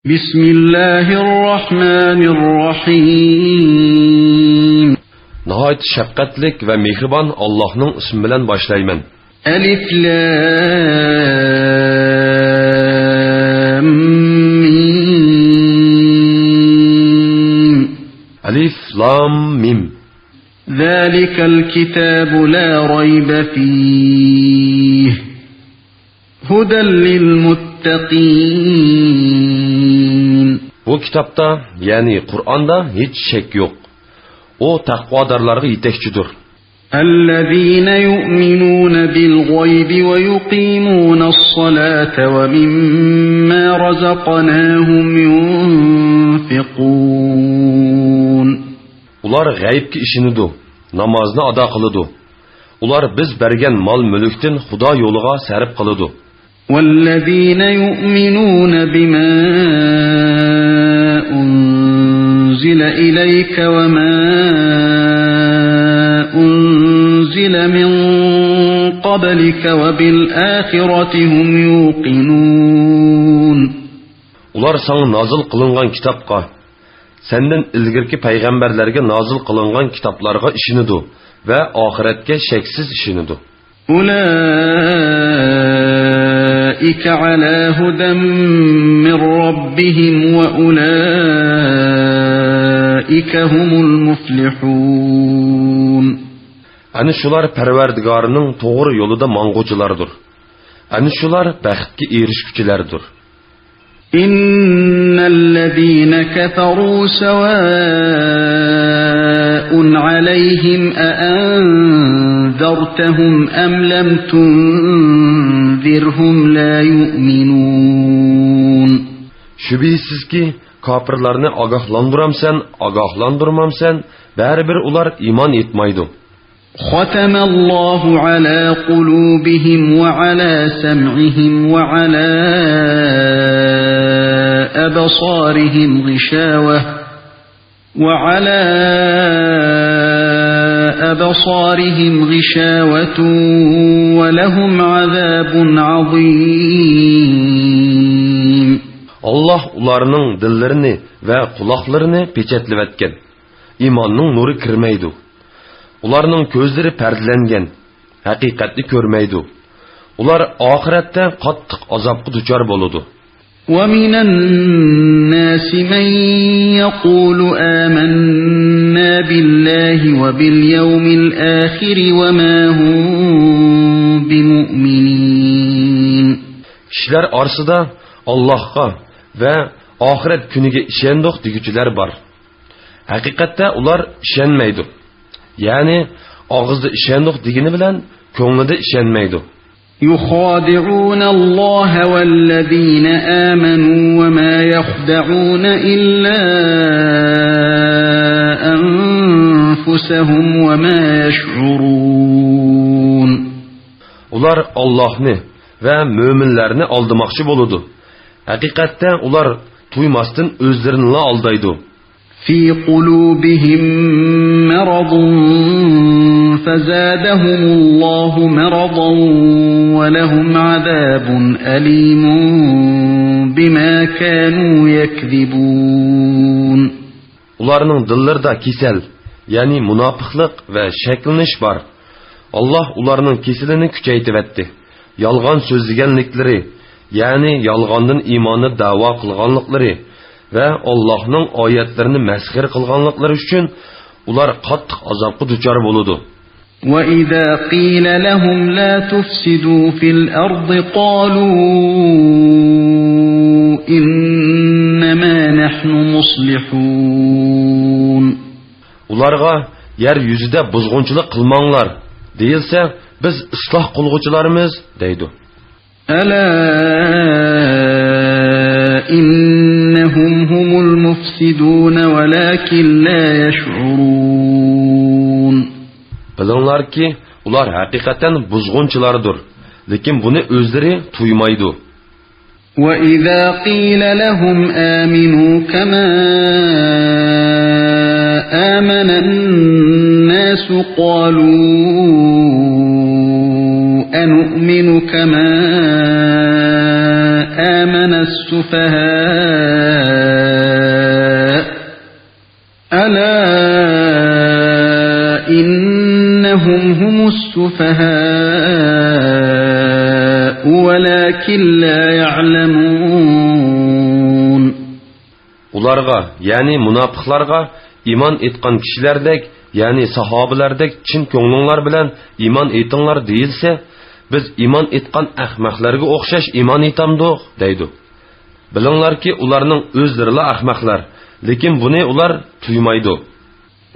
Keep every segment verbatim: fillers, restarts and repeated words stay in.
بسم الله الرحمن الرحيم. ناھايىتى شەپقەتلىك ۋە مېھرىبان ئاللاھنىڭ ئىسمى بىلەن باشلايمەن. ألف لام ميم. ئەلىف، لام، مىم. ذلك الكتاب لا ريب فيه هدى للمتقين. بۇ كىتابتا، يەنى قۇرئاندا ھېچ شەك يوق. ئۇ تەقۋادارلارغا يېتەكچىدۇر. الذين يؤمنون بالغيب ويقيمون الصلاة ومما رزقناهم ينفقون. ئۇلار غەيبكە ئىشىنىدۇ، نامازنى ئادا قىلىدۇ. ئۇلار بىز بەرگەن مال-مۈلۈكتىن خۇدا يولىغا سەرپ قىلىدۇ. والذين يؤمنون بما أنزل إليك وما أنزل من قبلك وبالآخرة هم يوقنون. ئۇلار ساڭا نازىل قىلىنغان كىتابقا، سەندىن ئىلگىرىكى پەيغەمبەرلەرگە نازىل قىلىنغان كىتابلارغا ئىشىنىدۇ ۋە ئاخىرەتكە شەكسىز ئىشىنىدۇ. أولئك على هدى من ربهم وأولئك هم المفلحون. ئەنە شۇلار پەرۋەردىگارىنىڭ توغرا يولىدا ماڭغۇچىلاردۇر. ئەنە شۇلار بەختكە ئېرىشكۈچىلەردۇر. إن الذين كفروا سواء عليهم أأنذرتهم أم لم تنذرهم لا يؤمنون. شۈبھىسىزكى، كاپىرلارنى ئاگاھلاندۇرامسەن، ئاگاھلاندۇرمامسەن، بەرىبىر ئۇلار ئىمان ئېيتمايدۇ. ختم الله على قلوبهم وعلى سمعهم وعلى أبصارهم غشاوة، وعلى أبصارهم غشاوة ولهم عذاب عظيم. ئاللاھ ئۇلارنىڭ دىللىرىنى ۋە قۇلاقلىرىنى پېچەتلىۋەتكەن. ئىماننىڭ نۇرى كىرمەيدۇ. ئۇلارنىڭ كۆزلىرى پەردىلەنگەن، ھەقىقەتنى كۆرمەيدۇ. ئۇلار ئاخىرەتتە قاتتىق ئازابقا دۇچار بولىدۇ. ومن الناس من يقول آمنا بالله وباليوم الآخر وما هم بمؤمنين. كىشىلەر ئارىسىدا ئاللاھقا ۋە ئاخىرەت كۈنىگە ئىشەندۇق دېگۈچىلەر بار. ھەقىقەتتە ئۇلار ئىشەنمەيدۇ. يەنى ئاغزىدا ئىشەندۇق دېگىنى بىلەن كۆڭلىدە ئىشەنمەيدۇ. يخادعون الله والذين آمنوا وما يخدعون إلا أنفسهم وما يشعرون. ئۇلار ئاللاھنى ۋە مۆمىنلەرنى ئالدىماقچى بولىدۇ. ھەقىقەتتە ئۇلار تۇيماستىن ئۆزلىرىنىلا ئالدايدۇ. في قلوبهم مرض فزادهم الله مرضا ولهم عذاب أليم بما كانوا يكذبون. ئۇلارنىڭ دىللىرىدا كېسەل، يەنى مۇناپىقلىق ۋە شەكلىنىش بار. ئاللاھ ئۇلارنىڭ كېسىلىنى كۈچەيتىۋەتتى. يالغان سۆزلىگەنلىكلىرى، يەنى يالغاندىن ئىماننى دەۋا قىلغانلىقلىرى ۋە ئاللاھنىڭ ئايەتلىرىنى مەسخىرە قىلغانلىقلىرى ئۈچۈن ئۇلار قاتتىق ئازابقا دۇچار بولىدۇ. وإذا قيل لهم لا تفسدوا في الأرض قالوا إنما نحن مصلحون. ئۇلارغا يەر يۈزىدە بۇزغۇنچىلىق قىلماڭلار دېيىلسە، بىز ئىسلاھ قىلغۇچىلارمىز دەيدۇ. ألا إنهم هم المفسدون ولكن لا يشعرون. بىلىڭلاركى، ئۇلار ھەقىقەتەن بۇزغۇنچىلاردۇر، لېكىن بۇنى ئۆزلىرى تۇيمايدۇ. وإذا قيل لهم آمنوا كما آمن الناس قالوا أنؤمن كما آمن السفهاء السفهاء ولكن لا يعلمون. ئۇلارغا، يەنى مۇناپىقلارغا، ئىمان ئېيتقان كىشىلەردەك، يەنى ساھابىلەردەك چىن كۆڭلۈڭلار بىلەن ئىمان ئېيتىڭلار دېيىلسە، بىز ئىمان ئېيتقان ئەخمەقلەرگە ئوخشاش ئىمان ئېيتامدۇق؟ دەيدۇ. بىلىڭلاركى، ئۇلارنىڭ ئۆزلىرىلا ئەخمەقلەر، لېكىن بۇنى ئۇلار تۇيمايدۇ.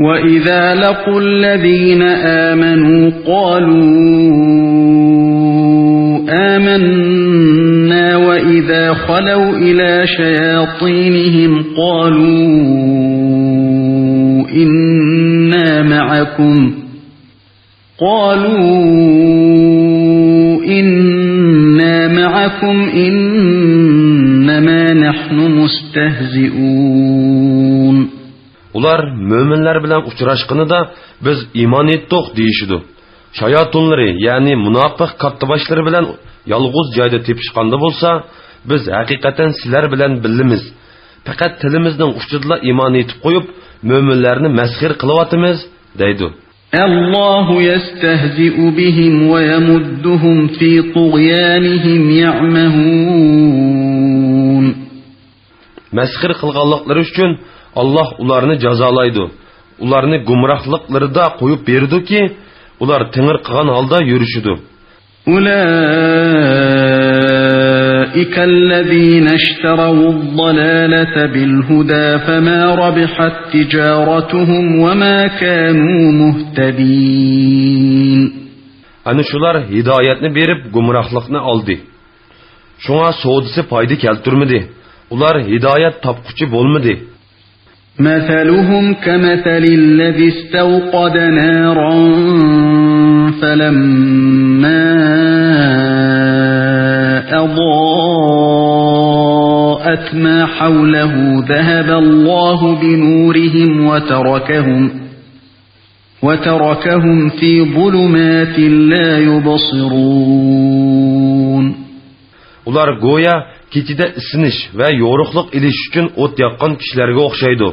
وَإِذَا لَقُوا الَّذِينَ آمَنُوا قَالُوا آمَنَّا وَإِذَا خَلَوْا إِلَى شَيَاطِينِهِمْ قَالُوا إِنَّا مَعَكُمْ قَالُوا إِنَّا مَعَكُمْ إِنَّمَا نَحْنُ مُسْتَهْزِئُونَ. ئۇلار مۆمىنلەر بىلەن ئۇچراشقىنىدا، بىز ئىمان ئېيتتۇق دېيىشىدۇ. شاياتۇنلىرى، يەنى مۇناپىق كاتتىباشلىرى بىلەن يالغۇز جايدا تېپىشقاندا بولسا، بىز ھەقىقەتەن سىلەر بىلەن بىللىمىز. پەقەت تىلىمىزنىڭ ئۇچىدىلا ئىمان ئېيتىپ قويۇپ، مۆمىنلەرنى مەسخىرە قىلىۋاتىمىز، دەيدۇ. اللَّهُ يَسْتَهْزِئُ بِهِمْ وَيَمُدُّهُمْ فِي طُغْيَانِهِمْ يَعْمَهُونَ. مەسخىرە قىلغانلىقلىرى ئۈچۈن ئاللاھ ئۇلارنى جازالايدۇ. ئۇلارنى گۇمراھلىقلىرىدا قويۇپ بېرىدۇكى، ئۇلار تېڭىرقىغان ھالدا يۈرۈشىدۇ. أُولَئِكَ الَّذِينَ اشْتَرَوُا الضَّلَالَةَ بِالْهُدَى فَمَا رَبِحَت تِّجَارَتُهُمْ وَمَا كَانُوا مُهْتَدِينَ. ئەنە شۇلار ھىدايەتنى بېرىپ، گۇمراھلىقنى ئالدى. شۇڭا سودىسى پايدا كەلتۈرمىدى. ئۇلار ھىدايەت تاپقۇچى بولمىدى. مَثَلُهُمْ كَمَثَلِ الَّذِي اسْتَوْقَدَ نَارًا فَلَمَّا أَضَاءَتْ مَا حَوْلَهُ ذَهَبَ اللَّهُ بِنُورِهِمْ وَتَرَكَهُمْ وَتَرَكَهُمْ فِي ظُلُمَاتٍ لَا يُبْصِرُونَ. ئۇلار گويا كېچىدە ئىسسىنىش ۋە يورۇقلۇق ئېلىش ئۈچۈن ئوت ياققان كىشىلەرگە ئوخشايدۇ.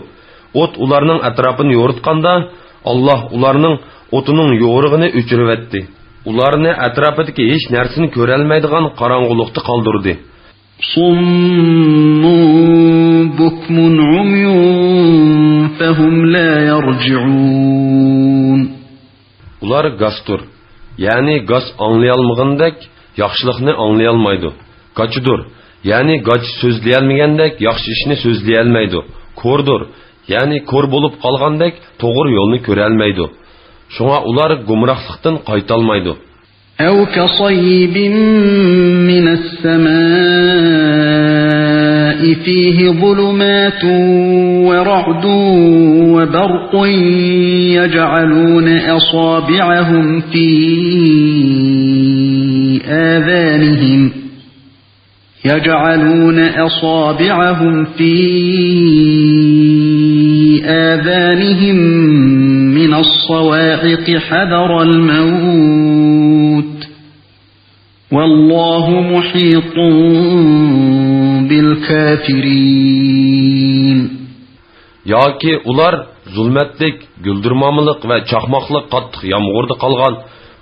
ئوت ئۇلارنىڭ ئەتراپىنى يورۇتقاندا، ئاللاھ ئۇلارنىڭ ئوتىنىڭ يورۇقىنى ئۆچۈرۈۋەتتى. ئۇلارنى ئەتراپىدىكى ھېچ نەرسىنى كۆرەلمەيدىغان قاراڭغۇلۇقتا قالدۇردى. صُمٌّ بُكْمٌ عُمْيٌ فَهُمْ لَا يَرْجِعُونَ. ئۇلار گاستۇر، يەنى گاس ئاڭلىيالمىغاندەك ياخشىلىقنى ئاڭلىيالمايدۇ. گاچىدۇر، يەنى گاچ سۆزلىيەلمىگەندەك ياخشى ئىشنى سۆزلىيەلمەيدۇ. كوردۇر، يەنى كور بولۇپ قالغاندەك توغرا يولنى كۆرەلمەيدۇ. شۇڭا ئۇلار گۇمراھلىقتىن قايتالمايدۇ. أَوْ كَصَيِّبٍ مِّنَ السَّمَاءِ فِيهِ ظُلُمَاتٌ وَرَعْدٌ وَبَرْقٌ يَجْعَلُونَ أَصَابِعَهُمْ فِي آذَانِهِمْ يَجْعَلُونَ أَصَابِعَهُمْ فِي آذَانِهِم مِّنَ الصَّوَاعِقِ حَذَرَ الْمَوْتِ وَاللَّهُ مُحِيطٌ بِالْكَافِرِينَ. ياكى ئۇلار زۇلمەتلىك، گۈلدۈرمامىلىق ۋە چاقماقلىق قاتتىق يامغۇردا قالغان،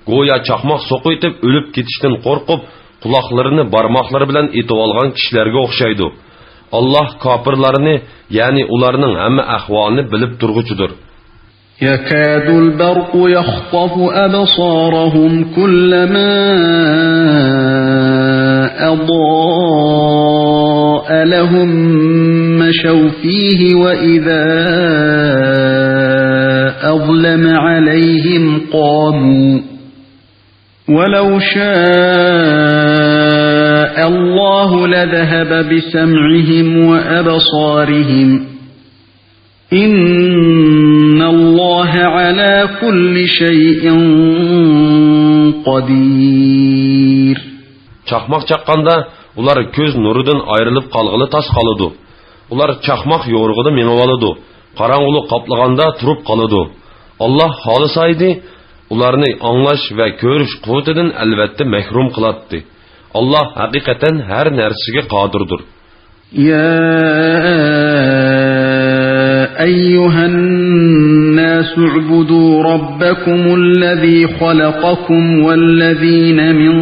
گويا چاقماق سوقۇۋېتىپ ئۆلۈپ كېتىشتىن قورقۇپ، قۇلاقلىرىنى بارماقلىرى بىلەن ئېتىۋالغان كىشىلەرگە ئوخشايدۇ. ئاللاھ كاپىرلارنى، يەنى ئۇلارنىڭ ھەممە ئەھۋالىنى بىلىپ تۇرغۇچىدۇر. يَكَادُ الْبَرْقُ يَخْطَفُ أَبْصَارَهُمْ كُلَّمَا أَضَاءَ لَهُم مَّشَوْا فِيهِ وَإِذَا أَظْلَمَ عَلَيْهِمْ قَامُوا وَلَوْ شَاءَ اللَّهُ لَذَهَبَ بِسَمْعِهِمْ وَأَبْصَارِهِمْ إِنَّ اللَّهَ عَلَى كُلِّ شَيْءٍ قَدِيرٌ. چاقماق چاققاندا، ئۇلار كۆز نۇرىدىن ئايرىلىپ قالغىلى تاس قالىدۇ. ئۇلار چاقماق يورۇقىدا مېڭىۋالىدۇ، قاراڭغۇلۇق قاپلىغاندا تۇرۇپ قالىدۇ. ئاللاھ خالىسايدى، ئۇلارنى ئاڭلاش ۋە كۆرۈش قۇۋۋىتىدىن ئەلۋەتتە مەھرۇم قىلاتتى. ئاللاھ ھەقىقەتەن ھەر نەرسىگە قادىردۇر. يَا أَيُّهَا النَّاسُ اعبدوا ربكم الذي خلقكم والذين من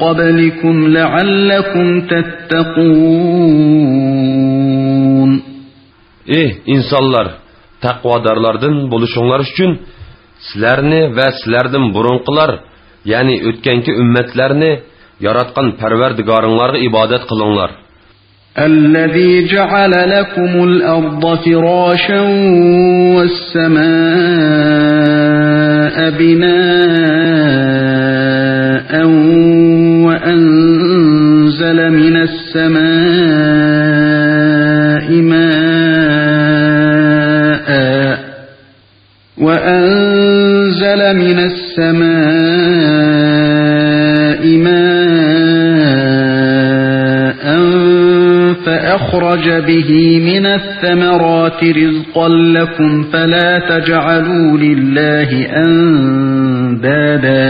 قبلكم لعلكم تتقون. ئى ئىنسانلار، تەقۋادارلاردىن بولۇشۇڭلار ئۈچۈن سىلەرنى ۋە سىلەردىن بۇرۇنقىلار، يەنى ئۆتكەنكى ئۈممەتلەرنى ياراتقان پەرۋەردىگارىڭلارغا ئىبادەت قىلىڭلار. الذي جعل لكم الأرض فراشا والسماء بناء وأنزل من السماء ماء وأنزل من السماء ماء فأخرج به من الثمرات رزقا لكم فلا تجعلوا لله أندادا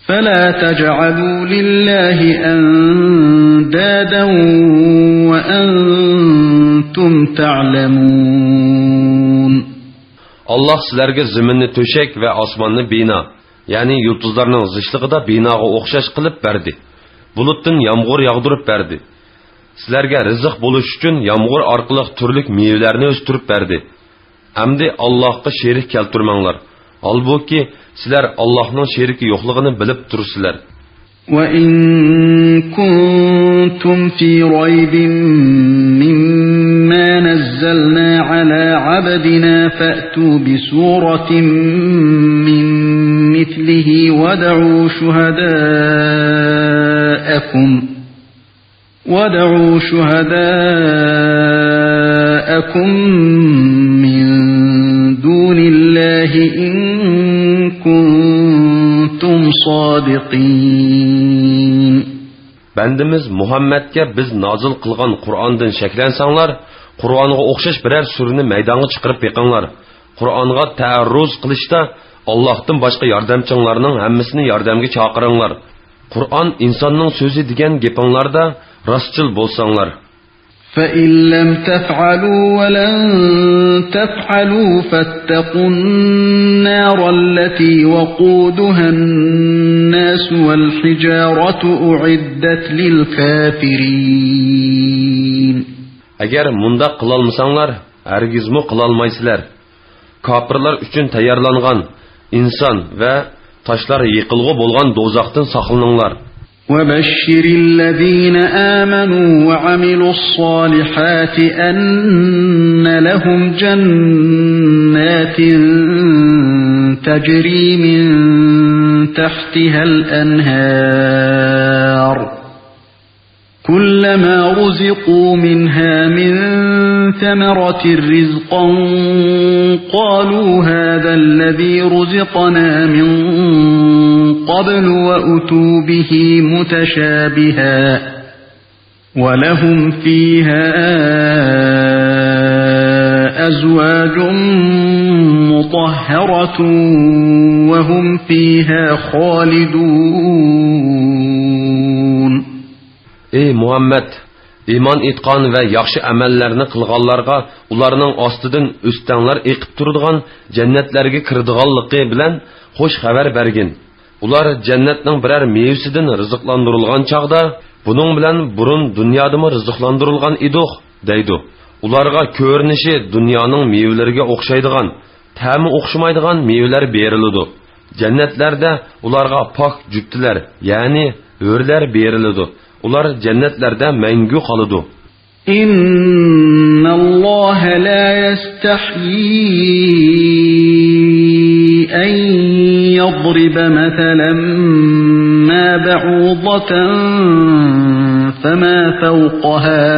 فلا تجعلوا لله أندادا وأنتم تعلمون. ئاللاھ سىلەرگە زېمىننى تۆشەك ۋە ئاسماننى بىنا، يەنى يۇلتۇزلارنىڭ زىچلىقىدا بىناغا ئوخشاش قىلىپ بەردى. بۇلۇتتىن يامغۇر ياغدۇرۇپ بەردى. سىلەرگە رىزىق بولۇش ئۈچۈن يامغۇر ئارقىلىق تۈرلۈك مېۋىلەرنى ئۆستۈرۈپ بەردى. ئەمدى ئاللاھقا شېرىك كەلتۈرمەڭلار. ھالبۇكى، سىلەر ئاللاھنىڭ شېرىكى يوقلۇقىنى بىلىپ تۇرىسىلەر. وَإِن كُنتُمْ فِي رَيْبٍ مِّمَّا نَزَّلْنَا عَلَىٰ عَبْدِنَا فَأْتُوا بِسُورَةٍ مِّن مِّثْلِهِ وَادْعُوا شُهَدَاءَكُمْ وَادْعُوا شُهَدَاءَكُم مِّن دُونِ اللَّهِ إِن كُنتُمْ صَادِقِينَ. بەندىمىز مۇھەممەدكە بىز نازىل قىلغان قۇرئاندىن شەكلەنسەڭلار، قۇرئانغا ئوخشاش بىرەر سۈرىنى مەيدانغا چىقىرىپ بېقىڭلار. قۇرئانغا تەئەررۇز قىلىشتا ئاللاھتىن باشقا ياردەمچىڭلارنىڭ ھەممىسىنى ياردەمگە چاقىرىڭلار. قۇرئان ئىنساننىڭ سۆزى دېگەن گېپىڭلاردا راستچىل بولساڭلار. فَإِن لَّمْ تَفْعَلُوا وَلَن تَفْعَلُوا فَاتَّقُوا النَّارَ الَّتِي وَقُودُهَا النَّاسُ وَالْحِجَارَةُ أُعِدَّتْ لِلْكَافِرِينَ. ئەگەر مۇنداق قىلالمىساڭلار، ھەرگىزمۇ قىلالمايسىلەر. كاپىرلار ئۈچۈن تەييارلانغان ئىنسان ۋە تاشلار يېقىلغۇ بولغان دوزاختىن ساقلىنىڭلار. وَبَشِّرِ الَّذِينَ آمَنُوا وَعَمِلُوا الصَّالِحَاتِ أَنَّ لَهُمْ جَنَّاتٍ تَجْرِي مِن تَحْتِهَا الْأَنْهَارُ كُلَّمَا رُزِقُوا مِنْهَا مِنْ ثَمَرَةٍ رِزْقًا قَالُوا هَذَا الَّذِي رُزِقْنَا مِنْ قَبْلُ وَأُتُوا بِهِ مُتَشَابِهًا وَلَهُمْ فِيهَا أَزْوَاجٌ مُطَهَّرَةٌ وَهُمْ فِيهَا خَالِدُونَ. ئى مۇھەممەد، ئىمان ئېيتقان ۋە ياخشى ئەمەللەرنى قىلغانلارغا ئۇلارنىڭ ئاستىدىن ئۆستەڭلەر ئېقىپ تۇرىدىغان جەننەتلەرگە كىرىدىغانلىقى بىلەن خۇش خەۋەر بەرگىن. ئۇلار جەننەتنىڭ بىرەر مېۋىسىدىن رىزىقلاندۇرۇلغان چاغدا، بۇنىڭ بىلەن بۇرۇن دۇنيادىمۇ رىزىقلاندۇرۇلغان ئىدۇق، دەيدۇ. ئۇلارغا كۆرۈنۈشى دۇنيانىڭ مېۋىلىرىگە ئوخشايدىغان، تەمى ئوخشىمايدىغان مېۋىلەر بېرىلىدۇ. جەننەتلەردە ئۇلارغا پاك جۈپتىلەر، يەنى ھۆرلەر بېرىلىدۇ. ئۇلار جەننەتلەردە مەڭگۈ قالىدۇ. إِنَّ اللَّهَ لَا يَسْتَحْيِي أَن يَضْرِبَ مَثَلًا مَّا بَعُوضَةً فَمَا فَوْقَهَا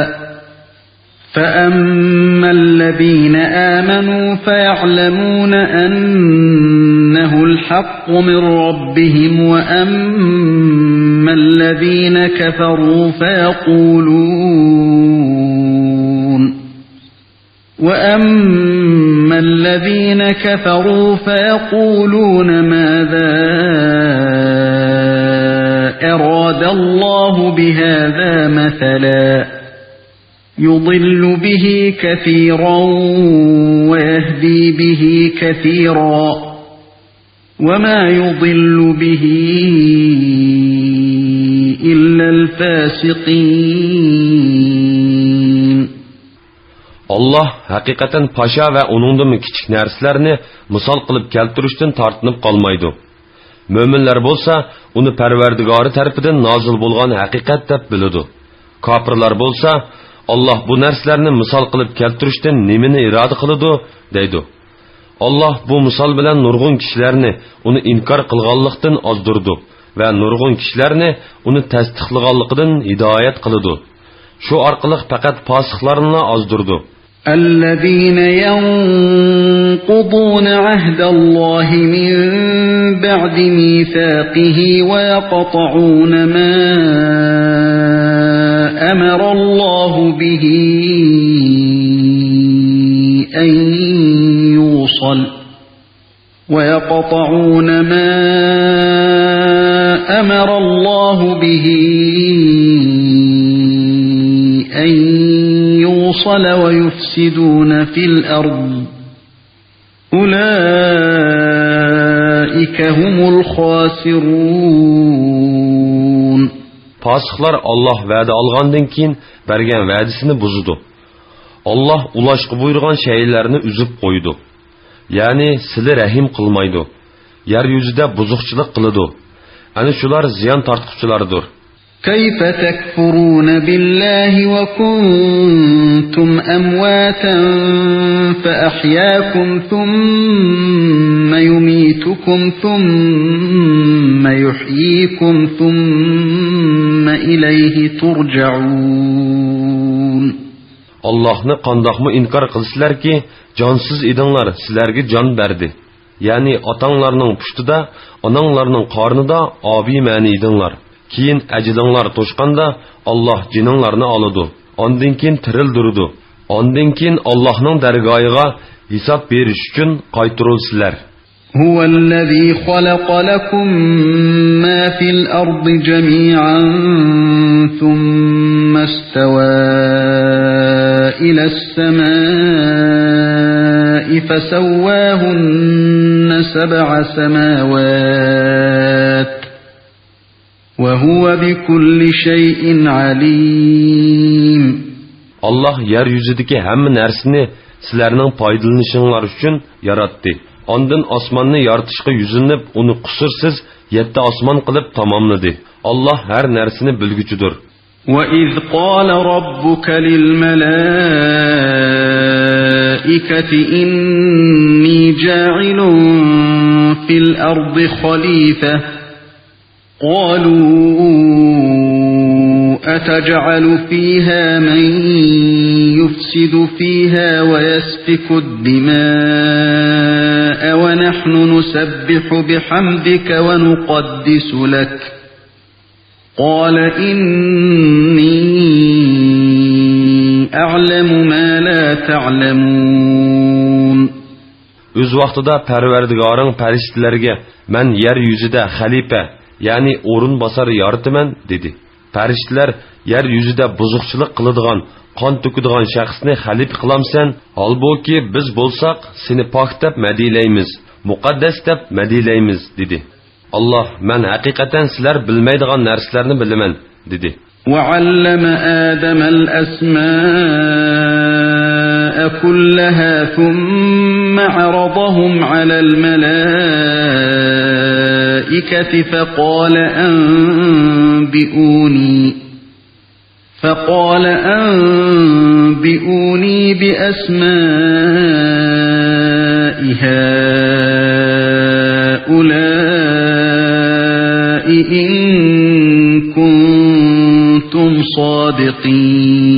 فَأَمَّا الَّذِينَ آمَنُوا فَيَعْلَمُونَ أَنَّهُ الْحَقُّ مِن رَّبِّهِمْ وَأَمَّا الَّذِينَ كَفَرُوا فَيَقُولُونَ وَأَمَّا الَّذِينَ كَفَرُوا فَيَقُولُونَ مَاذَا أَرَادَ اللَّهُ بِهَذَا مَثَلًا يضل به كثيرا ويهدي به كثيرا وما يضل به إلا الفاسقين. ئاللاھ ھەقىقەتەن پاشا ۋە ئۇنىڭدىنمۇ كىچىك نەرسىلەرنى مىسال قىلىپ كەلتۈرۈشتىن تارتىنىپ قالمايدۇ. مۆمىنلەر بولسا ئۇنى پەرۋەردىگارى تەرىپىدىن نازىل بولغان ھەقىقەت دەپ بىلىدۇ. كاپىرلار بولسا، ئاللاھ بۇ نەرسىلەرنى مىسال قىلىپ كەلتۈرۈشتىن نېمىنى ئىرادە قىلىدۇ؟ دەيدۇ. ئاللاھ بۇ مىسال بىلەن نۇرغۇن كىشىلەرنى ئۇنى ئىنكار قىلغانلىقتىن ئازدۇرىدۇ ۋە نۇرغۇن كىشىلەرنى ئۇنى تەستىقلىغانلىقىدىن ھىدايەت قىلىدۇ. شۇ ئارقىلىق پەقەت پاسىقلارنىلا ئازدۇرىدۇ. الذين ينقضون عهد الله من بعد ميثاقه ويقطعون ما أمر الله به أن يوصل ويقطعون ما أمر الله به أن يوصل ويفسدون في الأرض أولئك هم الخاسرون. پاسىقلار ئاللاھ ۋەدە ئالغاندىن كېيىن بەرگەن ۋەدىسىنى بۇزىدۇ. ئاللاھ ئۇلاشقا بۇيرۇغان شەيئىلەرنى ئۈزۈپ قويىدۇ. يەنى سىلە رەھىم قىلمايدۇ. يەر يۈزىدە بۇزۇقچىلىق قىلىدۇ. ئەنە شۇلار زىيان تارتقۇچىلاردۇر. كيف تكفرون بالله وكنتم أمواتا فأحياكم ثم يميتكم ثم يحييكم ثم إليه ترجعون. ئاللاھنى قانداقمۇ ئىنكار قىلىسىلەركى، جانسىز ئىدىڭلار، سىلەرگە جان بەردى. يەنى ئاتاڭلارنىڭ پۇشتىدا، ئاناڭلارنىڭ قارنىدا ئابىي مەنى ئىدىڭلار. كېيىن ئەجىلىڭلار توشقاندا، ئاللاھ جېنىڭلارنى ئالىدۇ. ئاندىن كېيىن تىرىلدۈرىدۇ. ئاندىن كېيىن ئاللاھنىڭ دەرگاھىغا ھېساب بېرىش ئۈچۈن قايتۇرۇلىسىلەر. هو الذي خلق لكم ما في الأرض جميعا ثم استوى إلى السماء فسواهن سبع سماوات وهو بكل شيء عليم. ئاللاھ يەر يۈزىدىكى ھەممە نەرسىنى سىلەرنىڭ پايدىلىنىشىڭلار ئۈچۈن ياراتتى. ئاندىن ئاسماننى يارىتىشقا يۈزلىنىپ، ئۇنى قۇسۇرسىز يەتتە ئاسمان قىلىپ تاماملىدى. ئاللاھ ھەر نەرسىنى بىلگۈچىدۇر. وإذ قال ربك للملائكة إني جاعل في الأرض خليفة قالوا أتجعل فيها من يفسد فيها ويسفك الدماء ونحن نسبح بحمدك ونقدس لك قال إني أعلم ما لا تعلمون. ئۆز ۋاقتىدا پەرۋەردىگارىڭ پەرىشتىلەرگە، مەن يەر يۈزىدە خەلىپە، يەنى ئورۇنباسار يارىتىمەن، دېدى. پەرىشتىلەر، يەر يۈزىدە بۇزۇقچىلىق قىلىدىغان، قان تۆكىدىغان شەخسنى خەلىپە قىلامسەن؟ ھالبۇكى، بىز بولساق، سېنى پاك دەپ مەدھىيلەيمىز، مۇقەددەس دەپ مەدھىيلەيمىز، دېدى. ئاللاھ، مەن ھەقىقەتەن سىلەر بىلمەيدىغان نەرسىلەرنى بىلىمەن، دېدى. وعلم آدم الأسماء كلها ثم عرضهم على الملائكة فقال أنبئوني فقال أنبئوني بأسماء هؤلاء إن كنتم صادقين.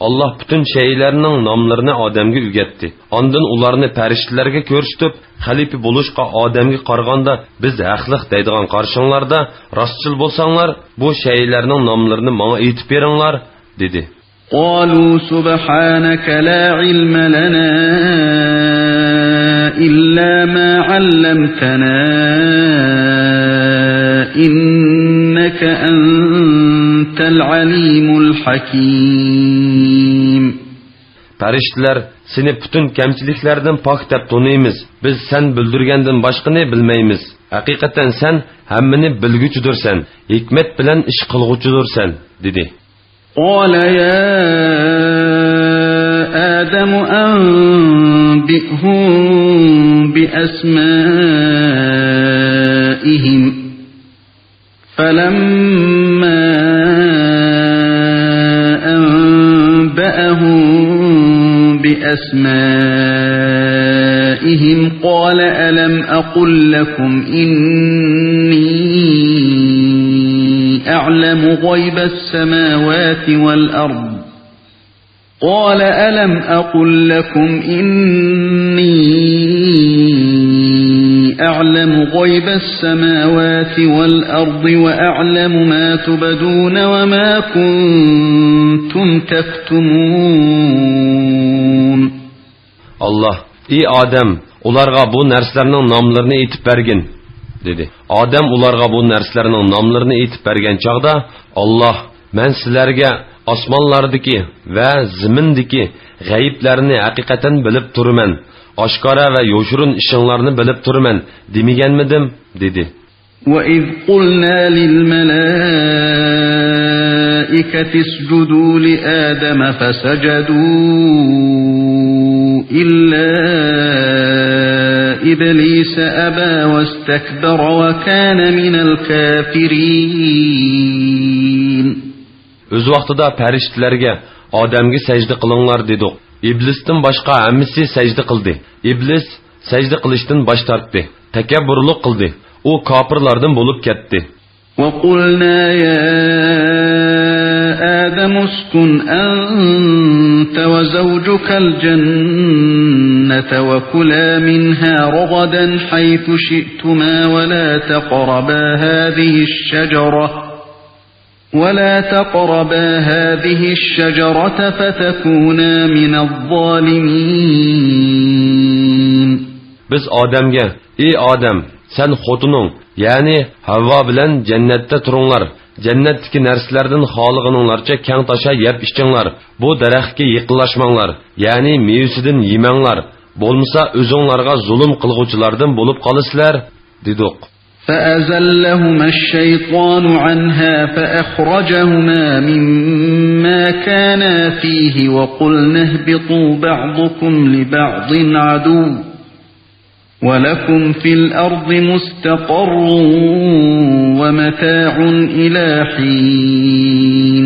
ئاللاھ پۈتۈن شەيئىلەرنىڭ ناملىرىنى ئادەمگە ئۆگەتتى. ئاندىن ئۇلارنى پەرىشتىلەرگە كۆرسىتىپ، خەلىپە بولۇشقا ئادەمگە قارىغاندا بىز ھەقلىق دەيدىغان قارىشىڭلاردا راستچىل بولساڭلار، بۇ شەيئىلەرنىڭ ناملىرىنى ماڭا ئېيتىپ بېرىڭلار، دېدى. قالوا سبحانك لا علم لنا إلا ما علمتنا إنك أنت العليم الحكيم. پەرىشتىلەر، سېنى پۈتۈن كەمچىلىكلەردىن پاك دەپ تونۇيمىز. بىز سەن بىلدۈرگەندىن باشقىنى بىلمەيمىز. ھەقىقەتەن سەن ھەممىنى بىلگۈچىدۇرسەن، ھېكمەت بىلەن ئىش قىلغۇچىدۇرسەن، دېدى. قال يا آدم أنبئهم بأسمائهم. فلما أنبأهم بأسمائهم قال ألم أقل لكم إني أعلم غيب السماوات والأرض قال ألم أقل لكم إني أعلم غيب السماوات والأرض وأعلم ما تبدون وما كنتم تكتمون. ئاللاھ، ئى ئادەم، ئۇلارغا بۇ نەرسىلەرنىڭ ناملىرىنى ئېيتىپ بەرگىن، دېدى. ئادەم ئۇلارغا بۇ نەرسىلەرنىڭ ناملىرىنى ئېيتىپ بەرگەن چاغدا، ئاللاھ، مەن سىلەرگە ئاسمانلاردىكى ۋە زېمىندىكى غەيىبلەرنى ھەقىقەتەن بىلىپ تۇرىمەن، ئاشكارا ۋە يوشۇرۇن ئىشىڭلارنى بىلىپ تۇرىمەن دېمىگەنمىدىم؟ دېدى. وإذ قلنا للملائكة اسجدوا لآدم فسجدوا إلا إبليس أبى واستكبر وكان من الكافرين. ئۆز ۋاقتىدا پەرىشتىلەرگە ئادەمگە سەجدە قىلىڭلار دېدۇق. ئىبلىستىن باشقا ھەممىسى سەجدە قىلدى. ئىبلىس سەجدە قىلىشتىن باش تارتتى، تەكەببۇرلۇق قىلدى. ئۇ كاپىرلاردىن بولۇپ كەتتى. وقلنا يا آدم اسكن أنت وزوجك الجنة وكلا منها رغدا حيث شئتما ولا تقربا هذه الشجرة ولا تقربا هذه الشجرة فتكونا من الظالمين. بىز ئادەمگە، ئى ئادەم، سەن خوتۇنۇڭ، يەنى ھەۋۋا بىلەن جەننەتتە تۇرۇڭلار، جەننەتتىكى نەرسىلەردىن خالىغىنىڭلارچە كەڭ تاشا يەپ ئىچىڭلار، بۇ دەرەخكە يېقىنلاشماڭلار، يەنى مېۋىسىدىن يېمەڭلار، بولمىسا ئۆزۈڭلارغا زۇلۇم قىلغۇچىلاردىن بولۇپ قالىسىلەر، دېدۇق. فأزلهما الشيطان عنها فأخرجهما مما كانا فيه وقلنا اهبطوا بعضكم لبعض عدو ولكم في الأرض مستقر ومتاع إلى حين.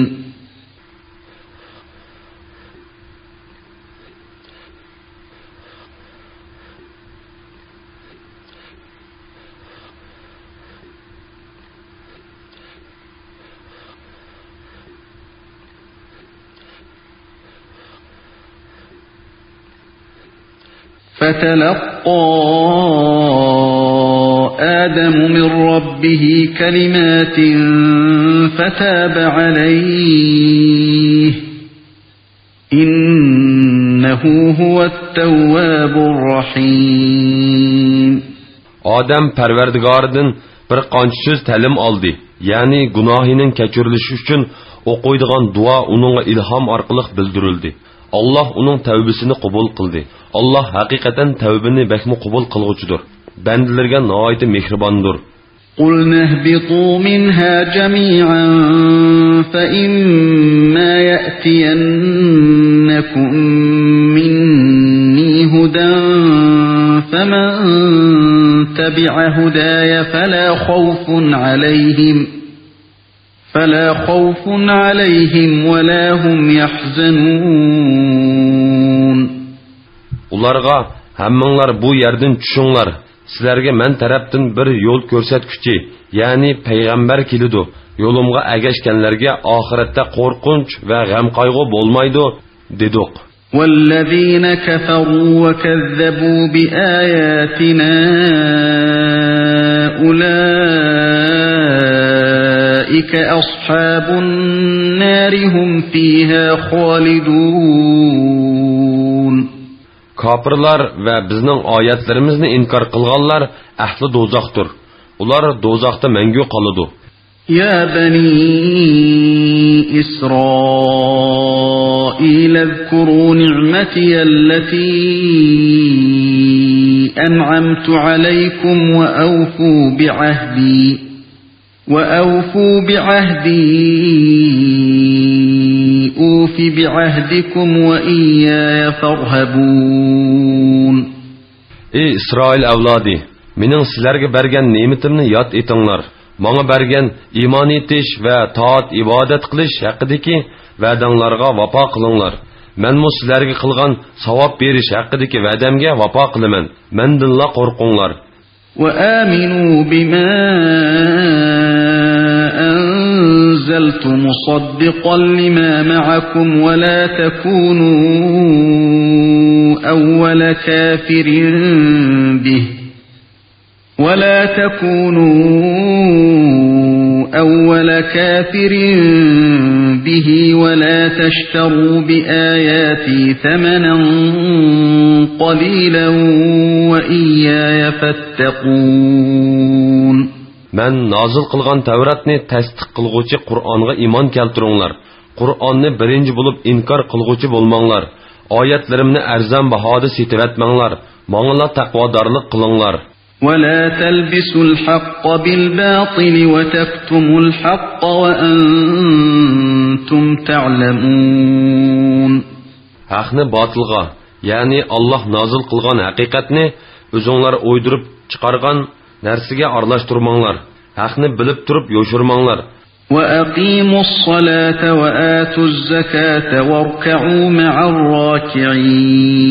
فتلقى آدم من ربه كلمات فتاب عليه إنه هو التواب الرحيم. ئادەم پەرۋەردىگارىدىن بىر قانچە سۆز تەلىم ئالدى، يەنى گۇناھىنىڭ كەچۈرۈلۈشى ئۈچۈن ئوقۇيدىغان دۇئا ئۇنىڭغا ئىلھام ئارقىلىق بىلدۈرۈلدى. ئاللاھ ئۇنىڭ تەۋبىسىنى قوبۇل قىلدى. ئاللاھ ھەقىقەتەن تەۋبىنى بەكمۇ قوبۇل قىلغۇچىدۇر، بەندىلىرىگە ناھايىتى مېھرىباندۇر. قلنا اهبطوا منها جميعا فإما يأتينكم مني هدى فمن تبع هداي فلا خوف عليهم فلا خوف عليهم ولا هم يحزنون. ئۇلارغا، ھەممىڭلار بۇ يەردىن چۈشۈڭلار، سىلەرگە مەن تەرەپتىن بىر يول كۆرسەتكۈچى، يەنى پەيغەمبەر كېلىدۇ، يولۇمغا ئەگەشكەنلەرگە ئاخىرەتتە قورقۇنچ ۋە غەم-قايغۇ بولمايدۇ، دېدۇق. والذين كفروا وكذبوا بآياتنا أولئك أصحاب النار هم فيها خالدون. كاپىرلار ۋە بىزنىڭ ئايەتلىرىمىزنى ئىنكار قىلغانلار ئەھلى دوزاختۇر. ئۇلار دوزاختا مەڭگۈ قالىدۇ. يا بني إسرائيل اذكروا نعمتي التي أنعمت عليكم وأوفوا بعهدي، وأوفوا بعهدي أوف بعهدكم وإياي فارهبون. ئى ئىسرائىل ئەۋلادى! مېنىڭ سىلەرگە بەرگەن نېمىتىمنى ياد ئېتىڭلار. ماڭا بەرگەن ئىمان ئېيتىش ۋە تائەت-ئىبادەت قىلىش ھەققىدىكى ۋەدەڭلارغا ۋاپا قىلىڭلار. مەنمۇ سىلەرگە قىلغان ساۋاب بېرىش ھەققىدىكى ۋەدەمگە ۋاپا قىلىمەن. مەندىنلا قورقۇڭلار. وآمنوا بما أنزلت مصدقا لما معكم ولا تكونوا أول كافر به، ولا تكونوا أول كافر به ولا تشتروا بآياتي ثمنا قليلا وإياي فاتقون. مەن نازىل قىلغان تەۋراتنى تەستىق قىلغۇچى قۇرئانغا ئىمان كەلتۈرۈڭلار. قۇرئاننى بىرىنچى بولۇپ ئىنكار قىلغۇچى بولماڭلار. ئايەتلىرىمنى ئەرزان باھادا سېتىۋەتمەڭلار. ماڭىلا تەقۋادارلىق قىلىڭلار. ولا تلبسوا الحق بالباطل وتكتموا الحق وأنتم تعلمون. ھەقنى باتىلغا، يەنى ئاللاھ نازىل قىلغان ھەقىقەتنى ئۆزۈڭلار ئويدۇرۇپ چىقارغان نەرسىگە ئارىلاشتۇرماڭلار. ھەقنى بىلىپ تۇرۇپ يوشۇرماڭلار. وأقيموا الصلاة وآتوا الزكاة واركعوا مع الراكعين.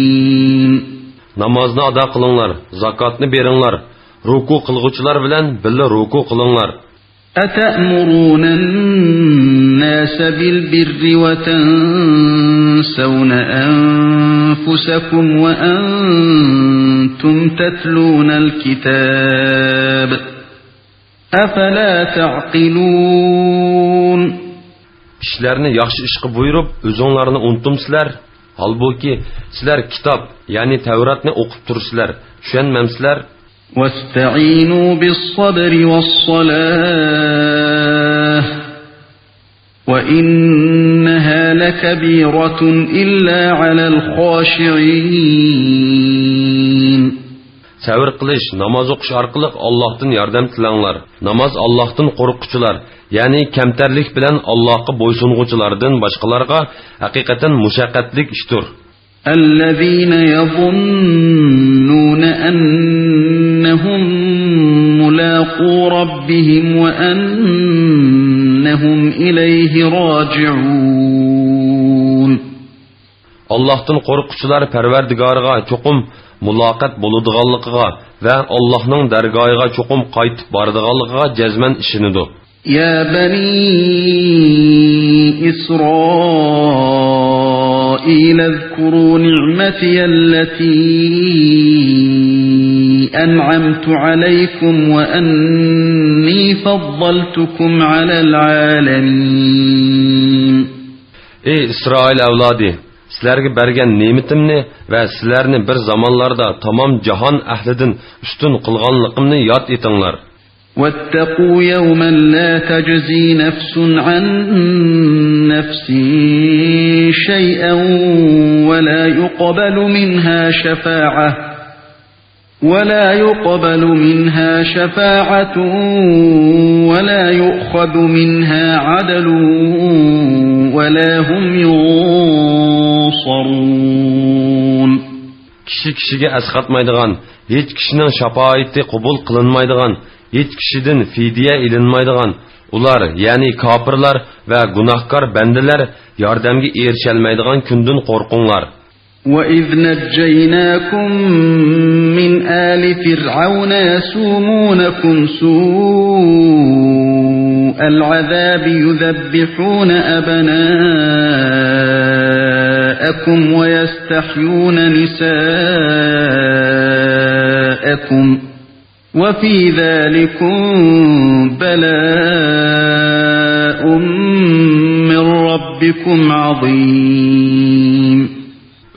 نامازنى ئادا قىلىڭلار، زاكاتنى بېرىڭلار، رۇكۇ قىلغۇچىلار بىلەن بىللە رۇكۇ قىلىڭلار. أتأمرون الناس بالبر وتنسون أنفسكم وأنتم تتلون الكتاب أفلا تعقلون. كىشىلەرنى ياخشى ئىشقا بۇيرۇپ، ئۆزۈڭلارنى ئۇنتۇمسىلەر؟ ھالبۇكى، سىلەر كىتاب، يەنى تەۋراتنى ئوقۇپ تۇرسىلەر، چۈشەنمەمسىلەر؟ واستعينوا بالصبر والصلاة وإنها لكبيرة إلا على الخاشعين. سەۋر قىلىش، ناماز ئوقۇش ئارقىلىق ئاللاھتىن ياردەم تىلەڭلار. ناماز ئاللاھتىن قورققۇچىلار، يەنى كەمتەرلىك بىلەن ئاللاھقا بويسۇنغۇچىلاردىن باشقىلارغا ھەقىقەتەن مۇشەققەتلىك ئىشتۇر. الذين يظنون أنهم ملاقو ربهم وأنهم إليه راجعون. ئاللاھتىن قورققۇچىلار پەرۋەردىگارىغا چوقۇم مۇلاقات بولىدىغانلىقىغا ۋە ئاللاھنىڭ دەرگاھىغا چوقۇم قايتىپ بارىدىغانلىقىغا جەزمەن ئىشىنىدۇ. يا بني إسرائيل اذكروا نعمتي التي أنعمت عليكم وأني فضلتكم على العالمين. ئى ئىسرائىل ئەۋلادى! سىلەرگە بەرگەن نېمىتىمنى ۋە سىلەرنى بىر زامانلاردا تامام جاھان ئەھلىدىن ئۈستۈن قىلغانلىقىمنى ياد ئېتىڭلار. واتقوا يوما لا تجزي نفس عن نفس شيئا ولا يقبل منها شفاعة ولا يقبل منها شفاعة ولا يؤخذ منها عدل ولا هم ينصرون. كىشى كىشىگە ئەسقاتمايدىغان، ھېچ كىشىنىڭ شاپائىتى قوبۇل قىلىنمايدىغان، ھېچ كىشىدىن فىدىيە ئېلىنمايدىغان، ئۇلار، يەنى كاپىرلار ۋە گۇناھكار بەندىلەر ياردەمگە ئېرىشەلمەيدىغان كۈندىن قورقۇڭلار. وإذ نجيناكم من آل فرعون يسومونكم سوء العذاب يذبحون أبناءكم ويستحيون نساءكم وفي ذلكم بلاء من ربكم عظيم.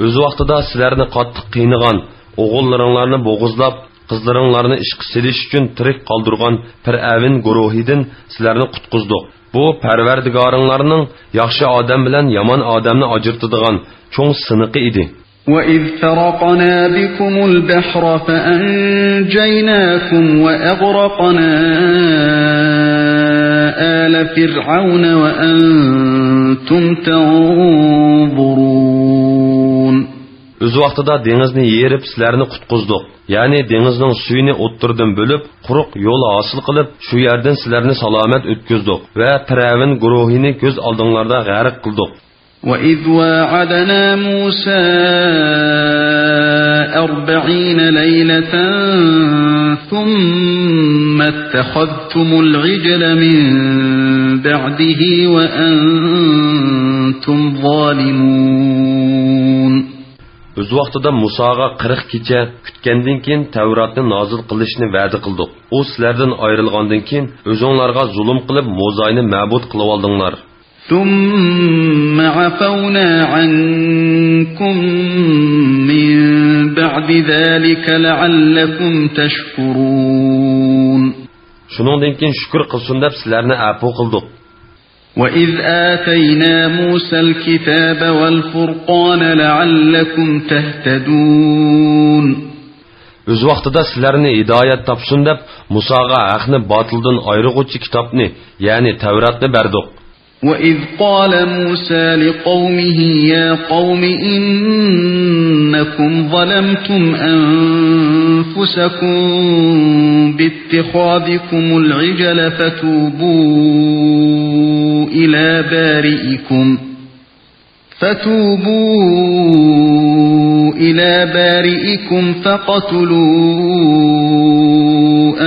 ئۆز ۋاقتىدا سىلەرنى قاتتىق قىينىغان، ئوغۇللىرىڭلارنى بوغۇزلاپ، قىزلىرىڭلارنى ئىشقا سېلىش ئۈچۈن تىرىك قالدۇرغان پىرئەۋن گۇرۇھىدىن سىلەرنى قۇتقۇزدۇق. بۇ پەرۋەردىگارىڭلارنىڭ ياخشى ئادەم بىلەن يامان ئادەمنى ئاجرىتىدىغان چوڭ سىنىقى ئىدى. وَإِذْ فَرَقْنَا بِكُمُ الْبَحْرَ فَأَنْجَيْنَاكُمْ وَأَغْرَقْنَا آلَ فِرْعَوْنَ وَأَنْتُمْ تَنْظُرُونَ. ئۆز ۋاقتىدا دېڭىزنى يېرىپ، سىلەرنى قۇتقۇزدۇق. يەنى دېڭىزنىڭ سۈيىنى ئوتتۇرىدىن بۆلۈپ، قۇرۇق يول ھاسىل قىلىپ، شۇ يەردىن سىلەرنى سالامەت ئۆتكۈزدۇق ۋە پىرئەۋن گۇرۇھىنى كۆز ئالدىڭلاردا غەرق قىلدۇق. وَإِذْ وَاعَدْنَا مُوسَىٰ أَرْبَعِينَ لَيْلَةً ثُمَّ اتَّخَذْتُمُ الْعِجْلَ مِنْ بَعْدِهِ وَأَنْتُمْ ظَالِمُونَ. ئۆز ۋاقتىدا مۇساغا قىرىق كېچە كۈتكەندىن كېيىن تەۋراتنى نازىل قىلىشنى ۋەدە قىلدۇق. ئۇ سىلەردىن ئايرىلغاندىن كېيىن ئۆزۈڭلارغا زۇلۇم قىلىپ موزاينى مەبۇد قىلىۋالدىڭلار. ثُمَّ عَفَوْنَا عَنْكُمْ مِنْ بَعْدِ ذَلِكَ لَعَلَّكُمْ تَشْكُرُونَ. شۇنىڭدىن كېيىن شۈكۈر قىلسۇن دەپ سىلەرنى ئەپۇ قىلدۇق. وَإِذْ آتَيْنَا مُوسَى الْكِتَابَ وَالْفُرْقَانَ لَعَلَّكُمْ تَهْتَدُونَ. ئۆز ۋاقتىدا سىلەرنى ھىدايەت تاپسۇن دەپ مۇساغا ھەقنى باتىلدىن ئايرىغۇچى كىتابنى، يەنى تەۋراتنى بەردۇق. وَإِذْ قَالَ مُوسَىٰ لِقَوْمِهِ يَا قَوْمِ إِنَّكُمْ ظَلَمْتُمْ أَنفُسَكُمْ بِاتِّخَاذِكُمُ الْعِجْلَ فَتُوبُوا إِلَىٰ بَارِئِكُمْ فَتُوبُوا إِلَىٰ بَارِئِكُمْ فَاقْتُلُوا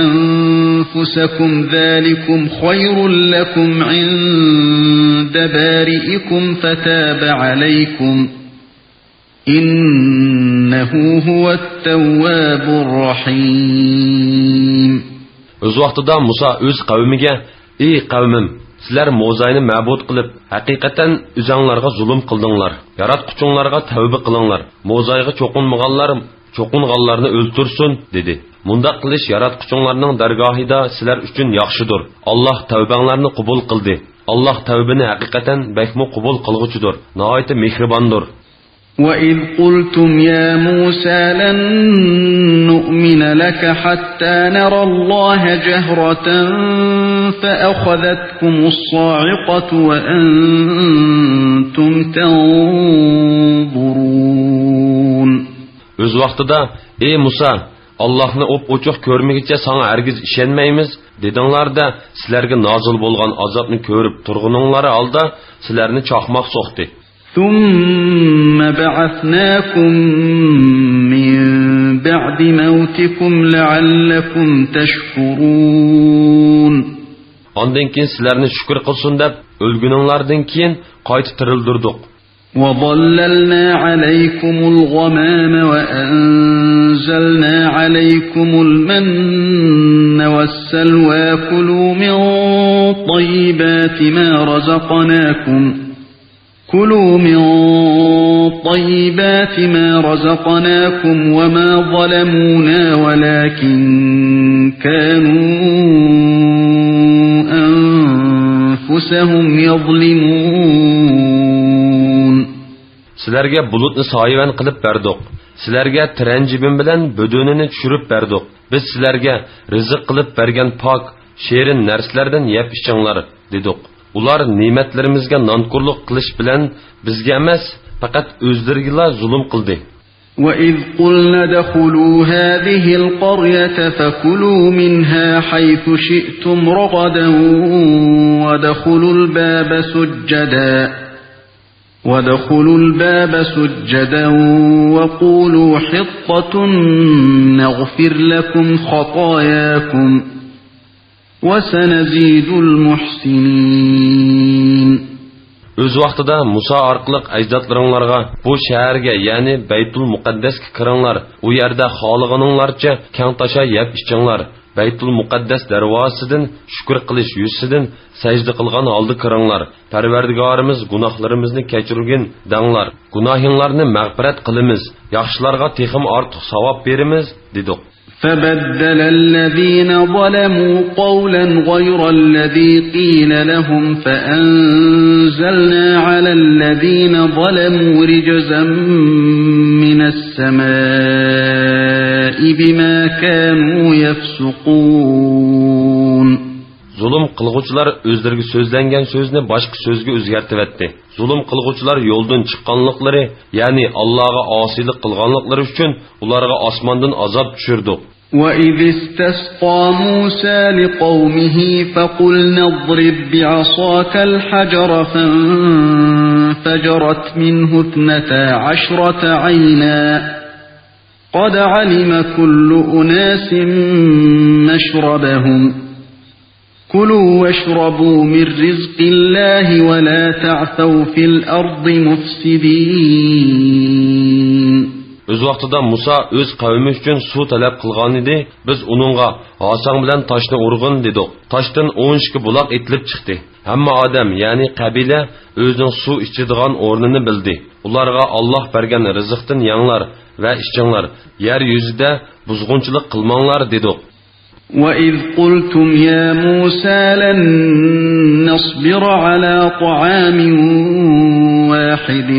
أَنفُسَكُمْ ذَٰلِكُمْ خَيْرٌ لَّكُمْ عِندَ بَارِئِكُمْ فَتَابَ عَلَيْكُمْ إِنَّهُ هُوَ التَّوَّابُ الرَّحِيمُ. ئۆز ۋاقتىدا مۇسا ئۆز قەۋمىگە: ئى قەۋمىم، سىلەر موزاينى مەبۇد قىلىپ، ھەقىقەتەن ئۆزەڭلارغا زۇلۇم قىلدىڭلار. ياراتقۇچىڭلارغا تەۋبە قىلىڭلار. موزايغا چوقۇنمىغانلار چوقۇنغانلارنى ئۆلتۈرسۇن، دېدى. مۇنداق قىلىش ياراتقۇچىڭلارنىڭ دەرگاھىدا سىلەر ئۈچۈن ياخشىدۇر. ئاللاھ تەۋبەڭلارنى قوبۇل قىلدى. ئاللاھ تەۋبىنى ھەقىقەتەن بەكمۇ قوبۇل قىلغۇچىدۇر، ناھايىتى مېھرىباندۇر. وَإِذْ قُلْتُمْ يَا مُوسَىٰ لَن نُّؤْمِنَ لَكَ حَتَّىٰ نَرَى اللَّهَ جَهْرَةً فَأَخَذَتْكُمُ الصَّاعِقَةُ وَأَنتُمْ تَنظُرُونَ. ئۆز ۋاقتىدا، ئى مۇسا، ئاللاھنى ئوپئوچۇق كۆرمىگىچە ساڭا ھەرگىز ئىشەنمەيمىز، دېدىڭلار-دە، سىلەرگە نازىل بولغان ئازابنى كۆرۈپ تۇرغىنىڭلار ھالدا سىلەرنى چاقماق سوقتى. ثُمَّ بَعَثْنَاكُم مِّن بَعْدِ مَوْتِكُمْ لَعَلَّكُمْ تَشْكُرُونَ. ئاندىن كېيىن سىلەرنى شۈكۈر قىلسۇن دەپ، ئۆلگىنىڭلاردىن كېيىن قايتا تىرىلدۈردۇق. وَظَلَّلْنَا عَلَيْكُمُ الْغَمَامَ وَأَنزَلْنَا عَلَيْكُمُ الْمَنَّ وَالسَّلْوَىٰ كُلُوا مِن طَيِّبَاتِ مَا رَزَقْنَاكُمْ كُلُوا مِن طَيِّبَاتِ مَا رَزَقْنَاكُمْ وَمَا ظَلَمُونَا وَلَٰكِن كَانُوا أَنفُسَهُمْ يَظْلِمُونَ. سىلەرگە بۇلۇتنى سايىۋەن قىلىپ بەردۇق. سىلەرگە تىرەنجىبىن بىلەن بۆدۈنىنى چۈشۈرۈپ بەردۇق. بىز سىلەرگە رىزىق قىلىپ بەرگەن پاك، شېرىن نەرسىلەردىن يەپ ئىچىڭلار، دېدۇق. ئۇلار نېمەتلىرىمىزگە نانكورلۇق قىلىش بىلەن بىزگە ئەمەس، پەقەت ئۆزلىرىگىلا زۇلۇم قىلدى. وَإِذْ قُلْنَا ادْخُلُوا هَٰذِهِ الْقَرْيَةَ فَكُلُوا مِنْهَا حَيْثُ شِئْتُمْ رَغَدًا وَادْخُلُوا الْبَابَ سُجَّدًا وَادْخُلُوا الْبَابَ سُجَّدًا وَقُولُوا حِطَّةٌ نَّغْفِرْ لَكُمْ خَطَايَاكُمْ وَسَنَزِيدُ الْمُحْسِنِينَ. ئۆز ۋاقتىدا مۇسا ئارقىلىق ئەجدادلىرىڭلارغا: بۇ شەھەرگە، يەنى بەيتۇل مۇقەددەسكە كىرىڭلار، ئۇ يەردە خالىغىنىڭلارچە كەڭ تاشاي يەپ ئىچىڭلار. بەيتۇل مۇقەددەس دەرۋازىسىدىن شۈكۈر قىلىش يۈزىسىدىن سەجدە قىلغان ھالدا كىرىڭلار. پەرۋەردىگارىمىز، گۇناھلىرىمىزنى كەچۈرگىن دەڭلار. گۇناھىڭلارنى مەغپىرەت قىلىمىز، ياخشىلارغا تېخىمۇ ئارتۇق ساۋاب بېرىمىز، دېدۇق. فبدل الذين ظلموا قولا غير الذي قيل لهم فأنزلنا على الذين ظلموا رجزا من السماء بما كانوا يفسقون. زۇلۇم قىلغۇچىلار ئۆزلىرىگە سۆزلەنگەن سۆزنى باشقا سۆزگە ئۆزگەرتىۋەتتى. زۇلۇم قىلغۇچىلار يولدىن چىققانلىقلىرى، يەنى ئاللاغا ئاسىيلىق قىلغانلىقلىرى ئۈچۈن ئۇلارغا ئاسماندىن ئازاب چۈشۈردۇق. وَإِذِ اسْتَسْقَىٰ مُوسَىٰ لِقَوْمِهِ فَقُلْنَا اضْرِب بِّعَصَاكَ الْحَجَرَ فَانفَجَرَتْ مِنْهُ اثْنَتَا عَشْرَةَ عَيْنًا قَدْ عَلِمَ كُلُّ أُنَاسٍ مَّشْرَبَهُمْ كُلُوا وَاشْرَبُوا مِن رِّزْقِ اللَّهِ وَلَا تَعْثَوْا فِي الْأَرْضِ مُفْسِدِينَ. ئۆز ۋاقتىدا مۇسا ئۆز قەۋمى ئۈچۈن سۇ تەلەپ قىلغانىدى، بىز ئۇنىڭغا، «ھاساڭ بىلەن تاشنى ئۇرغىن» دېدۇق. تاشتىن ئون ئىككى بۇلاق ئېتىلىپ چىقتى. ھەممە ئادەم، يەنى قەبىلە، ئۆزىنىڭ سۇ ئىچىدىغان ئورنىنى بىلدى. ئۇلارغا، «ئاللاھ بەرگەن رىزىقتىن يەڭلار ۋە ئىچىڭلار، يەر يۈزىدە بۇزغۇنچىلىق قىلماڭلار» دېدۇق. وَإِذْ قُلْتُمْ يَا مُوسَىٰ لَن نَّصْبِرَ عَلَىٰ طَعَامٍ وَاحِدٍ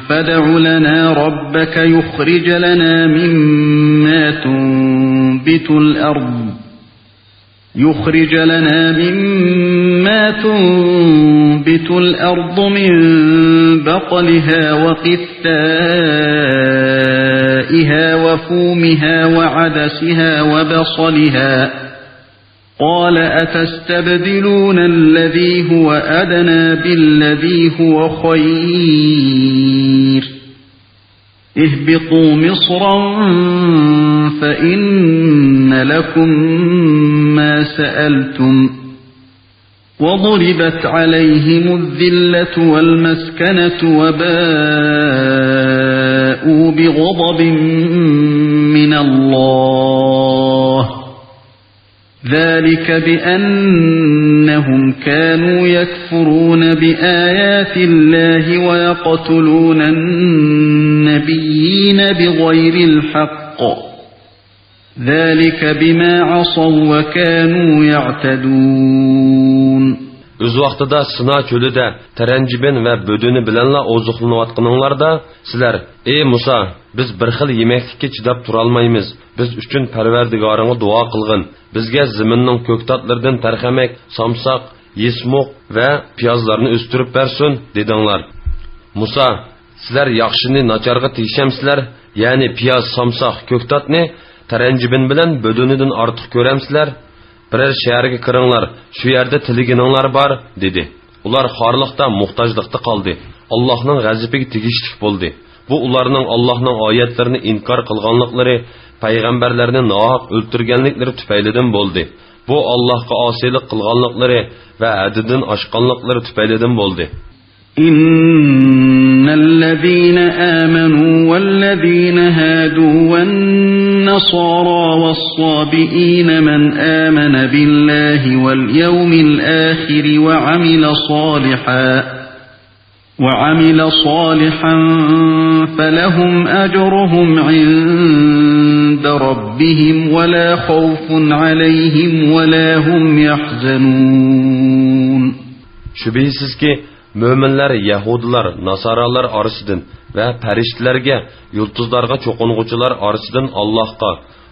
فَادْعُ لَنَا رَبَّكَ يُخْرِجْ لَنَا مِمَّا تُنبِتُ الْأَرْضُ يُخْرِجْ لَنَا مِمَّا تُنبِتُ الْأَرْضُ مِن بَقْلِهَا وَقِثَّائِهَا وَفُومِهَا وَعَدَسِهَا وَبَصَلِهَا قَالَ أَتَسْتَبْدِلُونَ الَّذِي هُوَ أَدْنَىٰ بِالَّذِي هُوَ خَيْرٌ اهْبِطُوا مِصْرًا فَإِنَّ لَكُم مَّا سَأَلْتُمْ وَضُرِبَتْ عَلَيْهِمُ الذِّلَّةُ وَالْمَسْكَنَةُ وَبَاءُوا بِغَضَبٍ مِّنَ اللَّهِ ذَٰلِكَ بِأَنَّهُمْ كَانُوا يَكْفُرُونَ بِآيَاتِ اللَّهِ وَيَقْتُلُونَ النَّبِيِّينَ بِغَيْرِ الْحَقِّ ذَٰلِكَ بِمَا عَصَوا وَّكَانُوا يَعْتَدُونَ. ئۆز ۋاقتىدا سىنا چۆلىدە تەرەنجىبىن ۋە بۆدۈنى بىلەنلا ئوزۇقلىنىۋاتقىنىڭلاردا، سىلەر، «ئەي مۇسا، بىز بىر خىل يېمەكلىككە چىداپ تۇرالمايمىز. بىز ئۈچۈن پەرۋەردىگارىڭغا دۇئا قىلغىن. بىزگە زېمىننىڭ كۆكتاتلىرىدىن تەرخەمەك، سامساق، يېسمۇق ۋە پىيازلارنى ئۆستۈرۈپ بەرسۇن» دېدىڭلار. مۇسا، سىلەر ياخشىنى ناچارغا تېگىشەمسىلەر؟ يەنى پىياز، سامساق، كۆكتاتنى تەرەنجىبىن بىلەن بۆدۈنىدىن ئارتۇق كۆرەمسىلەر؟ بىرەر شەھەرگە كىرىڭلار، شۇ يەردە تىلىگىنىڭلار بار، دېدى. ئۇلار خارلىقتا، موھتاجلىقتا قالدى. ئاللاھنىڭ غەزىپىگە تېگىشلىك بولدى. بۇ ئۇلارنىڭ ئاللاھنىڭ ئايەتلىرىنى ئىنكار قىلغانلىقلىرى، پەيغەمبەرلەرنى ناھەق ئۆلتۈرگەنلىكلىرى تۈپەيلىدىن بولدى. بۇ ئاللاھقا ئاسىيلىق قىلغانلىقلىرى ۋە ھەددىدىن ئاشقانلىقلىرى تۈپەيلىدىن بولدى. إِنَّ الَّذِينَ آمَنُوا وَالَّذِينَ هَادُوا وَالنَّصَارَىٰ وَالصَّابِئِينَ مَنْ آمَنَ بِاللَّهِ وَالْيَوْمِ الْآخِرِ وَعَمِلَ صَالِحًا وَعَمِلَ صَالِحًا فَلَهُمْ أَجْرُهُمْ عِندَ رَبِّهِمْ وَلَا خَوْفٌ عَلَيْهِمْ وَلَا هُمْ يَحْزَنُونَ. شۈبھىسىزكى، مۆمىنلەر يەھۇدىيلار، ناسارالار ئارىسىدىن ۋە پەرىشتىلەرگە، يۇلتۇزلارغا چوقۇنغۇچىلار ئارىسىدىن ئاللاھقا،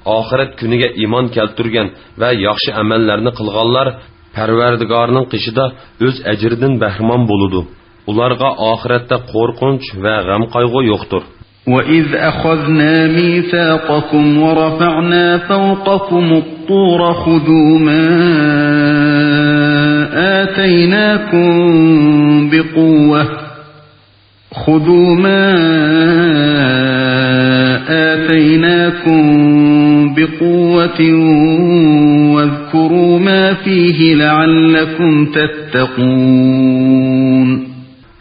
ئاخىرەت كۈنىگە ئىمان كەلتۈرگەن ۋە ياخشى ئەمەللەرنى قىلغانلار پەرۋەردىگارىنىڭ قېشىدا ئۆز ئەجرىدىن بەھرىمەن بولىدۇ. ئۇلارغا ئاخىرەتتە قورقۇنچ ۋە غەم-قايغۇ يوقتۇر. وَإِذْ أَخَذْنَا مِيثَاقَكُمْ وَرَفَعْنَا فَوْقَكُمُ الطُّورَ خُذُوا مَا آتَيْنَاكُمْ بِقُوَّةٍ خُذُوا مَا آتَيْنَاكُمْ بِقُوَّةٍ وَاذْكُرُوا مَا فِيهِ لَعَلَّكُمْ تَتَّقُونَ.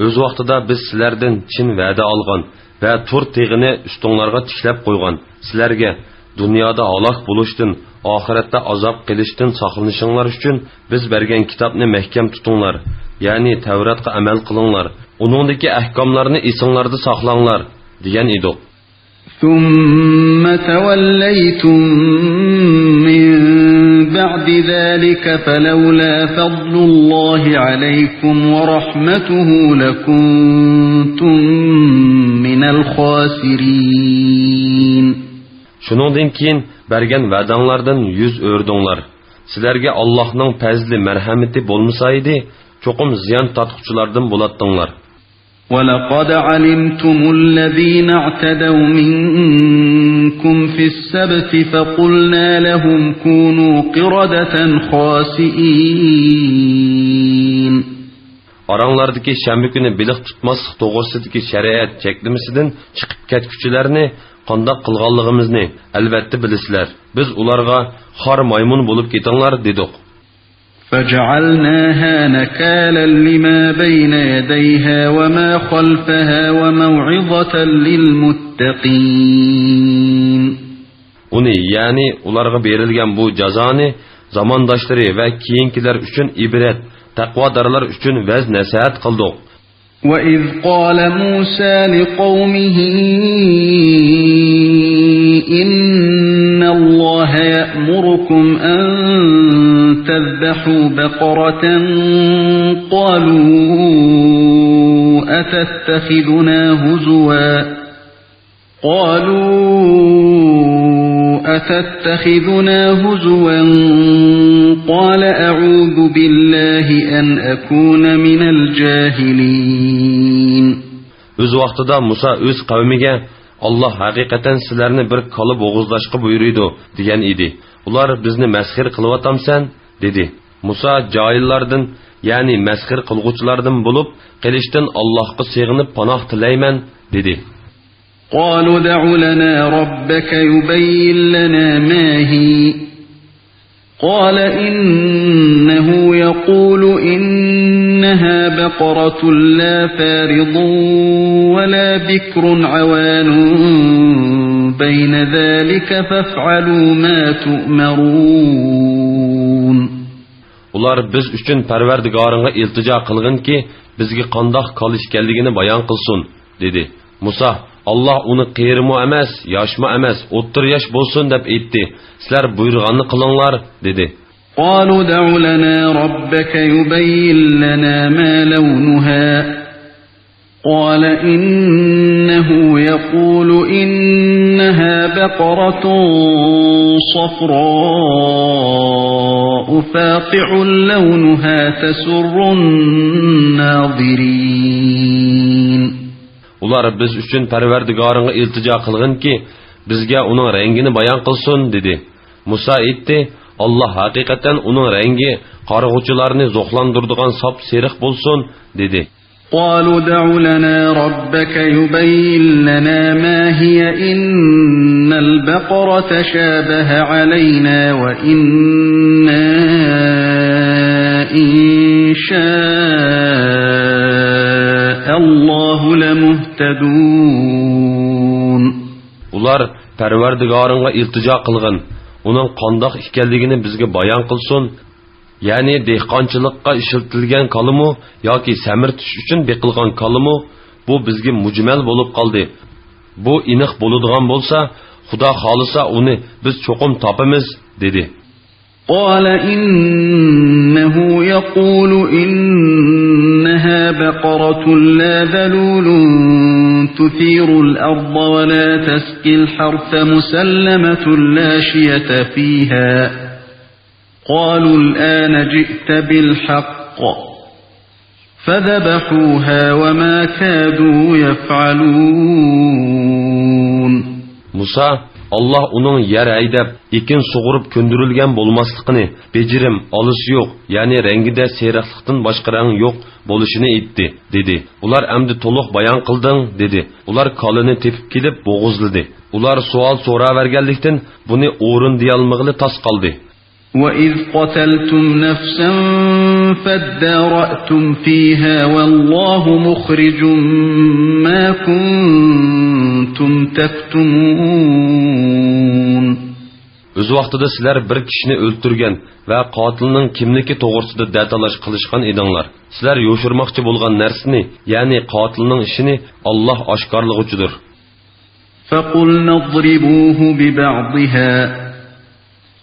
ئۆز ۋاقتىدا بىز سىلەردىن چىن ۋەدە ئالغان ۋە تۇر تېغىنى ئۈستۈڭلارغا تىكلەپ قويغان، سىلەرگە دۇنيادا ھالاك بولۇشتىن، ئاخىرەتتە ئازاب قېلىشتىن ساقلىنىشىڭلار ئۈچۈن بىز بەرگەن كىتابنى مەھكەم تۇتۇڭلار، يەنى تەۋراتقا ئەمەل قىلىڭلار، ئۇنىڭدىكى ئەھكاملارنى ئېسىڭلاردا ساقلاڭلار، دېگەن ئىدۇق. ثم توليتم من بعد ذلك فلولا فضل الله عليكم ورحمته لكنتم من الخاسرين. شۇنىڭدىن كېيىن بەرگەن ۋەدەڭلاردىن يۈز ئۆرۈدۈڭلار. سىلەرگە ئاللاھنىڭ پەزلى، مەرھەمىتى بولمىسا ئىدى، چوقۇم زىيان تارتقۇچىلاردىن بولاتتىڭلار. ولقد علمتم الذين اعتدوا منكم في السبت فقلنا لهم كونوا قردة خاسئين. ئاراڭلاردىكى شەنبە كۈنى بېلىق تۇتماسلىق توغرىسىدىكى شەرىئەت چەكلىمىسىدىن چىقىپ كەتكۈچىلەرنى قانداق قىلغانلىقىمىزنى ئەلۋەتتە بىلىسىلەر. بىز ئۇلارغا خار مايمۇن بولۇپ كېتىڭلار دېدۇق. فجعلناها نكالا لما بين يديها وما خلفها وموعظة للمتقين. ئۇنى، يەنى ئۇلارغا بېرىلگەن بۇ جازانى زامانداشلىرى ۋە كېيىنكىلەر ئۈچۈن ئىبرەت، تەقۋادارلار ئۈچۈن ۋەز-نەسىھەت قىلدۇق. وإذ قال موسى لقومه إن الله يأمركم أن تذبحوا بقرة قالوا أتتخذنا هزوا قالوا أتتخذنا هزوا قال أعوذ بالله أن أكون من الجاهلين. ئۆز ۋاقتىدا مۇسا ئۆز قەۋمىگە، «ئاللاھ ھەقىقەتەن سىلەرنى بىر كالا بوغۇزلاشقا بۇيرۇيدۇ» دېگەن ئىدى. ئۇلار، «بىزنى مەسخىرە قىلىۋاتامسەن؟» دېدى. مۇسا جاھىللاردىن، يەنى مەسخىرە قىلغۇچىلاردىن بولۇپ قېلىشتىن ئاللاھقا سېغىنىپ پاناھ تىلەيمەن، دېدى. قالوا ادع لنا ربك يبين لنا ما هي. قال إنه يقول إنها بقرة لا فارض ولا بكر عوان بين ذلك فافعلوا ما تؤمرون. ئۇلار، «بىز ئۈچۈن پەرۋەردىگارىڭغا ئىلتىجا قىلغىنكى، بىزگە قانداق كالا ئىكەنلىكىنى بايان قىلسۇن» دېدى. مۇسا، «ئاللاھ ئۇنى قېرىمۇ ئەمەس، ياشمۇ ئەمەس، ئوتتۇرا ياش بولسۇن دەپ ئېيتتى. سىلەر بۇيرۇغاننى قىلىڭلار» دېدى. قالوا ادع لنا ربك يبين لنا ما لونها. قال إنه يقول إنها بقرة صفراء فاقع لونها تسر الناظرين. ئۇلار، «بىز ئۈچۈن پەرۋەردىگارىڭغا ئىلتىجا قىلغىنكى، بىزگە ئۇنىڭ رەڭگىنى بايان قىلسۇن» دېدى. مۇسا ئېيتتى، «ئاللاھ ھەقىقەتەن ئۇنىڭ رەڭگى قارىغۇچىلارنى زوقلاندۇرىدىغان ساپسېرىق بولسۇن» دېدى. قالوا ادع لنا ربك يبين لنا ما هي إن البقر تشابه علينا وإنا إن شاء الله لمهتدون. ئۇلار، «پەرۋەردىگارىڭغا ئىلتىجا قىلغىن، ئۇنىڭ قانداق ئىكەنلىكىنى بىزگە بايان قىلسۇن.» يەنى دېھقانچىلىققا ئىشلىتىلگەن كالىمۇ ياكى سەمرىتىش ئۈچۈن بېقىلغان كالىمۇ، بۇ بىزگە مۇجمەل بولۇپ قالدى. بۇ ئېنىق بولىدىغان بولسا، خۇدا خالىسا ئۇنى بىز چوقۇم تاپىمىز، دېدى. قال إنه يقول إنها بقرة لا ذلول تثير الأرض ولا تسقي الحرث مسلمة لا شية فيها. قالوا الآن جئت بالحق فذبحوها وما كادوا يفعلون. مۇسا، «ئاللاھ ئۇنىڭ يەر ھەيدەپ، ئېكىن سۇغۇرۇپ كۆندۈرۈلگەن بولماسلىقىنى، بېجىرىم، ئالىسى يوق، يەنى رەڭگىدە سېرىقلىقتىن باشقا رەڭ يوق بولۇشىنى ئېيتتى» دېدى. ئۇلار، «ئەمدى تولۇق بايان قىلدىڭ» دېدى. ئۇلار كالىنى تېپىپ كېلىپ بوغۇزلىدى. ئۇلار سوئال سوراۋەرگەنلىكتىن، بۇنى ئورۇندىيالمىغىلى تاس قالدى. وإذ قتلتم نفسا فادارأتم فيها والله مخرج ما كنتم تكتمون. ئۆز ۋاقتىدا سىلەر بىر كىشىنى ئۆلتۈرگەن ۋە قاتىلنىڭ كىملىكى توغرىسىدا دەتالاش قىلىشقان ئىدىڭلار. سىلەر يوشۇرماقچى بولغان نەرسىنى، يەنى قاتىلنىڭ ئىشىنى، ئاللاھ ئاشكارىلىغۇچىدۇر. فقلنا اضربوه ببعضها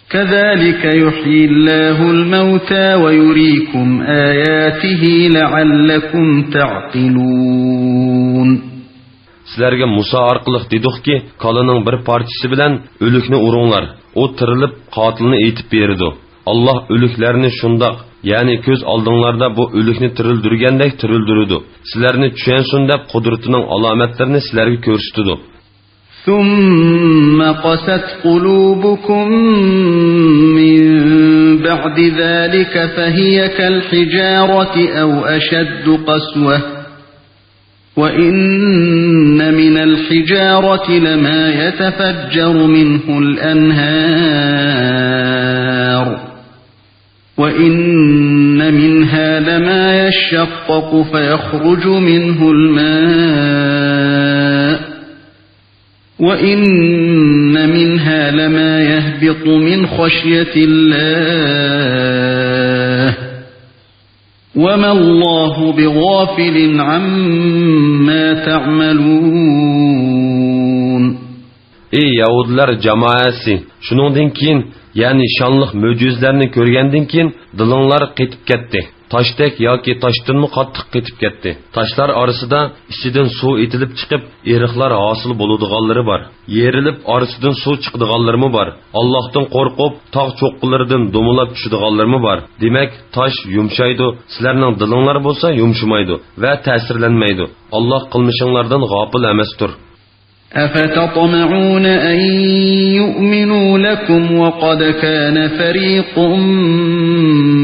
كذلك يحيي الله الموتى ويريكم آياته لعلكم تعقلون. سىلەرگە مۇسا ئارقىلىق دېدۇقكى، كالىنىڭ بىر پارچىسى بىلەن ئۆلۈكنى ئۇرۇڭلار، ئۇ تىرىلىپ، قاتىلنى ئېيتىپ بېرىدۇ. ئاللاھ ئۆلۈكلەرنى شۇنداق، يەنى كۆز ئالدىڭلاردا بۇ ئۆلۈكنى تىرىلدۈرگەندەك تىرىلدۈرىدۇ. سىلەرنى چۈشەنسۇن دەپ قۇدرىتىنىڭ ئالامەتلىرىنى سىلەرگە كۆرسىتىدۇ. ثم قست قلوبكم من بعد ذلك فهي كالحجارة أو أشد قسوة، وإن من الحجارة لما يتفجر منه الأنهار، وإن منها لما يشقق فيخرج منه الماء، وإن منها لما يهبط من خشية الله، وما الله بغافل عما تعملون. ئى يەھۇدىيلار جامائەسى! شۇنىڭدىن كېيىن، يەنى شانلىق مۆجىزىلەرنى كۆرگەندىن كېيىن دىلىڭلار قېتىپ كەتتى. تاشتەك ياكى تاشتىنمۇ قاتتىق قېتىپ كەتتى. تاشلار ئارىسىدا ئىچىدىن سۇ ئېتىلىپ چىقىپ، ئېرىقلار ھاسىل بولىدىغانلىرى بار. يېرىلىپ ئارىسىدىن سۇ چىقىدىغانلىرىمۇ بار. ئاللاھتىن قورقۇپ، تاغ چوققىلىرىدىن دومىلاپ چۈشىدىغانلىرىمۇ بار. دېمەك، تاش يۇمشايدۇ، سىلەرنىڭ دىلىڭلار بولسا يۇمشىمايدۇ ۋە تەسىرلەنمەيدۇ. ئاللاھ قىلمىشىڭلاردىن غاپىل ئەمەستۇر. أفتطمعون أن يؤمنوا لكم وقد كان فريق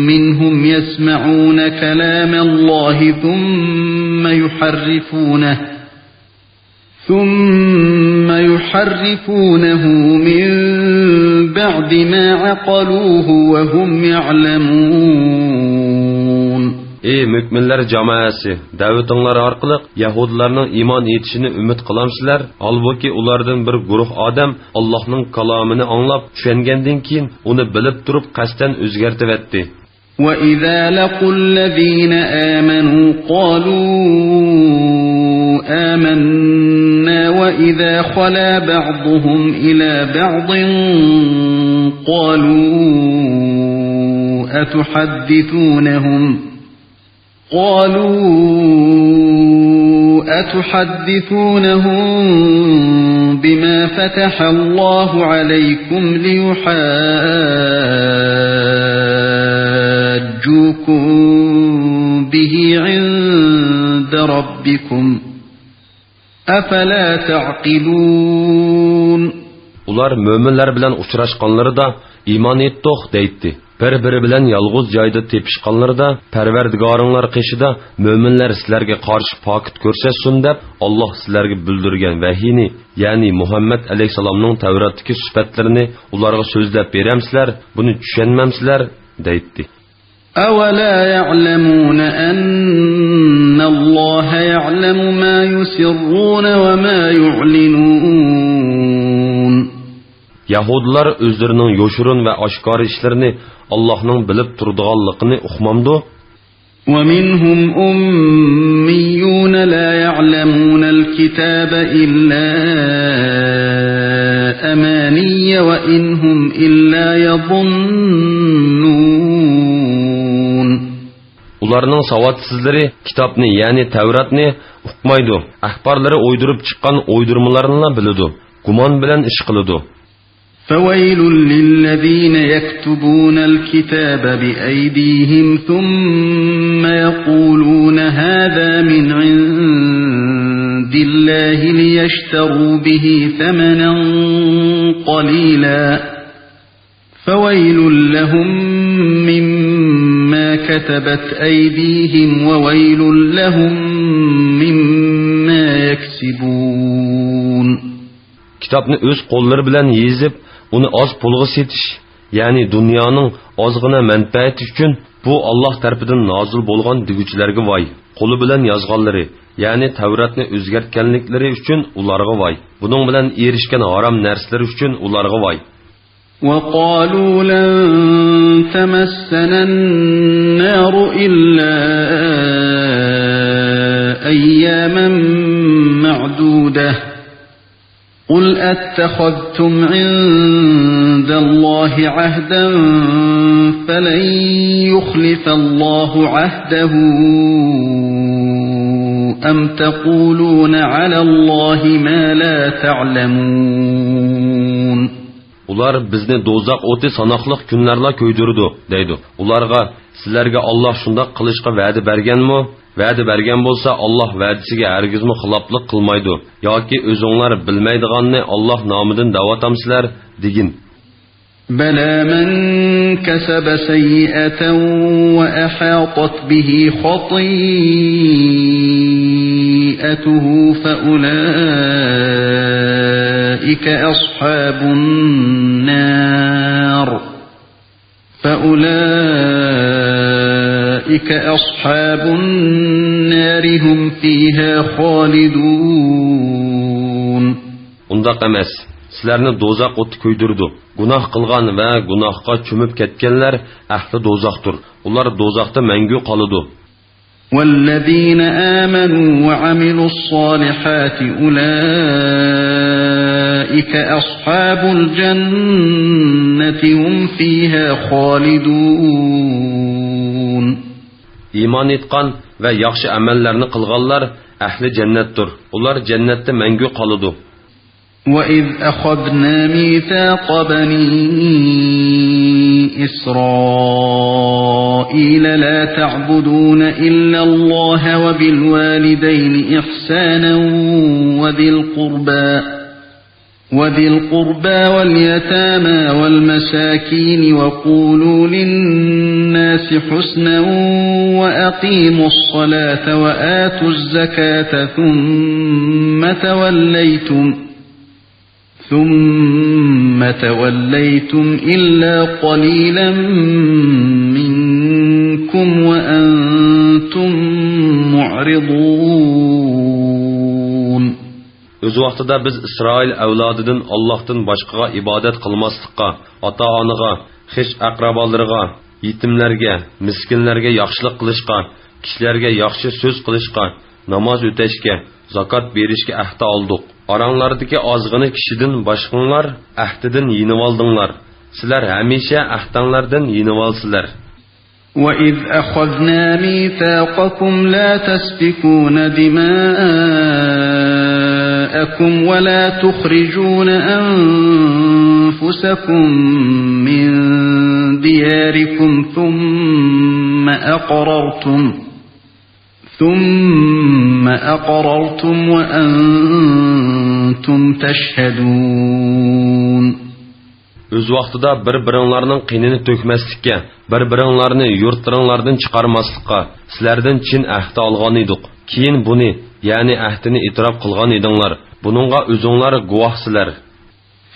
منهم يسمعون كلام الله ثم يحرفونه، ثم يحرفونه من بعد ما عقلوه وهم يعلمون. ئى مۆمىنلەر جامائەسى! دەۋىتىڭلار ئارقىلىق يەھۇدىيلارنىڭ ئىمان ئېيتىشىنى ئۈمىد قىلامسىلەر؟ ھالبۇكى، ئۇلاردىن بىر گۇرۇھ ئادەم ئاللاھنىڭ كالامىنى ئاڭلاپ چۈشەنگەندىن كېيىن، ئۇنى بىلىپ تۇرۇپ قەستەن ئۆزگەرتىۋەتتى. وإذا لقوا الذين آمنوا قالوا آمنا وإذا خلا بعضهم إلى بعض قالوا أتحدثونهم قالوا أتحدثونهم بما فتح الله عليكم ليحاجوكم به عند ربكم أفلا تعقلون. ئۇلار مۆمىنلەر بىلەن ئۇچراشقانلىرىدا ئىمان ئېيتتۇق دەيتتى. بىر-بىرى بىلەن يالغۇز جايدا تېپىشقانلىرىدا، پەرۋەردىگارىڭلار قېشىدا مۆمىنلەر سىلەرگە قارشى پاكىت كۆرسەتسۇن دەپ، ئاللاھ سىلەرگە بىلدۈرگەن ۋەھىينى، يەنى مۇھەممەد ئەلەيھىسسالامنىڭ تەۋراتتىكى سۈپەتلىرىنى ئۇلارغا سۆزلەپ بېرەمسىلەر؟ بۇنى چۈشەنمەمسىلەر؟ دەيتتى. أولا يعلمون أن الله يعلم ما يسرون وما يعلنون. يەھۇدىيلار ئۆزلىرىنىڭ يوشۇرۇن ۋە ئاشكارا ئىشلىرىنى ئاللاھنىڭ بىلىپ تۇرىدىغانلىقىنى ئۇقمامدۇ؟ ومنهم أميون لا يعلمون الكتاب إلا أماني وإن هم إلا يظنون. ئۇلارنىڭ ساۋاتسىزلىرى كىتابنى، يەنى تەۋراتنى ئۇقمايدۇ، ئەخبارلىرى ئويدۇرۇپ چىققان ئويدۇرمىلارنىلا بىلىدۇ، گۇمان بىلەن ئىش قىلىدۇ. فويل للذين يكتبون الكتاب بأيديهم ثم يقولون هذا من عند الله ليشتروا به ثمنا قليلا فويل لهم مما كتبت أيديهم وويل لهم مما يكسبون. كىتابنى ئۆز قوللىرى بىلەن يېزىپ، ئۇنى ئاز پۇلغا سېتىش، يەنى دۇنيانىڭ ئازغىنە مەنپەئەتى ئۈچۈن، بۇ ئاللاھ تەرىپىدىن نازىل بولغان دېگۈچىلەرگە ۋاي. قولى بىلەن يازغانلىرى، يەنى تەۋراتنى ئۆزگەرتكەنلىكلىرى ئۈچۈن ئۇلارغا ۋاي. بۇنىڭ بىلەن ئېرىشكەن ھارام نەرسىلىرى ئۈچۈن ئۇلارغا ۋاي. وقالوا لن تمسنا النار إلا أياما معدودة قل أتخذتم عند الله عهدا فلن يخلف الله عهده أم تقولون على الله ما لا تعلمون. ئۇلار بىزنى دوزاخ ئوتى ساناقلىق كۈنلەرلا كۆيدۈرىدۇ، دەيدۇ. ئۇلارغا، سىلەرگە ئاللاھ شۇنداق قىلىشقا ۋەدە بەرگەنمۇ؟ ۋەدە بەرگەن بولسا، ئاللاھ ۋەدىسىگە ھەرگىزمۇ خىلاپلىق قىلمايدۇ. ياكى ئۆزۈڭلار بىلمەيدىغاننى ئاللاھ نامىدىن دەۋاتامسىلەر؟ دېگىن. بلى من كسب سيئة وأحاطت به خطيئته فأولئك أصحاب النار. فأولئك أصحاب النار هم فيها خالدون. ئۇنداق ئەمەس. سىلەرنى دوزاخ ئوتى كۆيدۈرىدۇ. گۇناھ قىلغان ۋە گۇناھقا چۆمۈپ كەتكەنلەر ئەھلى دوزاختۇر. ئۇلار دوزاختا مەڭگۈ قالىدۇ. والذين آمنوا وعملوا الصالحات أولئك أصحاب الجنة هم فيها خالدون. ئىمان ئېيتقان ۋە ياخشى ئەمەللەرنى قىلغانلار ئەھلى جەننەتتۇر. ئۇلار جەننەتتە مەڭگۈ قالىدۇ. وإذ أخذنا ميثاق بني إسرائيل لا تعبدون إلا الله وبالوالدين إحسانا وذي القربى، وذي القربى واليتامى والمساكين وقولوا للناس حسنا وأقيموا الصلاة وآتوا الزكاة ثم توليتم ثم توليتم إلا قليلا منكم وأنتم معرضون. ئۆز ۋاقتىدا بىز ئىسرائىل ئەۋلادىدىن ئاللاھتىن باشقىغا ئىبادەت قىلماسلىققا، ئاتا-ئانىغا، خىش-ئەقرىبالىرىغا، يېتىملەرگە، مىسكىنلەرگە ياخشىلىق قىلىشقا، كىشىلەرگە ياخشى سۆز قىلىشقا، ناماز ئۆتەشكە، زاكات بېرىشكە ئەھدە ئالدۇق. ئاراڭلاردىكى ئازغىنە كىشىدىن باشقىڭلار ئەھدىدىن يېنىۋالدىڭلار. سىلەر ھەمىشە ئەھدىڭلاردىن يېنىۋالىسىلەر. وإذ أخذنا ميثاقكم لا تسفكون دماءكم ولا تخرجون أنفسكم من دياركم ثم أقررتم ثم أقررتم وأنتم تشهدون. ئۆز ۋاقتىدا بىر-بىرىڭلارنىڭ قېنىنى تۆكمەسلىككە، بىر-بىرىڭلارنى يۇرتلىرىڭلاردىن چىقارماسلىققا سىلەردىن چىن ئەھدە ئالغان ئىدۇق. كېيىن بۇنى، يەنى ئەھدىنى ئېتىراپ قىلغان ئىدىڭلار. بۇنىڭغا ئۆزۈڭلار گۇۋاھسىلەر.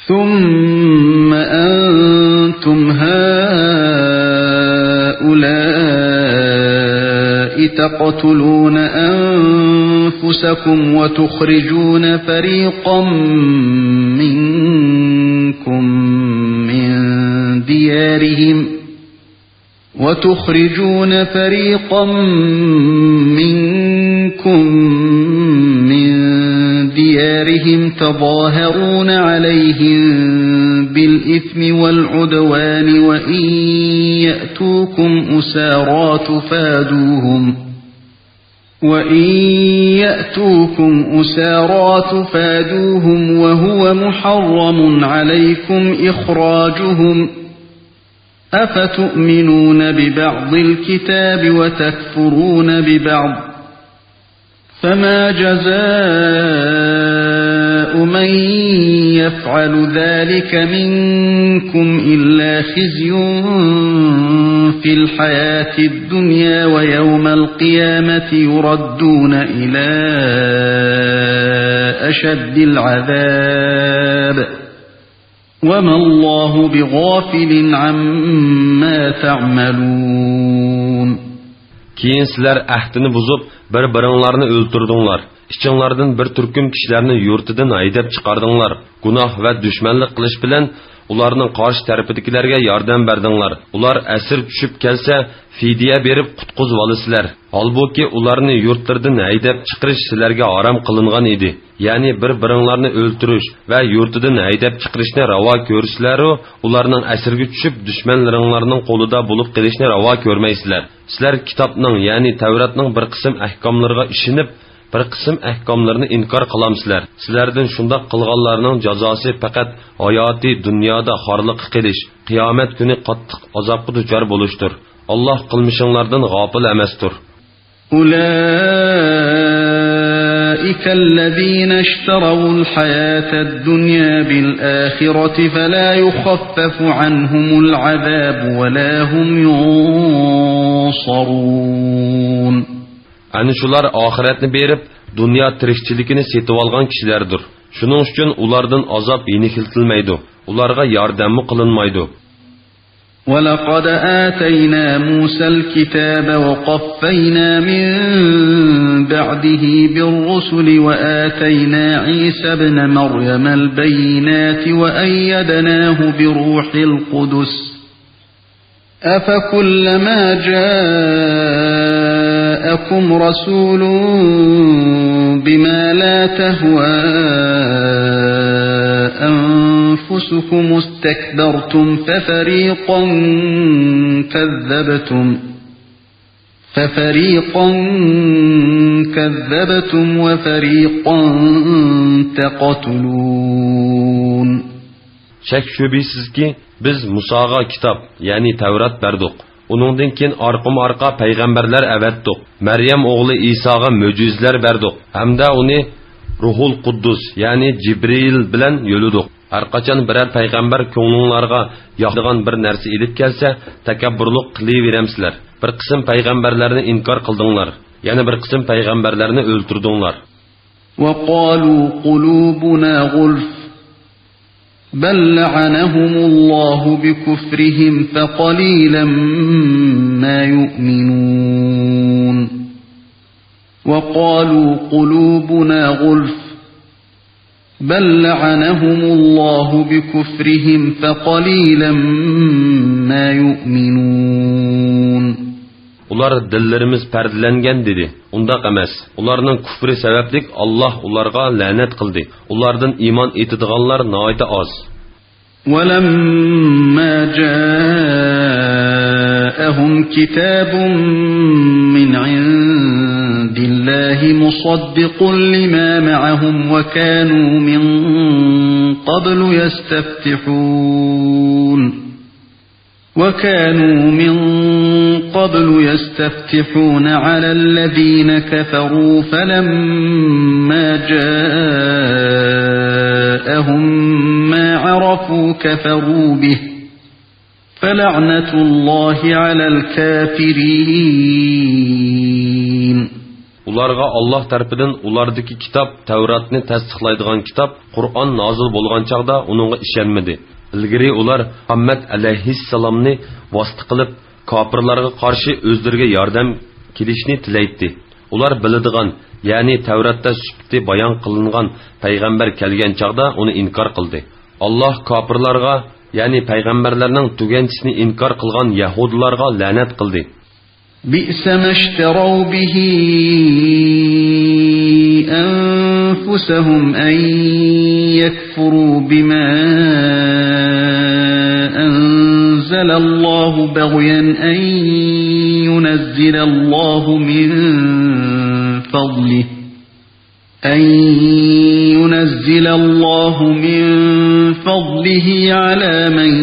ثم أنتم هؤلاء تقتلون أنفسكم وتخرجون فريقا منكم من ديارهم وتخرجون فريقا منكم من ديارهم تظاهرون عليهم بالإثم والعدوان وإن يأتوكم أسارى تفادوهم، وإن يأتوكم أسارى تفادوهم وهو محرم عليكم إخراجهم، أفتؤمنون ببعض الكتاب وتكفرون ببعض، فما جزاء من يفعل ذلك منكم إلا خزي في الحياة الدنيا ويوم القيامة يردون إلى أشد العذاب وما الله بغافل عما تعملون. كېيىن سىلەر ئەھدىنى بۇزۇپ، بىر-بىرىڭلارنى ئۆلتۈردۈڭلار. ئىچىڭلاردىن بىر تۈركۈم كىشىلەرنى يۇرتىدىن ھەيدەپ چىقاردىڭلار. گۇناھ ۋە دۈشمەنلىك قىلىش بىلەن ئۇلارنىڭ قارشى تەرىپىدىكىلەرگە ياردەم بەردىڭلار. ئۇلار ئەسىر چۈشۈپ كەلسە، فىدىيە بېرىپ قۇتقۇزۇۋالىسىلەر. ھالبۇكى، ئۇلارنى يۇرتلىرىدىن ھەيدەپ چىقىرىش سىلەرگە ھارام قىلىنغان ئىدى. يەنى بىر-بىرىڭلارنى ئۆلتۈرۈش ۋە يۇرتىدىن ھەيدەپ چىقىرىشنى راۋا كۆرسىلەرۇ، ئۇلارنىڭ ئەسىرگە چۈشۈپ، دۈشمەنلىرىڭلارنىڭ قولىدا بولۇپ قېلىشنى راۋا كۆرمەيسىلەر. سىلەر كىتابنىڭ، يەنى تەۋراتنىڭ بىر قىسىم ئەھكاملىرىغا ئىشىنىپ، بىر قىسىم ئەھكاملىرىنى ئىنكار قىلامسىلەر؟ سىلەردىن شۇنداق قىلغانلارنىڭ جازاسى پەقەت ھاياتى دۇنيادا خارلىققا قېلىش، قىيامەت كۈنى قاتتىق ئازابقا دۇچار بولۇشتۇر. ئاللاھ قىلمىشىڭلاردىن غاپىل ئەمەستۇر. أولئك الذين اشتروا الحياة الدنيا بالآخرة فلا يخفف عنهم العذاب ولا هم ينصرون. ئەنە شۇلار ئاخىرەتنى بېرىپ، دۇنيا تىرىكچىلىكىنى سېتىۋالغان كىشىلەردۇر. شۇنىڭ ئۈچۈن ئۇلاردىن ئازاب يېنىكلىتىلمەيدۇ، ئۇلارغا ياردەممۇ قىلىنمايدۇ. ولقد آتينا موسى الكتاب وقفينا من بعده بالرسل وآتينا عيسى ابن مريم البينات وأيدناه بروح القدس أفكلما جاءكم رسول بما لا تهوى أنفسكم استكبرتم ففريقا كذبتم، ففريقا كذبتم وفريقا تقتلون. شەك-شۈبھىسىزكى، بىز مۇساغا كىتاب، يەنى تەۋرات بەردۇق. ئۇنىڭدىن كېيىن ئارقىمۇ-ئارقا پەيغەمبەرلەر ئەۋەتتۇق. مەريەم ئوغلى ئىساغا مۆجىزىلەر بەردۇق ھەمدە ئۇنى روھۇل قۇددۇس، يەنى جىبرىئىل بىلەن يۆلىدۇق. ھەرقاچان بىرەر پەيغەمبەر كۆڭلۈڭلارغا ياقىدىغان بىر نەرسە ئېلىپ كەلسە، تەكەببۇرلۇق قىلىۋېرەمسىلەر؟ بىر قىسىم پەيغەمبەرلەرنى ئىنكار قىلدىڭلار، يەنە بىر قىسىم پەيغەمبەرلەرنى ئۆلتۈردۈڭلار. وقالوا قلوبنا غلف بل لعنهم الله بكفرهم فقليلا ما يؤمنون. وقالوا قلوبنا غلف بل لعنهم الله بكفرهم فقليلا ما يؤمنون. ئۇلار دىللىرىمىز پەردىلەنگەن دېدى. ئۇنداق ئەمەس. ئۇلارنىڭ كۇفرى سەۋەبلىك ئاللاھ ئۇلارغا لەنەت قىلدى. ئۇلاردىن ئىمان ئېيتىدىغانلار ناھايىتى ئاز. ولما جاءهم كتاب من عند الله مصدق لما معهم وكانوا من قبل يستفتحون وكانوا من قبل يستفتحون على الذين كفروا فلما جاءهم ما عرفوا كفروا به فلعنة الله على الكافرين. ئۇلارغا ئاللاھ تەرىپىدىن ئۇلاردىكى كىتاب، تەۋراتنى تەستىقلايدىغان كىتاب، قۇرئان نازىل بولغان چاغدا ئۇنىڭغا ئىشەنمىدى. ئىلگىرى ئۇلار مۇھەممەد ئەلەيھىسسالامنى ۋاسىتە قىلىپ، كاپىرلارغا قارشى ئۆزلىرىگە ياردەم كېلىشىنى تىلەيتتى. ئۇلار بىلىدىغان، يەنى تەۋراتتا سۈپىتى بايان قىلىنغان پەيغەمبەر كەلگەن چاغدا ئۇنى ئىنكار قىلدى. ئاللاھ كاپىرلارغا، يەنى پەيغەمبەرلەرنىڭ تۈگەنچىسىنى ئىنكار قىلغان يەھۇدىيلارغا لەنەت قىلدى. بئس ما اشتروا به أنفسهم أن يكفروا بما أنزل الله بغيا أن ينزل الله من فضله أن ينزل الله من فضله على من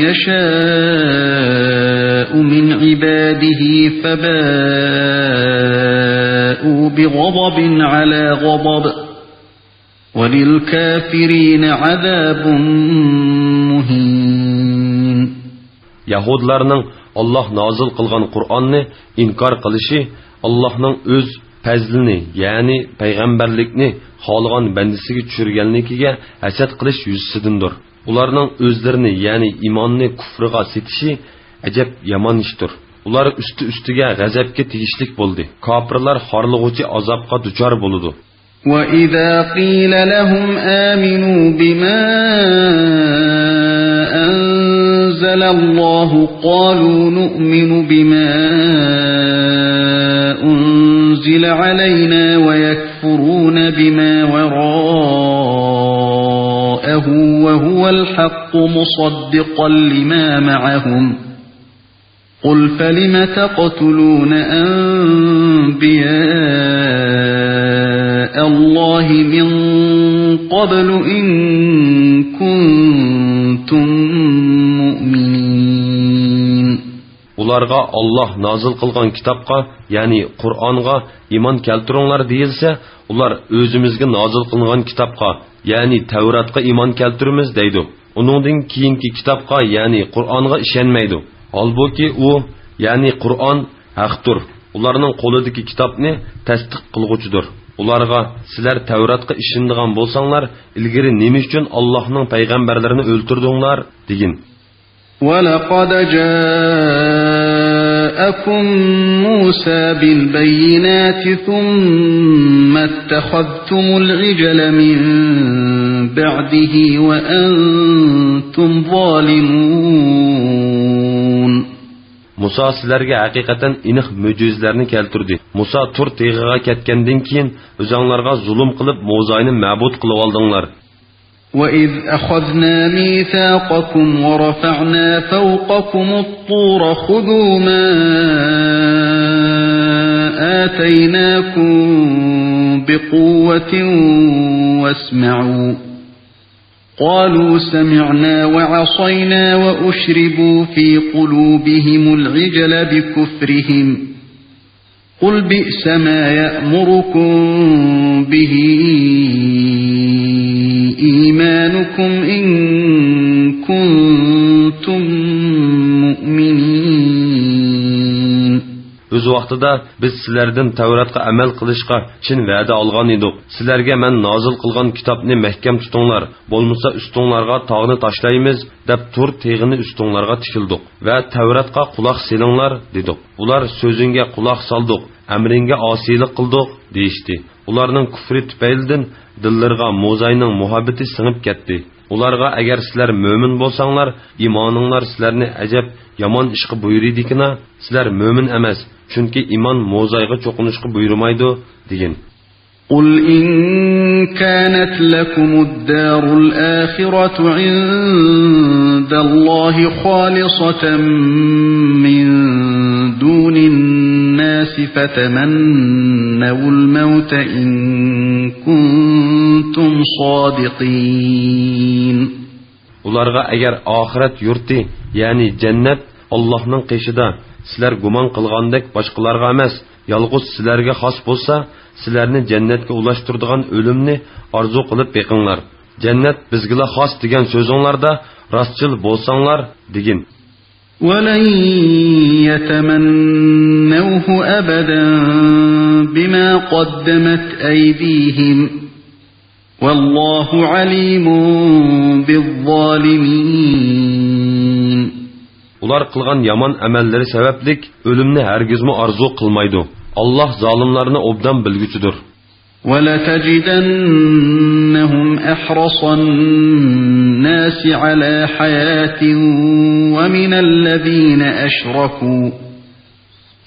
يشاء من عباده فباءوا بغضب على غضب وللكافرين عذاب مهين. يەھۇدىيلارنىڭ ئاللاھ نازىل قىلغان قۇرئاننى ئىنكار قىلىشى ئاللاھنىڭ ئۆز پەزلىنى، يەنى پەيغەمبەرلىكنى خالىغان بەندىسىگە چۈشۈرگەنلىكىگە ھەسەت قىلىش يۈزىسىدىندۇر. ئۇلارنىڭ ئۆزلىرىنى، يەنى ئىماننى كۇفرىغا سېتىشى ئەجەب يامان ئىشتۇر. ئۇلار ئۈستى-ئۈستىگە غەزەپكە تېگىشلىك بولدى. كاپىرلار خارلىغۇچى ئازابقا دۇچار بولىدۇ. وَإِذَا قِيلَ لَهُمْ آمِنُوا بِمَا أَنزَلَ اللَّهُ قَالُوا نُؤْمِنُ بِمَا أُنزِلَ عَلَيْنَا وَيَكْفُرُونَ بِمَا وَرَاءَهُ وَهُوَ الْحَقُّ مُصَدِّقًا لِمَا مَعَهُمْ. قُلْ فَلِمَ تَقْتُلُونَ أَنْبِيَاءَ اللَّهِ مِنْ قَبْلُ إِنْ كُنْتُمْ مُؤْمِنِينَ. ئۇلارغا ئاللاھ نازىل قىلغان كىتابقا، يەنى قۇرئانغا ئىمان كەلتۈرۈڭلار دېيىلسە، ئۇلار ئۆزىمىزگە نازىل قىلىنغان كىتابقا، يەنى تەۋراتقا ئىمان كەلتۈرىمىز دەيدۇ. ئۇنىڭدىن كېيىنكى كىتابقا، يەنى قۇرئانغا ئىشەنمەيدۇ. ھالبۇكى، ئۇ، يەنى قۇرئان، ھەقتۇر. ئۇلارنىڭ قولىدىكى كىتابنى تەستىق قىلغۇچىدۇر. ئۇلارغا، سىلەر تەۋراتقا ئىشىنىدىغان بولساڭلار، ئىلگىرى نېمە ئۈچۈن ئاللاھنىڭ پەيغەمبەرلىرىنى ئۆلتۈردۈڭلار؟ دېگىن. وَلَقَدْ جَاءَكُمْ مُوسَىٰ بِالْبَيِّنَاتِ ثُمَّ اتَّخَذْتُمُ الْعِجْلَ مِنْ بَعْدِهِ وَأَنْتُمْ ظَالِمُونَ. مۇسا سىلەرگە ھەقىقەتەن ئېنىق مۆجىزىلەرنى كەلتۈردى. مۇسا تۇر تېغىغا كەتكەندىن كېيىن، ئۆزۈڭلارغا زۇلۇم قىلىپ، موزاينى مەبۇد قىلىۋالدىڭلار. وَإِذْ أَخَذْنَا مِيثَاقَكُمْ وَرَفَعْنَا فَوْقَكُمُ الطُّورَ خُذُوا مَا آتَيْنَاكُمْ بِقُوَّةٍ وَاسْمَعُوا. قَالُوا سَمِعْنَا وَعَصَيْنَا وَأُشْرِبُوا فِي قُلُوبِهِمُ الْعِجْلَ بِكُفْرِهِمْ. قُلْ بِئْسَ مَا يَأْمُرُكُمْ بِهِ إِيمَانُكُمْ إِنْ كُنْتُمْ مُؤْمِنِينَ. ئۆز ۋاقتىدا بىز سىلەردىن تەۋراتقا ئەمەل قىلىشقا چىن ۋەدە ئالغان ئىدۇق. سىلەرگە مەن نازىل قىلغان كىتابنى مەھكەم تۇتۇڭلار، بولمىسا ئۈستۈڭلارغا تاغنى تاشلايمىز، دەپ تۇر تېغىنى ئۈستۈڭلارغا تىكىلدۇق ۋە تەۋراتقا قۇلاق سېلىڭلار، دېدۇق. ئۇلار سۆزۈڭگە قۇلاق سالدۇق، ئەمرىڭگە ئاسىيلىق قىلدۇق، دېيىشتى. ئۇلارنىڭ كۈفرى تۈپەيلىدىن دىللىرىغا موزاينىڭ مۇھەببىتى سىڭىپ كەتتى. ئۇلارغا، ئەگەر سىلەر مۆمىن بولساڭلار، ئىمانىڭلار سىلەرنى ئەجەب يامان ئىشقا بۇيرۇيدىكىنا، سىلەر مۆمىن ئەمەس، چۈنكى ئىمان موزايغا چوقۇنۇشقا بۇيرۇمايدۇ، دېگىن. قُلْ إِنْ كَانَتْ لَكُمُ الدَّارُ الْآخِرَةُ عِنْدَ اللَّهِ خَالِصَةً مِنْ دُونِ النَّاسِ فَتَمَنَّوُا الْمَوْتَ إِنْ كُنْتُمْ صَادِقِينَ. ئۇلارغا، ئەگەر ئاخىرەت يۇرتى، يەنى جەننەت، ئاللاھنىڭ قېشىدا سىلەر گۇمان قىلغاندەك باشقىلارغا ئەمەس، يالغۇز سىلەرگە خاس بولسا، سىلەرنى جەننەتكە ئۇلاشتۇرىدىغان ئۆلۈمنى ئارزۇ قىلىپ بېقىڭلار. جەننەت بىزگىلا خاس دېگەن سۆزۈڭلاردا راستچىل بولساڭلار، دېگىن. وَلَنْ يَتَمَنَّوْهُ أَبَدًا بِمَا قَدَّمَتْ أَيْدِيهِمْ وَاللَّهُ عَلِيمٌ بِالظَّالِمِينَ. ئۇلار قىلغان يامان ئەمەللىرى سەۋەبلىك ئۆلۈمنى ھەرگىزمۇ ئارزۇ قىلمايدۇ. ئاللاھ زالىملارنى ئوبدان بىلگۈچىدۇر. وَلَتَجِدَنَّهُمْ أَحْرَصَ النَّاسِ عَلَىٰ حَيَاةٍ وَمِنَ الَّذِينَ أَشْرَكُوا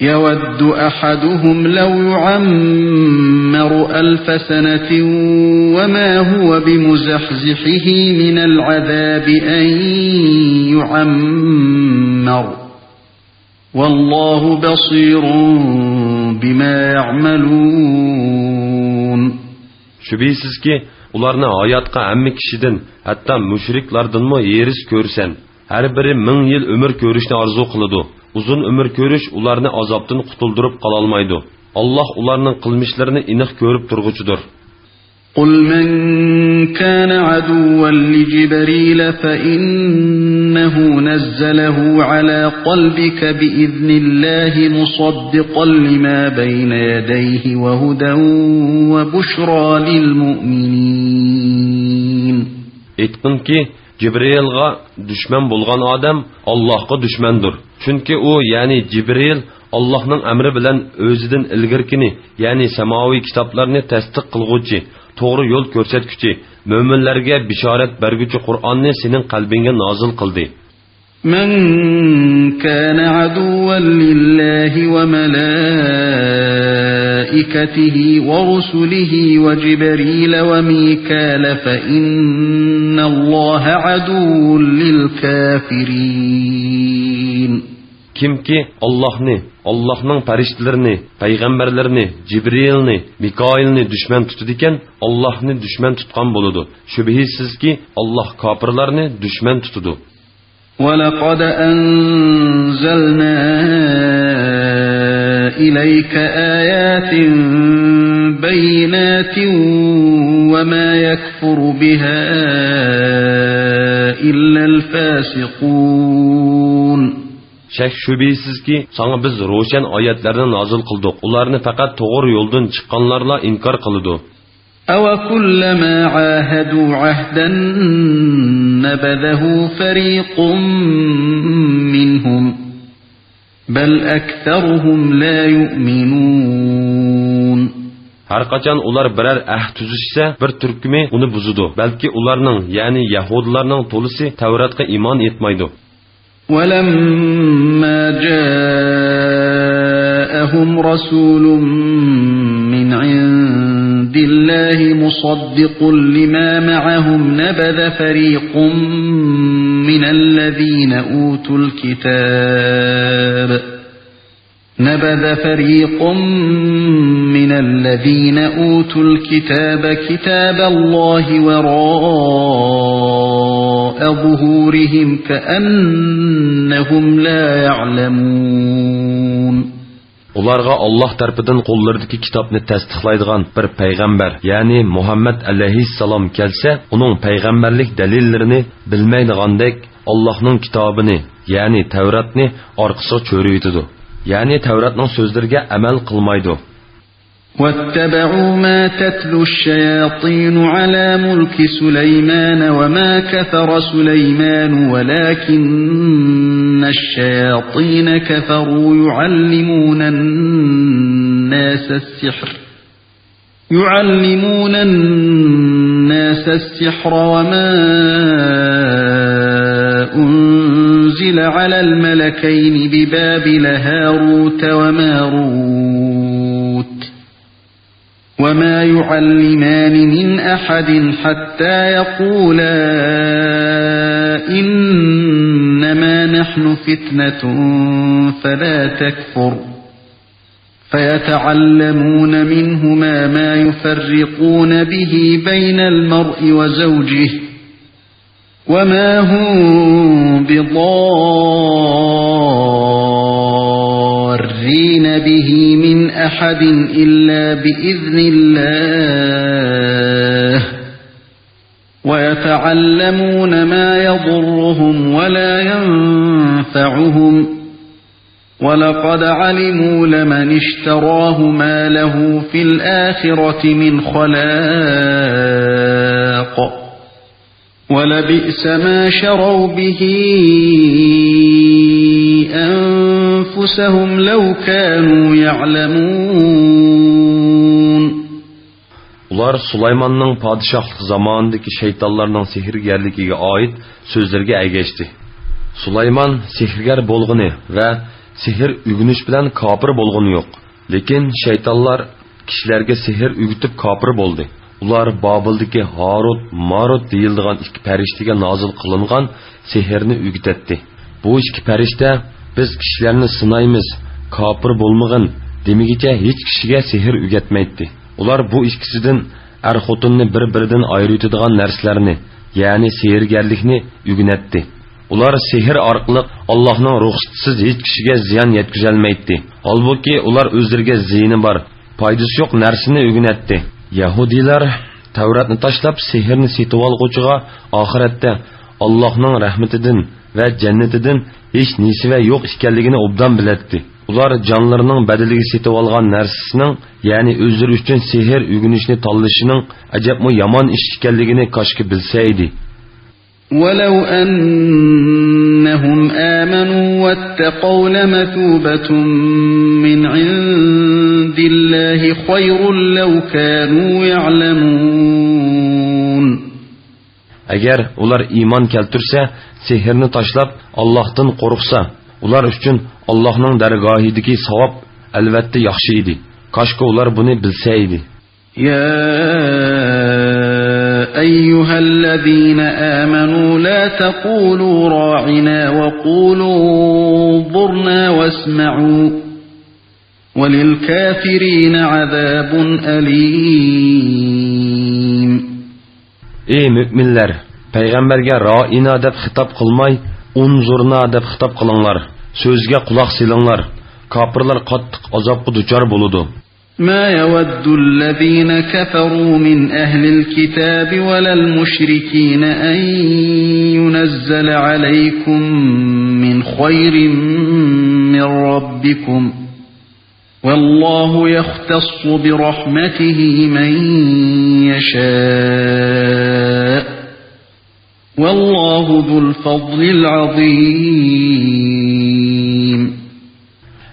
يَوَدُّ أَحَدُهُمْ لَوْ يُعَمَّرُ أَلْفَ سَنَةٍ وَمَا هُوَ بِمُزَحْزِحِهِ مِنَ الْعَذَابِ أَنْ يُعَمَّرَ وَاللَّهُ بَصِيرٌ بِمَا يَعْمَلُونَ. شۈبھىسىزكى، ئۇلارنى ھاياتقا ھەممە كىشىدىن، ھەتتا مۇشرىكلاردىنمۇ ھېرىس كۆرىسەن. ھەر بىرى مىڭ يىل ئۆمۈر كۆرۈشنى ئارزۇ قىلىدۇ. ئۇزۇن ئۆمۈر كۆرۈش ئۇلارنى ئازابتىن قۇتۇلدۇرۇپ قالالمايدۇ. ئاللاھ ئۇلارنىڭ قىلمىشلىرىنى ئېنىق كۆرۈپ تۇرغۇچىدۇر. قُلْ مَنْ كَانَ عَدُوًّا لِجِبْرِيلَ فَإِنَّهُ نَزَّلَهُ عَلَىٰ قَلْبِكَ بِإِذْنِ اللَّهِ مُصَدِّقًا لِمَا بَيْنَ يَدَيْهِ وَهُدًى وَبُشْرَىٰ لِلْمُؤْمِنِينَ. ئېيتقىنكى، جىبرىئىلغا دۈشمەن بولغان ئادەم ئاللاھقا دۈشمەندۇر. چۈنكى ئۇ، يەنى جىبرىئىل، ئاللاھنىڭ ئەمرى بىلەن ئۆزىدىن ئىلگىرىكىنى، يەنى سەماۋىي كىتابلارنى تەستىق قىلغۇچى، توغرا يول كۆرسەتكۈچى، مۆمىنلەرگە بېشارەت بەرگۈچى قۇرئاننى سېنىڭ قەلبىڭگە نازىل قىلدى. من كان عدوا لله وملائكته ورسله وجبريل وميكال فإن الله عدو للكافرين. كىمكى ئاللاھنى، ئاللاھنىڭ پەرىشتىلىرىنى، پەيغەمبەرلىرىنى، جىبرىئىلنى، مىكائىلنى دۈشمەن تۇتىدىكەن، ئاللاھنى دۈشمەن تۇتقان بولىدۇ. شۈبھىسىزكى، ئاللاھ كاپىرلارنى دۈشمەن تۇتىدۇ. ولقد أنزلنا إليك آيات بينات وما يكفر بها إلا الفاسقون. شەك-شۈبھىسىزكى، ساڭا بىز روشەن ئايەتلەرنى نازىل قىلدۇق. ئۇلارنى پەقەت توغرا يولدىن چىققانلارلا ئىنكار قىلىدۇ. أوكلما عاهدوا عهدا نبذه فريق منهم بل أكثرهم لا يؤمنون. ھەرقاچان ئۇلار بىرەر ئەھد تۈزۈشسە، بىر تۈركۈمى ئۇنى بۇزىدۇ. بەلكى ئۇلارنىڭ، يەنى يەھۇدىيلارنىڭ تولىسى تەۋراتقا ئىمان ئېيتمايدۇ. ولما جاءهم رسول من عند الله مصدق لما معهم نبذ فريق من الذين أوتوا الكتاب نبذ فريق من الذين أوتوا الكتاب كتاب الله وراء ظهورهم كأنهم لا يعلمون. ئۇلارغا ئاللاھ تەرىپىدىن قوللىرىدىكى كىتابنى تەستىقلايدىغان بىر پەيغەمبەر، يەنى مۇھەممەد ئەلەيھىسسالام كەلسە، ئۇنىڭ پەيغەمبەرلىك دەلىللىرىنى بىلمەيدىغاندەك، ئاللاھنىڭ كىتابىنى، يەنى تەۋراتنى ئارقىسىغا چۆرۈۋېتىدۇ. يەنى تەۋراتنىڭ سۆزلىرىگە ئەمەل قىلمايدۇ. واتبعوا ما تتلو الشياطين على ملك سليمان وما كفر سليمان ولكن الشياطين كفروا يعلمون الناس السحر يعلمون الناس السحر وما أنزل على الملكين ببابل هاروت وماروت وما يعلمان من أحد حتى يقولا إنما نحن فتنة فلا تكفر فيتعلمون منهما ما يفرقون به بين المرء وزوجه وما هم بضارين به من أحد إلا بإذن الله ويتعلمون ما يضرهم ولا ينفعهم ولقد علموا لمن اشتراه ما له في الآخرة من خلاق ولبئس ما شروا به أنفسهم لو كانوا يعلمون. ئۇلار سۇلايماننىڭ پادىشاھلىق زامانىدىكى شەيتانلارنىڭ سېھىرگەرلىكىگە ئائىت سۆزلىرىگە ئەگەشتى. سۇلايمان سېھىرگەر بولغىنى ۋە سېھىر ئۆگىنىش بىلەن كاپىر بولغىنى يوق. لېكىن شەيتانلار كىشىلەرگە سېھىر ئۆگىتىپ كاپىر بولدى. ئۇلار بابىلدىكى ھاروت، ماروت دېيىلىدىغان ئىككى پەرىشتىگە نازىل قىلىنغان سېھىرنى ئۆگىتەتتى. بۇ ئىككى پەرىشتە، «بىز كىشىلەرنى سىنايمىز، كاپىر بولمىغىن» دېمىگىچە ھېچ كىشىگە سېھىر ئۆگەتمەيتتى. ئۇلار بۇ ئىككىسىدىن ئەر-خوتۇننى بىر-بىرىدىن ئايرىۋېتىدىغان نەرسىلەرنى، يەنى سېھىرگەرلىكنى ئۆگىنەتتى. ئۇلار سېھىر ئارقىلىق ئاللاھنىڭ رۇخسىتىسىز ھېچ كىشىگە زىيان يەتكۈزەلمەيتتى. ھالبۇكى، ئۇلار ئۆزلىرىگە زىيىنى بار، پايدىسى يوق نەرسىنى ئۆگىنەتتى. يەھۇدىيلار تەۋراتنى تاشلاپ، سېھىرنى سېتىۋالغۇچىغا ئاخىرەتتە ئاللاھنىڭ رەھمىتىدىن ۋە جەننىتىدىن ھېچ نېسىۋە يوق ئىكەنلىكىنى ئوبدان بىلەتتى. ئۇلار جانلىرىنىڭ بەدىلىگە سېتىۋالغان نەرسىسىنىڭ، يەنى ئۆزلىرى ئۈچۈن سېھىر ئۆگىنىشنى تاللىشىنىڭ ئەجەبمۇ يامان ئىش ئىكەنلىكىنى كاشكى بىلسە ئىدى. وَلَوْ أَنَّهُمْ آمَنُوا وَاتَّقَوْا لَمَثُوبَةٌ مِّنْ عِندِ اللَّهِ خَيْرٌ لَّوْ كَانُوا يَعْلَمُونَ. ئەگەر ئۇلار ئىمان كەلتۈرسە، سېھىرنى تاشلاپ، ئاللاھتىن قورقسا، ئۇلار ئۈچۈن ئاللاھنىڭ دەرگاھىدىكى ساۋاب ئەلۋەتتە ياخشى ئىدى. كاشكى ئۇلار بۇنى بىلسە ئىدى. يَا أَيُّهَا الَّذِينَ آمَنُوا لَا تَقُولُوا رَاعِنَا وَقُولُوا انظُرْنَا وَاسْمَعُوا وَلِلْكَافِرِينَ عَذَابٌ أَلِيمٌ. ئەي مۆمىنلەر، پەيغەمبەرگە رائىنا دەپ خىتاب قىلماي، ئۇنزۇرنا دەپ خىتاب قىلىڭلار. سۆزىگە قۇلاق سېلىڭلار. كاپىرلار قاتتىق ئازابقا دۇچار بولىدۇ. مَا يَوَدُّ الَّذِينَ كَفَرُوا مِنْ أَهْلِ الْكِتَابِ وَلَا الْمُشْرِكِينَ أَنْ يُنَزَّلَ عَلَيْكُمْ مِنْ خَيْرٍ مِنْ رَبِّكُمْ، وَاللَّهُ يَخْتَصُّ بِرَحْمَتِهِ مَنْ يَشَاءُ، وَاللَّهُ ذُو الْفَضْلِ الْعَظِيمِ.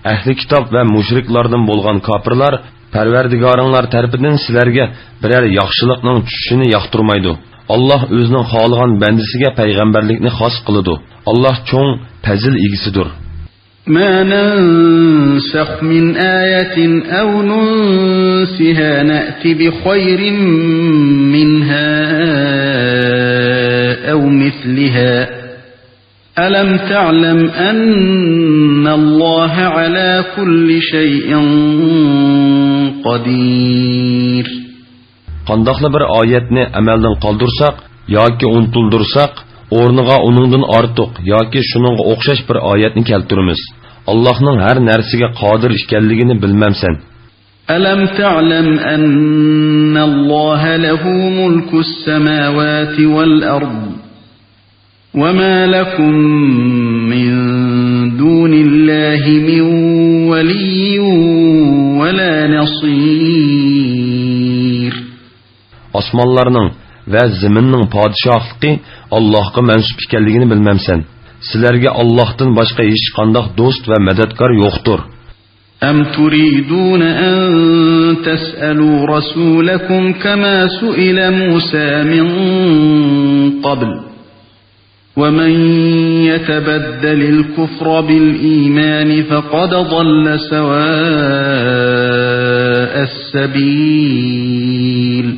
ئەھلى كىتاب ۋە مۇشرىكلاردىن بولغان كاپىرلار پەرۋەردىگارىڭلار تەرىپىدىن سىلەرگە بىرەر ياخشىلىقنىڭ چۈشۈشىنى ياقتۇرمايدۇ. ئاللاھ ئۆزىنىڭ خالىغان بەندىسىگە پەيغەمبەرلىكنى خاس قىلىدۇ. ئاللاھ چوڭ پەزىل ئىگىسىدۇر. مَا نَنْسَخْ مِنْ آيَةٍ أَوْ نُنْسِهَا نَأْتِ بِخَيْرٍ مِنْهَا أَوْ مِثْلِهَا أَلَمْ تَعْلَمْ أَنَّ اللَّهَ عَلَى كُلِّ شَيْءٍ قَدِيرٌ. قانداقلا بىر ئايەتنى ئەمەلدىن قالدۇرساق ياكى ئۇنتۇلدۇرساق، ئورنىغا ئۇنىڭدىن ئارتۇق ياكى شۇنىڭغا ئوخشاش بىر ئايەتنى كەلتۈرىمىز. ئاللاھنىڭ ھەر نەرسىگە قادىر ئىكەنلىكىنى بىلمەمسەن؟ أَلَمْ تَعْلَمْ أَنَّ اللَّهَ لَهُ مُلْكُ السَّمَاوَاتِ وَالْأَرْضِ وَمَا لَكُمْ مِنْ دُونِ اللَّهِ مِنْ وَلِيٍّ وَلَا نَصِيرٍ. ئاسمانلارنىڭ ۋە زېمىننىڭ پادىشاھلىقى ئاللاھقا مەنسۇپ ئىكەنلىكىنى بىلمەمسەن؟ سىلەرگە ئاللاھتىن باشقا ھېچقانداق دوست ۋە مەدەتكار يوقتۇر. أَمْ تُرِيدُونَ أَنْ تَسْأَلُوا رَسُولَكُمْ كَمَا سُئِلَ مُوسَى مِنْ قَبْلُ وَمَنْ يَتَبَدَّلِ الْكُفْرَ بِالْإِيمَانِ فَقَدْ ضَلَّ سَوَاءَ السَّبِيلِ.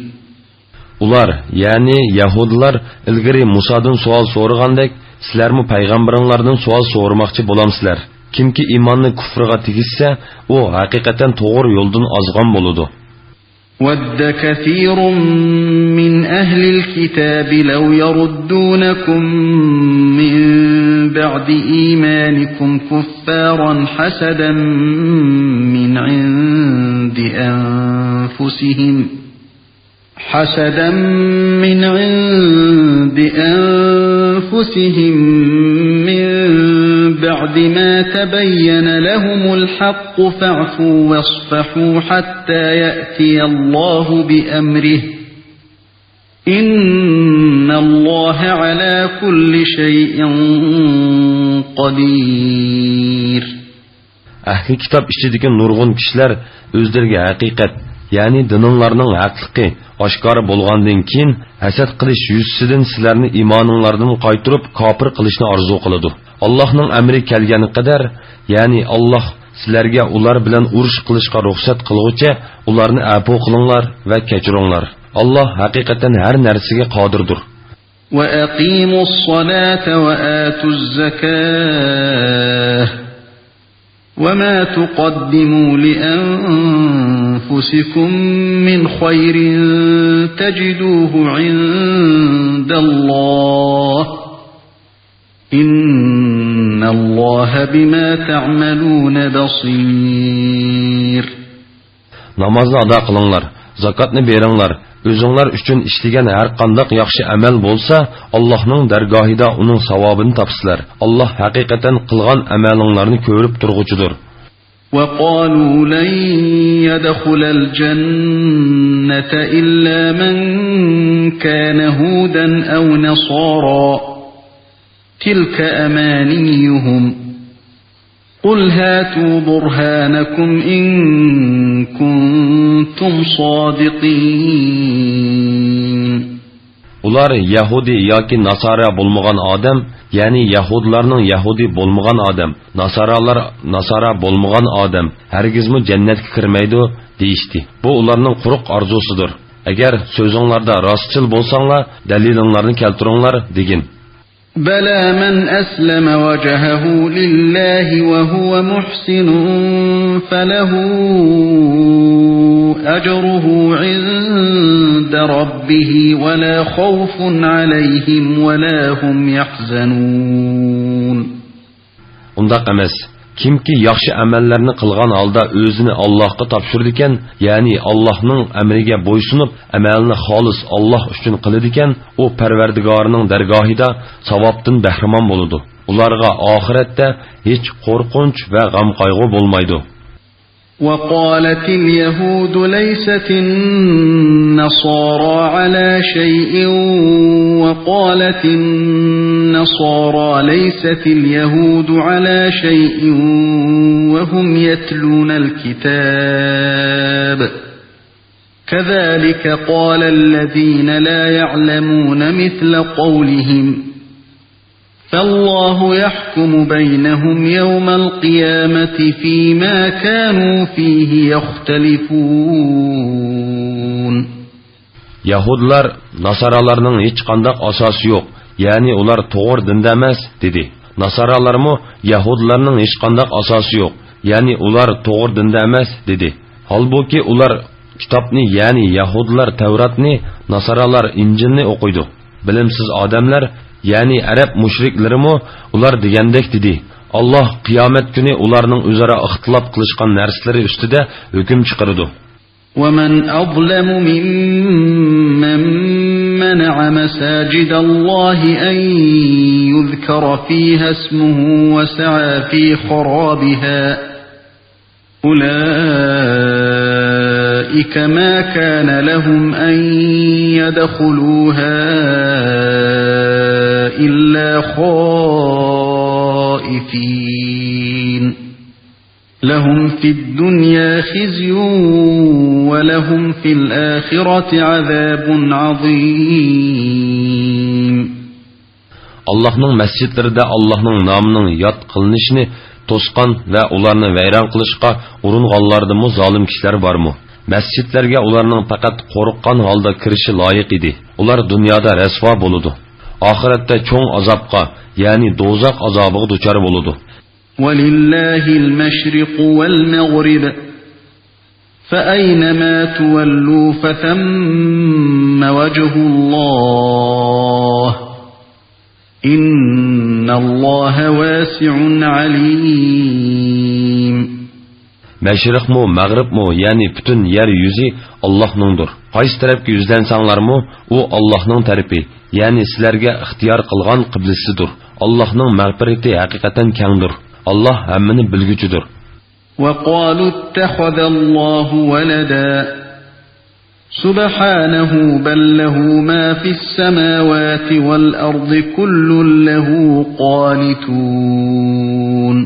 ئۇلار، يەنى يەھۇدىيلار ئىلگىرى مۇسادىن سوئال سورىغاندەك، سىلەرمۇ پەيغەمبىرىڭلاردىن سوئال سورىماقچى بولامسىلەر؟ كىمكى ئىماننى كۇفرىغا تېگىشسە، ئۇ ھەقىقەتەن توغرا يولدىن ئازغان بولىدۇ. وَدَّ كَثِيرٌ مِنْ أَهْلِ الْكِتَابِ لَوْ يَرُدُّونَكُمْ مِنْ بَعْدِ إِيمَانِكُمْ كُفَّارًا حَسَدًا مِنْ عِنْدِ أَنْفُسِهِمْ حَسَدًا مِنْ عِنْدِ أَنْفُسِهِمْ مِنْ بَعْدِ مَا تَبَيَّنَ لَهُمُ الْحَقُّ فَاعْفُوا وَاصْفَحُوا حَتَّى يَأْتِيَ اللَّهُ بِأَمْرِهِ، إِنَّ اللَّهَ عَلَى كُلِّ شَيْءٍ قَدِيرٌ. ئەھلى كىتاب ئىچىدىكى نۇرغۇن كىشىلەر ئۆزلىرىگە ھەقىقەت، يەنى دىنىڭلارنىڭ ھەقلىقى ئاشكارا بولغاندىن كېيىن، ھەسەت قىلىش يۈزىسىدىن سىلەرنى ئىمانىڭلاردىن قايتۇرۇپ، كاپىر قىلىشنى ئارزۇ قىلىدۇ. ئاللاھنىڭ ئەمرى كەلگەن قەدەر، يەنى ئاللاھ سىلەرگە ئۇلار بىلەن ئۇرۇش قىلىشقا رۇخسەت قىلغۇچە، ئۇلارنى ئەپۇ قىلىڭلار ۋە كەچۈرۈڭلار. ئاللاھ ھەقىقەتەن ھەر نەرسىگە قادىردۇر. وَأَقِيمُوا الصَّلَاةَ وَآتُوا الزَّكَاةَ وَمَا تُقَدِّمُوا لِأَنفُسِكُم مِّنْ خَيْرٍ تَجِدُوهُ عِندَ اللَّهِ، إِنَّ اللَّهَ بِمَا تَعْمَلُونَ بَصِيرٌ. نامازنى ئادا قىلىڭلار، زاكاتنى بېرىڭلار. ئۆزۈڭلار ئۈچۈن ئىشلىگەن ھەر قانداق ياخشى ئەمەل بولسا، ئاللاھنىڭ دەرگاھىدا ئۇنىڭ ساۋابىنى تاپىسىلەر. ئاللاھ ھەقىقەتەن قىلغان ئەمەلىڭلارنى كۆرۈپ تۇرغۇچىدۇر. وَقَالُوا لَنْ يَدْخُلَ الْجَنَّةَ إِلَّا مَنْ كَانَ هُودًا أَوْ نَصَارَىٰ تلك أمانيهم، قل هاتوا برهانكم إن كنتم صادقين. ئۇلار يەھۇدىي ياكى ناسارا بولمىغان ئادەم، يەنى يەھۇدىيلارنىڭ يەھۇدىي بولمىغان ئادەم، ناسارالار ناسارا بولمىغان ئادەم ھەرگىزمۇ جەننەتكە كىرمەيدۇ، دېيىشتى. بۇ ئۇلارنىڭ قۇرۇق ئارزۇسىدۇر. ئەگەر سۆزۈڭلاردا راستچىل بولساڭلار، دەلىلىڭلارنى كەلتۈرۈڭلار، دېگىن. بلى من أسلم وجهه لله وهو محسن فله أجره عند ربه ولا خوف عليهم ولا هم يحزنون. ئۇنداق ئەمەس. كىمكى ياخشى ئەمەللەرنى قىلغان ھالدا ئۆزىنى ئاللاھقا تاپشۇرىدىكەن، يەنى ئاللاھنىڭ ئەمرىگە بويسۇنۇپ، ئەمەلنى خالىس ئاللاھ ئۈچۈن قىلىدىكەن، ئۇ پەرۋەردىگارىنىڭ دەرگاھىدا ساۋابتىن بەھرىمەن بولىدۇ. ئۇلارغا ئاخىرەتتە ھېچ قورقۇنچ ۋە غەم-قايغۇ بولمايدۇ. وقالت اليهود ليست النصارى على شيء وقالت النصارى ليست اليهود على شيء وهم يتلون الكتاب كذلك قال الذين لا يعلمون مثل قولهم فالله يحكم بينهم يوم القيامة فيما كانوا فيه يختلفون. يەھۇدىيلار ناسارالارنىڭ ھېچقانداق ئاساسى يوق، يەنى ئۇلار توغرا دىندا ئەمەس، دېدى. ناسارالارمۇ يەھۇدىيلارنىڭ ھېچقانداق ئاساسى يوق، يەنى ئۇلار توغرا دىندا ئەمەس، دېدى. ھالبۇكى، ئۇلار كىتابنى، يەنى يەھۇدىيلار تەۋراتنى، ناسارالار ئىنجىلنى ئوقۇيدۇ. بىلىمسىز ئادەملەر، يەنى ئەرەب مۇشرىكلىرىمۇ ئۇلار دېگەندەك دېدى. ئاللاھ قىيامەت كۈنى ئۇلارنىڭ ئۆزئارا ئىختىلاپ قىلىشقان نەرسىلىرى ئۈستىدە ھۆكۈم چىقىرىدۇ. ومن أظلم ممن منع مساجد الله أن يذكر فيها اسمه وسعى في خرابها أولئك ما كان لهم أن يدخلوها إلا خائفين لهم في الدنيا خزي ولهم في الآخرة عذاب عظيم. ئاللاھنىڭ مەسچىتلىرىدە ئاللاھنىڭ نامىنىڭ ياد قىلىنىشىنى توسقان ۋە ئۇلارنى ۋەيران قىلىشقا ئۇرۇنغانلاردىنمۇ زالىم كىشىلەر بارمۇ؟ مەسچىتلەرگە ئۇلارنىڭ پەقەت قورققان ھالدا كىرىشى لايىق ئىدى. ئۇلار دۇنيادا رەسۋا بولىدۇ. ئاخىرەتتە چوڭ ئازابقا، يەنى دوزاخ ئازابىغا دۇچار بولىدۇ. ولله المشرق والمغرب فأينما تولوا فثم وجه الله إن الله واسع عليم. مەشرىقمۇ، مەغرىبمۇ، يەنى پۈتۈن يەر يۈزى ئاللاھنىڭدۇر. قايسى تەرەپكە يۈزلەنسەڭلارمۇ، ئۇ ئاللاھنىڭ تەرىپى، يەنى سىلەرگە ئىختىيار قىلغان قىبلىسىدۇر. ئاللاھنىڭ مەغپىرىتى ھەقىقەتەن كەڭدۇر. ئاللاھ ھەممىنى بىلگۈچىدۇر. وقالوا اتخذ الله ولدا سبحانه بل له ما في السماوات والأرض كل له قانتون.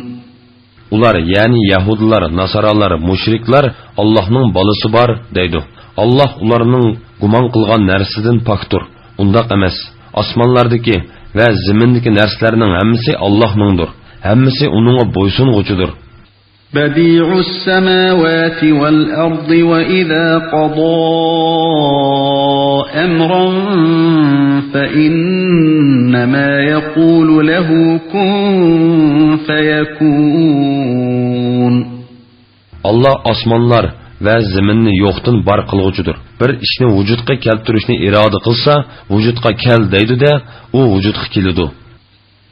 ئۇلار، يەنى يەھۇدىيلار، ناسارالار، مۇشرىكلار ئاللاھنىڭ بالىسى بار دەيدۇ. ئاللاھ ئۇلارنىڭ گۇمان قىلغان نەرسىدىن پاكتۇر. ئۇنداق ئەمەس. ئاسمانلاردىكى ۋە زېمىندىكى نەرسىلەرنىڭ ھەممىسى ئاللاھنىڭدۇر. ھەممىسى ئۇنىڭغا بويسۇنغۇچىدۇر. بديع السماوات والأرض وإذا قضى أمرا فإنما يقول له كن فيكون. ئاللاھ ئاسمانلار ۋە زېمىننى يوقتىن بار قىلغۇچىدۇر. بىر ئىشنى ۋۇجۇدقا كەلتۈرۈشنى ئىرادە قىلسا، ۋۇجۇدقا كەل دەيدۇ-دە، ئۇ ۋۇجۇدقا كېلىدۇ.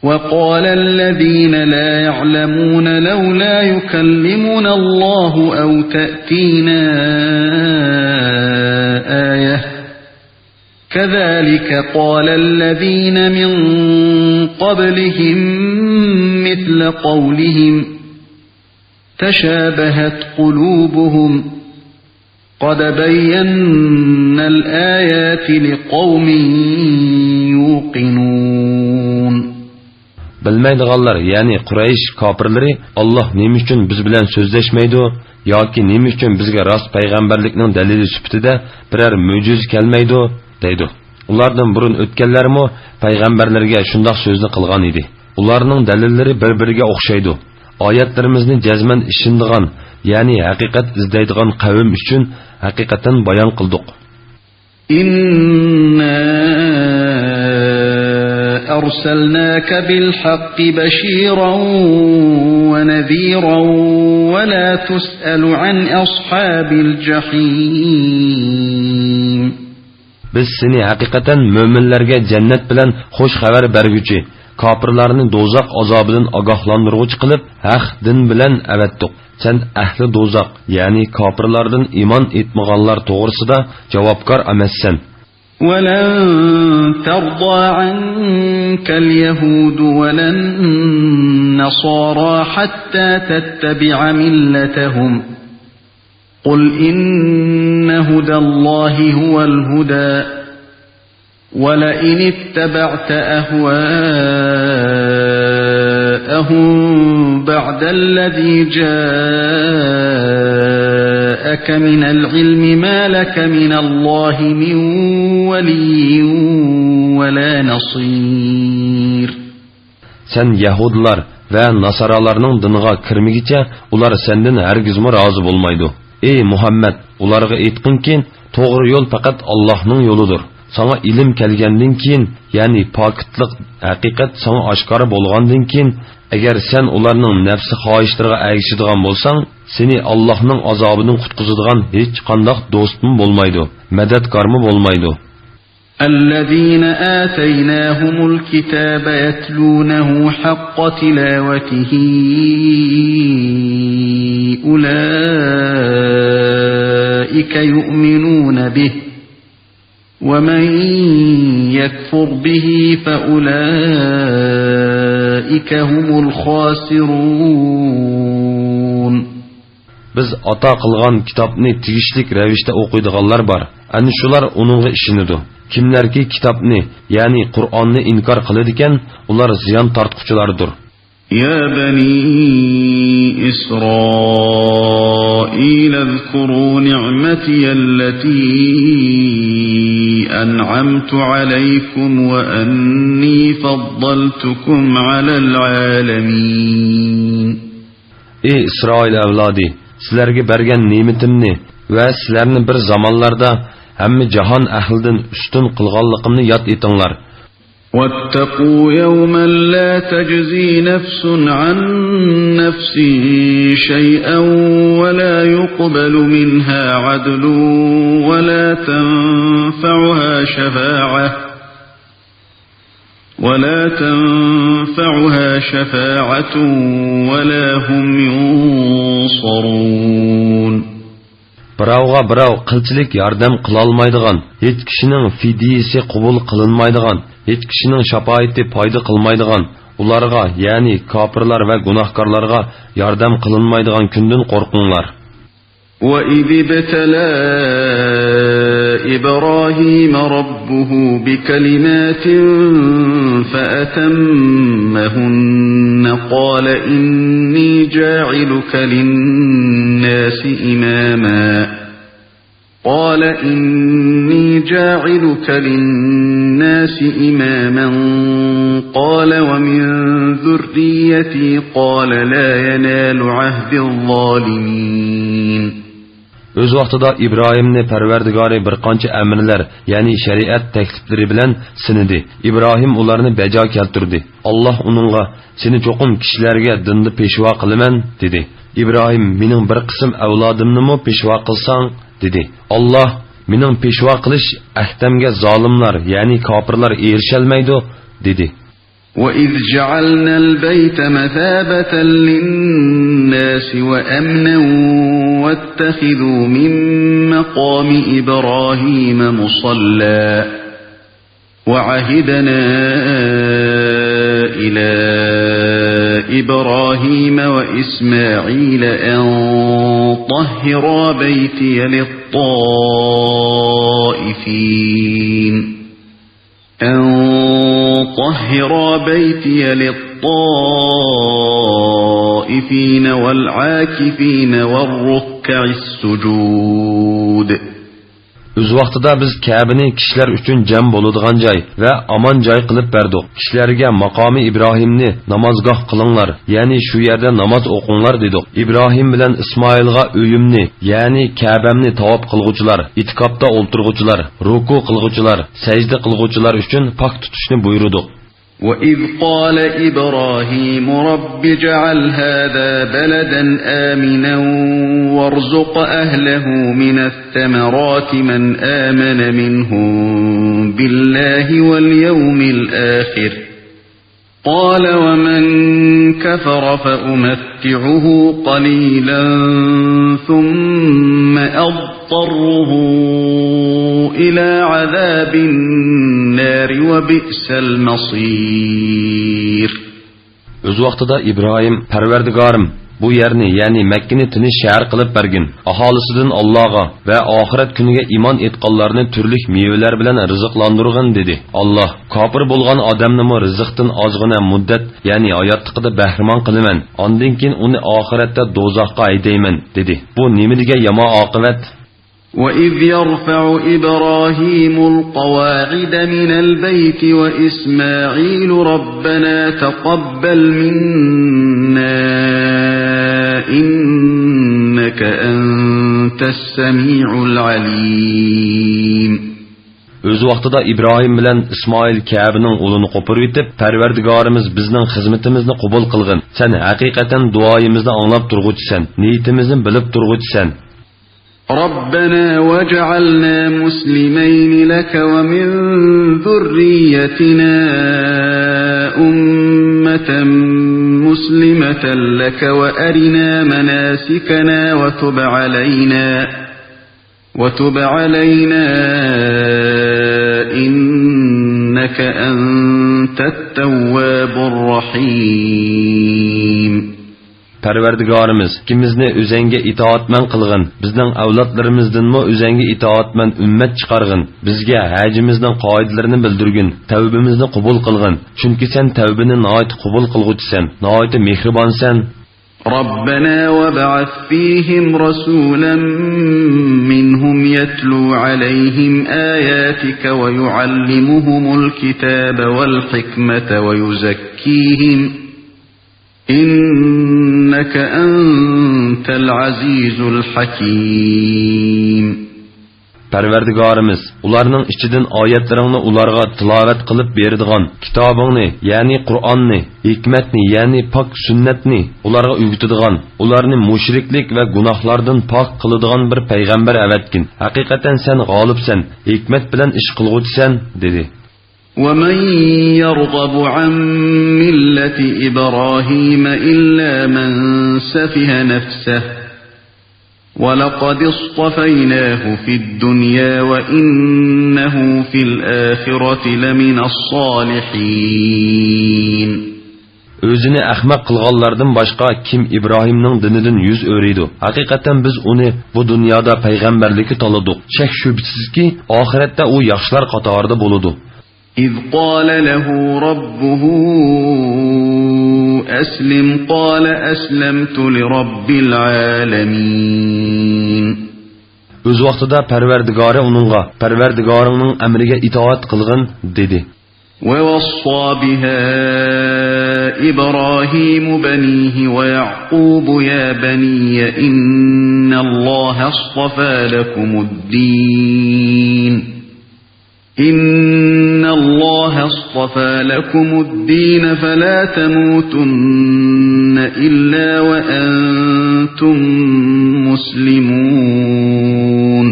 وقال الذين لا يعلمون لولا يكلمنا الله أو تأتينا آية كذلك قال الذين من قبلهم مثل قولهم تشابهت قلوبهم قد بينا الآيات لقوم يوقنون. بىلمەيدىغانلار، يەنى قۇرەيش كاپىرلىرى، «ئاللاھ نېمە ئۈچۈن بىز بىلەن سۆزلەشمەيدۇ ياكى نېمە ئۈچۈن بىزگە راست پەيغەمبەرلىكنىڭ دەلىلى سۈپىتىدە بىرەر مۆجىزە كەلمەيدۇ؟» دەيدۇ. ئۇلاردىن بۇرۇن ئۆتكەنلەرمۇ پەيغەمبەرلەرگە شۇنداق سۆزنى قىلغان ئىدى. ئۇلارنىڭ دەلىللىرى بىر-بىرىگە ئوخشايدۇ. ئايەتلىرىمىزنى جەزمەن ئىشىنىدىغان، يەنى ھەقىقەت ئىزدەيدىغان قەۋم ئۈچۈن ھەقىقەتەن بايان قىلدۇق. إنا أرسلناك بالحق بشيرا ونذيرا ولا تسأل عن أصحاب الجحيم. بىز سېنى ھەقىقەتەن مۆمىنلەرگە جەننەت بىلەن خۇش خەۋەر بەرگۈچى، كاپىرلارنى دوزاخ ئازابىدىن ئاگاھلاندۇرغۇچى قىلىپ، ھەق دىن بىلەن ئەۋەتتۇق. سەن ئەھلى دوزاخ، يەنى كاپىرلاردىن ئىمان ئېيتمىغانلار توغرىسىدا جاۋابكار ئەمەسسەن. ولن ترضى عنك اليهود ولا النصارى حتى تتبع ملتهم. قل إن هدى الله هو الهدى ولئن اتبعت أهواءهم بعد الذي جاءك من العلم ما لك من الله من ولي ولا نصير. سەن يەھۇدىيلار ۋە ناسارالارنىڭ دىنىغا كىرمىگىچە ئۇلار سەندىن ھەرگىزمۇ رازى بولمايدۇ. ئەي مۇھەممەد، ئۇلارغا ئېيتقىنكى، توغرا يول پەقەت ئاللاھنىڭ يولىدۇر. ساڭا ئىلىم كەلگەندىن كېيىن، يەنى پاكىتلىق ھەقىقەت ساڭا ئاشكارا بولغاندىن كېيىن، ئەگەر سەن ئۇلارنىڭ نەپسى خاھىشلىرىغا ئەگىشىدىغان بولساڭ، سېنى ئاللاھنىڭ ئازابىدىن قۇتقۇزىدىغان ھېچقانداق دوستمۇ بولمايدۇ، مەدەتكارمۇ بولمايدۇ. الذين آتيناهم الكتاب يتلونه حق تلاوته أولئك يؤمنون به ومن يكفر به فأولئك هم الخاسرون. بىز ئاتا قىلغان كىتابنى تېگىشلىك رەۋىشتە ئوقۇيدىغانلار بار. ئەنە شۇلار ئۇنىڭغا ئىشىنىدۇ. كىملەركى كىتابنى، يەنى قۇرئاننى ئىنكار قىلىدىكەن، ئۇلار زىيان تارتقۇچىلاردۇر. يا بني إسرائيل اذكروا نعمتي التي أنعمت عليكم وأني فضلتكم على العالمين. ئى ئىسرائىل ئەۋلادى، سىلەرگە بەرگەن نېمىتىمنى ۋە سىلەرنى بىر زامانلاردا ھەممە جاھان ئەھلىدىن ئۈستۈن قىلغانلىقىمنى ياد ئېتىڭلار. واتقوا يوما لا تجزي نفس عن نفس شيئا ولا يقبل منها عدل ولا تنفعها شفاعة ولا تنفعها شفاعة ولا هم ينصرون. بىراۋغا بىراۋ قىلچىلىك ياردەم قىلالمايدىغان، ھېچ كىشىنىڭ فىدىيىسى قوبۇل قىلىنمايدىغان، ھېچ كىشىنىڭ شاپائىتى پايدا قىلمايدىغان، ئۇلارغا، يەنى كاپىرلار ۋە گۇناھكارلارغا ياردەم قىلىنمايدىغان كۈندىن قورقۇڭلار. وإذ ابتلى إبراهيم ربه بكلمات فأتمهن قال إني جاعلك للناس إماما قال إني جاعلك للناس إماما قال ومن ذريتي قال لا ينال عهدي الظالمين. ئۆز ۋاقتىدا ئىبراھىمنى پەرۋەردىگارى بىر قانچە ئەمىرلەر، يەنى شەرىئەت تەكلىپلىرى بىلەن سىنىدى. ئىبراھىم ئۇلارنى بەجا كەلتۈردى. ئاللاھ ئۇنىڭغا، سېنى چوقۇم كىشىلەرگە دىندا پېشۋا قىلىمەن، دېدى. ئىبراھىم، مېنىڭ بىر قىسىم ئەۋلادىمنىمۇ پېشۋا قىلساڭ، دېدى. ئاللاھ، مېنىڭ پېشۋا قىلىش ئەھدەمگە زالىملار، يەنى كاپىرلار ئېرىشەلمەيدۇ، دېدى. وإذ جعلنا البيت مثابة للناس وأمنا واتخذوا من مقام إبراهيم مصلى وعهدنا إلى إبراهيم وإسماعيل أن طهرا بيتي للطائفين أن طهرا بيتي الطائفين والعاكفين والركع السجود. ئۆز ۋاقتىدا بىز كەبىنى كىشىلەر ئۈچۈن جەم بولىدىغان جاي ۋە ئامان جاي قىلىپ بەردۇق. كىشىلەرگە ماقامى ئىبراھىمنى نامازگاھ قىلىڭلار، يەنى شۇ يەردە ناماز ئوقۇڭلار دېدۇق. ئىبراھىم بىلەن ئىسمائىلغا ئۆيۈمنى، يەنى كەبەمنى تاۋاپ قىلغۇچىلار، ئېتىكاپتا ئولتۇرغۇچىلار، رۇكۇ قىلغۇچىلار، سەجدە قىلغۇچىلار ئۈچۈن پاك تۇتۇشنى بۇيرۇدۇق. وَإِذْ قَالَ إِبْرَاهِيمُ رَبِّ اجْعَلْ هَذَا بَلَدًا آمِنًا وَارْزُقْ أَهْلَهُ مِنَ الثَّمَرَاتِ مَنْ آمَنَ مِنْهُمْ بِاللَّهِ وَالْيَوْمِ الْآخِرِ، قَالَ وَمَنْ كَفَرَ فَأُمَتِّعُهُ قَلِيلًا ثُمَّ أَضْطَرُّهُ إِلَى عَذَابِ النَّارِ وَبِئْسَ الْمَصِيرُ. ئۆز ۋاقتىدا ئىبراھىم، پەرۋەردىگارىم، بۇ يەرنى، يەنى مەككىنى تىنچ شەھەر قىلىپ بەرگىن. ئاھالىسىدىن ئاللاغا ۋە ئاخىرەت كۈنىگە ئىمان ئېيتقانلارنى تۈرلۈك مېۋىلەر بىلەن رىزىقلاندۇرغىن، دېدى. ئاللا، كاپىر بولغان ئادەمنىمۇ رىزىقتىن ئازغىنە مۇددەت، يەنى ھاياتلىقىدا بەھرىمەن قىلىمەن، ئاندىن كېيىن ئۇنى ئاخىرەتتە دوزاخقا ھەيدەيمەن، دېدى. بۇ نېمە دېگەن يامان ئاقىۋەت! وَإِذْ يَرْفَعُ إِبْرَاهِيمُ الْقَوَاعِدَ مِنَ الْبَيْتِ وَإِسْمَاعِيلُ رَبَّنَا تَقَبَّلْ مِنَّا إِنَّكَ أَنْتَ السَّمِيعُ الْعَلِيمُ. ئۆز ۋاقتىدا ئىبراھىم بىلەن ئىسمائىل كەبىنىڭ ئۇلىنى قوپۇرۇۋېتىپ، پەرۋەردىگارىمىز، بىزنىڭ خىزمىتىمىزنى قوبۇل قىلغىن، سەن ھەقىقەتەن دۇئايىمىزنى ئاڭلاپ تۇرغۇچىسەن، نىيىتىمىزنى بىلىپ تۇرغۇچىسەن. رَبَّنَا وَاجْعَلْنَا مُسْلِمَيْنِ لَكَ وَمِنْ ذُرِّيَّتِنَا أُمَّةً مُسْلِمَةً لَكَ وَأَرِنَا مَنَاسِكَنَا وَتُبْ عَلَيْنَا وَتُبْ عَلَيْنَا إِنَّكَ أَنْتَ التَّوَّابُ الرَّحِيمُ. پەرۋەردىگارىمىز، ئىككىمىزنى ئۆزەڭگە ئىتائەتمەن قىلغىن، بىزنىڭ ئەۋلادلىرىمىزدىنمۇ ئۆزەڭگە ئىتائەتمەن ئۈممەت چىقارغىن، بىزگە ھەجىمىزنىڭ قائىدىلىرىنى بىلدۈرگىن، تەۋبىمىزنى قوبۇل قىلغىن، چۈنكى سەن تەۋبىنى ناھايىتى قوبۇل قىلغۇچىسەن، ناھايىتى مېھرىبانسەن. رَبَّنَا وَابْعَثْ فِيهِمْ رَسُولًا مِّنْهُمْ يَتْلُو عَلَيْهِمْ آيَاتِكَ وَيُعَلِّمُهُمُ الْكِتَابَ وَالْحِكْمَةَ وَيُزَكِّيهِمْ إِنَّكَ أَنْتَ الْعَزِيزُ الْحَكِيمُ. پەرۋەردىگارىمىز، ئۇلارنىڭ ئىچىدىن ئايەتلىرىڭنى ئۇلارغا تىلاۋەت قىلىپ بېرىدىغان، كىتابىڭنى، يەنى قۇرئاننى، ھېكمەتنى، يەنى پاك سۈننەتنى ئۇلارغا ئۆگىتىدىغان، ئۇلارنى مۇشرىكلىك ۋە گۇناھلاردىن پاك قىلىدىغان بىر پەيغەمبەر ئەۋەتكىن. ھەقىقەتەن سەن غالىبسەن، ھېكمەت بىلەن ئىش قىلغۇچىسەن، دېدى. وَمَنْ يَرْغَبُ عَنْ مِلَّةِ إِبْرَاهِيمَ إِلَّا مَنْ سَفِهَ نَفْسَهُ وَلَقَدِ اصْطَفَيْنَاهُ فِي الدُّنْيَا وَإِنَّهُ فِي الْآخِرَةِ لَمِنَ الصَّالِحِينَ. ئۆزىنى ئەخمەق قىلغانلاردىن باشقا كىم ئىبراھىمنىڭ دىنىدىن يۈز ئۆرۈيدۇ؟ ھەقىقەتەن بىز ئۇنى بۇ دۇنيادا پەيغەمبەرلىككە تالىدۇق. شەك-شۈبھىسىزكى، ئاخىرەتتە ئۇ ياخشىلار قاتارىدا بولىدۇ. إِذْ قَالَ لَهُ رَبُّهُ أَسْلِمْ قَالَ أَسْلَمْتُ لِرَبِّ الْعَالَمِينَ. ئۆز ۋاقتىدا پەرۋەردىگارى ئۇنىڭغا، پەرۋەردىگارىڭنىڭ ئەمرىگە ئىتائەت قىلغىن، دېدى. وَوَصَّى بِهَا إِبْرَاهِيمُ بَنِيهِ وَيَعْقُوبُ يَا بَنِيَّ إِنَّ اللَّهَ اصْطَفَى لَكُمُ الدِّينَ إِنَّ اللَّهَ اصْطَفَى لَكُمُ الدِّينَ فَلَا تَمُوتُنَّ إِلَّا وَأَنْتُمْ مُسْلِمُونَ.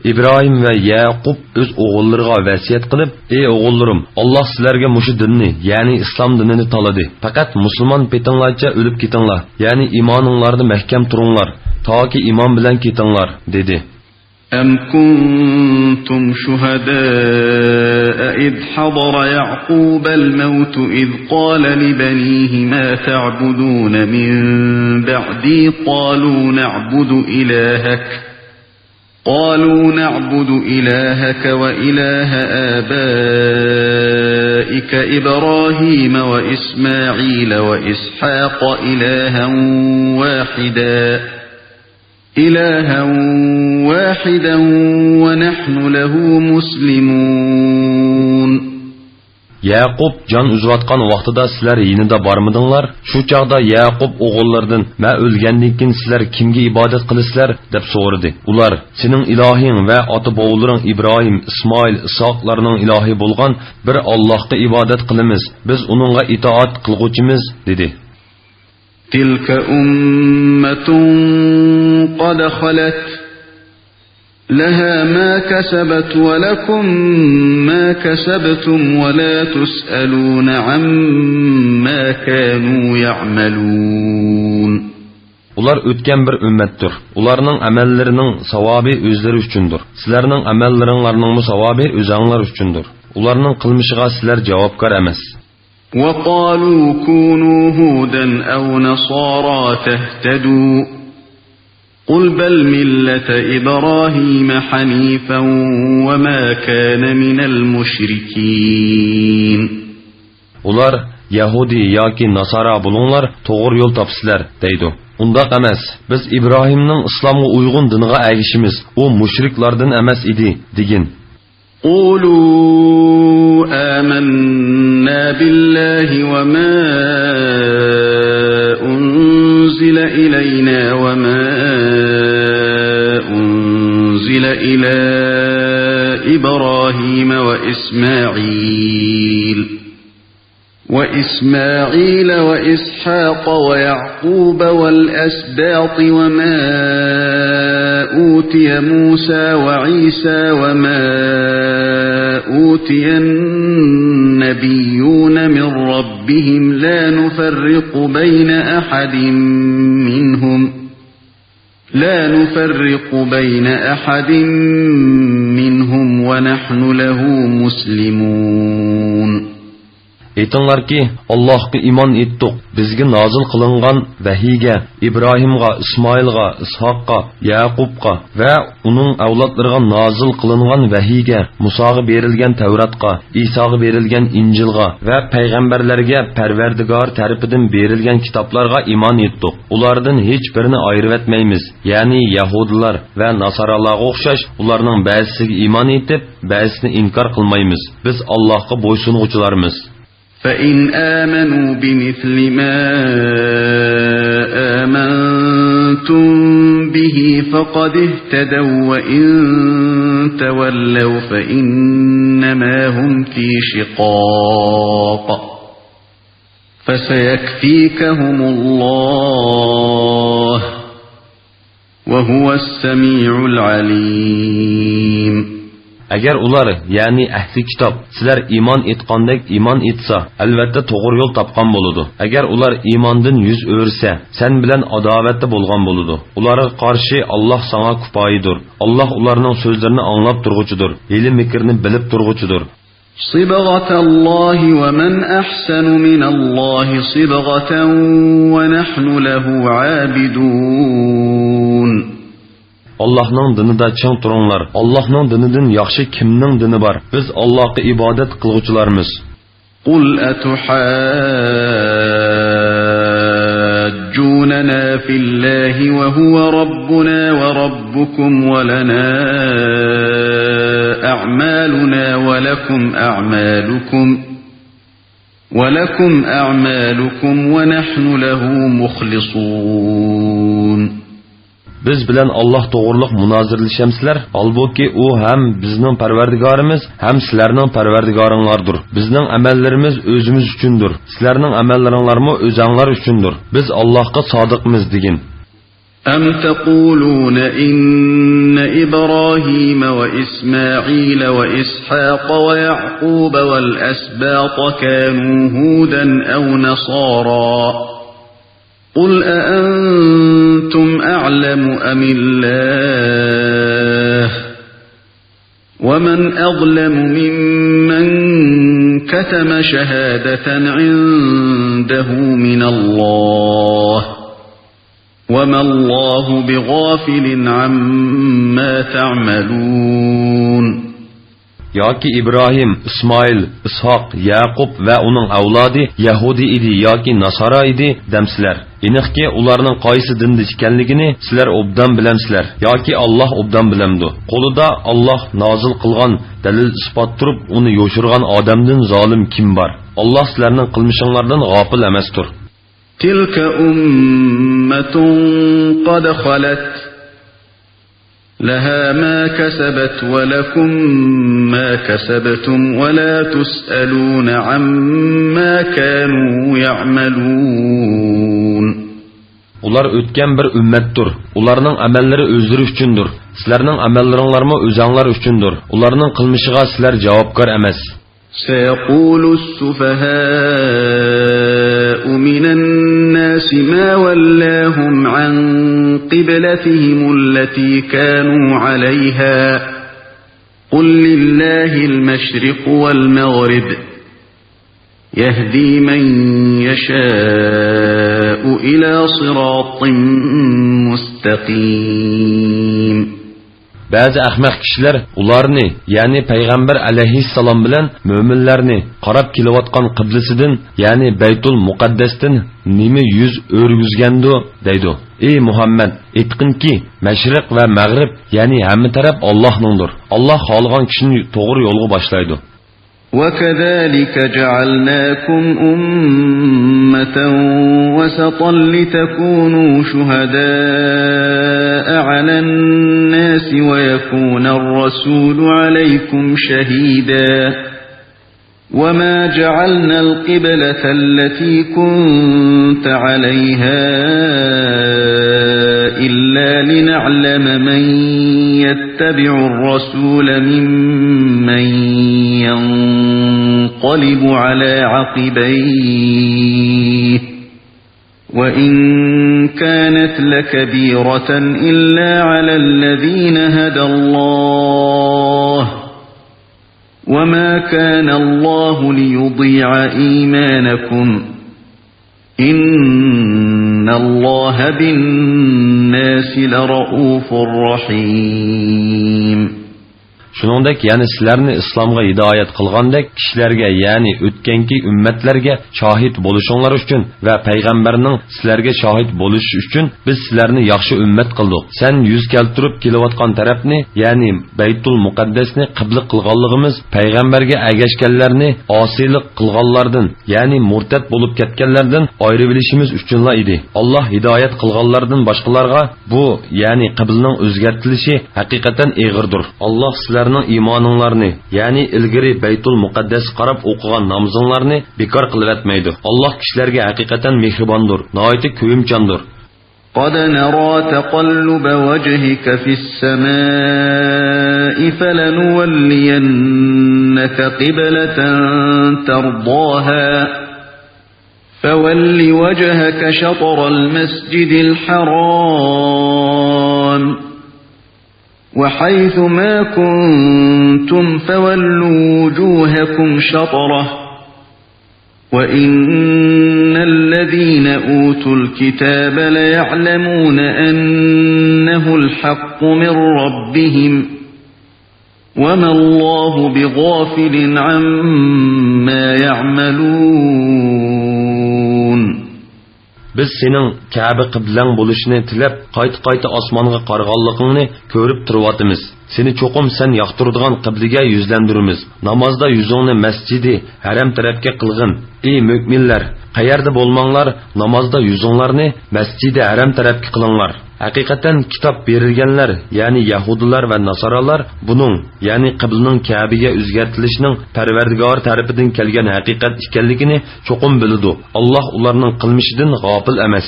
ئىبراھىم ۋە يەقۇب ئۆز ئوغۇللىرىغا ۋەسىيەت قىلىپ، ئى ئوغۇللىرىم، ئاللاھ سىلەرگە مۇشۇ دىننى، يەنى ئىسلام دىنىنى تالىدى. پەقەت مۇسۇلمان پېتىڭلارچە ئۆلۈپ كېتىڭلار، يەنى ئىمانىڭلاردا مەھكەم تۇرۇڭلار، تاكى ئىمان بىلەن كېتىڭلار، دېدى. أَمْ كُنْتُمْ شُهَدَاءَ إِذْ حَضَرَ يَعْقُوبَ الْمَوْتُ إِذْ قَالَ لِبَنِيهِ مَا تَعْبُدُونَ مِنْ بَعْدِي قَالُوا نَعْبُدُ إِلَهَكَ قَالُوا نَعْبُدُ إِلَهَكَ وَإِلَهَ آبَائِكَ كَذَلِكَ إِبْرَاهِيمَ وَإِسْمَاعِيلَ وَإِسْحَاقَ إِلَٰهًا وَاحِدًا، إِلَٰهًا وَاحِدًا وَنَحْنُ لَهُ مُسْلِمُونَ. يەقۇب جان ئۈزۈۋاتقان ۋاقتىدا سىلەر يېنىدا بارمىدىڭلار؟ شۇ چاغدا يەقۇب ئوغۇللىرىدىن، مەن ئۆلگەندىن كېيىن سىلەر كىمگە ئىبادەت قىلىسىلەر؟ دەپ سورىدى. ئۇلار، سېنىڭ ئىلاھىڭ ۋە ئاتا-بوۋىلىرىڭ ئىبراھىم، ئىسمائىل، ئىسھاقلارنىڭ ئىلاھى بولغان بىر ئاللاھقا ئىبادەت قىلىمىز، بىز ئۇنىڭغا ئىتائەت قىلغۇچىمىز، دېدى. تِلْكَ أُمَّةٌ قَدْ خَلَتْ، لَهَا مَا كَسَبَتْ وَلَكُمْ مَا كَسَبْتُمْ وَلَا تُسْأَلُونَ عَمَّا كَانُوا يَعْمَلُونَ. ئۇلار ئۆتكەن بىر ئۈممەتتۇر. ئۇلارنىڭ ئەمەللىرىنىڭ ساۋابى ئۆزلىرى ئۈچۈندۇر. سىلەرنىڭ ئەمەللىرىڭلارنىڭمۇ ساۋابى ئۆزەڭلار ئۈچۈندۇر. ئۇلارنىڭ قىلمىشىغا سىلەر جاۋابكار ئەمەس. وَقَالُوا كُونُوا هُودًا أَوْ نَصَارَىٰ تَهْتَدُوا، قُلْ بَلْ مِلَّةَ إِبْرَاهِيمَ حَنِيفًا وَمَا كَانَ مِنَ الْمُشْرِكِينَ. ئۇلار، يەھۇدىي ياكى ناسارا بولۇڭلار، توغرا يول تاپىسىلەر، دەيدۇ. ئۇنداق ئەمەس، بىز ئىبراھىمنىڭ ئىسلامغا ئۇيغۇن دىنىغا ئەگىشىمىز، ئۇ مۇشرىكلاردىن ئەمەس ئىدى، دېگىن. قُولُوا آمَنَّا بِاللَّهِ وَمَا أُنزِلَ إِلَيْنَا وَمَا أُنزِلَ إِلَىٰ إِبْرَاهِيمَ وَإِسْمَاعِيلَ وَإِسْمَاعِيلَ وَإِسْحَاقَ وَيَعْقُوبَ وَالْأَسْبَاطِ وَمَا أُوتِيَ مُوسَىٰ وَعِيسَىٰ وَمَا أُوتِيَ النَّبِيُّونَ مِن رَّبِّهِمْ لَا نُفَرِّقُ بَيْنَ أَحَدٍ مِّنْهُمْ، لَا نُفَرِّقُ بَيْنَ أَحَدٍ مِّنْهُمْ وَنَحْنُ لَهُ مُسْلِمُونَ. ئېيتىڭلاركى، ئاللاھقا ئىمان ئېيتتۇق، بىزگە نازىل قىلىنغان ۋەھىيگە، ئىبراھىمغا، ئىسمائىلغا، ئىسھاققا، يەقۇبقا ۋە ئۇنىڭ ئەۋلادلىرىغا نازىل قىلىنغان ۋەھىيگە، مۇساغا بېرىلگەن تەۋراتقا، ئىساغا بېرىلگەن ئىنجىلغا ۋە پەيغەمبەرلەرگە پەرۋەردىگار تەرىپىدىن بېرىلگەن كىتابلارغا ئىمان ئېيتتۇق. ئۇلاردىن ھېچ بىرىنى ئايرىۋەتمەيمىز، يەنى يەھۇدىيلار ۋە ناسارالارغا ئوخشاش ئۇلارنىڭ بەزىسىگە ئىمان ئېيتىپ، بەزىسىنى ئىنكار قىلمايمىز. بىز ئاللاھقا بويسۇنغۇچىلارمىز. فَإِنْ آمَنُوا بِمِثْلِ مَا آمَنْتُمْ بِهِ فَقَدِ اهْتَدَوْا وَّإِنْ تَوَلَّوْا فَإِنَّمَا هُمْ فِي شِقَاقٍ فَسَيَكْفِيكَهُمُ اللَّهُ وَهُوَ السَّمِيعُ الْعَلِيمُ. ئەگەر ئۇلار، يەنى ئەھلى كىتاب، سىلەر ئىمان ئېيتقاندەك ئىمان ئېيتسا، ئەلۋەتتە توغرا يول تاپقان بولىدۇ. ئەگەر ئۇلار ئىماندىن يۈز ئۆرۈسە، سەن بىلەن ئاداۋەتتە بولغان بولىدۇ. ئۇلارغا قارشى ئاللاھ ساڭا كۇپايىدۇر. ئاللاھ ئۇلارنىڭ سۆزلىرىنى ئاڭلاپ تۇرغۇچىدۇر، ھىيلە-مىكىرنى بىلىپ تۇرغۇچىدۇر. صِبْغَةَ اللَّهِ وَمَنْ أَحْسَنُ مِنَ اللَّهِ صِبْغَةً وَنَحْنُ لَهُ عَابِدُونَ. ئاللاھنىڭ دىنىدا چىڭ تۇرۇڭلار. ئاللاھنىڭ دىنىدىن ياخشى كىمنىڭ دىنى بار؟ بىز ئاللاھقا ئىبادەت قىلغۇچىلارمىز. قُلْ أَتُحَاجُّونَنَا فِي اللَّهِ وَهُوَ رَبُّنَا وَرَبُّكُمْ وَلَنَا أَعْمَالُنَا وَلَكُمْ أَعْمَالُكُمْ وَلَكُمْ أَعْمَالُكُمْ وَنَحْنُ لَهُ مُخْلِصُونَ. بىز بىلەن ئاللاھ توغرۇلۇق مۇنازىرىلىشەمسىلەر؟ ھالبۇكى، ئۇ ھەم بىزنىڭ پەرۋەردىگارىمىز، ھەم سىلەرنىڭ پەرۋەردىگارىڭلاردۇر. بىزنىڭ ئەمەللىرىمىز ئۆزىمىز ئۈچۈندۇر، سىلەرنىڭ ئەمەللىرىڭلارمۇ ئۆزەڭلار ئۈچۈندۇر. بىز ئاللاھقا سادىقمىز، دېگىن. أَمْ تَقُولُونَ إِنَّ إِبْرَاهِيمَ وَإِسْمَاعِيلَ وَإِسْحَاقَ وَيَعْقُوبَ وَالْأَسْبَاطَ كَانُوا هُودًا أَوْ نَصَارَىٰ، قُلْ أَأَنْتُمْ أَعْلَمُ أَمِ اللَّهُ، وَمَنْ أَظْلَمُ مِمَّنْ كَتَمَ شَهَادَةً عِنْدَهُ مِنَ اللَّهِ، وَمَا اللَّهُ بِغَافِلٍ عَمَّا تَعْمَلُونَ. ياكى ئىبراھىم، ئىسمائىل، ئىسھاق، يەقۇب ۋە ئۇنىڭ ئەۋلادى يەھۇدىي ئىدى ياكى ناسارا ئىدى دەمسىلەر؟ ئېنىقكى، ئۇلارنىڭ قايسى دىندا ئىكەنلىكىنى سىلەر ئوبدان بىلەمسىلەر ياكى ئاللاھ ئوبدان بىلەمدۇ؟ قولىدا ئاللاھ نازىل قىلغان دەلىل-ئىسپات تۇرۇپ، ئۇنى يوشۇرغان ئادەمدىن زالىم كىم بار؟ ئاللاھ سىلەرنىڭ قىلمىشىڭلاردىن غاپىل ئەمەستۇر. تلك أمة قد خلت لها ما كسبت ولكم ما كسبتم ولا تسألون عما كانوا يعملون. ئۇلار ئۆتكەن بىر ئۈممەتتۇر. ئۇلارنىڭ ئەمەللىرى ئۆزلىرى ئۈچۈندۇر. سىلەرنىڭ ئەمەللىرىڭلارمۇ ئۆزەڭلار ئۈچۈندۇر. ئۇلارنىڭ قىلمىشىغا سىلەر جاۋابكار ئەمەس. سيقول السفهاء من الناس ما ولاهم عن قبلتهم التي كانوا عليها قل لله المشرق والمغرب يهدي من يشاء إلى صراط مستقيم. بەزى ئەخمەق كىشىلەر ئۇلارنى، يەنى پەيغەمبەر ئەلەيھىسسالام بىلەن مۆمىنلەرنى قاراپ كېلىۋاتقان قىبلىسىدىن، يەنى بەيتۇل مۇقەددەستىن نېمە يۈز ئۆرۈگۈزگەندۇ؟ دەيدۇ. ئى مۇھەممەد، ئېيتقىنكى، مەشرىق ۋە مەغرىب، يەنى ھەممە تەرەپ ئاللاھنىڭدۇر. ئاللاھ خالىغان كىشىنى توغرا يولغا باشلايدۇ. وكذلك جعلناكم أمة وسطا لتكونوا شهداء على الناس ويكون الرسول عليكم شهيدا وما جعلنا القبلة التي كنت عليها إلا لنعلم من يتبع الرسول ممن ينقلب على عقبيه وإن كانت لكبيرة إلا على الذين هدى الله وما كان الله ليضيع إيمانكم إن الله بالناس لرءوف رحيم. شۇنىڭدەك يەنە سىلەرنى ئىسلامغا ھىدايەت قىلغاندەك كىشىلەرگە، يەنى ئۆتكەنكى ئۈممەتلەرگە شاھىت بولۇشۇڭلار ئۈچۈن ۋە پەيغەمبەرنىڭ سىلەرگە شاھىت بولۇشى ئۈچۈن بىز سىلەرنى ياخشى ئۈممەت قىلدۇق. سەن يۈز كەلتۈرۈپ كېلىۋاتقان تەرەپنى، يەنى بەيتۇل مۇقەددەسنى قىبلە قىلغانلىقىمىز پەيغەمبەرگە ئەگەشكەنلەرنى ئاسىيلىق قىلغانلاردىن، يەنى مۇرتەت بولۇپ كەتكەنلەردىن ئايرىۋېلىشىمىز ئۈچۈنلا ئىدى. ئاللاھ ھىدايەت قىلغانلاردىن باشقىلارغا بۇ، يەنى قىبلىنىڭ ئۆزگەرتىلىشى ھەقىقەتەن ئېغىردۇر. ئاللاھ سىلەرنىڭ ئىمانىڭلارنى، يەنى ئىلگىرى بەيتۇل مۇقەددەسكە قاراپ ئوقۇغان نامىزىڭلارنى بىكار قىلىۋەتمەيدۇ. ئاللاھ كىشىلەرگە ھەقىقەتەن مېھرىباندۇر، ناھايىتى كۆيۈمچاندۇر. قد نرى تقلب وجهك في السماء فلنولينك قبلة ترضاها فول وجهك شطر المسجد الحرام وحيث ما كنتم فولوا وجوهكم شطره وإن الذين أوتوا الكتاب ليعلمون أنه الحق من ربهم وما الله بغافل عما يعملون. بىز سېنىڭ كەبە قىبلەڭ بولۇشىنى تىلەپ، قايتا-قايتا ئاسمانغا قارىغانلىقىڭنى كۆرۈپ تۇرۇۋاتىمىز. سېنى چوقۇم سەن ياقتۇرىدىغان قىبلىگە يۈزلەندۈرىمىز. نامازدا يۈزۈڭنى مەسجىدى ھەرەم تەرەپكە قىلغىن. ئى مۆمىنلەر، قەيەردە بولماڭلار، نامازدا يۈزۈڭلارنى مەسجىدى ھەرەم تەرەپكە قىلىڭلار. ھەقىقەتەن كىتاب بېرىلگەنلەر، يەنى يەھۇدىيلار ۋە ناسارالار بۇنىڭ، يەنى قىبلىنىڭ كەبىگە ئۆزگەرتىلىشىنىڭ پەرۋەردىگار تەرىپىدىن كەلگەن ھەقىقەت ئىكەنلىكىنى چوقۇم بىلىدۇ. ئاللاھ ئۇلارنىڭ قىلمىشىدىن غاپىل ئەمەس.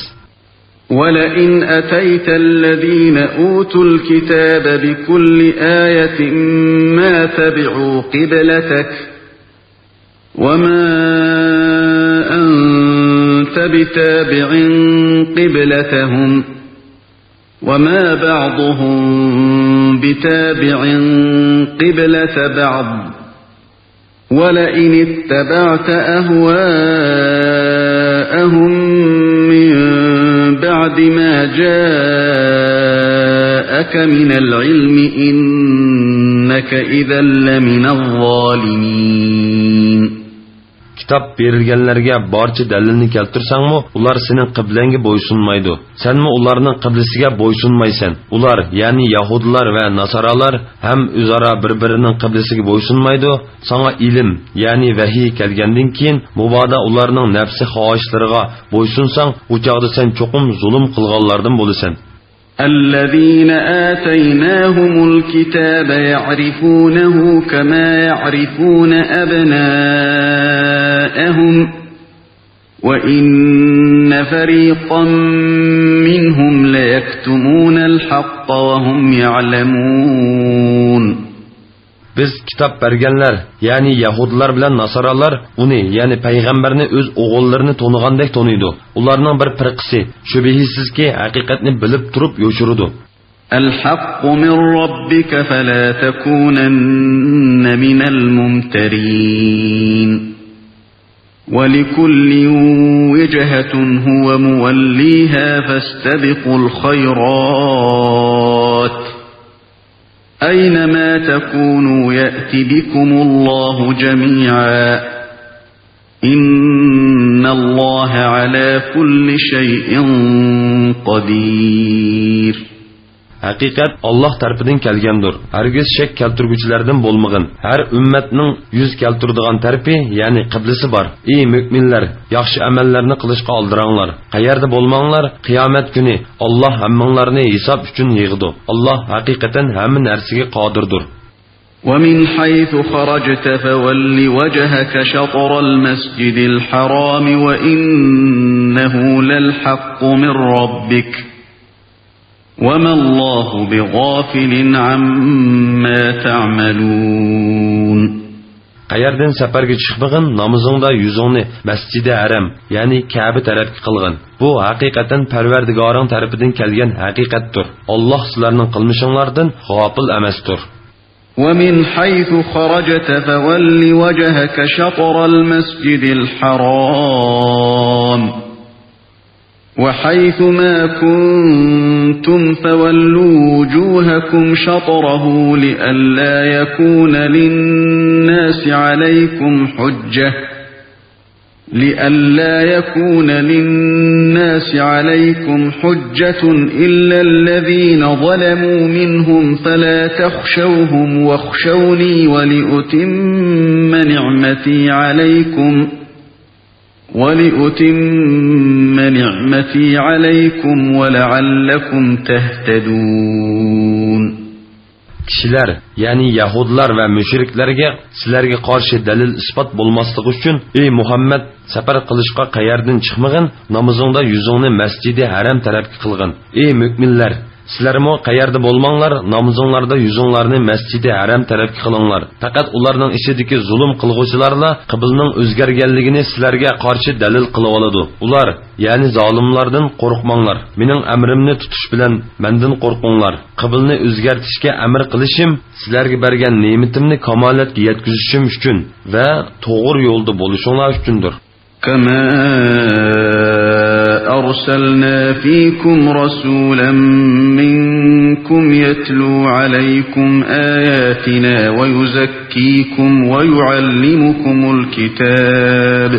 ولئن أتيت الذين أوتوا الكتاب بكل آية ما تبعوا قبلتك وما أنت بتابع قبلتهم وما بعضهم بتابع قبلة بعض ولئن اتبعت أهواءهم من بعد ما جاءك من العلم إنك إذا لمن الظالمين. كىتاب بېرىلگەنلەرگە بارچە دەلىلنى كەلتۈرسەڭمۇ، ئۇلار سېنىڭ قىبلەڭگە بويسۇنمايدۇ. سەنمۇ ئۇلارنىڭ قىبلىسىگە بويسۇنمايسەن. ئۇلار، يەنى يەھۇدىيلار ۋە ناسارالار ھەم ئۆزئارا بىر-بىرىنىڭ قىبلىسىگە بويسۇنمايدۇ. ساڭا ئىلىم، يەنى ۋەھىي كەلگەندىن كېيىن، مۇبادا ئۇلارنىڭ نەپسى خاھىشلىرىغا بويسۇنساڭ، ئۇ چاغدا سەن چوقۇم زۇلۇم قىلغانلاردىن بولىسەن. الذين آتيناهم الكتاب يعرفونه كما يعرفون أبناءهم وإن فريقا منهم ليكتمون الحق وهم يعلمون. بىز كىتاب بەرگەنلەر، يەنى يەھۇدىيلار بىلەن ناسارالار ئۇنى، يەنى پەيغەمبەرنى ئۆز ئوغۇللىرىنى تونۇغاندەك تونۇيدۇ. ئۇلارنىڭ بىر پىرقىسى، شۈبھىسىزكى، ھەقىقەتنى بىلىپ تۇرۇپ يوشۇرىدۇ. الحق من ربك فلا تكونن من الممترين. ولكل وجهة هو موليها فاستبقوا الخيرات. أينما تكونوا يأت بكم الله جميعا. إن الله على كل شيء قدير. ھەقىقەت ئاللاھ تەرىپىدىن كەلگەندۇر. ھەرگىز شەك كەلتۈرگۈچىلەردىن بولمىغىن. ھەر ئۈممەتنىڭ يۈز كەلتۈرىدىغان تەرىپى، يەنى قىبلىسى بار. ئى مۆمىنلەر، ياخشى ئەمەللەرنى قىلىشقا ئالدىراڭلار. قەيەردە بولماڭلار، قىيامەت كۈنى ئاللاھ ھەممىڭلارنى ھېساب ئۈچۈن يىغىدۇ. ئاللاھ ھەقىقەتەن ھەممە نەرسىگە قادىردۇر. ومن حيث خرجت فول وجهك شطر المسجد الحرام وإنه للحق من ربك وما الله بغافل عما تعملون. قەيەردىن سەپەرگە چىقمىغىن، نامىزىڭدا يۈزۈڭنى مەسجىدى ھەرەم، يەنى كەبە تەرەپكە قىلغىن. بۇ ھەقىقەتەن پەرۋەردىگارىڭ تەرىپىدىن كەلگەن ھەقىقەتتۇر. ئاللاھ سىلەرنىڭ قىلمىشىڭلاردىن غاپىل ئەمەستۇر. ومن حيث خرجت فول وجهك شطر المسجد الحرام وحيث ما كنتم فولوا وجوهكم شطره لئلا يكون للناس عليكم حجة لئلا يكون للناس عليكم حجة إلا الذين ظلموا منهم فلا تخشوهم واخشوني ولأتم نعمتي عليكم ولأتم نعمتي عليكم ولعلكم تهتدون. كىشىلەر، يەنى يەھۇدىيلار ۋە مۇشرىكلەرگە سىلەرگە قارشى دەلىل-ئىسپات بولماسلىقى ئۈچۈن، ئى مۇھەممەد، سەپەر قىلىشقا قەيەردىن چىقمىغىن، نامىزىڭدا يۈزۈڭنى مەسجىدى ھەرەم تەرەپكە قىلغىن. ئى مۆمىنلەر، سىلەرمۇ قەيەردە بولماڭلار، نامىزىڭلاردا يۈزۈڭلارنى مەسجىدى ھەرەم تەرەپكە قىلىڭلار. پەقەت ئۇلارنىڭ ئىچىدىكى زۇلۇم قىلغۇچىلارلا قىبلىنىڭ ئۆزگەرگەنلىكىنى سىلەرگە قارشى دەلىل قىلىۋالىدۇ. ئۇلار، يەنى زالىملاردىن قورقماڭلار. مېنىڭ ئەمرىمنى تۇتۇش بىلەن مەندىن قورقۇڭلار. قىبلىنى ئۆزگەرتىشكە ئەمر قىلىشىم سىلەرگە بەرگەن نېمىتىمنى كامالەتكە يەتكۈزۈشۈم ئۈچۈن ۋە توغرا يولدا بولۇشۇڭلار ئۈچۈندۇر. كما أرسلنا فيكم رسولا منكم يتلو عليكم آياتنا ويزكيكم ويعلمكم الكتاب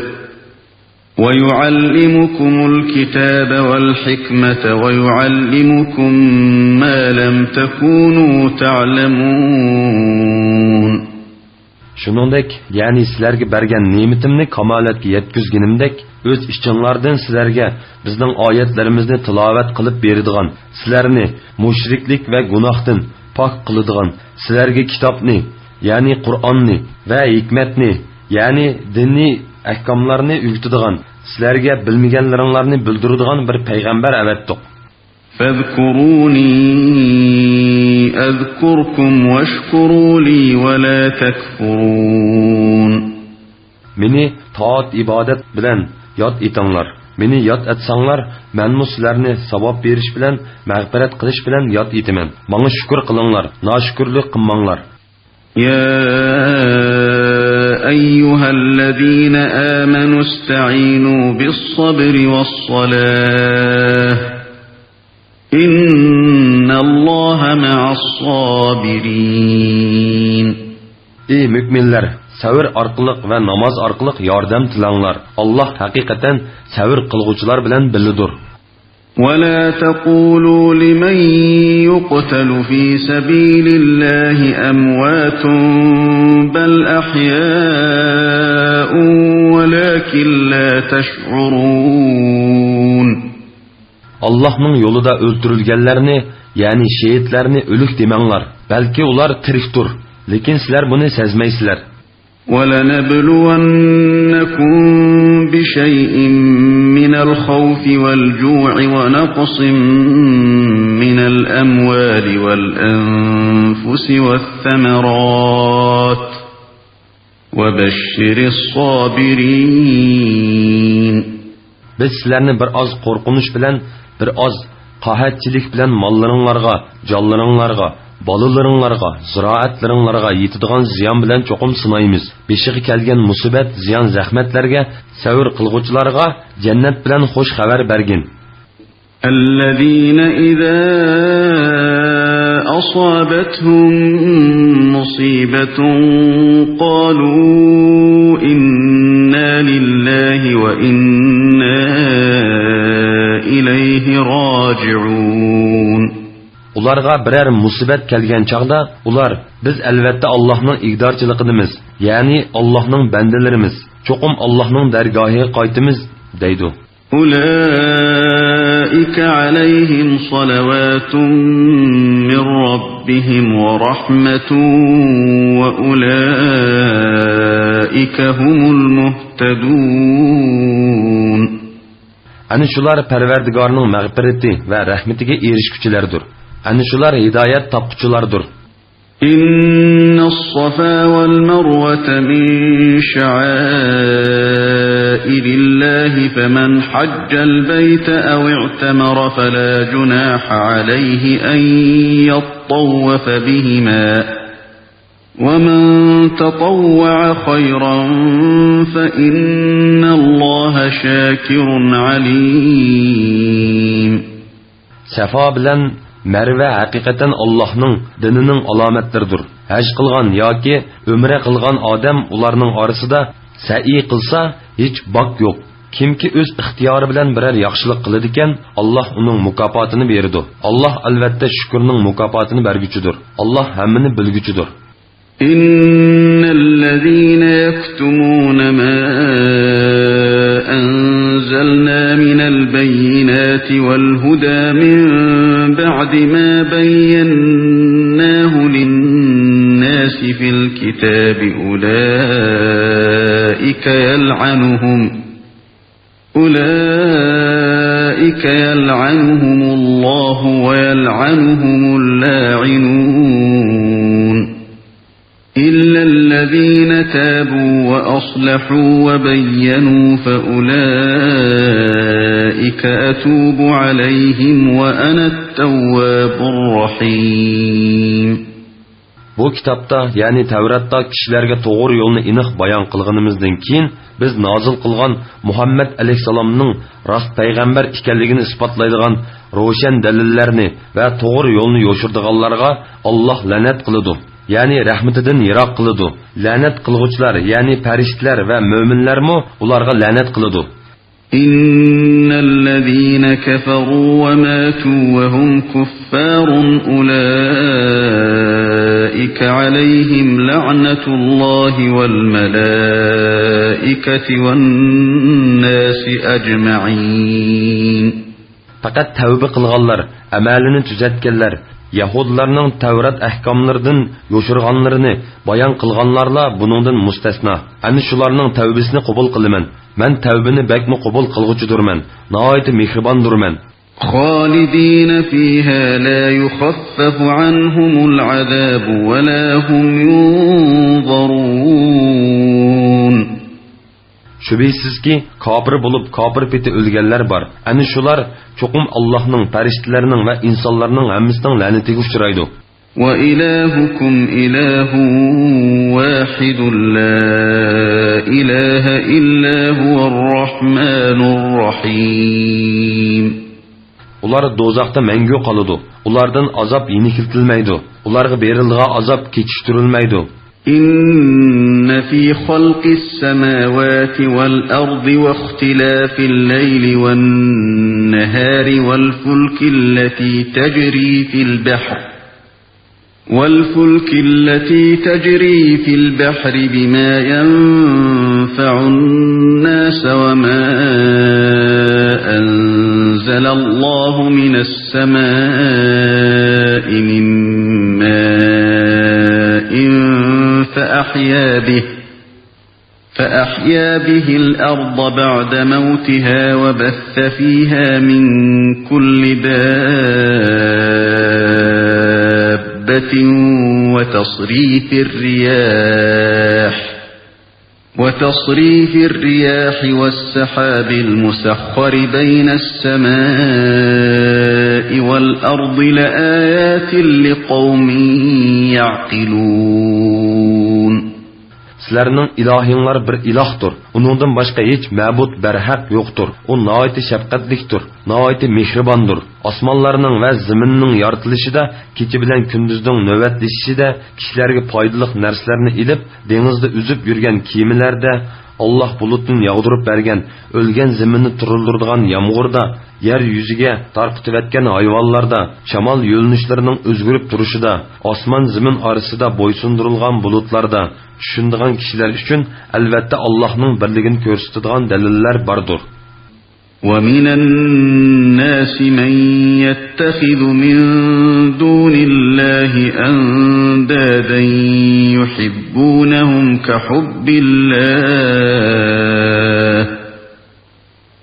ويعلمكم الكتاب والحكمة ويعلمكم ما لم تكونوا تعلمون. شۇنىڭدەك، يەنى سىلەرگە بەرگەن نېمىتىمنى كامالەتكە يەتكۈزگىنىمدەك، ئۆز ئىچىڭلاردىن سىلەرگە بىزنىڭ ئايەتلىرىمىزنى تىلاۋەت قىلىپ بېرىدىغان، سىلەرنى مۇشرىكلىك ۋە گۇناھتىن پاك قىلىدىغان، سىلەرگە كىتابنى، يەنى قۇرئاننى ۋە ھېكمەتنى، يەنى دىنىي ئەھكاملارنى ئۆگىتىدىغان، سىلەرگە بىلمىگەنلىرىڭلارنى بىلدۈرىدىغان بىر پەيغەمبەر ئەۋەتتۇق. فاذكروني أذكركم واشكروا لي ولا تكفرون. مېنى تائەت-ئىبادەت بىلەن ياد ئېتىڭلار. مېنى ياد ئەتسەڭلار، مەنمۇ سىلەرنى ساۋاب بېرىش بىلەن، مەغپىرەت قىلىش بىلەن ياد ئېتىمەن. ماڭا شۈكۈر قىلىڭلار، ناشۈكۈرلۈك قىلماڭلار. يا أيها الذين آمنوا استعينوا بالصبر والصلاة إن الله مع الصابرين. ئى مۆمىنلەر، سەۋر ئارقىلىق ۋە ناماز ئارقىلىق ياردەم تىلەڭلار. ئاللاھ ھەقىقەتەن سەۋر قىلغۇچىلار بىلەن بىللىدۇر. ولا تقولوا لمن يقتل في سبيل الله أموات بل أحياء ولكن لا تشعرون. ئاللاھنىڭ يولىدا ئۆلتۈرۈلگەنلەرنى، يەنى شېھىتلەرنى ئۆلۈك دېمەڭلار. بەلكى ئۇلار تىرىكتۇر، لېكىن سىلەر بۇنى سەزمەيسىلەر. ولنبلونكم بشيء من الخوف والجوع ونقص من الأموال والأنفس والثمرات وبشر الصابرين. بىز سىلەرنى بىر ئاز قورقۇنچ بىلەن، بىر ئاز قاھەتچىلىك بىلەن ماللىرىڭلارغا، جانلىرىڭلارغا، بالىلىرىڭلارغا، زىرائەتلىرىڭلارغا يېتىدىغان زىيان بىلەن چوقۇم سىنايمىز. بېشىغا كەلگەن مۇسىبەت، زىيان، زەخمەتلەرگە سەۋر قىلغۇچىلارغا جەننەت بىلەن خوش خەۋەر بەرگىن. الذين إذا أصابتهم مصيبة قالوا إنا لله وإنا إليه راجعون. ئۇلارغا بىرەر مۇسىبەت كەلگەن چاغدا، ئۇلار، بىز ئەلۋەتتە ئاللاھنىڭ ئىگىدارچىلىقىدىمىز، يەنى ئاللاھنىڭ بەندىلىرىمىز، چوقۇم ئاللاھنىڭ دەرگاھىغا قايتىمىز، دەيدۇ. أولئك عليهم صلوات من ربهم ورحمة وأولئك هم المهتدون. ئەنە شۇلار پەرۋەردىگارنىڭ مەغپىرىتى ۋە رەھمىتىگە ئېرىشكۈچىلەردۇر. ئەنە شۇلار ھىدايەت تاپقۇچىلاردۇر. إن الصفا والمروة من شعائر الله فمن حج البيت أو اعتمر فلا جناح عليه أن يطوف بهما ومن تطوع خيرا فإن الله شاكر عليم. سەفا بىلەن مەرۋە ھەقىقەتەن ئاللاھنىڭ دىنىنىڭ ئالامەتلىرىدۇر. ھەج قىلغان ياكى ئۆمرە قىلغان ئادەم ئۇلارنىڭ ئارىسىدا سەئي قىلسا، ھېچ باك يوق. كىمكى ئۆز ئىختىيارى بىلەن بىرەر ياخشىلىق قىلىدىكەن، ئاللاھ ئۇنىڭ مۇكاپاتىنى بېرىدۇ. ئاللاھ ئەلۋەتتە شۈكۈرنىڭ مۇكاپاتىنى بەرگۈچىدۇر. ئاللاھ ھەممىنى بىلگۈچىدۇر. إن الذين يكتمون ما أنزلنا من البينات والهدى من بعد ما بيناه للناس في الكتاب أولئك يلعنهم أولئك يلعنهم الله ويلعنهم اللاعنون. إلا الذين تابوا وأصلحوا وبينوا فأولئك أتوب عليهم وأنا التواب الرحيم. بۇ كىتابتا، يەنى تەۋراتتا كىشىلەرگە توغرا يولنى ئېنىق بايان قىلغىنىمىزدىن كېيىن، بىز نازىل قىلغان مۇھەممەد ئەلەيھىسسالامنىڭ راست پەيغەمبەر ئىكەنلىكىنى ئىسپاتلايدىغان روشەن دەلىللەرنى ۋە توغرا يولنى يوشۇرىدىغانلارغا ئاللاھ لەنەت قىلىدۇ، يەنى رەھمىتىدىن يىراق قىلىدۇ. لەنەت قىلغۇچىلار، يەنى پەرىشتىلەر ۋە مۆمىنلەرمۇ ئۇلارغا لەنەت قىلىدۇ. إن الذين كفروا وماتوا وهم كفار أولئك عليهم لعنة الله والملائكة والناس أجمعين. پەقەت تەۋبە قىلغانلار، ئەمەلىنى تۈزەتكەنلەر، يەھۇدىيلارنىڭ تەۋرات ئەھكاملىرىدىن يوشۇرغانلىرىنى بايان قىلغانلارلا بۇنىڭدىن مۇستەسنا. ئەنە شۇلارنىڭ تەۋبىسىنى قوبۇل قىلىمەن. مەن تەۋبىنى بەكمۇ قوبۇل قىلغۇچىدۇرمەن، ناھايىتى مېھرىباندۇرمەن. خالدين فيها لا يخفف عنهم العذاب ولا هم ينظرون. شۈبھىسىزكى، كاپىر بولۇپ، كاپىر پېتى ئۆلگەنلەر بار. ئەنە شۇلار چوقۇم ئاللاھنىڭ، پەرىشتىلەرنىڭ ۋە ئىنسانلارنىڭ ھەممىسىنىڭ لەنىتىگە ئۇچرايدۇ. وإلهكم إله واحد لا إله إلا هو الرحمن الرحيم. ئۇلار دوزاختا مەڭگۈ قالىدۇ. ئۇلاردىن ئازاب يېنىكلىتىلمەيدۇ. ئۇلارغا بېرىلىدىغان ئازاب كېچىكتۈرۈلمەيدۇ. إن في خلق السماوات والأرض واختلاف الليل والنهار والفلك التي تجري في البحر والفلك التي تجري في البحر بما ينفع الناس وما أنزل الله من السماء من ماء فأحيا به فأحيا به الأرض بعد موتها وبث فيها من كل دابة وتصريف الرياح وتصريف الرياح والسحاب المسخر بين السماء والأرض لآيات لقوم يعقلون. سىلەرنىڭ ئىلاھىڭلار بىر ئىلاھتۇر. ئۇنىڭدىن باشقا ھېچ مەبۇد بەرھەق يوقتۇر. ئۇ ناھايىتى شەپقەتلىكتۇر، ناھايىتى مېھرىباندۇر. ئاسمانلارنىڭ ۋە زېمىننىڭ يارىتىلىشىدا، كېچە بىلەن كۈندۈزنىڭ نۆۋەتلىشىشىدە، كىشىلەرگە پايدىلىق نەرسىلەرنى ئېلىپ، دېڭىزدا ئۈزۈپ يۈرگەن كېمىلەردە، ئاللاھ بۇلۇتتىن ياغدۇرۇپ بەرگەن ئۆلگەن زېمىننى تۇرۇلدۇرىدىغان يامغۇردا، يەر يۈزىگە تارقىتىۋەتكەن ھايۋانلاردا، شامال يۆنىلىشلىرىنىڭ ئۆزگىرىپ تۇرۇشىدا، ئاسمان زېمىن ئارىسىدا بويسۇندۇرۇلغان بۇلۇتلاردا، چۈشىنىدىغان كىشىلەر ئۈچۈن ئەلۋەتتە ئاللاھنىڭ بىرلىكىنى كۆرسىتىدىغان دەلىللەر باردۇر. ومن الناس من يتخذ من دون الله أندادا يحبونهم كحب الله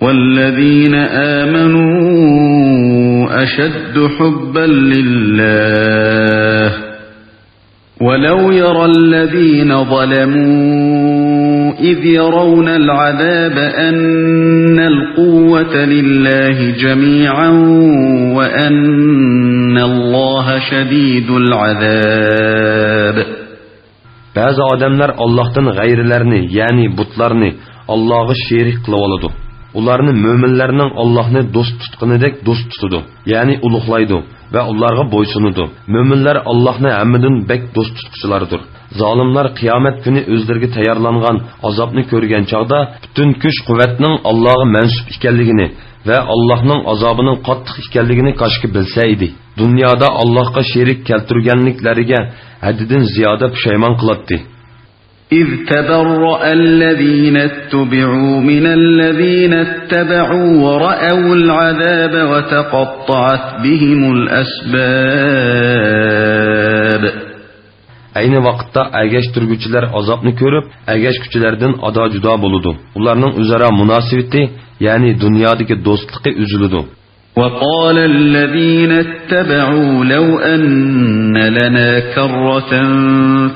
والذين آمنوا أشد حبا لله ولو يرى الذين ظلموا إذ يرون العذاب أن القوة لله جميعا وأن الله شديد العذاب. بەزى ئادەملەر ئاللاھتىن غەيرىلەرنى، يەنى بۇتلارنى، ئاللاھقا شېرىك قىلىۋالىدۇ. ئۇلارنى مۆمىنلەرنىڭ ئاللاھنى دوست تۇتقىنىدەك دوست تۇتىدۇ، يەنى ئۇلۇغلايدۇ ۋە ئۇلارغا بويسۇنىدۇ. مۆمىنلەر ئاللاھنى ھەممىدىن بەك دوست تۇتقۇچىلاردۇر. زالىملار قىيامەت كۈنى ئۆزلىرىگە تەييارلانغان ئازابنى كۆرگەن چاغدا پۈتۈن كۈچ-قۇۋۋەتنىڭ ئاللاھقا مەنسۇپ ئىكەنلىكىنى ۋە ئاللاھنىڭ ئازابىنىڭ قاتتىق ئىكەنلىكىنى كاشكى بىلسە ئىدى. دۇنيادا ئاللاھقا شېرىك كەلتۈرگەنلىكلىرىگە ھەددىدىن زىيادە پۇشايمان قىلاتتى. إذ تبرأ الذين اتبعوا من الذين اتبعوا ورأوا العذاب وتقطعت بهم الأسباب. ئەينى ۋاقىتتا ئەگەشتۈرگۈچىلەر ئازابنى كۆرۈپ، ئەگەشكۈچىلەردىن ئادا-جۇدا بولىدۇ. ئۇلارنىڭ ئۆزئارا مۇناسىۋىتى، يەنى دۇنيادىكى دوستلۇقى ئۈزۈلىدۇ. وقال الذين اتبعوا لو أن لنا كرة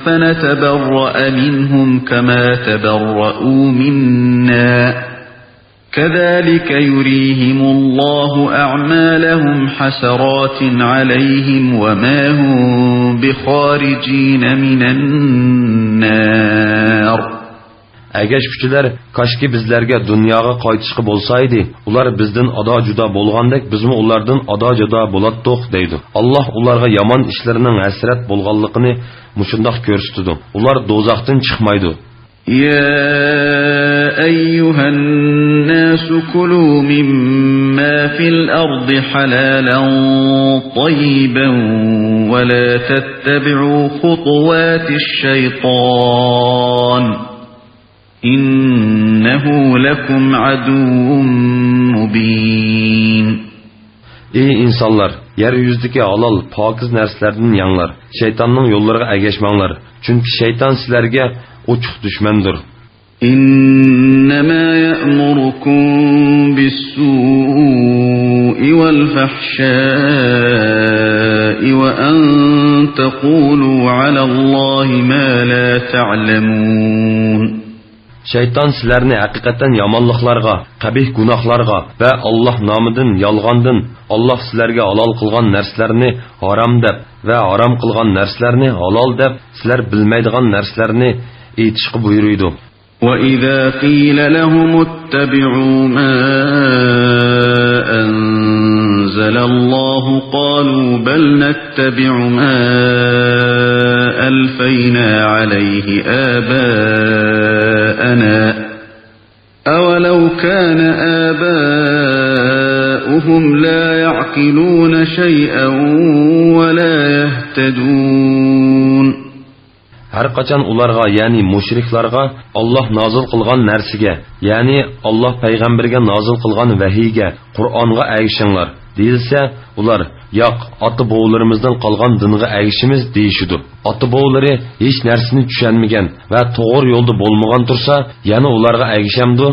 فنتبرأ منهم كما تبرأوا منا كذلك يريهم الله أعمالهم حسرات عليهم وما هم بخارجين من النار. ئەگەشكۈچىلەر، كاشكى بىزلەرگە دۇنياغا قايتىشقا بولسايدى، ئۇلار بىزدىن ئادا-جۇدا بولغاندەك بىزمۇ ئۇلاردىن ئادا-جۇدا بولاتتۇق، دەيدۇ. ئاللاھ ئۇلارغا يامان ئىشلىرىنىڭ ھەسرەت بولغانلىقىنى مۇشۇنداق كۆرسىتىدۇ. ئۇلار دوزاختىن چىقمايدۇ. يا أيها الناس كلوا مما في الأرض حلالا طيبا ولا تتبعوا خطوات الشيطان إنه لكم عدو مبين. ئى ئىنسانلار، يەر يۈزىدىكى ھالال، پاكىز نەرسىلەردىن يەڭلار. شەيتاننىڭ يوللىرىغا ئەگەشمەڭلار. چۈنكى شەيتان سىلەرگە ئوچۇق دۈشمەندۇر. إنما يأمركم بالسوء والفحشاء وأن تقولوا على الله ما لا تعلمون. شەيتان سىلەرنى ھەقىقەتەن يامانلىقلارغا، قەبىھ گۇناھلارغا ۋە ئاللاھ نامىدىن يالغاندىن، ئاللاھ سىلەرگە ھالال قىلغان نەرسىلەرنى ھارام دەپ ۋە ھارام قىلغان نەرسىلەرنى ھالال دەپ، سىلەر بىلمەيدىغان نەرسىلەرنى ئېيتىشقا بۇيرۇيدۇ. وإذا قيل لهم اتبعوا ما أنزل الله قالوا بل نتبع ما ألفينا عليه آباءنا أولو كان آباؤهم لا يعقلون شيئا ولا يهتدون. ھەر قاچان ئۇلارغا، يەنى مۇشرىكلارغا، ئاللاھ نازىل قىلغان نەرسىگە، يەنى ئاللاھ پەيغەمبىرىگە نازىل قىلغان ۋەھىيگە، قۇرئانغا ئەگىشىڭلار دېيىلسە، ئۇلار، ياق، ئاتا-بوۋىلىرىمىزدىن قالغان دىنغا ئەگىشىمىز دېيىشىدۇ. ئاتا-بوۋىلىرى ھېچ نەرسىنى چۈشەنمىگەن ۋە توغرا يولدا بولمىغان تۇرسا، يەنە ئۇلارغا ئەگىشەمدۇ؟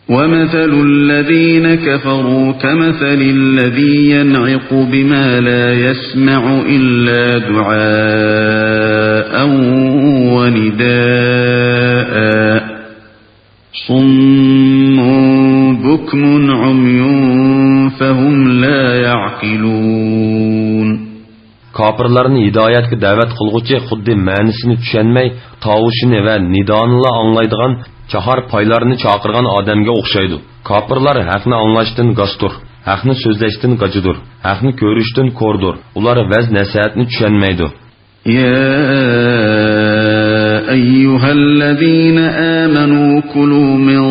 ومثل الذين كفروا كمثل الذي ينعق بما لا يسمع إلا دعاء ونداء صم بكم عمي فهم لا يعقلون. كاپىرلارنى ھىدايەتكە دەۋەت قىلغۇچى خۇددى مەنىسىنى چۈشەنمەي، تاۋۇشىنى ۋە نىدانىلا ئاڭلايدىغان چاھار پايلارنى چاقىرغان ئادەمگە ئوخشايدۇ. كاپىرلار ھەقنى ئاڭلاشتىن گاستۇر، ھەقنى سۆزلەشتىن گاچىدۇر، ھەقنى كۆرۈشتىن كوردۇر. ئۇلار ۋەز-نەسىھەتنى چۈشەنمەيدۇ. يا أيها الذين آمنوا كلوا من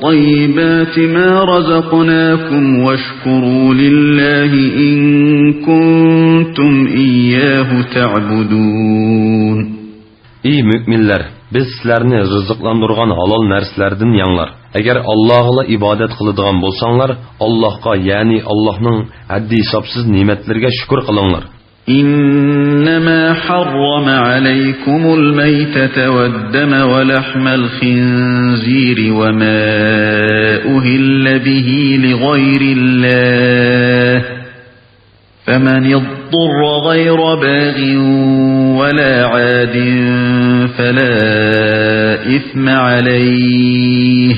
طيبات ما رزقناكم واشكروا لله إن كنتم إياه تعبدون. ئى مۆمىنلەر، بىز سىلەرنى رىزىقلاندۇرغان ھالال نەرسىلەردىن يەڭلار. ئەگەر ئاللاھقىلا ئىبادەت قىلىدىغان بولساڭلار، ئاللاھقا، يەنى ئاللاھنىڭ ھەددى-ھېسابسىز نېمەتلىرىگە شۈكۈر قىلىڭلار. إنما حرم عليكم الميتة والدم ولحم الخنزير وما أهل به لغير الله فمن اضطر غير باغ ولا عاد فلا إثم عليه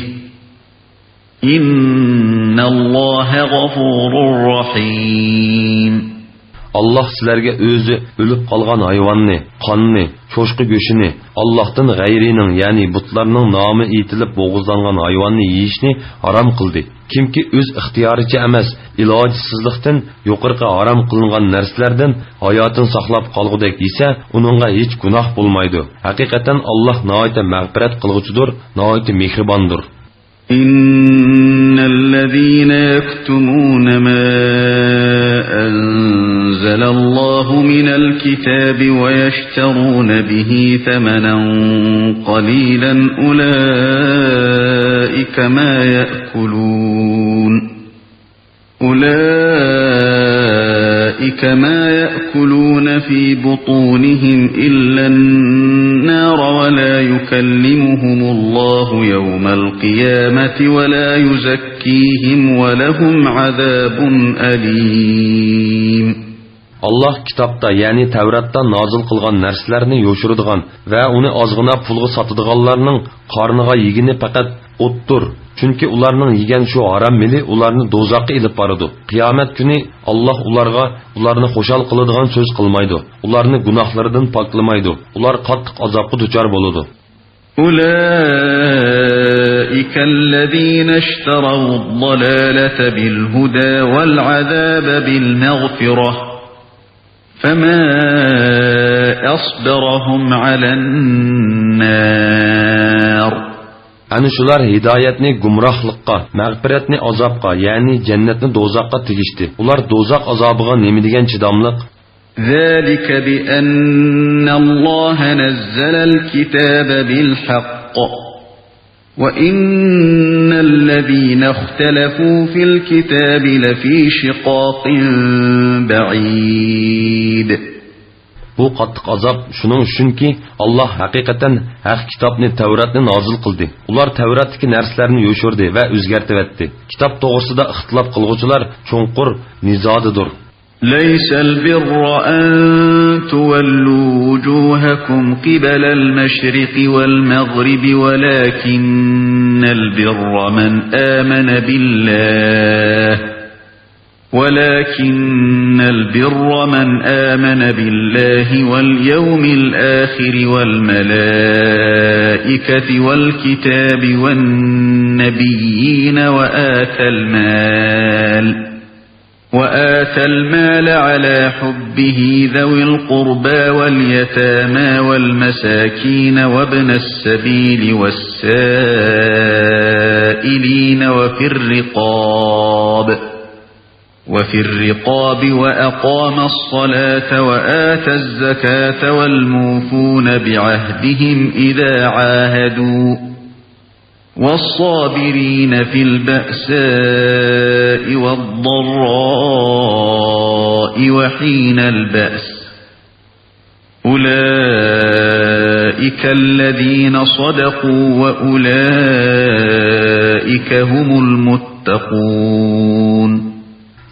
إن الله غفور رحيم. ئاللاھ سىلەرگە ئۆزى ئۆلۈپ قالغان ھايۋاننى، قاننى، چوشقا گۆشىنى، ئاللاھتىن غەيرىنىڭ، يەنى بۇتلارنىڭ نامى ئېيتىلىپ بوغۇزلانغان ھايۋاننى يېيىشنى ھارام قىلدى. كىمكى ئۆز ئىختىيارىچە ئەمەس، ئىلاجسىزلىقتىن يۇقىرىقى ھارام قىلىنغان نەرسىلەردىن ھاياتىنى ساقلاپ قالغۇدەك يېسە، ئۇنىڭغا ھېچ گۇناھ بولمايدۇ. ھەقىقەتەن ئاللاھ ناھايىتى مەغپىرەت قىلغۇچىدۇر، ناھايىتى مېھرىباندۇر. إن الذين يكتمون ما أنزل الله من الكتاب ويشترون به ثمنا قليلا أولئك ما يأكلون أولئك ما يأكلون في بطونهم إلا النار ولا يكلمهم الله يوم القيامة ولا يزكيهم ولهم عذاب أليم. ئاللاھ كىتابتا، يەنى تەۋراتتا نازىل قىلغان نەرسىلەرنى يوشۇرىدىغان ۋە ئۇنى ئازغىنا پۇلغا ساتىدىغانلارنىڭ قارنىغا يېگىنى پەقەت ئوتتۇر. چۈنكى ئۇلارنىڭ يېگەن شۇ ھارام مېلى ئۇلارنى دوزاخقا ئېلىپ بارىدۇ. قىيامەت كۈنى ئاللاھ ئۇلارغا ئۇلارنى خۇشال قىلىدىغان سۆز قىلمايدۇ. ئۇلارنى گۇناھلىرىدىن پاكلىمايدۇ. ئۇلار قاتتىق ئازابقا دۇچار بولىدۇ. أولئك الذين اشتروا الضلالة بالهدى والعذاب بالمغفرة فما أصبرهم على النار. ئەنە شۇلار ھىدايەتنى گۇمراھلىققا، مەغپىرەتنى ئازابقا، يەنى جەننەتنى دوزاخقا تېگىشتى. ئۇلار دوزاخ ئازابىغا نېمە دېگەن چىداملىق؟ ذلك بأن الله نزل الكتاب بالحق وإن الذين اختلفوا في الكتاب لفي شقاق بعيد. بۇ قاتتىق ئازاب شۇنىڭ ئۈچۈنكى، ئاللاھ ھەقىقەتەن ھەق كىتابنى، تەۋراتنى نازىل قىلدى. ئۇلار تەۋراتتىكى نەرسىلەرنى يوشۇردى ۋە ئۆزگەرتىۋەتتى. كىتاب توغرىسىدا ئىختىلاپ قىلغۇچىلار چوڭقۇر نىزادىدۇر. ليس البر أن تولوا وجوهكم قبل المشرق والمغرب ولكن البر من آمن بالله ولكن البر من آمن بالله واليوم الآخر والملائكة والكتاب والنبيين وآتى المال وآتى المال على حبه ذوي القربى واليتامى والمساكين وابن السبيل والسائلين وفي الرقاب، وفي الرقاب وأقام الصلاة وآتى الزكاة والموفون بعهدهم إذا عاهدوا والصابرين في البأساء والضراء وحين البأس، أولئك الذين صدقوا وأولئك هم المتقون.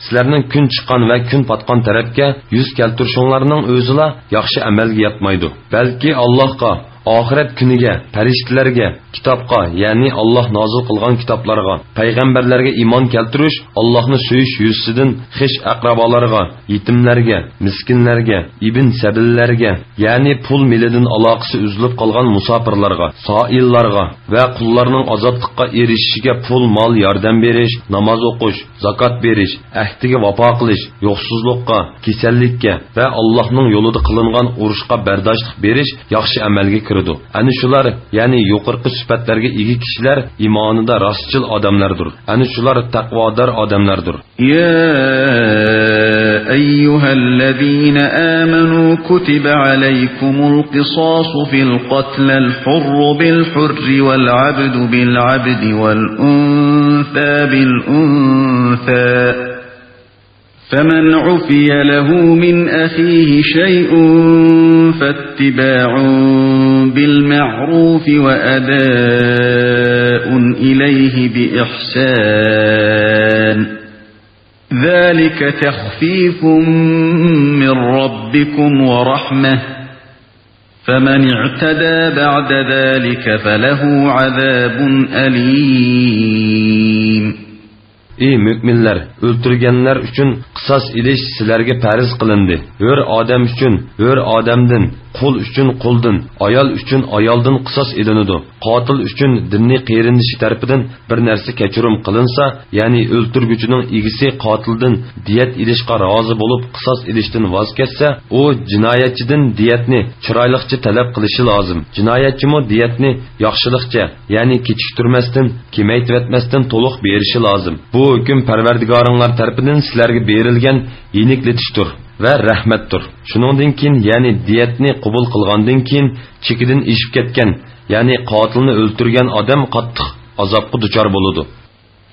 سىلەرنىڭ كۈن چىققان ۋە كۈن پاتقان تەرەپكە يۈز كەلتۈرۈشۈڭلارنىڭ ئۆزىلا ياخشى ئەمەلگە ياتمايدۇ. بەلكى ئاللاھقا، ئاخىرەت كۈنىگە، پەرىشتىلەرگە، كىتابقا، يەنى ئاللاھ نازىل قىلغان كىتابلارغا، پەيغەمبەرلەرگە ئىمان كەلتۈرۈش، ئاللاھنى سۆيۈش يۈزىسىدىن خىش ئەقرىبالارغا، يېتىملەرگە، مىسكىنلەرگە، ئىبن سەبىللەرگە، يەنى پۇل مېلىدىن ئالاقىسى ئۈزۈلۈپ قالغان مۇساپىرلارغا، سائىللارغا ۋە قۇللارنىڭ ئازادلىققا ئېرىشىشىگە پۇل، مال ياردەم بېرىش، ناماز ئوقۇش، زاكات بېرىش، ئەھدىگە ۋاپا قىلىش، يوقسۇزلۇققا، كېسەللىككە ۋە ئاللاھنىڭ يولىدا قىلىنغان ئۇرۇشقا بەرداشلىق بېرىش ياخشى ئەمەلگە كىرىدۇ. ئەنە شۇلار، يەنى يۇقىرىقى سۈپەتلەرگە ئىگە كىشىلەر ئىمانىدا راستچىل ئادەملەردۇر. ئەنە شۇلار تەقۋادار ئادەملەردۇر. يا أيها الذين آمنوا كتب عليكم القصاص في القتلى الحر بالحر والعبد بالعبد والأنثى بالأنثى، فمن عفي له من أخيه شيء فاتباع بالمعروف وأداء إليه بإحسان، ذلك تخفيف من ربكم ورحمة، فمن اعتدى بعد ذلك فله عذاب أليم. ئى مۆمىنلەر، ئۆلتۈرگەنلەر ئۈچۈن قىساس ئېلىش سىلەرگە پەرز قىلىندى. ھۆر ئادەم ئۈچۈن ھۆر ئادەمدىن، قۇل ئۈچۈن قۇلدىن، ئايال ئۈچۈن ئايالدىن قىساس ئېلىنىدۇ. قاتىل ئۈچۈن دىنىي قېرىندىشى تەرىپىدىن بىر نەرسە كەچۈرۈم قىلىنسا، يەنى ئۆلتۈرگۈچىنىڭ ئىگىسى قاتىلدىن دىيەت ئېلىشقا رازى بولۇپ، قىساس ئېلىشتىن ۋاز كەچسە، ئۇ جىنايەتچىدىن دىيەتنى چىرايلىقچە تەلەپ قىلىشى لازىم. جىنايەتچىمۇ دىيەتنى ياخشىلىقچە، يەنى كېچىكتۈرمەستىن، كېمەيتىۋەتمەستىن تولۇق بېرىشى لازىم. بۇ ھۆكۈم پەرۋەردىگارىڭلار تەرىپىدىن سىلەرگە بېرىلگەن يېنىكلىتىشتۇر ۋە رەھمەتتۇر. شۇنىڭدىن كېيىن، يەنى دىيەتنى قوبۇل قىلغاندىن كېيىن، چېكىدىن ئېشىپ كەتكەن، يەنى قاتىلنى ئۆلتۈرگەن ئادەم قاتتىق ئازابقا دۇچار بولىدۇ.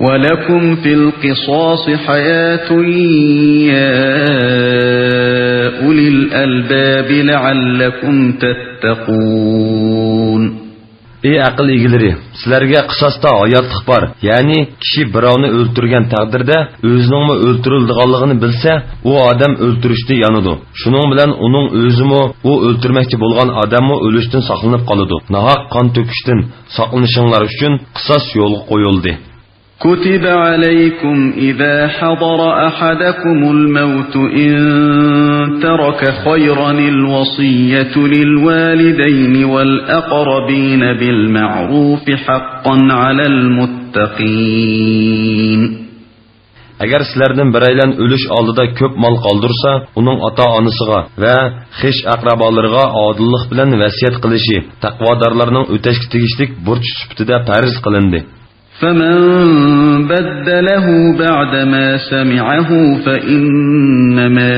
ولكم في القصاص حياة يا أولي الألباب لعلكم تتقون. ئى ئەقىل ئىگىلىرى، سىلەرگە قىساستا ھاياتلىق بار، يەنى كىشى بىراۋنى ئۆلتۈرگەن تەقدىردە ئۆزىنىڭمۇ ئۆلتۈرۈلىدىغانلىقىنى بىلسە، ئۇ ئادەم ئۆلتۈرۈشتە يانىدۇ. شۇنىڭ بىلەن ئۇنىڭ ئۆزىمۇ ئۇ ئۆلتۈرمەكچى بولغان ئادەممۇ ئۆلۈشتىن ساقلىنىپ قالىدۇ. ناھەق قان تۆكۈشتىن ساقلىنىشىڭلار ئۈچۈن قىساس يولغا قويۇلدى. كتب عليكم إذا حضر أحدكم الموت إن ترك خيرا الوصية للوالدين والأقربين بالمعروف حقا على المتقين. ئەگەر سىلەردىن بىرەيلەن ئۆلۈش ئالدىدا كۆپ مال قالدۇرسا، ئۇنىڭ ئاتا-ئانىسىغا ۋە خىش ئەقرىبالىرىغا ئادىللىق بىلەن ۋەسىيەت قىلىشى تەقۋادارلارنىڭ ئۆتەشكە تېگىشلىك بۇرچ سۈپىتىدە پەرز قىلىندى. فمن بدله بعدما سمعه فإنما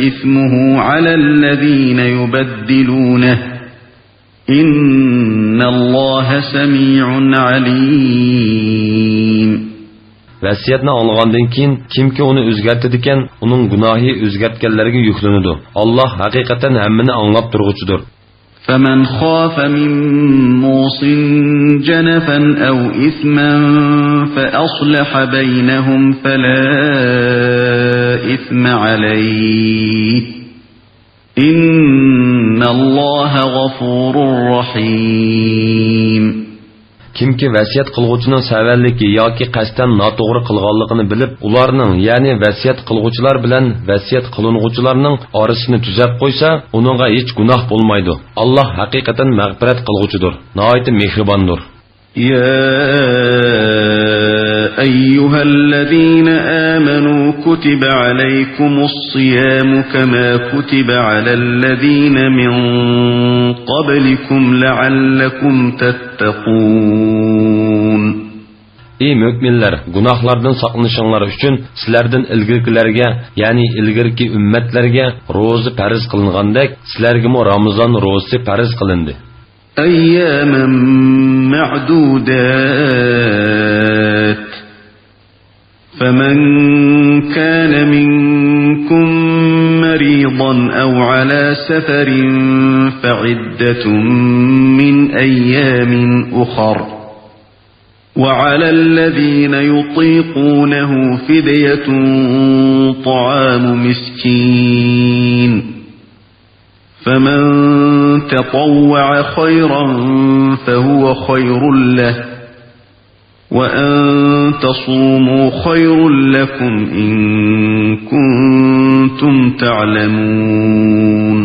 إثمه على الذين يبدلونه إن الله سميع عليم. ۋەسىيەتنى ئاڭلىغاندىن كېيىن، كىمكى ئۇنى ئۆزگەرتىدىكەن، ئۇنىڭ گۇناھى ئۆزگەرتكەنلەرگە يۈكلىنىدۇ. ئاللاھ ھەقىقەتەن ھەممىنى ئاڭلاپ تۇرغۇچىدۇر. فمن خاف من موص جنفا أو إثما فأصلح بينهم فلا إثم عليه إن الله غفور رحيم. كىمكى ۋەسىيەت قىلغۇچىنىڭ سەۋەنلىكى ياكى قەستەن ناتوغرا قىلغانلىقىنى بىلىپ، ئۇلارنىڭ، يەنى ۋەسىيەت قىلغۇچىلار بىلەن ۋەسىيەت قىلىنغۇچىلارنىڭ ئارىسىنى تۈزەپ قويسا، ئۇنىڭغا ھېچ گۇناھ بولمايدۇ. ئاللاھ ھەقىقەتەن مەغپىرەت قىلغۇچىدۇر، ناھايىتى مېھرىباندۇر. يا أيها الذين آمنوا كتب عليكم الصيام كما كتب على الذين من قبلكم لعلكم تتقون. ئى مۆمىنلەر، گۇناھلاردىن ساقلىنىشىڭلار ئۈچۈن سىلەردىن ئىلگىرىكىلەرگە، يەنى ئىلگىرىكى ئۈممەتلەرگە روزا پەرز قىلىنغاندەك، سىلەرگىمۇ رامىزان روزىسى پەرز قىلىندى. أياما معدودات. فمن كان منكم مريضا أو على سفر فعدة من أيام أخر. وعلى الذين يطيقونه فدية طعام مسكين. فمن تطوع خيرا فهو خير له. وأن تصوموا خير لكم إن كنتم تعلمون.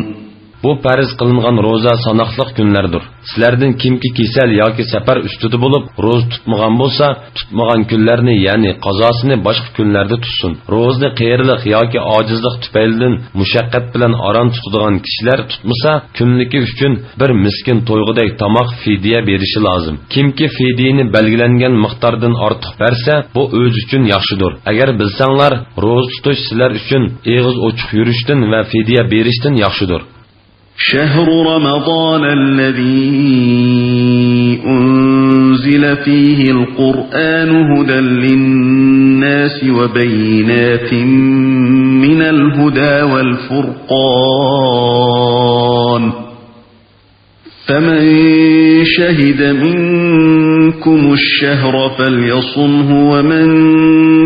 بۇ پەرز قىلىنغان روزا ساناقلىق كۈنلەردۇر. سىلەردىن كىمكى كېسەل ياكى سەپەر ئۈستىدە بولۇپ، روزا تۇتمىغان بولسا، تۇتمىغان كۈنلەرنى، يەنى قازاسىنى باشقا كۈنلەردە تۇتسۇن. روزىنى قېرىلىق ياكى ئاجىزلىق تۈپەيلىدىن مۇشەققەت بىلەن ئاران تۇتىدىغان كىشىلەر تۇتمىسا، كۈنلۈكى ئۈچۈن بىر مىسكىن تويغۇدەك تاماق فىدىيە بېرىشى لازىم. كىمكى فىدىيىنى بەلگىلەنگەن مىقداردىن ئارتۇق بەرسە، بۇ ئۆزى ئۈچۈن ياخشىدۇر. ئەگەر بىلسەڭلار، روزا تۇتۇش سىلەر ئۈچۈن ئېغىز ئوچۇق يۈرۈشتىن ۋە فىدىيە بېرىشتىن ياخشىدۇر. شهر رمضان الذي أنزل فيه القرآن هدى للناس وبينات من الهدى والفرقان، فمن شهد منكم الشهر فليصمه، ومن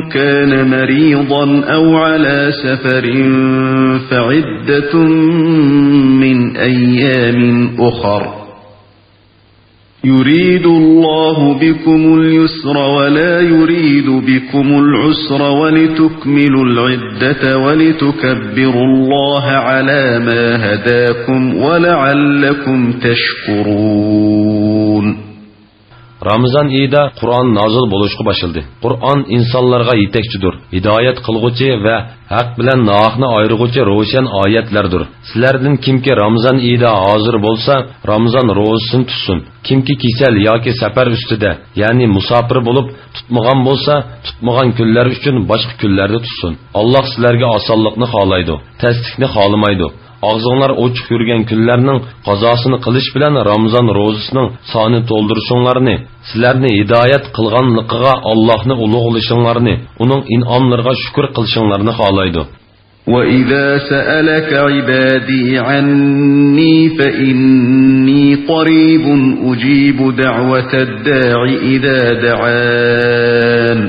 كان مريضا أو على سفر فعدة من أيام أخر، يريد الله بكم اليسر ولا يريد بكم العسر ولتكملوا العدة ولتكبروا الله على ما هداكم ولعلكم تشكرون. رامىزان ئېيىدا قۇرئان نازىل بولۇشقا باشلىدى. قۇرئان ئىنسانلارغا يېتەكچىدۇر، ھىدايەت قىلغۇچى ۋە ھەق بىلەن ناھەقنى ئايرىغۇچى روشەن ئايەتلەردۇر. سىلەردىن كىمكى رامىزان ئېيىدا ھازىر بولسا، رامىزان روزىسىنى تۇتسۇن. كىمكى كېسەل ياكى سەپەر ئۈستىدە، يەنى مۇساپىر بولۇپ، تۇتمىغان بولسا، تۇتمىغان كۈنلەر ئۈچۈن باشقا كۈنلەردە تۇتسۇن. ئاللاھ سىلەرگە ئاسانلىقنى خالايدۇ، تەسلىكنى خالىمايدۇ. ئاغزىڭلار ئوچۇق يۈرگەن كۈنلەرنىڭ قازاسىنى قىلىش بىلەن رامىزان روزىسىنىڭ سانىنى تولدۇرۇشۇڭلارنى، سىلەرنى ھىدايەت قىلغانلىقىغا ئاللاھنى ئۇلۇغلىشىڭلارنى، ئۇنىڭ ئىنئاملىرىغا شۈكۈر قىلىشىڭلارنى خالايدۇ. وإذا سألك عبادي عني فإني قريب أجيب دعوة الداع إذا دعان.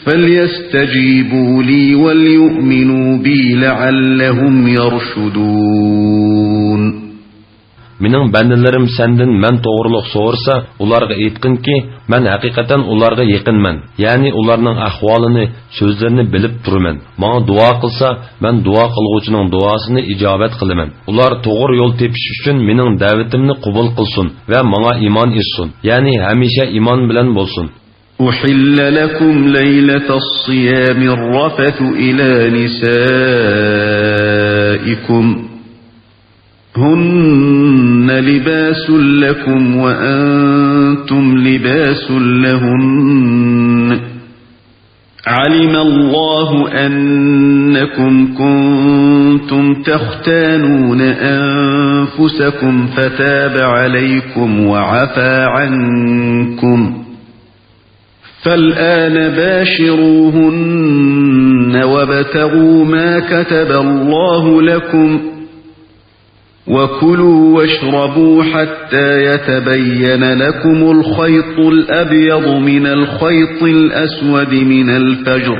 فليستجيبوا لي وليؤمنوا بي لعلهم يرشدون. مېنىڭ بەندىلىرىم سەندىن مەن توغرۇلۇق سورىسا، ئۇلارغا ئېيتقىنكى، مەن ھەقىقەتەن ئۇلارغا يېقىنمەن، يەنى ئۇلارنىڭ ئەھۋالىنى، سۆزلىرىنى بىلىپ تۇرىمەن. ماڭا دۇئا قىلسا، مەن دۇئا قىلغۇچىنىڭ دۇئاسىنى ئىجابەت قىلىمەن. ئۇلار توغرا يول تېپىش ئۈچۈن مېنىڭ دەۋىتىمنى قوبۇل قىلسۇن ۋە ماڭا ئىمان ئېيتسۇن، يەنى ھەمىشە ئىمان بىلەن بولسۇن. أحل لكم ليلة الصيام الرفث إلى نسائكم، هن لباس لكم وأنتم لباس لهن، علم الله أنكم كنتم تختانون أنفسكم فتاب عليكم وعفا عنكم، فالآن باشروهن وابتغوا ما كتب الله لكم، وكلوا واشربوا حتى يتبين لكم الخيط الأبيض من الخيط الأسود من الفجر،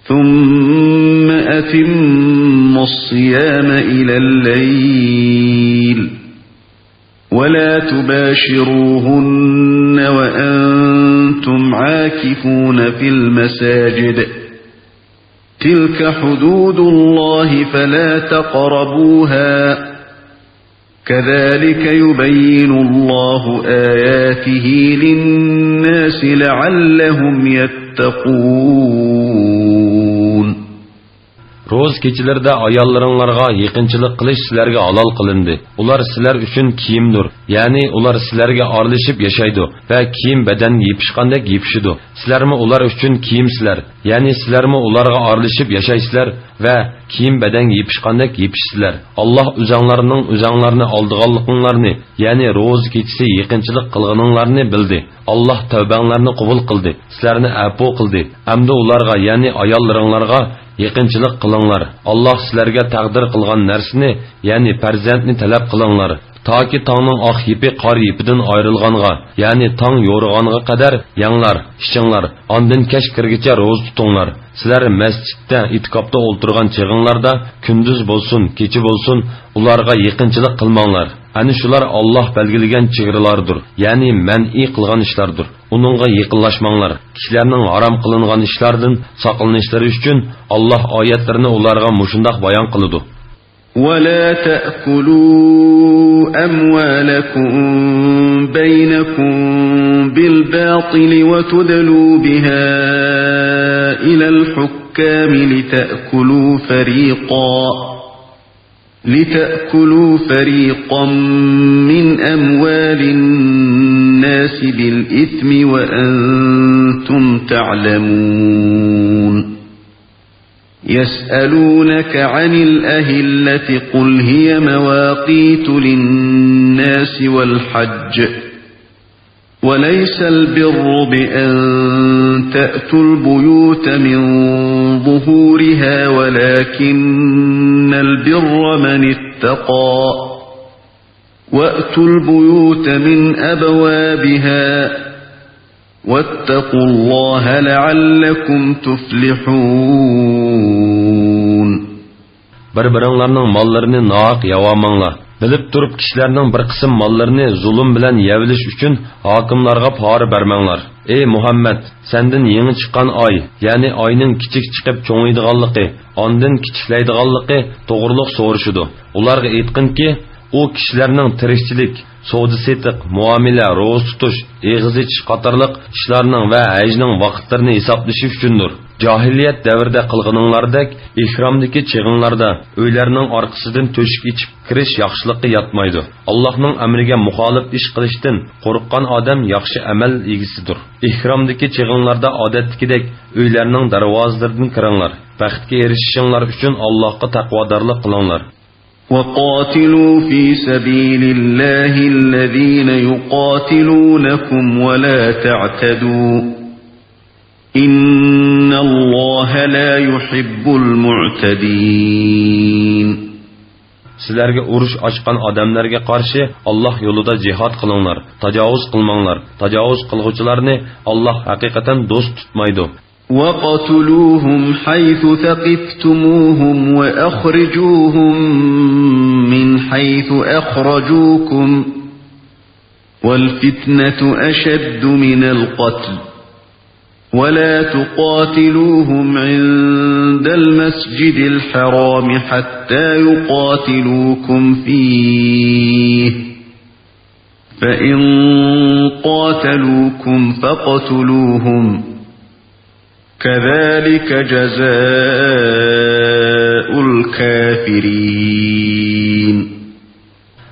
ثم أتموا الصيام إلى الليل، ولا تباشروهن وأنتم عاكفون في المساجد، تلك حدود الله فلا تقربوها، كذلك يبين الله آياته للناس لعلهم يتقون. تتقون. روزا كېچىلىرىدە ئاياللىرىڭلارغا يېقىنچىلىق قىلىش سىلەرگە ھالال قىلىندى. ئۇلار سىلەر ئۈچۈن كىيىمدۇر، يەنى ئۇلار سىلەرگە ئارىلىشىپ ياشايدۇ ۋە كىيىم بەدەنگە يېپىشقاندەك يېپىشىدۇ. سىلەرمۇ ئۇلار ئۈچۈن كىيىمسىلەر، يەنى سىلەرمۇ ئۇلارغا ئارىلىشىپ ياشايسىلەر ۋە كىيىم بەدەنگە يېپىشقاندەك يېپىشىسىلەر. ئاللاھ ئۆزەڭلارنىڭ ئۆزەڭلارنى ئالدىغانلىقىڭلارنى، يەنى روزا كېچىسى يېقىنچىلىق قىلغىنىڭلارنى بىلدى. ئاللاھ تەۋبەڭلارنى قوبۇل قىلدى، سىلەرنى ئەپۇ قىلدى. ئەمدى ئۇلارغا، يەنى ئاياللىرىڭلارغا يېقىنچىلىق قىلىڭلار. ئاللاھ سىلەرگە تەقدىر قىلغان نەرسىنى، يەنى پەرزەنتنى تەلەپ قىلىڭلار. تاكى تاڭنىڭ ئاق يىپى قارا يىپىدىن ئايرىلغانغا، يەنى تاڭ يورۇغانغا قەدەر يەڭلار، ئىچىڭلار. ئاندىن كەچ كىرگىچە روزا تۇتۇڭلار. سىلەر مەسچىتتە، ئېتىكاپتا ئولتۇرغان چېغىڭلاردا، كۈندۈز بولسۇن، كېچە بولسۇن، ئۇلارغا يېقىنچىلىق قىلماڭلار. ئەنە شۇلار ئاللاھ بەلگىلىگەن چېگرىلاردۇر، يەنى مەنئى قىلغان ئىشلاردۇر. ئۇنىڭغا يېقىنلاشماڭلار. كىشىلەرنىڭ ھارام قىلىنغان ئىشلاردىن ساقلىنىشلىرى ئۈچۈن ئاللاھ ئايەتلىرىنى ئۇلارغا مۇشۇنداق بايان قىلىدۇ. ولا تأكلوا أموالكم بينكم بالباطل وتدلوا بها إلى الحكام لتأكلوا فريقا، لتأكلوا فريقا من أموال الناس بالإثم وأنتم تعلمون. يسألونك عن الأهلة قل هي مواقيت للناس والحج، وليس البر بأن تأتوا البيوت من ظهورها ولكن البر من اتقى، وأتوا البيوت من أبوابها، واتقوا الله لعلكم تفلحون. بىر-بىرىڭلارنىڭ ماللىرىنى ناھەق يەۋالماڭلار. بىلىپ تۇرۇپ كىشىلەرنىڭ بىر قىسىم ماللىرىنى زۇلۇم بىلەن يەۋېلىش ئۈچۈن ھاكىملارغا پارا بەرمەڭلار. ئەي مۇھەممەد، سەندىن يېڭى چىققان ئاي، يەنى ئاينىڭ كىچىك چىقىپ چوڭىيىدىغانلىقى، ئاندىن كىچىكلەيدىغانلىقى توغرۇلۇق سورىشىدۇ. ئۇلارغا ئېيتقىنكى، ئۇ كىشىلەرنىڭ تىرىكچىلىك، سودا-سېتىق، مۇئامىلە، روزا تۇتۇش، ئېغىز ئېچىش قاتارلىق ئىشلارنىڭ ۋە ھەجنىڭ ۋاقىتلىرىنى ھېسابلىشى ئۈچۈندۇر. جاھىلىيەت دەۋرىدە قىلغىنىڭلاردەك، ئېھرامدىكى چېغىڭلاردا ئۆيلەرنىڭ ئارقىسىدىن تۆشۈك ئېچىپ كىرىش ياخشىلىققا ياتمايدۇ. ئاللاھنىڭ ئەمرىگە مۇخالىپ ئىش قىلىشتىن قورققان ئادەم ياخشى ئەمەل ئىگىسىدۇر. ئېھرامدىكى چېغىڭلاردا ئادەتتىكىدەك ئۆيلەرنىڭ دەرۋازىلىرىدىن كىرىڭلار. بەختكە ئېرىشىشىڭلار ئۈچۈن ئاللاھقا تەقۋادارلىق قىلىڭلار. وقاتلوا في سبيل الله الذين يقاتلونكم ولا تعتدوا، إن الله لا يحب المعتدين. سىلەرگە ئۇرۇش ئاچقان ئادەملەرگە قارشى ئاللاھ يولىدا جىھاد قىلىڭلار، تاجاۋۇز قىلماڭلار. تاجاۋۇز قىلغۇچىلارنى ئاللاھ ھەقىقەتەن دوست تۇتمايدۇ. وقتلوهم حيث ثقفتموهم وأخرجوهم من حيث أخرجوكم، والفتنة أشد من القتل، ولا تقاتلوهم عند المسجد الحرام حتى يقاتلوكم فيه، فإن قاتلوكم فاقتلوهم، كذلك جزاء الكافرين.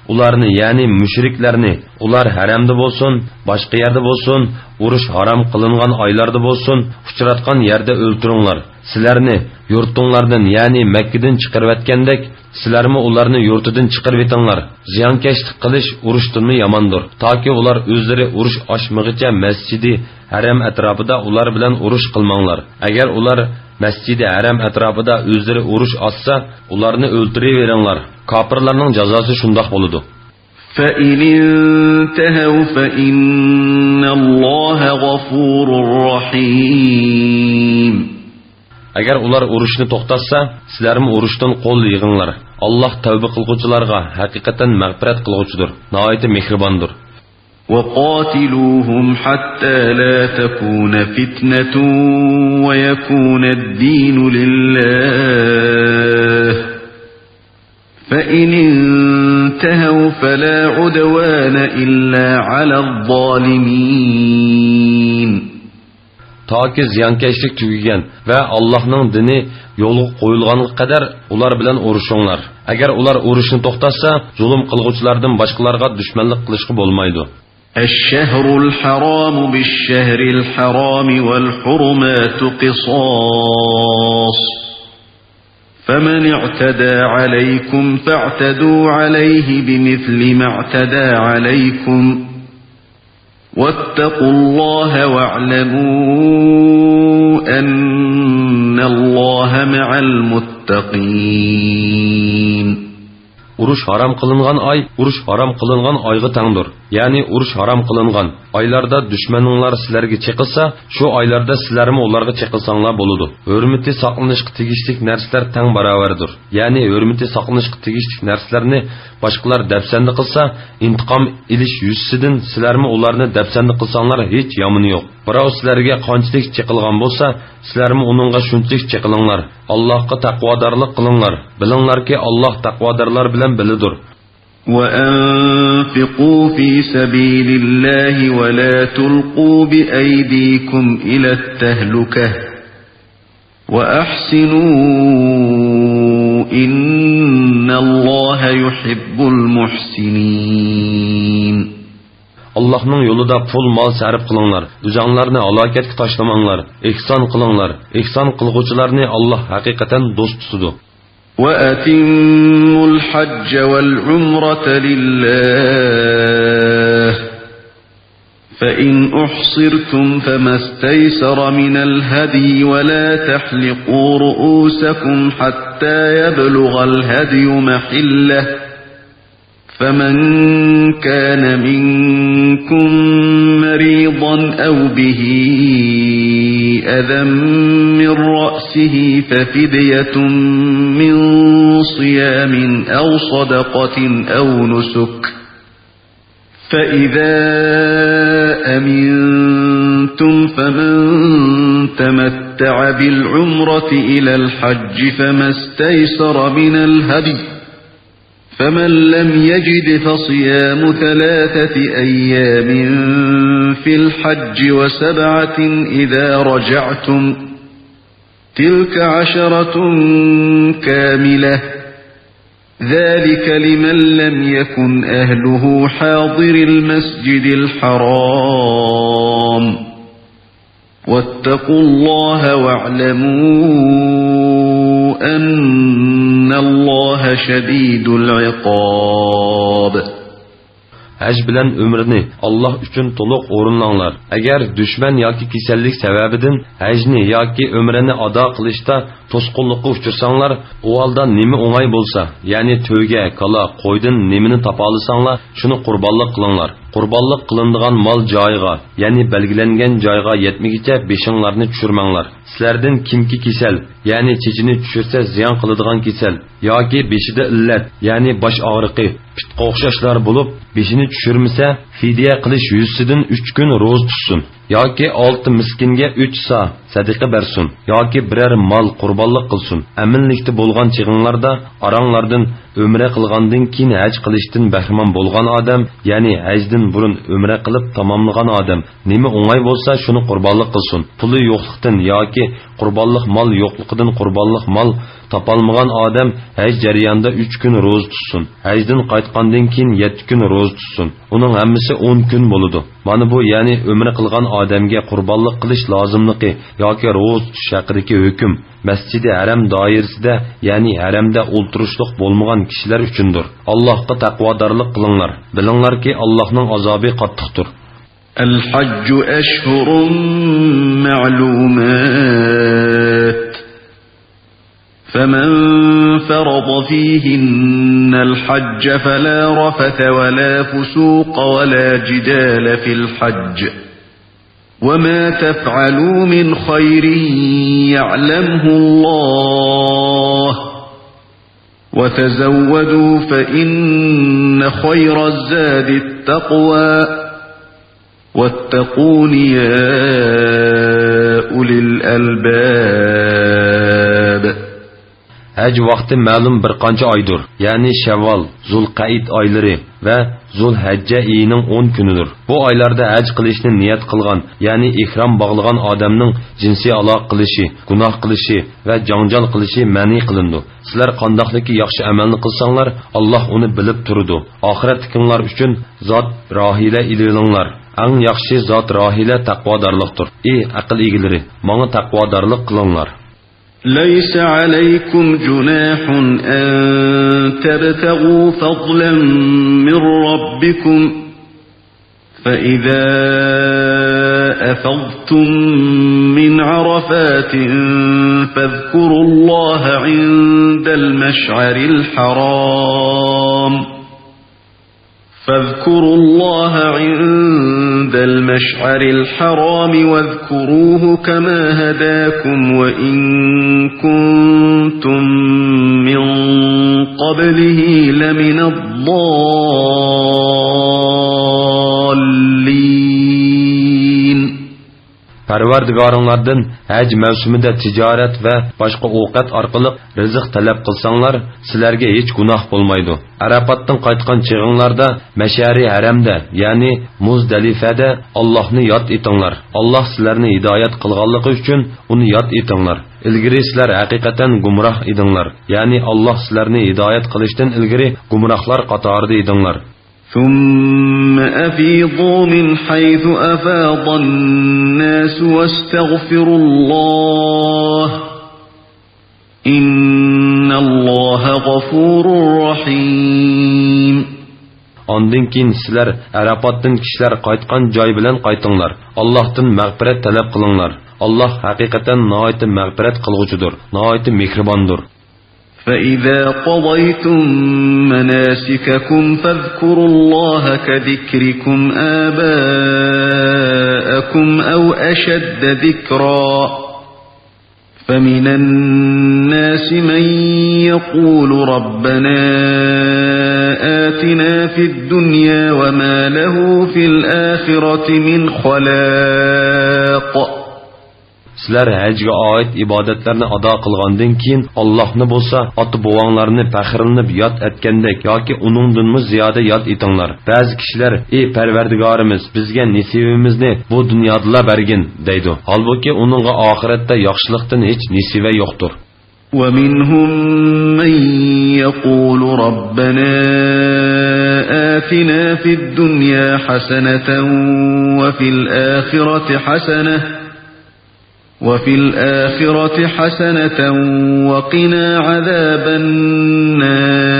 ئۇلارنى، يەنى مۇشرىكلارنى، ئۇلار ھەرەمدە بولسۇن، باشقا يەردە بولسۇن، ئۇرۇش ھارام قىلىنغان ئايلاردا بولسۇن، ئۇچراتقان يەردە ئۆلتۈرۈڭلار. سىلەرنى يۇرتۇڭلاردىن، يەنى مەككىدىن چىقىرىۋەتكەندەك، سىلەرمۇ ئۇلارنى يۇرتىدىن چىقىرىۋېتىڭلار. زىيانكەشلىك قىلىش ئۇرۇشتىنمۇ ياماندۇر. تاكى ئۇلار ئۆزلىرى ئۇرۇش ئاچمىغىچە مەسچىدى ھەرەم ئەتراپىدا ئۇلار بىلەن ئۇرۇش قىلماڭلار. ئەگەر ئۇلار مەسچىدى ھەرەم ئەتراپىدا ئۆزلىرى ئۇرۇش ئاچسا، ئۇلارنى ئۆلتۈرۈۋېرىڭلار. كاپىرلارنىڭ جازاسى شۇنداق بولىدۇ. فإن انتهوا فإن الله غفور رحيم. ئەگەر ئۇلار ئۇرۇشنى توختاتسا، سىلەرمۇ ئۇرۇشتىن قول يىغىڭلار. ئاللاھ تەۋبە قىلغۇچىلارغا ھەقىقەتەن مەغپىرەت قىلغۇچىدۇر، ناھايىتى مېھرىباندۇر. وقاتلوهم حتى لا تكون فتنة ويكون الدين لله، فإن انتهوا فلا عدوان إلا على الظالمين. تاكى زىيانكەشلىك تۈگىگەن ۋە ئاللاھنىڭ دىنى يولغا قويۇلغانغا قەدەر ئۇلار بىلەن ئۇرۇشۇڭلار. ئەگەر ئۇلار ئۇرۇشنى توختاتسا، زۇلۇم قىلغۇچىلاردىن باشقىلارغا دۈشمەنلىك قىلىشقا بولمايدۇ. الشهر الحرام بالشهر الحرام والحرمات قصاص، فمن اعتدى عليكم فاعتدوا عليه بمثل ما اعتدى عليكم، واتقوا الله واعلموا أن الله مع المتقين. ئۇرۇش ھارام قىلىنغان ئاي ئۇرۇش ھارام قىلىنغان ئايغا تەڭدۇر. يەنى ئۇرۇش ھارام قىلىنغان ئايلاردا دۈشمىنىڭلار سىلەرگە چېقىلسا، شۇ ئايلاردا سىلەرمۇ ئۇلارغا چېقىلساڭلار بولىدۇ. ھۆرمىتى ساقلىنىشقا تېگىشلىك نەرسىلەر تەڭ باراۋەردۇر. يەنى ھۆرمىتى ساقلىنىشقا تېگىشلىك نەرسىلەرنى باشقىلار دەپسەندە قىلسا، ئىنتىقام ئېلىش يۈزىسىدىن سىلەرمۇ ئۇلارنى دەپسەندە قىلساڭلار ھېچ يامىنى يوق. بىراۋ سىلەرگە قانچىلىك چېقىلغان بولسا، سىلەرمۇ ئۇنىڭغا شۇنچىلىك چېقىلىڭلار. ئاللاھقا تەقۋادارلىق قىلىڭلار. بىلىڭلاركى، ئاللاھ تەقۋادارلار بىلەن بىللىدۇر. وأنفقوا في سبيل الله ولا تلقوا بأيديكم إلى التهلكة وأحسنوا إن الله يحب المحسنين. ئاللاھنىڭ يولىدا پۇل-مال سەرپ قىلىڭلار، ئۆزۈڭلارنى ھالاكەتكە تاشلىماڭلار، ئېھسان قىلىڭلار، ئېھسان قىلغۇچىلارنى ئاللاھ ھەقىقەتەن دوست تۇتىدۇ. وأتموا الحج والعمرة لله، فإن أحصرتم فما استيسر من الهدي ولا تحلقوا رؤوسكم حتى يبلغ الهدي محله، فمن كان منكم مريضا أو به أذى من رأسه ففدية من صيام أو صدقة أو نسك، فإذا أمنتم فمن تمتع بالعمرة إلى الحج فما استيسر من الهدي، فمن لم يجد فصيام ثلاثة أيام في الحج وسبعة إذا رجعتم، تلك عشرة كاملة، ذلك لمن لم يكن أهله حاضر المسجد الحرام، واتقوا الله واعلموا أن الله شديد العقاب. ھەج بىلەن ئۆمرىنى ئاللاھ ئۈچۈن تولۇق ئورۇنلاڭلار. ئەگەر دۈشمەن ياكى كېسەللىك سەۋەبىدىن ھەجنى ياكى ئۆمرىنى ئادا قىلىشتا توسقۇنلۇققا ئۇچرىساڭلار، ئۇ ھالدا نېمە ئوڭاي بولسا، يەنى تۆگە، كالا، قويدىن نېمىنى تاپالىساڭلار، شۇنى قۇربانلىق قىلىڭلار. قۇربانلىق قىلىنىدىغان مال جايىغا، يەنى بەلگىلەنگەن جايغا يەتمىگىچە بېشىڭلارنى چۈشۈرمەڭلار. سىلەردىن كىمكى كېسەل، يەنى چېچىنى چۈشۈرسە زىيان قىلىدىغان كېسەل ياكى بېشىدا ئىللەت، يەنى باش ئاغرىقى، پىتقا ئوخشاشلار بولۇپ، بېشىنى چۈشۈرمىسە، فىدىيە قىلىش يۈزىسىدىن ئۈچ كۈن روزا تۇتسۇن. ياكى ئالتە مىسكىنگە ئۈچ سا سەدىقە بەرسۇن. ياكى بىرەر مال قۇربانلىق قىلسۇن. ئەمىنلىكتە بولغان چېغىڭلاردا ئاراڭلاردىن ئۆمرە قىلغاندىن كېيىن ھەج قىلىشتىن بەھرىمەن بولغان ئادەم، يەنى ھەجدىن بۇرۇن ئۆمرە قىلىپ تاماملىغان ئادەم نېمە ئوڭاي بولسا، شۇنى قۇربانلىق قىلسۇن. پۇلى يوقلۇقتىن ياكى قۇربانلىق مال يوقلۇقىدىن قۇربانلىق مال تاپالمىغان ئادەم ھەج جەريانىدا ئۈچ كۈن روزا تۇتسۇن. ھەجدىن قايتقاندىن كېيىن يەتتە كۈن روزا تۇتسۇن. ئۇنىڭ ھەممىسى ئون كۈن بولىدۇ. مانا بۇ، يەنى ئۆمرە قىلغان ئادەمگە قۇربانلىق قىلىش لازىملىقى ياكى روزا تۇتۇش ھەققىدىكى ھۆكۈم مەسجىدى ھەرەم دائىرىسىدە، يەنى ھەرەمدە ئولتۇرۇشلۇق بولمىغان كىشىلەر ئۈچۈندۇر. ئاللاھقا تەقۋادارلىق قىلىڭلار. بىلىڭلاركى، ئاللاھنىڭ ئازابى قاتتىقتۇر. الحج أشهر معلومات، فمن فرض فيهن الحج فلا رفث ولا فسوق ولا جدال في الحج، وما تفعلوا من خير يعلمه الله، وتزودوا فإن خير الزاد التقوى، واتقون يا أولي الألباب. ھەج ۋاقتى مەلۇم بىر قانچە ئايدۇر، يەنى شەۋۋال، زۇلقەئىد ئايلىرى ۋە زۇلھەججە ئېيىنىڭ ئون كۈنىدۇر. بۇ ئايلاردا ھەج قىلىشنى نىيەت قىلغان، يەنى ئېھرام باغلىغان ئادەمنىڭ جىنسىي ئالاقە قىلىشى، گۇناھ قىلىشى ۋە جاڭجال قىلىشى مەنئى قىلىنىدۇ. سىلەر قانداقلىكى ياخشى ئەمەلنى قىلساڭلار، ئاللاھ ئۇنى بىلىپ تۇرىدۇ. ئاخىرەتتىكىڭلار ئۈچۈن زات راھىلە ئېلىۋېلىڭلار. ئەڭ ياخشى زات راھىلە تەقۋادارلىقتۇر. ئى ئەقىل ئىگىلىرى، ماڭا تەقۋادارلىق قىلىڭلار. ليس عليكم جناح أن تبتغوا فضلا من ربكم، فإذا أفضتم من عرفات فاذكروا الله عند المشعر الحرام، فاذكروا الله عند المشعر الحرام واذكروه كما هداكم وإن كنتم من قبله لمن الضالين. پەرۋەردىگارىڭلاردىن ھەج مەۋسۇمىدە تىجارەت ۋە باشقا ئوقەت ئارقىلىق رىزىق تەلەپ قىلساڭلار، سىلەرگە ھېچ گۇناھ بولمايدۇ. ئەرەپاتتىن قايتقان چېغىڭلاردا مەشئەرى ھەرەمدە، يەنى مۇزدەلىفەدە ئاللاھنى ياد ئېتىڭلار. ئاللاھ سىلەرنى ھىدايەت قىلغانلىقى ئۈچۈن ئۇنى ياد ئېتىڭلار. ئىلگىرى سىلەر ھەقىقەتەن گۇمراھ ئىدىڭلار. يەنى ئاللاھ سىلەرنى ھىدايەت قىلىشتىن ئىلگىرى گۇمراھلار قاتارىدا ئىدىڭلار. ثم أفيضوا من حيث أفاض الناس واستغفروا الله، إن الله غفور رحيم. ئاندىن كېيىن سىلەر ئەرەپاتتىن كىشىلەر قايتقان جاي بىلەن قايتىڭلار. ئاللاھتىن مەغپىرەت تەلەپ قىلىڭلار. ئاللاھ ھەقىقەتەن ناھايىتى مەغپىرەت قىلغۇچىدۇر، ناھايىتى مېھرىباندۇر. فإذا قضيتم مناسككم فاذكروا الله كذكركم آباءكم أو أشد ذكرا، فمن الناس من يقول ربنا آتنا في الدنيا وما له في الآخرة من خلاق. سىلەر ھەجگە ئائىت ئىبادەتلەرنى ئادا قىلغاندىن كېيىن، ئاللاھنى بولسا ئاتا-بوۋاڭلارنى پەخىرلىنىپ ياد ئەتكەندەك ياكى ئۇنىڭدىنمۇ زىيادە ياد ئېتىڭلار. بەزى كىشىلەر، ئى پەرۋەردىگارىمىز، بىزگە نېسىۋىمىزنى بۇ دۇنيادىلا بەرگىن، دەيدۇ. ھالبۇكى، ئۇنىڭغا ئاخىرەتتە ياخشىلىقتىن ھېچ نېسىۋە يوقتۇر. ومنهم من يقول ربنا آتنا في الدنيا حسنة وفي الآخرة حسنة وفي الآخرة حسنة وقنا عذاب النار.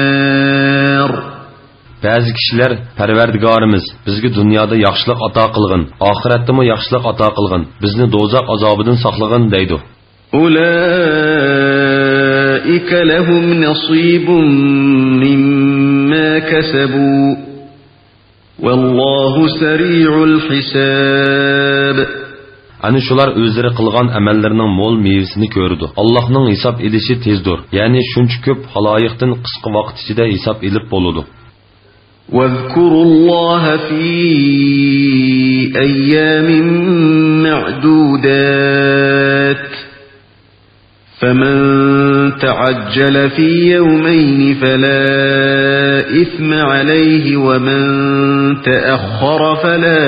بەزى كىشىلەر، پەرۋەردىگارىمىز، بىزگە دۇنيادا ياخشىلىق ئاتا قىلغىن، ئاخىرەتتىمۇ ياخشىلىق ئاتا قىلغىن، بىزنى دوزاخ ئازابىدىن ساقلىغىن، دەيدۇ. أولئك لهم نصيب مما كسبوا والله سريع الحساب. ئەنە شۇلار ئۆزلىرى قىلغان ئەمەللىرىنىڭ مول مېۋىسىنى كۆرىدۇ. ئاللاھنىڭ ھېساب ئېلىشى تېزدۇر، يەنى شۇنچە كۆپ خالايىقتىن قىسقا ۋاقىت ئىچىدە ھېساب ئېلىپ بولىدۇ. واذكروا الله في أيام معدودات، فمن تعجل في يومين فلا إثم عليه ومن تأخر فلا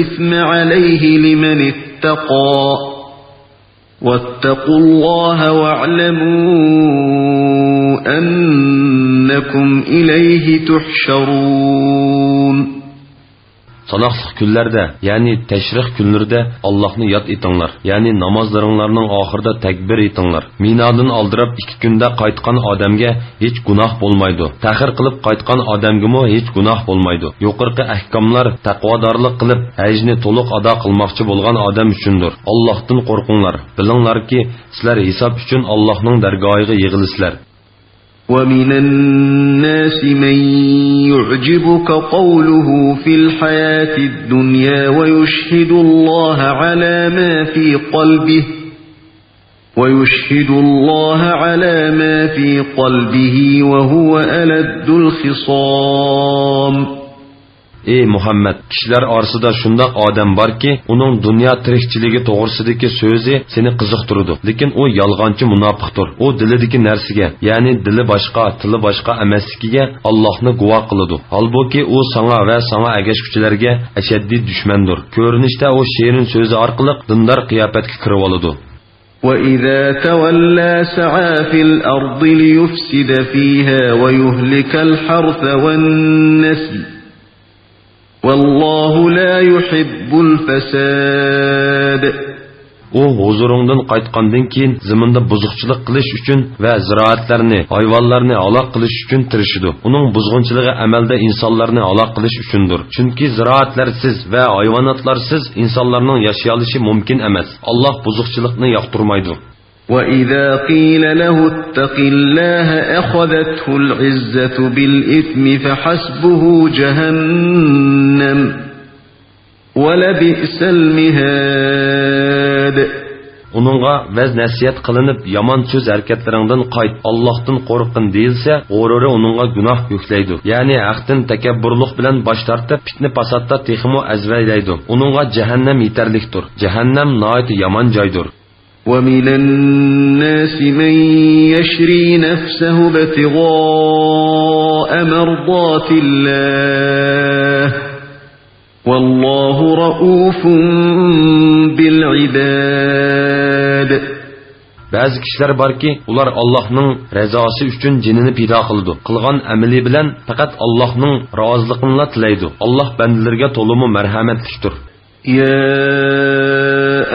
إثم عليه لمن اتقى، واتقوا الله واعلموا أنكم إليه تحشرون. ساناقلىق كۈنلەردە، يەنى تەشرىق كۈنلىرىدە ئاللاھنى ياد ئېتىڭلار، يەنى نامازلىرىڭلارنىڭ ئاخىرىدا تەكبىر ئېيتىڭلار. مىنادىن ئالدىراپ ئىككى كۈندە قايتقان ئادەمگە ھېچ گۇناھ بولمايدۇ. تەخىر قىلىپ قايتقان ئادەمگىمۇ ھېچ گۇناھ بولمايدۇ. يۇقىرىقى ئەھكاملار تەقۋادارلىق قىلىپ، ھەجنى تولۇق ئادا قىلماقچى بولغان ئادەم ئۈچۈندۇر. ئاللاھتىن قورقۇڭلار. بىلىڭلاركى، سىلەر ھېساب ئۈچۈن ئاللاھنىڭ دەرگاھىغا يىغىلىسىلەر. ومن الناس من يعجبك قوله في الحياة الدنيا ويشهد الله على ما في قلبه، ويشهد الله على ما في قلبه وهو ألد الخصام. ئى مۇھەممەد، كىشىلەر ئارىسىدا شۇنداق ئادەم باركى، ئۇنىڭ دۇنيا تىرىكچىلىكى توغرىسىدىكى سۆزى سېنى قىزىقتۇرىدۇ، لېكىن ئۇ يالغانچى مۇناپىقتۇر. ئۇ دىلىدىكى نەرسىگە، يەنى دىلى باشقا، تىلى باشقا ئەمەسلىكىگە ئاللاھنى گۇۋاھ قىلىدۇ. ھالبۇكى، ئۇ ساڭا ۋە ساڭا ئەگەشكۈچىلەرگە ئەشەددىي دۈشمەندۇر. كۆرۈنۈشتە ئۇ شېرىن سۆزى ئارقىلىق دىندار قىياپەتكە كىرىۋالىدۇ. وَإِذَا تَوَلَّى سَعَىٰ فِي الْأَرْضِ لِيُفْسِدَ فِيهَا وَيُهْلِكَ الْحَرْثَ وَالنَّسْلَ وَاللَّهُ لَا يُحِبُّ الْفَسَادَ. ئۇ ھۇزۇرۇڭدىن قايتقاندىن كېيىن زېمىندا بۇزۇقچىلىق قىلىش ئۈچۈن ۋە زىرائەتلەرنى، ھايۋانلارنى ھالاك قىلىش ئۈچۈن تىرىشىدۇ. ئۇنىڭ بۇزغۇنچىلىقى ئەمەلدە ئىنسانلارنى ھالاك قىلىش ئۈچۈندۇر. چۈنكى زىرائەتلەرسىز ۋە ھايۋاناتلارسىز ئىنسانلارنىڭ ياشىيالىشى مۇمكىن ئەمەس. ئاللاھ بۇزۇقچىلىقنى ياقتۇرمايدۇ. وَإِذَا قِيلَ لَهُ اتَّقِ اللَّهَ أَخَذَتْهُ الْعِزَّةُ بِالْإِثْمِ فَحَسْبُهُ جَهَنَّمُ وَلَبِئْسَ الْمِهَادُ. ئۇنىڭغا ۋەز-نەسىھەت قىلىنىپ، يامان سۆز-ھەرىكەتلىرىڭدىن قايت، ئاللاھتىن قورققىن دېيىلسە، غۇرۇرى ئۇنىڭغا گۇناھ يۈكلەيدۇ. يەنى ھەقتىن تەكەببۇرلۇق بىلەن باش تارتىپ، پىتنە-پاساتتا تېخىمۇ ئەزۋەيلەيدۇ. ئۇنىڭغا جەھەننەم يېتەرلىكتۇر. جەھەننەم ناھايىتى يامان جايدۇر. وَمِنَ النَّاسِ مَن يَشْرِي نَفْسَهُ ابْتِغَاءَ مَرْضَاتِ اللَّهِ وَاللَّهُ رَءُوفٌ بِالْعِبَادِ. بەزى كىشىلەر باركى، ئۇلار ئاللاھنىڭ رەزاسى ئۈچۈن جېنىنى پىدا قىلىدۇ. قىلغان ئەمىلى بىلەن پەقەت ئاللاھنىڭ رازىلىقىنىلا تىلەيدۇ. ئاللاھ بەندىلىرىگە تولىمۇ مەرھەمەتلىكتۇر. يَا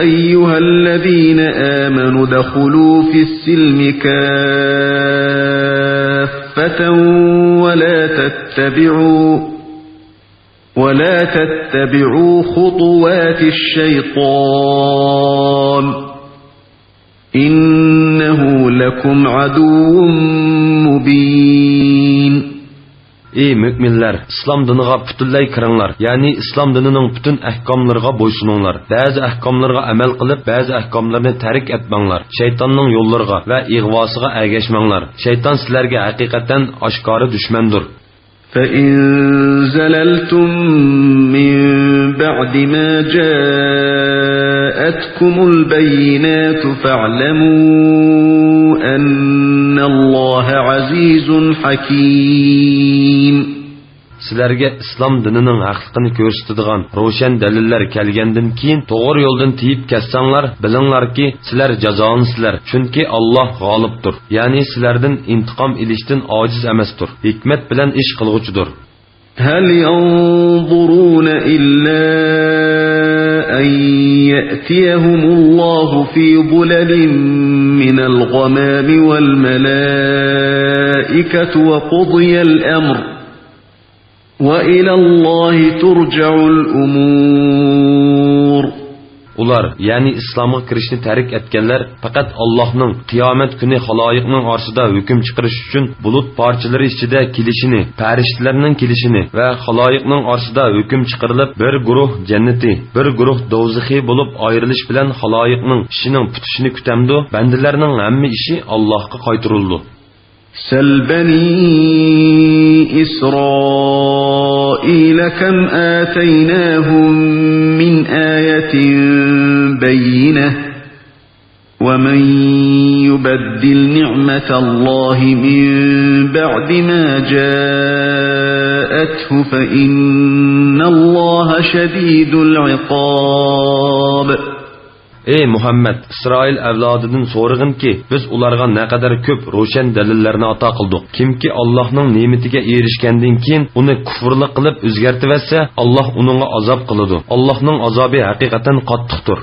أَيُّهَا الَّذِينَ آمَنُوا ادْخُلُوا فِي السِّلْمِ كَافَّةً وَلَا تَتَّبِعُوا، وَلَا تَتَّبِعُوا خُطُوَاتِ الشَّيْطَانِ، إِنَّهُ لَكُمْ عَدُوٌّ مُّبِينٌ. ئى مۆمىنلەر، ئىسلام دىنىغا پۈتۈنلەي كىرىڭلار، يەنى ئىسلام دىنىنىڭ پۈتۈن ئەھكاملىرىغا بويسۇنۇڭلار. بەزى ئەھكاملىرىغا ئەمەل قىلىپ، بەزى ئەھكاملىرىنى تەرك ئەتمەڭلار. شەيتاننىڭ يوللىرىغا ۋە ئىغۋاسىغا ئەگەشمەڭلار. شەيتان سىلەرگە ھەقىقەتەن ئاشكارا دۈشمەندۇر. فَإِن زَلَلْتُم مِّن بَعْدِ مَا جَاءَتْكُمُ الْبَيِّنَاتُ فَاعْلَمُوا أَنَّ اللَّهَ عَزِيزٌ حَكِيمٌ. سىلەرگە ئىسلام دىنىنىڭ ھەقلىقىنى كۆرسىتىدىغان روشەن دەلىللەر كەلگەندىن كېيىن، توغرا يولدىن تېيىپ كەتسەڭلار، بىلىڭلاركى، سىلەر جازالىنىسىلەر، چۈنكى ئاللاھ غالىبتۇر، يەنى سىلەردىن ئىنتىقام ئېلىشتىن ئاجىز ئەمەستۇر، ھېكمەت بىلەن ئىش قىلغۇچىدۇر. هَلْ يَنظُرُونَ إِلَّا أَن يَأْتِيَهُمُ اللَّهُ فِي ظُلَلٍ مِّنَ الْغَمَامِ وَالْمَلَائِكَةُ وَقُضِيَ الْأَمْرُ وَإِلَى اللَّهِ تُرْجَعُ الْأُمُورُ. ئۇلار، يەنى ئىسلامغا كىرىشنى تەرك ئەتكەنلەر، پەقەت ئاللاھنىڭ قىيامەت كۈنى خالايىقنىڭ ئارىسىدا ھۆكۈم چىقىرىش ئۈچۈن بۇلۇت پارچىلىرى ئىچىدە كېلىشىنى، پەرىشتىلەرنىڭ كېلىشىنى ۋە خالايىقنىڭ ئارىسىدا ھۆكۈم چىقىرىلىپ، بىر گۇرۇھ جەننىتى، بىر گۇرۇھ دوزىخى بولۇپ ئايرىلىش بىلەن خالايىقنىڭ ئىشىنىڭ پۈتۈشىنى كۈتەمدۇ؟ بەندىلەرنىڭ ھەممە ئىشى ئاللاھقا قايتۇرۇلىدۇ. سَلْ بَنِي إِسْرَائِيلَ كَمْ آتَيْنَاهُم مِّنْ آيَةٍ بَيِّنَةٍ وَمَن يُبَدِّلْ نِعْمَتَ اللَّهِ مِن بَعْدِ مَا جَاءَتْهُ فَإِنَّ اللَّهَ شَدِيدُ الْعِقَابِ. ئەي مۇھەممەد، ئىسرائىل ئەۋلادىدىن سورىغىنكى، بىز ئۇلارغا نەقەدەر كۆپ روشەن دەلىللەرنى ئاتا قىلدۇق. كىمكى ئاللاھنىڭ نېمىتىگە ئېرىشكەندىن كېيىن، ئۇنى كۇفۇرلۇق قىلىپ ئۆزگەرتىۋەتسە، ئاللاھ ئۇنىڭغا ئازاب قىلىدۇ. ئاللاھنىڭ ئازابى ھەقىقەتەن قاتتىقتۇر.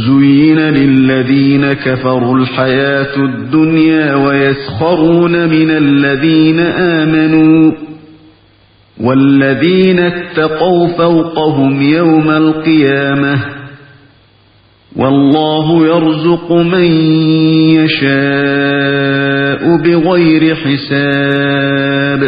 زُيِّنَ لِلَّذِينَ كَفَرُوا الْحَيَاةُ الدُّنْيَا وَيَسْخَرُونَ مِنَ الَّذِينَ آمَنُوا وَالَّذِينَ اتَّقَوْا فَوْقَهُمْ يَوْمَ الْقِيَامَةِ وَاللَّهُ يَرْزُقُ مَن يَشَاءُ بِغَيْرِ حِسَابٍ.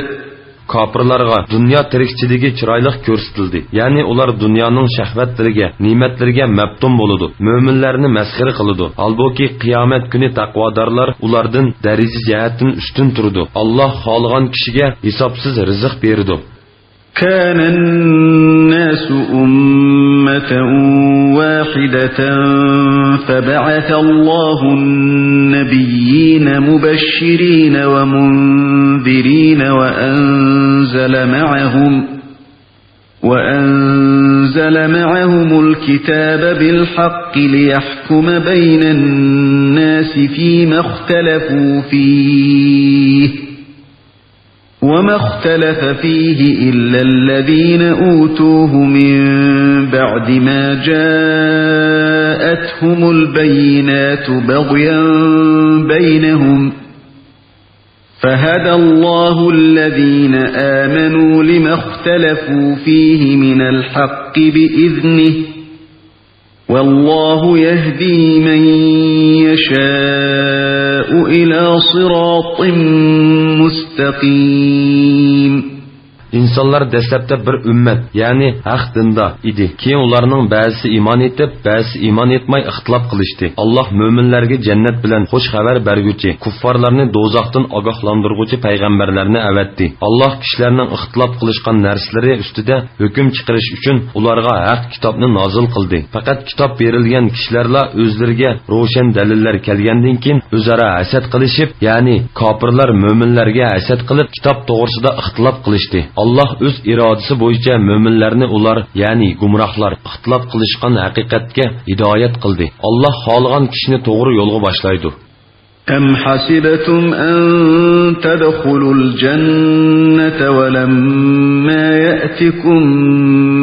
كاپىرلارغا دۇنيا تىرىكچىلىكى چىرايلىق كۆرسىتىلدى، يەنى ئۇلار دۇنيانىڭ شەھۋەتلىرىگە، نېمەتلىرىگە مەپتۇن بولىدۇ، مۆمىنلەرنى مەسخىرە قىلىدۇ. ھالبۇكى، قىيامەت كۈنى تەقۋادارلار ئۇلاردىن دەرىجە جەھەتتىن ئۈستۈن تۇرىدۇ. ئاللاھ خالىغان كىشىگە ھېسابسىز رىزىق بېرىدۇ. كان الناس أمة واحدة فبعث الله النبيين مبشرين ومنذرين وأنزل معهم وأنزل معهم الكتاب بالحق ليحكم بين الناس فيما اختلفوا فيه وما اختلف فيه إلا الذين أوتوه من بعد ما جاءتهم البينات بغيا بينهم فهدى الله الذين آمنوا لما اختلفوا فيه من الحق بإذنه والله يهدي من يشاء إلى صراط مستقيم. ئىنسانلار دەسلەپتە بىر ئۈممەت، يەنى ھەق دىندا ئىدى. كېيىن ئۇلارنىڭ بەزىسى ئىمان ئېيتىپ، بەزىسى ئىمان ئېيتماي ئىختىلاپ قىلىشتى. ئاللاھ مۆمىنلەرگە جەننەت بىلەن خۇش خەۋەر بەرگۈچى، كۇففارلارنى دوزاختىن ئاگاھلاندۇرغۇچى پەيغەمبەرلەرنى ئەۋەتتى. ئاللاھ كىشىلەرنىڭ ئىختىلاپ قىلىشقان نەرسىلىرى ئۈستىدە ھۆكۈم چىقىرىش ئۈچۈن ئۇلارغا ھەق كىتابنى نازىل قىلدى. پەقەت كىتاب بېرىلگەن كىشىلەرلا ئۆزلىرىگە روشەن دەلىللەر كەلگەندىن كېيىن ئۆزئارا ھەسەت قىلىشىپ، يەنى كاپىرلار مۆمىنلەرگە ھەسەت قىلىپ، كىتاب توغرىسىدا ئىختىلاپ قىلىشتى. ئاللاھ ئۆز ئىرادىسى بويىچە مۆمىنلەرنى ئۇلار، يەنى گۇمراھلار، ئىختىلاپ قىلىشقان ھەقىقەتكە ھىدايەت قىلدى. ئاللاھ خالىغان كىشىنى توغرا يولغا باشلايدۇ. أم حسبتم أن تدخلوا الجنة ولما يأتكم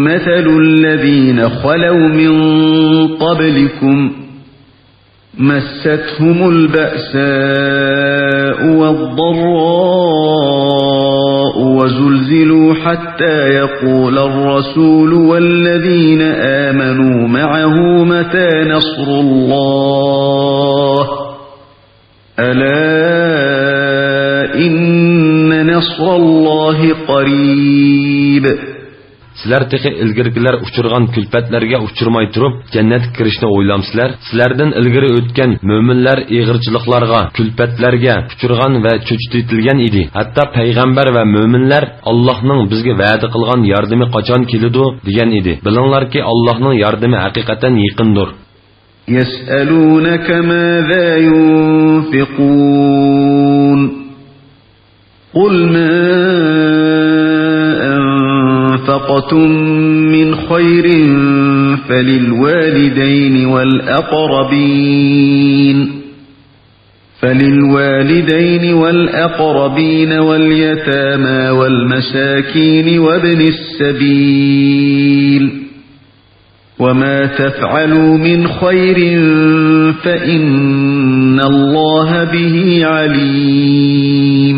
مثل الذين خلوا من قبلكم مستهم البأساء والضراء وزلزلوا حتى يقول الرسول والذين آمنوا معه متى نصر الله ألا إن نصر الله قريب. سىلەر تېخى ئىلگىرىكىلەر ئۇچرىغان كۈلپەتلەرگە ئۇچرىماي تۇرۇپ، جەننەتكە كىرىشنى ئويلامسىلەر؟ سىلەردىن ئىلگىرى ئۆتكەن مۆمىنلەر ئېغىرچىلىقلارغا، كۈلپەتلەرگە ئۇچرىغان ۋە چۆچۈتۈۋېتىلگەن ئىدى. ھەتتا پەيغەمبەر ۋە مۆمىنلەر ئاللاھنىڭ بىزگە ۋەدە قىلغان ياردىمى قاچان كېلىدۇ؟ دېگەن ئىدى. بىلىڭلاركى، ئاللاھنىڭ ياردىمى ھەقىقەتەن يېقىندۇر. يسألونك ماذا ينفقون قل ما أنفقتم من خير فللوالدين والأقربين فللوالدين والأقربين واليتامى والمساكين وابن السبيل وما تفعلوا من خير فإن الله به عليم.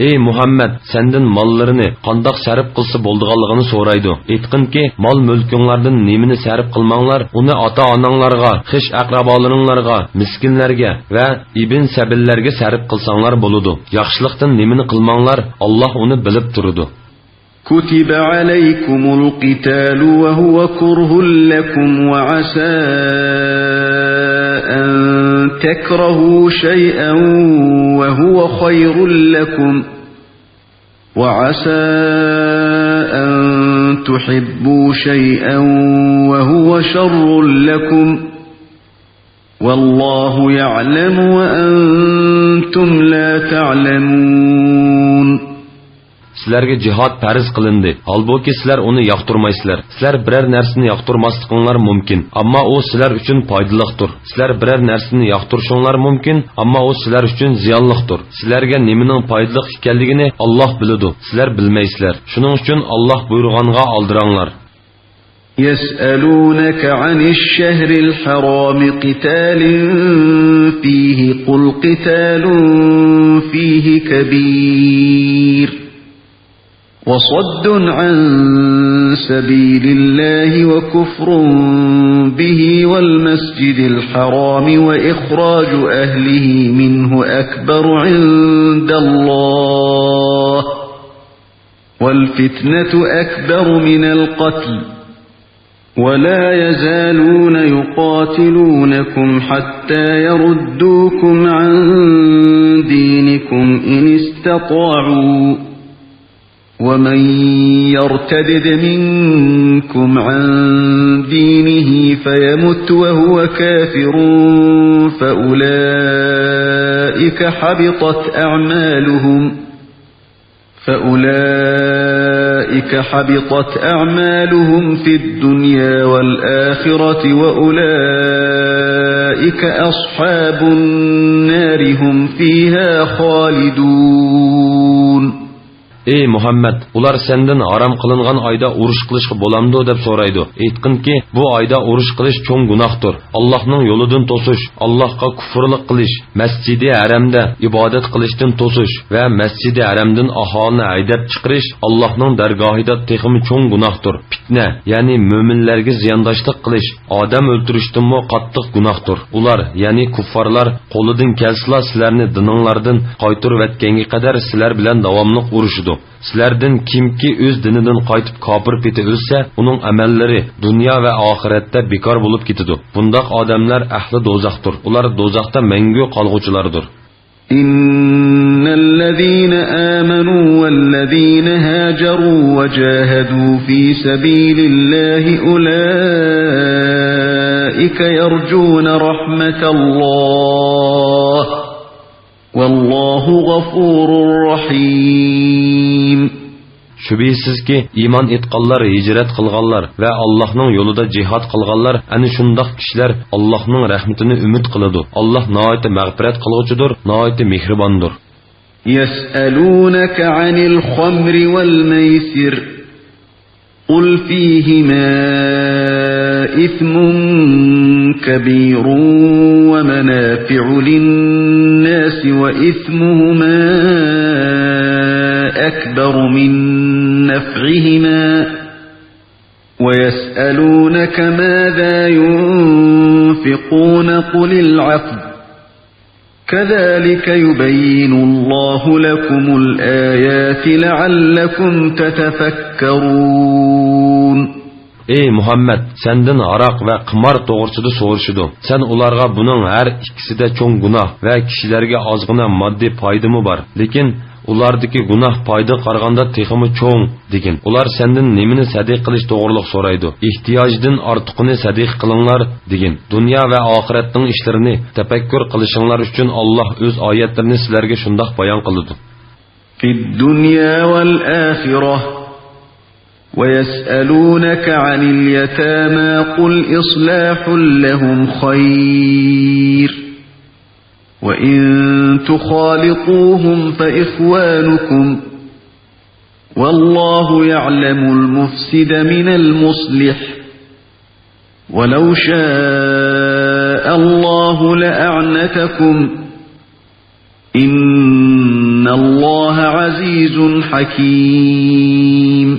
ئەي مۇھەممەد، سەندىن ماللىرىنى قانداق سەرپ قىلسا بولىدىغانلىقىنى سورايدۇ. ئېيتقىنكى، مال-مۈلكۈڭلاردىن نېمىنى سەرپ قىلماڭلار، ئۇنى ئاتا-ئاناڭلارغا، خىش-ئەقرىبالىرىڭلارغا، مىسكىنلەرگە ۋە ئىبن سەبىللەرگە سەرپ قىلساڭلار بولىدۇ. ياخشىلىقتىن نېمىنى قىلماڭلار، ئاللاھ ئۇنى بىلىپ تۇرىدۇ. كتب عليكم القتال وهو كره لكم وعسى أن تكرهوا شيئا وهو خير لكم وعسى أن تحبوا شيئا وهو شر لكم والله يعلم وأنتم لا تعلمون. سىلەرگە جىھاد پەرز قىلىندى، ھالبۇكى، سىلەر ئۇنى ياقتۇرمايسىلەر. سىلەر بىرەر نەرسىنى ياقتۇرماسلىقىڭلار مۇمكىن، ئەمما ئۇ سىلەر ئۈچۈن پايدىلىقتۇر. سىلەر بىرەر نەرسىنى ياقتۇرۇشۇڭلار مۇمكىن، ئەمما ئۇ سىلەر ئۈچۈن زىيانلىقتۇر. سىلەرگە نېمىنىڭ پايدىلىق ئىكەنلىكىنى ئاللاھ بىلىدۇ، سىلەر بىلمەيسىلەر. شۇنىڭ ئۈچۈن ئاللاھ بۇيرۇغانغا ئالدىراڭلار. يسألونك عن الشهر الحرام قتال فيه قل قتال فيه كبير وصد عن سبيل الله وكفر به والمسجد الحرام وإخراج أهله منه أكبر عند الله والفتنة أكبر من القتل ولا يزالون يقاتلونكم حتى يردوكم عن دينكم إن استطاعوا ومن يرتدد منكم عن دينه فيمت وهو كافر فأولئك حبطت أعمالهم فأولئك حبطت أعمالهم في الدنيا والآخرة وأولئك أصحاب النار هم فيها خالدون. ئى مۇھەممەد، ئۇلار سەندىن ھارام قىلىنغان ئايدا ئۇرۇش قىلىشقا بولامدۇ دەپ سورايدۇ. ئېيتقىنكى، بۇ ئايدا ئۇرۇش قىلىش چوڭ گۇناھتۇر. ئاللاھنىڭ يولىدىن توسۇش، ئاللاھقا كۇفرلۇق قىلىش، مەسجىدى ھەرەمدە ئىبادەت قىلىشتىن توسۇش ۋە مەسجىدى ھەرەمدىن ئاھالىنى ھەيدەپ چىقىرىش ئاللاھنىڭ دەرگاھىدا تېخىمۇ چوڭ گۇناھتۇر. پىتنە، يەنى مۆمىنلەرگە زىيانداشلىق قىلىش ئادەم ئۆلتۈرۈشتىنمۇ قاتتىق گۇناھتۇر. ئۇلار، يەنى كۇففارلار، قولىدىن كەلسىلا سىلەرنى دىنىڭلاردىن قايتۇرۇۋەتكەنگە قەدەر سىلەر بىلەن داۋاملىق ئۇرۇشىدۇ. سىلەردىن كىمكى ئۆز دىنىدىن قايتىپ كاپىر پېتى ئۆلسە، ئۇنىڭ ئەمەللىرى دۇنيا ۋە ئاخىرەتتە بىكار بولۇپ كېتىدۇ. بۇنداق ئادەملەر ئەھلى دوزاختۇر. ئۇلار دوزاختا مەڭگۈ قالغۇچىلاردۇر. إن الذين آمنوا والذين هاجروا وجاهدوا في سبيل الله أولئك يرجون رحمة الله والله غفور رحيم. شۈبھىسىزكى، ئىمان ئېيتقانلار، ھىجرەت قىلغانلار ۋە ئاللاھنىڭ يولىدا جىھاد قىلغانلار، ئەنە شۇنداق كىشىلەر ئاللاھنىڭ رەھمىتىنى ئۈمىد قىلىدۇ. ئاللاھ ناھايىتى مەغپىرەت قىلغۇچىدۇر، ناھايىتى مېھرىباندۇر. يسألونك عن الخمر والميسر قل فيهما إثم كبير ومنافع للناس وإثمهما أكبر من نفعهما ويسألونك ماذا ينفقون قل العفو كذلك يبين الله لكم الآيات لعلكم تتفكرون. ئى مۇھەممەد، سەندىن ھاراق ۋە قىمار توغرىسىدا سورىشىدۇ. سەن ئۇلارغا بۇنىڭ ھەر ئىككىسىدە چوڭ گۇناھ ۋە كىشىلەرگە ئازغىنا ماددىي پايدىمۇ بار. لېكىن ئۇلاردىكى گۇناھ پايدىغا قارىغاندا تېخىمۇ چوڭ، دېگىن. ئۇلار سەندىن نېمىنى سەدىقە قىلىش توغرۇلۇق سورايدۇ. ئېھتىياجدىن ئارتۇقىنى سەدىقە قىلىڭلار، دېگىن. دۇنيا ۋە ئاخىرەتنىڭ ئىشلىرىنى تەپەككۇر قىلىشىڭلار ئۈچۈن ئاللاھ ئۆز ئايەتلىرىنى سىلەرگە شۇنداق بايان قىلىدۇ. في الدنيا والآخرة ويسألونك عن اليتامى قل إصلاح لهم خير وإن تخالطوهم فإخوانكم والله يعلم المفسد من المصلح ولو شاء الله لأعنتكم إن الله عزيز حكيم.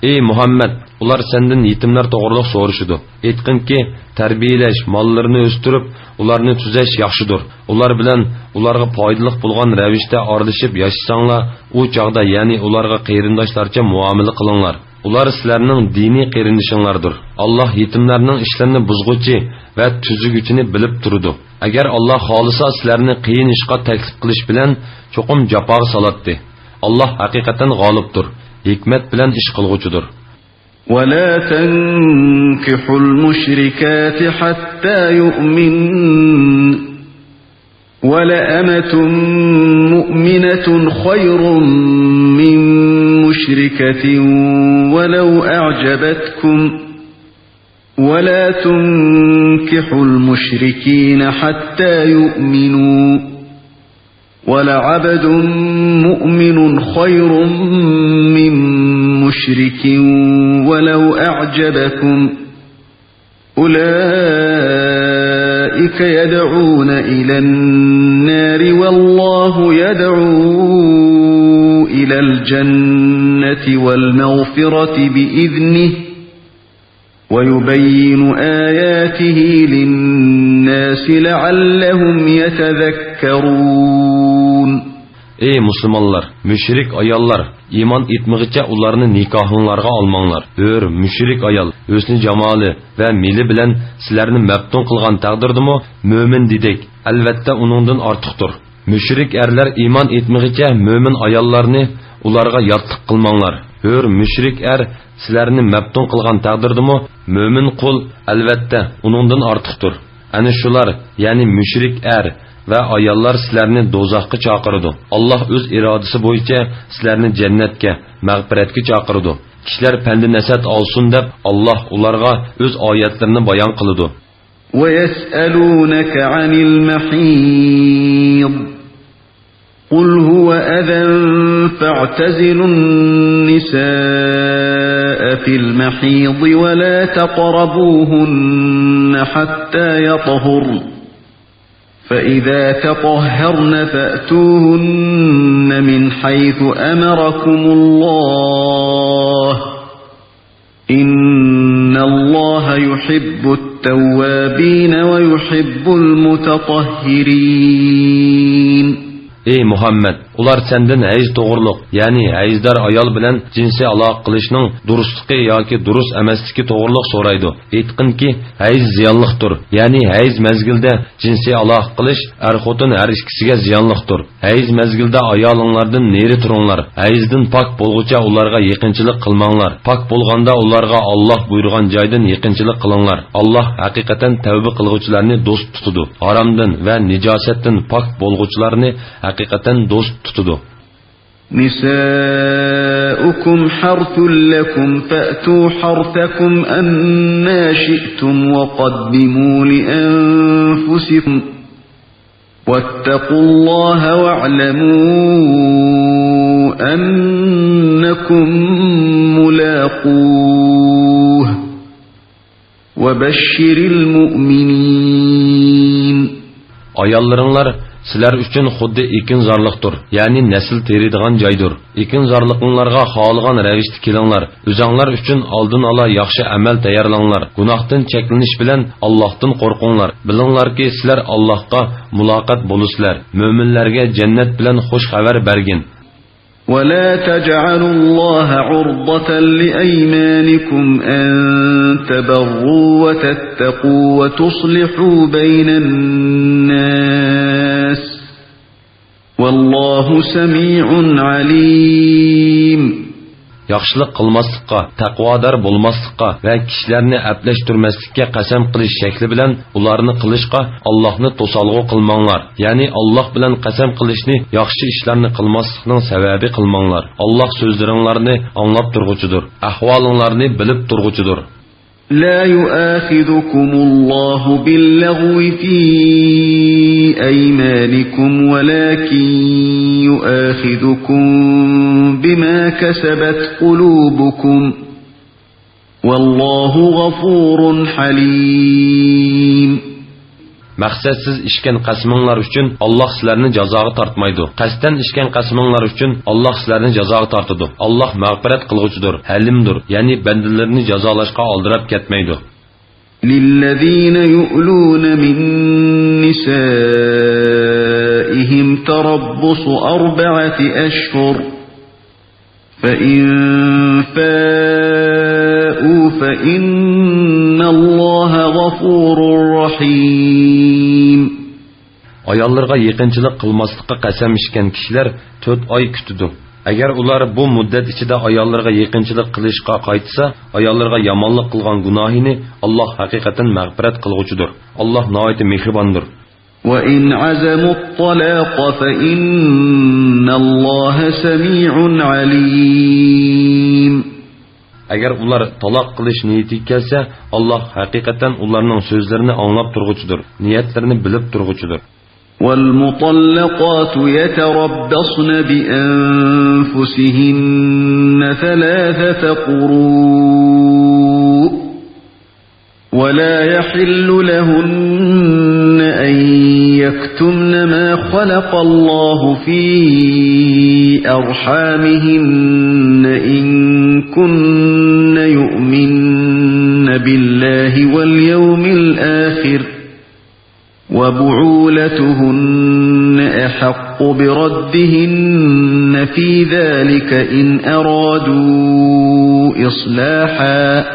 ئى مۇھەممەد، ئۇلار سەندىن يېتىملەر توغرۇلۇق سورىشىدۇ. ئېيتقىنكى، تەربىيەلەش، ماللىرىنى ئۆستۈرۈپ، ئۇلارنى تۈزەش ياخشىدۇر. ئۇلار بىلەن ئۇلارغا پايدىلىق بولغان رەۋىشتە ئارىلىشىپ ياشىساڭلار، ئۇ چاغدا، يەنى ئۇلارغا قېرىنداشلارچە مۇئامىلە قىلىڭلار. ئۇلار سىلەرنىڭ دىنىي قېرىندىشىڭلاردۇر. ئاللاھ يېتىملەرنىڭ ئىشلىرىنى بۇزغۇچى ۋە تۈزىگۈچىنى بىلىپ تۇرىدۇ. ئەگەر ئاللاھ خالىسا، سىلەرنى قىيىن ئىشقا تەكلىپ قىلىش بىلەن چوقۇم جاپاغا سالاتتى. ئاللاھ ھەقىقەتەن غالىبتۇر، ھېكمەت بىلەن ئىش قىلغۇچىدۇر. ولا تنكحوا المشركات حتى يؤمن ولأمة مؤمنة خير من مشركة ولو أعجبتكم ولا تنكحوا المشركين حتى يؤمنوا ولعبد مؤمن خير من مشرك ولو أعجبكم أولئك يدعون إلى النار والله يدعو إلى الجنة والمغفرة بإذنه ويبين آياته للناس لعلهم يتذكرون. ئى مۇسۇلمانلار، مۇشرىك ئاياللار، ئىمان ئېيتمىغىچە ئۇلارنى نىكاھىڭلارغا ئالماڭلار. ھۆر، مۇشرىك ئايال، ھۆسنى جامالى ۋە مېلى بىلەن سىلەرنى مەپتۇن قىلغان تەقدىردىمۇ، مۆمىن دېدەك، ئەلۋەتتە ئۇنىڭدىن ئارتۇقتۇر. مۇشرىك ئەرلەر ئىمان ئېيتمىغىچە مۆمىن ئاياللارنى ئۇلارغا ياتلىق قىلماڭلار. ھۆر مۈشرىك ئەر سىلەرنى مەپتۇن قىلغان تەقدىردىمۇ، مۆمىن قۇل، ئەلۋەتتە، ئۇنىڭدىن ئارتۇقتۇر. ئەنە شۇلار، يەنى مۈشرىك ئەر ۋە ئاياللار سىلەرنى دوزاخقا چاقىرىدۇ. ئاللاھ ئۆز ئىرادىسى بويىچە سىلەرنى جەننەتكە، مەغپىرەتكە چاقىرىدۇ. كىشىلەر پەندى نەسىھەت ئالسۇن دەپ، ئاللاھ ئۇلارغا ئۆز ئايەتلىرىنى بايان قىلىدۇ. ويسألونك عن المحيض. قل هو أذى فاعتزلوا النساء في المحيض ولا تقربوهن حتى يطهرن، فإذا تطهرن فأتوهن من حيث أمركم الله، إن الله يحب التوابين ويحب المتطهرين. ئەي مۇھەممەد، ئۇلار سەندىن ھەيز توغرۇلۇق، يەنى ھەيزدار ئايال بىلەن جىنسىي ئالاقە قىلىشنىڭ دۇرۇسلۇقى ياكى دۇرۇس ئەمەسلىكى توغرۇلۇق سورايدۇ. ئېيتقىنكى، ھەيز زىيانلىقتۇر، يەنى ھەيز مەزگىلىدە جىنسىي ئالاقە قىلىش ئەر-خوتۇن ھەر ئىككىسىگە زىيانلىقتۇر. ھەيز مەزگىلىدە ئايالىڭلاردىن نېرى تۇرۇڭلار. ھەيزدىن پاك بولغۇچە ئۇلارغا يېقىنچىلىق قىلماڭلار. پاك بولغاندا ئۇلارغا ئاللاھ بۇيرۇغان جايدىن يېقىنچىلىق قىلىڭلار. ئاللاھ ھەقىقەتەن تەۋبە قىلغۇچىلارنى دوست تۇتىدۇ. ھارامدىن ۋە نىجاسەتتىن پاك بولغۇچىلارنى ھەقىقەتەن دوست تۇتىدۇ. نساؤكم حرث لكم فأتوا حرثكم أنى شئتم وقدموا لأنفسكم واتقوا الله واعلموا أنكم ملاقوه وبشر المؤمنين. ئاياللىرىڭلار سىلەر ئۈچۈن خۇددى ئېكىنزارلىقتۇر، يەنى نەسىل تېرىيدىغان جايدۇر. ئېكىنزارلىقىڭلارغا خالىغان رەۋىشتە كېلىڭلار. ئۆزەڭلار ئۈچۈن ئالدىن ئالا ياخشى ئەمەل تەييارلاڭلار. گۇناھتىن چەكلىنىش بىلەن ئاللاھتىن قورقۇڭلار. بىلىڭلاركى، سىلەر ئاللاھقا مۇلاقات بولىسىلەر. مۆمىنلەرگە جەننەت بىلەن خۇش خەۋەر بەرگىن. ولا تجعلوا الله عرضة لأيمانكم أن تبروا وتتقوا وتصلحوا بين الناس والله سميع عليم. ياخشىلىق قىلماسلىققا، تەقۋادار بولماسلىققا ۋە كىشىلەرنى ئەپلەشتۈرمەسلىككە قەسەم قىلىش شەكلى بىلەن ئۇلارنى قىلىشقا ئاللاھنى توسالغۇ قىلماڭلار. يەنى ئاللاھ بىلەن قەسەم قىلىشنى ياخشى ئىشلارنى قىلماسلىقنىڭ سەۋەبى قىلماڭلار. ئاللاھ سۆزلىرىڭلارنى ئاڭلاپ تۇرغۇچىدۇر، ئەھۋالىڭلارنى بىلىپ تۇرغۇچىدۇر. لا يؤاخذكم الله باللغو في أيمانكم ولكن يؤاخذكم بما كسبت قلوبكم والله غفور حليم. مەقسەتسىز ئىچكەن قەسىمىڭلار ئۈچۈن ئاللاھ سىلەرنى جازاغا تارتمايدۇ. قەستەن ئىچكەن قەسىمىڭلار ئۈچۈن ئاللاھ سىلەرنى جازاغا تارتىدۇ. ئاللاھ مەغپىرەت قىلغۇچىدۇر، ھەلىمدۇر، يەنى بەندىلىرىنى جازالاشقا ئالدىراپ كەتمەيدۇ. للذين يؤلون من نسائهم تربص أربعة أشهر فإن فاءوا فإن الله غفور رحيم. ئاياللىرىغا يېقىنچىلىق قىلماسلىققا قەسەم ئىچكەن كىشىلەر تۆت ئاي كۈتىدۇ. ئەگەر ئۇلار بۇ مۇددەت ئىچىدە ئاياللىرىغا يېقىنچىلىق قىلىشقا قايتسا، ئاياللىرىغا يامانلىق قىلغان گۇناھىنى ئاللاھ ھەقىقەتەن مەغپىرەت قىلغۇچىدۇر. ئاللاھ ناھايىتى مېھرىباندۇر. وإن عزموا الطلاق فإن الله سميع عليم. ئەگەر ئۇلار تالاق قىلىش نىيىتىگە كەلسە، ئاللاھ ھەقىقەتەن ئۇلارنىڭ سۆزلىرىنى ئاڭلاپ تۇرغۇچىدۇر، نىيەتلىرىنى بىلىپ تۇرغۇچىدۇر. والمطلقات يتربصن بأنفسهن ثلاثة قروء ولا يحل لهن أن يكتمن ما خلق الله في أرحامهن إن كن يؤمن بالله واليوم الآخر وبعولتهن أحق بردهن في ذلك إن أرادوا إصلاحا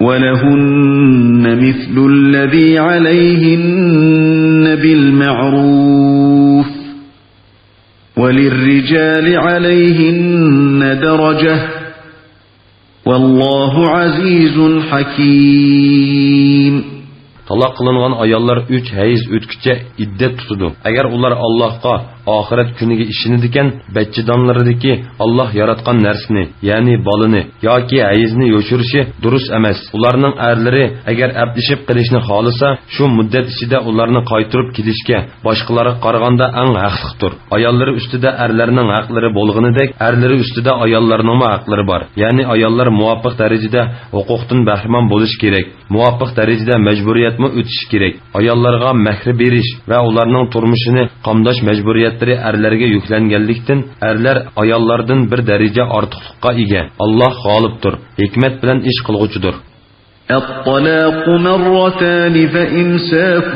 ولهن مثل الذي عليهن بالمعروف وللرجال عليهن درجة، والله عزيز حكيم. تالاق قىلىنغان ئاياللار ئۈچ ھەيز ئۆتكۈچە ئىددەت تۇتىدۇ. ئەگەر ئۇلار ئاللاھقا، ئاخىرەت كۈنىگە ئىشىنىدىكەن، بەچچىدانلىرىدىكى ئاللاھ ياراتقان نەرسىنى، يەنى بالىنى ياكى ھەيزنى يوشۇرۇشى دۇرۇس ئەمەس. ئۇلارنىڭ ئەرلىرى ئەگەر ئەپلىشىپ قېلىشنى خالىسا، شۇ مۇددەت ئىچىدە ئۇلارنى قايتۇرۇپ كېلىشكە باشقىلارغا قارىغاندا ئەڭ ھەقلىقتۇر. ئاياللىرى ئۈستىدە ئەرلەرنىڭ ھەقلىرى بولغىنىدەك، ئەرلىرى ئۈستىدە ئاياللارنىڭمۇ ھەقلىرى بار. يەنى ئاياللار مۇۋاپىق دەرىجىدە ھوقۇقتىن بەھرىمەن بولۇشى كېرەك. مۇۋاپىق دەرىجىدە مەجبۇرىيەتمۇ ئۆتۈشى كېرەك. ئاياللارغا مەھرى بېرىش ۋە ئۇلارنىڭ تۇرمۇشىنى قامداش مەجبۇرىيەتلىرى ئەرلەرگە يۈكلەنگەنلىكتىن، ئەرلەر ئاياللاردىن بىر دەرىجە ئارتۇقلۇققا ئىگە. ئاللاھ غالىبتۇر، ھېكمەت بىلەن ئىش قىلغۇچىدۇر. الطلاق مرتان فإمساك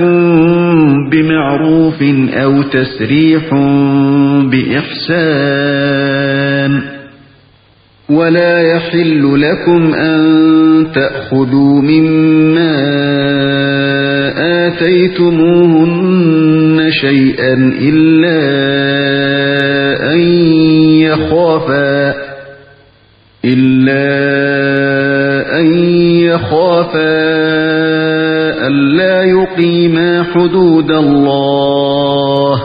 بمعروف أو تسريح بإحسان، ولا يحل لكم أن تأخذوا مما آتيتموهن شيئا إلا أن يخافا، إلا أن يخافا ألا يقيما حدود الله،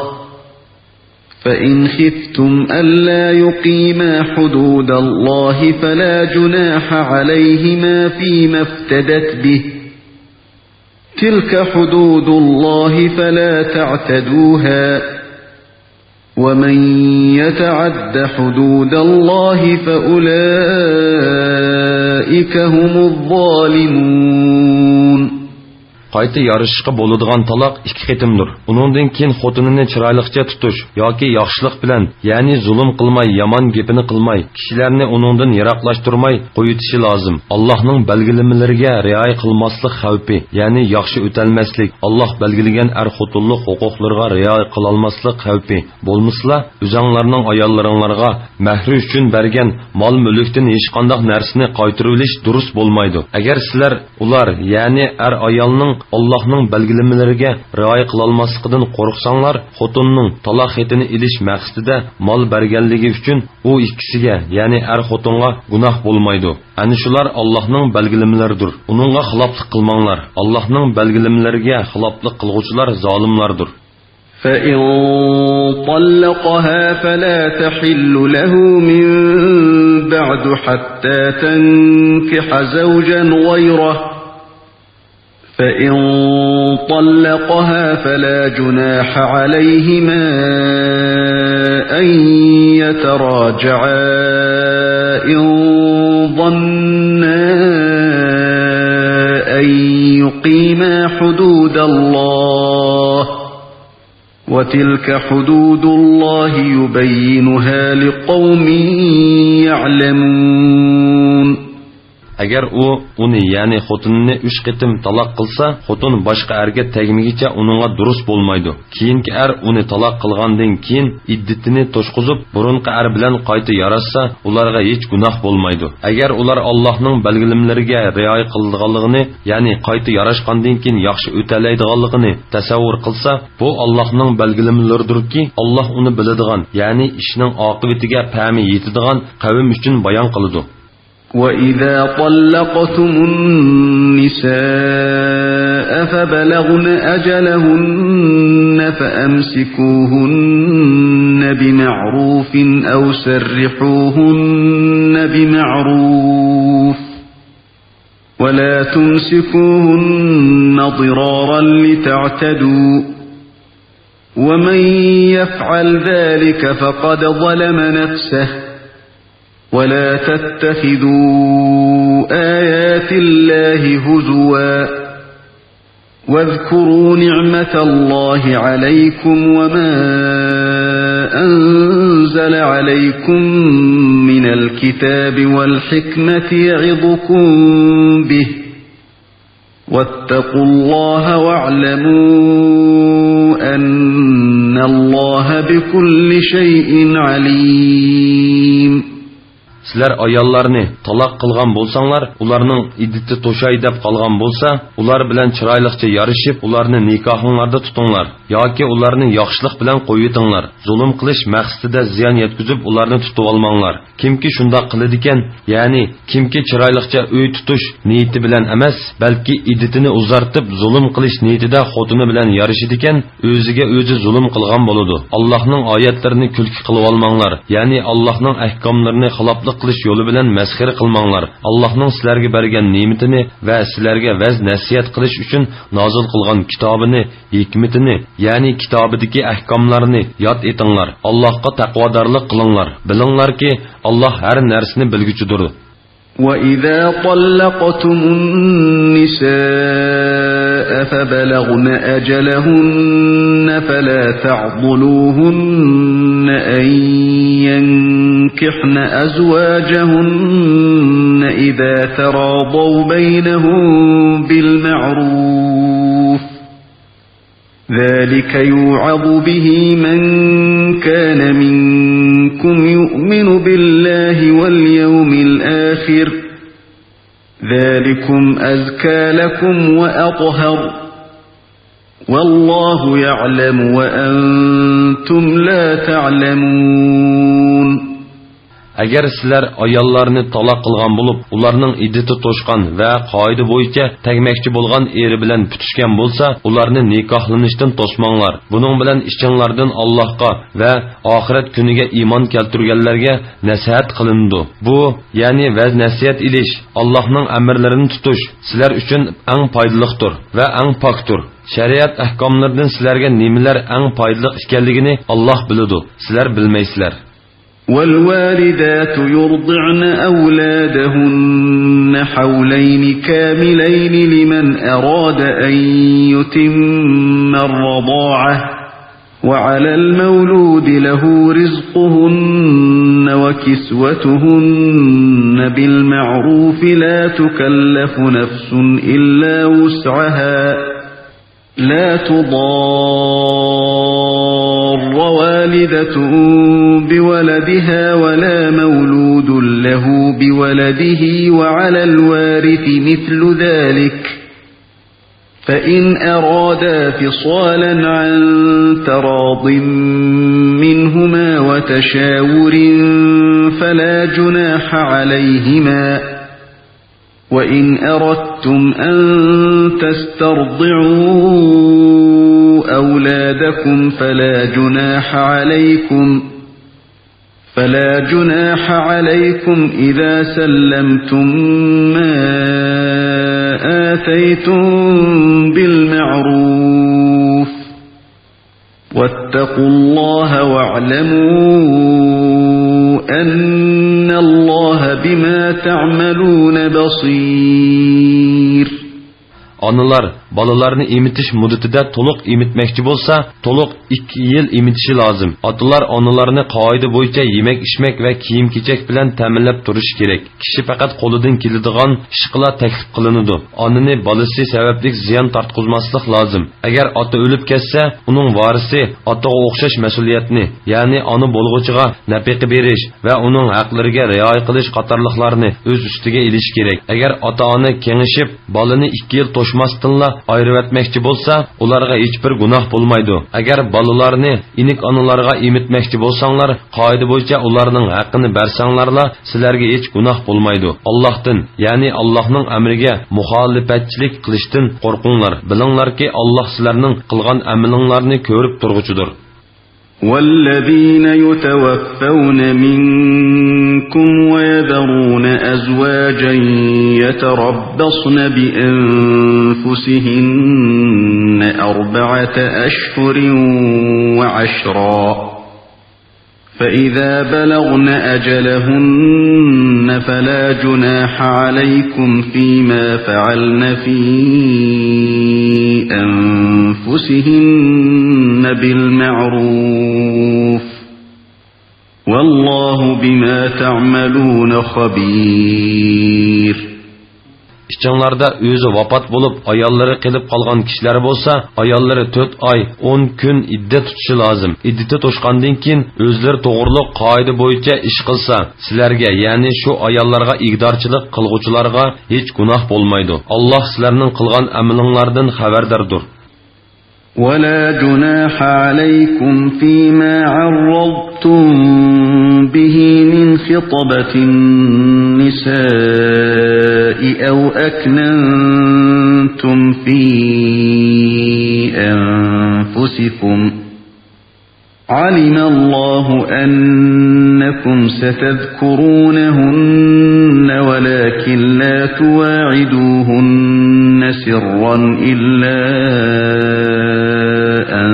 فإن خفتم ألا يقيما حدود الله فلا جناح عليهما فيما افتدت به، تلك حدود الله فلا تعتدوها، ومن يتعد حدود الله فأولئك هم الظالمون. قايتا يارىشىشقا بولىدىغان تالاق ئىككى قېتىمدۇر. ئۇنىڭدىن كېيىن خوتۇنىنى چىرايلىقچە تۇتۇش ياكى ياخشىلىق بىلەن، يەنى زۇلۇم قىلماي، يامان گېپىنى قىلماي، كىشىلەرنى ئۇنىڭدىن يىراقلاشتۇرماي قويۇۋېتىشى لازىم. ئاللاھنىڭ بەلگىلىمىلىرىگە رىئايە قىلماسلىق خەۋپى، يەنى ياخشى ئۆتەلمەسلىك، ئاللاھ بەلگىلىگەن ئەر-خوتۇنلۇق ھوقۇقلىرىغا رىئايە قىلالماسلىق خەۋپى. بولمىسىلا، ئۆزۈڭلارنىڭ ئاياللىرىڭلارغا مەھرى ئۈچۈن بەرگەن مال-مۈلۈكتىن ھېچقانداق نەرسىنى قايتۇرۇۋېلىش دۇرۇس بولمايدۇ. ئەگەر سىلەر ئۇلار، يەنى ئەر-ئايالنىڭ ئاللاھنىڭ بەلگىلىمىلىرىگە رىئايە قىلالماسلىقىدىن قورقساڭلار، خوتۇننىڭ تالاق خېتىنى ئېلىش مەقسىتىدە مال بەرگەنلىكى ئۈچۈن ئۇ ئىككىسىگە، يەنى ئەر-خوتۇنغا گۇناھ بولمايدۇ. ئەنە شۇلار ئاللاھنىڭ بەلگىلىمىلىرىدۇر. ئۇنىڭغا خىلاپلىق قىلماڭلار. ئاللاھنىڭ بەلگىلىمىلىرىگە خىلاپلىق قىلغۇچىلار زالىملاردۇر. فإن طلقها فلا تحل له من بعد حتى تنكح زوجا غيره، فإن طلقها فلا جناح عليهما أن يتراجعا إن ظنا أن يقيما حدود الله، وتلك حدود الله يبينها لقوم يعلمون. ئەگەر ئۇ ئۇنى، يەنى خوتۇنىنى ئۈچ قېتىم تالاق قىلسا، خوتۇن باشقا ئەرگە تەگمىگىچە ئۇنىڭغا دۇرۇس بولمايدۇ. كېيىنكى ئەر ئۇنى تالاق قىلغاندىن كېيىن ئىددىتىنى توشقۇزۇپ، بۇرۇنقى ئەر بىلەن قايتا ياراشسا، ئۇلارغا ھېچ گۇناھ بولمايدۇ. ئەگەر ئۇلار ئاللاھنىڭ بەلگىلىمىلىرىگە رىئايە قىلىدىغانلىقىنى، يەنى قايتا ياراشقاندىن كېيىن ياخشى ئۆتەلەيدىغانلىقىنى تەسەۋۋۇر قىلسا، بۇ ئاللاھنىڭ بەلگىلىمىلىرىدۇركى، ئاللاھ ئۇنى بىلىدىغان، يەنى ئىشنىڭ ئاقىۋىتىگە پەمى يېتىدىغان قەۋم ئۈچۈن بايان قىلىدۇ. وإذا طلقتم النساء فبلغن أجلهن فأمسكوهن بمعروف أو سرحوهن بمعروف، ولا تمسكوهن ضرارا لتعتدوا، ومن يفعل ذلك فقد ظلم نفسه، ولا تتخذوا آيات الله هزوا، واذكروا نعمة الله عليكم وما أنزل عليكم من الكتاب والحكمة يعظكم به، واتقوا الله واعلموا أن الله بكل شيء عليم. سىلەر ئاياللارنى تالاق قىلغان بولساڭلار، ئۇلارنىڭ ئىددىتى توشاي دەپ قالغان بولسا، ئۇلار بىلەن چىرايلىقچە يارىشىپ، ئۇلارنى نىكاھىڭلاردا تۇتۇڭلار ياكى ئۇلارنى ياخشىلىق بىلەن قويۇۋېتىڭلار. زۇلۇم قىلىش مەقسىتىدە زىيان يەتكۈزۈپ، ئۇلارنى تۇتۇۋالماڭلار. كىمكى شۇنداق قىلىدىكەن، يەنى كىمكى چىرايلىقچە ئۆي تۇتۇش نىيىتى بىلەن ئەمەس، بەلكى ئىددىتىنى ئۇزارتىپ، زۇلۇم قىلىش نىيىتىدە خوتۇنى بىلەن يارىشىدىكەن، ئۆزىگە ئۆزى زۇلۇم قىلغان بولىدۇ. ئاللاھنىڭ ئايەتلىرىنى كۈلكە قىلىۋالماڭلار، يەنى ئاللاھنىڭ ئەھكاملىرىنى خىلاپلىق قىلىش يولى بىلەن مەسخىرە قىلماڭلار. ئاللاھنىڭ سىلەرگە بەرگەن نېمىتىنى ۋە سىلەرگە ۋەز-نەسىھەت قىلىش ئۈچۈن نازىل قىلغان كىتابىنى، ھېكمىتىنى، يەنى كىتابىدىكى ئەھكاملارنى ياد ئېتىڭلار. ئاللاھقا تەقۋادارلىق قىلىڭلار. بىلىڭلاركى، ئاللاھ ھەر نەرسىنى بىلگۈچىدۇر. وَإِذَا طَلَّقْتُمُ النِّسَاءَ فَبَلَغْنَ أَجَلَهُنَّ فَلَا تَعْضُلُوهُنَّ أَن يَنكِحْنَ أَزْوَاجَهُنَّ إِذَا تَرَاضَوْا بَيْنَهُم بِالْمَعْرُوفِ ذَلِكَ يُوعَظُ بِهِ مَن كَانَ مِنكُمْ يُؤْمِنُ بِاللَّهِ وَالْيَوْمِ الْآخِرِ، ذَلِكُمْ أَزْكَىٰ لَكُمْ وَأَطْهَرُ، وَاللَّهُ يَعْلَمُ وَأَنتُمْ لَا تَعْلَمُونَ. ئەگەر سىلەر ئاياللارنى تالاق قىلغان بولۇپ، ئۇلارنىڭ ئىددىتى توشقان ۋە قائىدە بويىچە تەگمەكچى بولغان ئېرى بىلەن پۈتۈشكەن بولسا، ئۇلارنى نىكاھلىنىشتىن توسماڭلار. بۇنىڭ بىلەن ئىچىڭلاردىن ئاللاھقا ۋە ئاخىرەت كۈنىگە ئىمان كەلتۈرگەنلەرگە نەسىھەت قىلىنىدۇ. بۇ، يەنى ۋەز-نەسىھەت ئېلىش، ئاللاھنىڭ ئەمىرلىرىنى تۇتۇش سىلەر ئۈچۈن ئەڭ پايدىلىقتۇر ۋە ئەڭ پاكتۇر. شەرىئەت ئەھكاملىرىدىن سىلەرگە نېمىلەر ئەڭ پايدىلىق ئىكەنلىكىنى ئاللاھ بىلىدۇ، سىلەر بىلمەيسىلەر. وَالْوَالِدَاتُ يُرْضِعْنَ أَوْلَادَهُنَّ حَوْلَيْنِ كَامِلَيْنِ لِمَنْ أَرَادَ أَنْ يُتِمَّ الرَّضَاعَةَ، وَعَلَى الْمَوْلُودِ لَهُ رِزْقُهُنَّ وَكِسْوَتُهُنَّ بِالْمَعْرُوفِ، لَا تُكَلَّفُ نَفْسٌ إِلَّا وُسْعَهَا، لَا تُضَارَّ وَالِدَةٌ بِوَلَدِهَا وَلَا مَوْلُودٌ لَهُ بِوَلَدِهِ، وَعَلَى الْوَارِثِ مِثْلُ ذَلِكَ، فَإِنْ أَرَادَا فِصَالًا عَنْ تَرَاضٍ مِنْهُمَا وَتَشَاوُرٍ فَلَا جُنَاحَ عَلَيْهِمَا، وَإِنْ أَرَدْتُمْ أَنْ تَسْتَرْضِعُوا أَوْلَادَكُمْ فَلَا جُنَاحَ عَلَيْكُمْ، فَلَا جُنَاحَ عَلَيْكُمْ إِذَا سَلَّمْتُمْ مَا آتَيْتُمْ بِالْمَعْرُوفِ، وَاتَّقُوا اللَّهَ وَاعْلَمُوا أَنَّ اللَّهَ بِمَا تَعْمَلُونَ بَصِيرٌ. ئانىلار بالىلارنى ئېمىتىش مۇددىتىدە تولۇق ئېمىتمەكچى بولسا، تولۇق ئىككى يىل ئېمىتىشى لازىم. ئاتىلار ئانىلارنى قائىدە بويىچە يېمەك-ئىچمەك ۋە كىيىم-كېچەك بىلەن تەمىنلەپ تۇرۇشى كېرەك. كىشى پەقەت قولىدىن كېلىدىغان ئىشقىلا تەكلىپ قىلىنىدۇ. ئانىنى بالىسى سەۋەبلىك زىيان تارتقۇزماسلىق لازىم. ئەگەر ئاتا ئۆلۈپ كەتسە، ئۇنىڭ ۋارىسى ئاتىغا ئوخشاش مەسئۇلىيەتنى، يەنى ئانا بولغۇچىغا نەپىقە بېرىش ۋە ئۇنىڭ ھەقلىرىگە رىئايە قىلىش قاتارلىقلارنى ئۆز ئۈستىگە ئېلىشى كېرەك. ئەگەر ئاتا-ئانا كېڭىشىپ، بالىنى ئىككى يىل توشماستىنلا ئايرىۋەتمەكچى بولسا، ئۇلارغا ھېچبىر گۇناھ بولمايدۇ. ئەگەر بالىلارنى ئىنىك ئانىلارغا ئېمىتمەكچى بولساڭلار، قائىدە بويىچە ئۇلارنىڭ ھەققىنى بەرسەڭلارلا، سىلەرگە ھېچ گۇناھ بولمايدۇ. ئاللاھتىن، يەنى ئاللاھنىڭ ئەمرىگە مۇخالىپەتچىلىك قىلىشتىن قورقۇڭلار. بىلىڭلاركى، ئاللاھ سىلەرنىڭ قىلغان ئەمىلىڭلارنى كۆرۈپ تۇرغۇچىدۇر. وَالَّذِينَ يُتَوَفَّوْنَ مِنكُمْ وَيَذَرُونَ أَزْوَاجًا يَتَرَبَّصْنَ بِأَنفُسِهِنَّ أَرْبَعَةَ أَشْهُرٍ وَعَشْرًا، فَإِذَا بَلَغْنَ أَجَلَهُنَّ فَلَا جُنَاحَ عَلَيْكُمْ فِيمَا فَعَلْنَ فِي أَنفُسِهِنَّ بِالْمَعْرُوفِ، وَاللَّهُ بِمَا تَعْمَلُونَ خَبِيرٌ. ئىچىڭلاردا ئۆزى ۋاپات بولۇپ، ئاياللىرى قېلىپ قالغان كىشىلەر بولسا، ئاياللىرى تۆت ئاي، ئون كۈن ئىددەت تۇتۇشى لازىم. ئىددىتى توشقاندىن كېيىن، ئۆزلىرى توغرۇلۇق قائىدە بويىچە ئىش قىلسا، سىلەرگە، يەنى شۇ ئاياللارغا ئىگىدارچىلىق قىلغۇچىلارغا ھېچ گۇناھ بولمايدۇ. ئاللاھ سىلەرنىڭ قىلغان ئەمىلىڭلاردىن خەۋەرداردۇر. ولا جناح عليكم فيما عرضتم به من خطبة النساء أو أكننتم في أنفسكم، علم الله أنكم ستذكرونهن ولكن لا تواعدوهن سرا إلا أن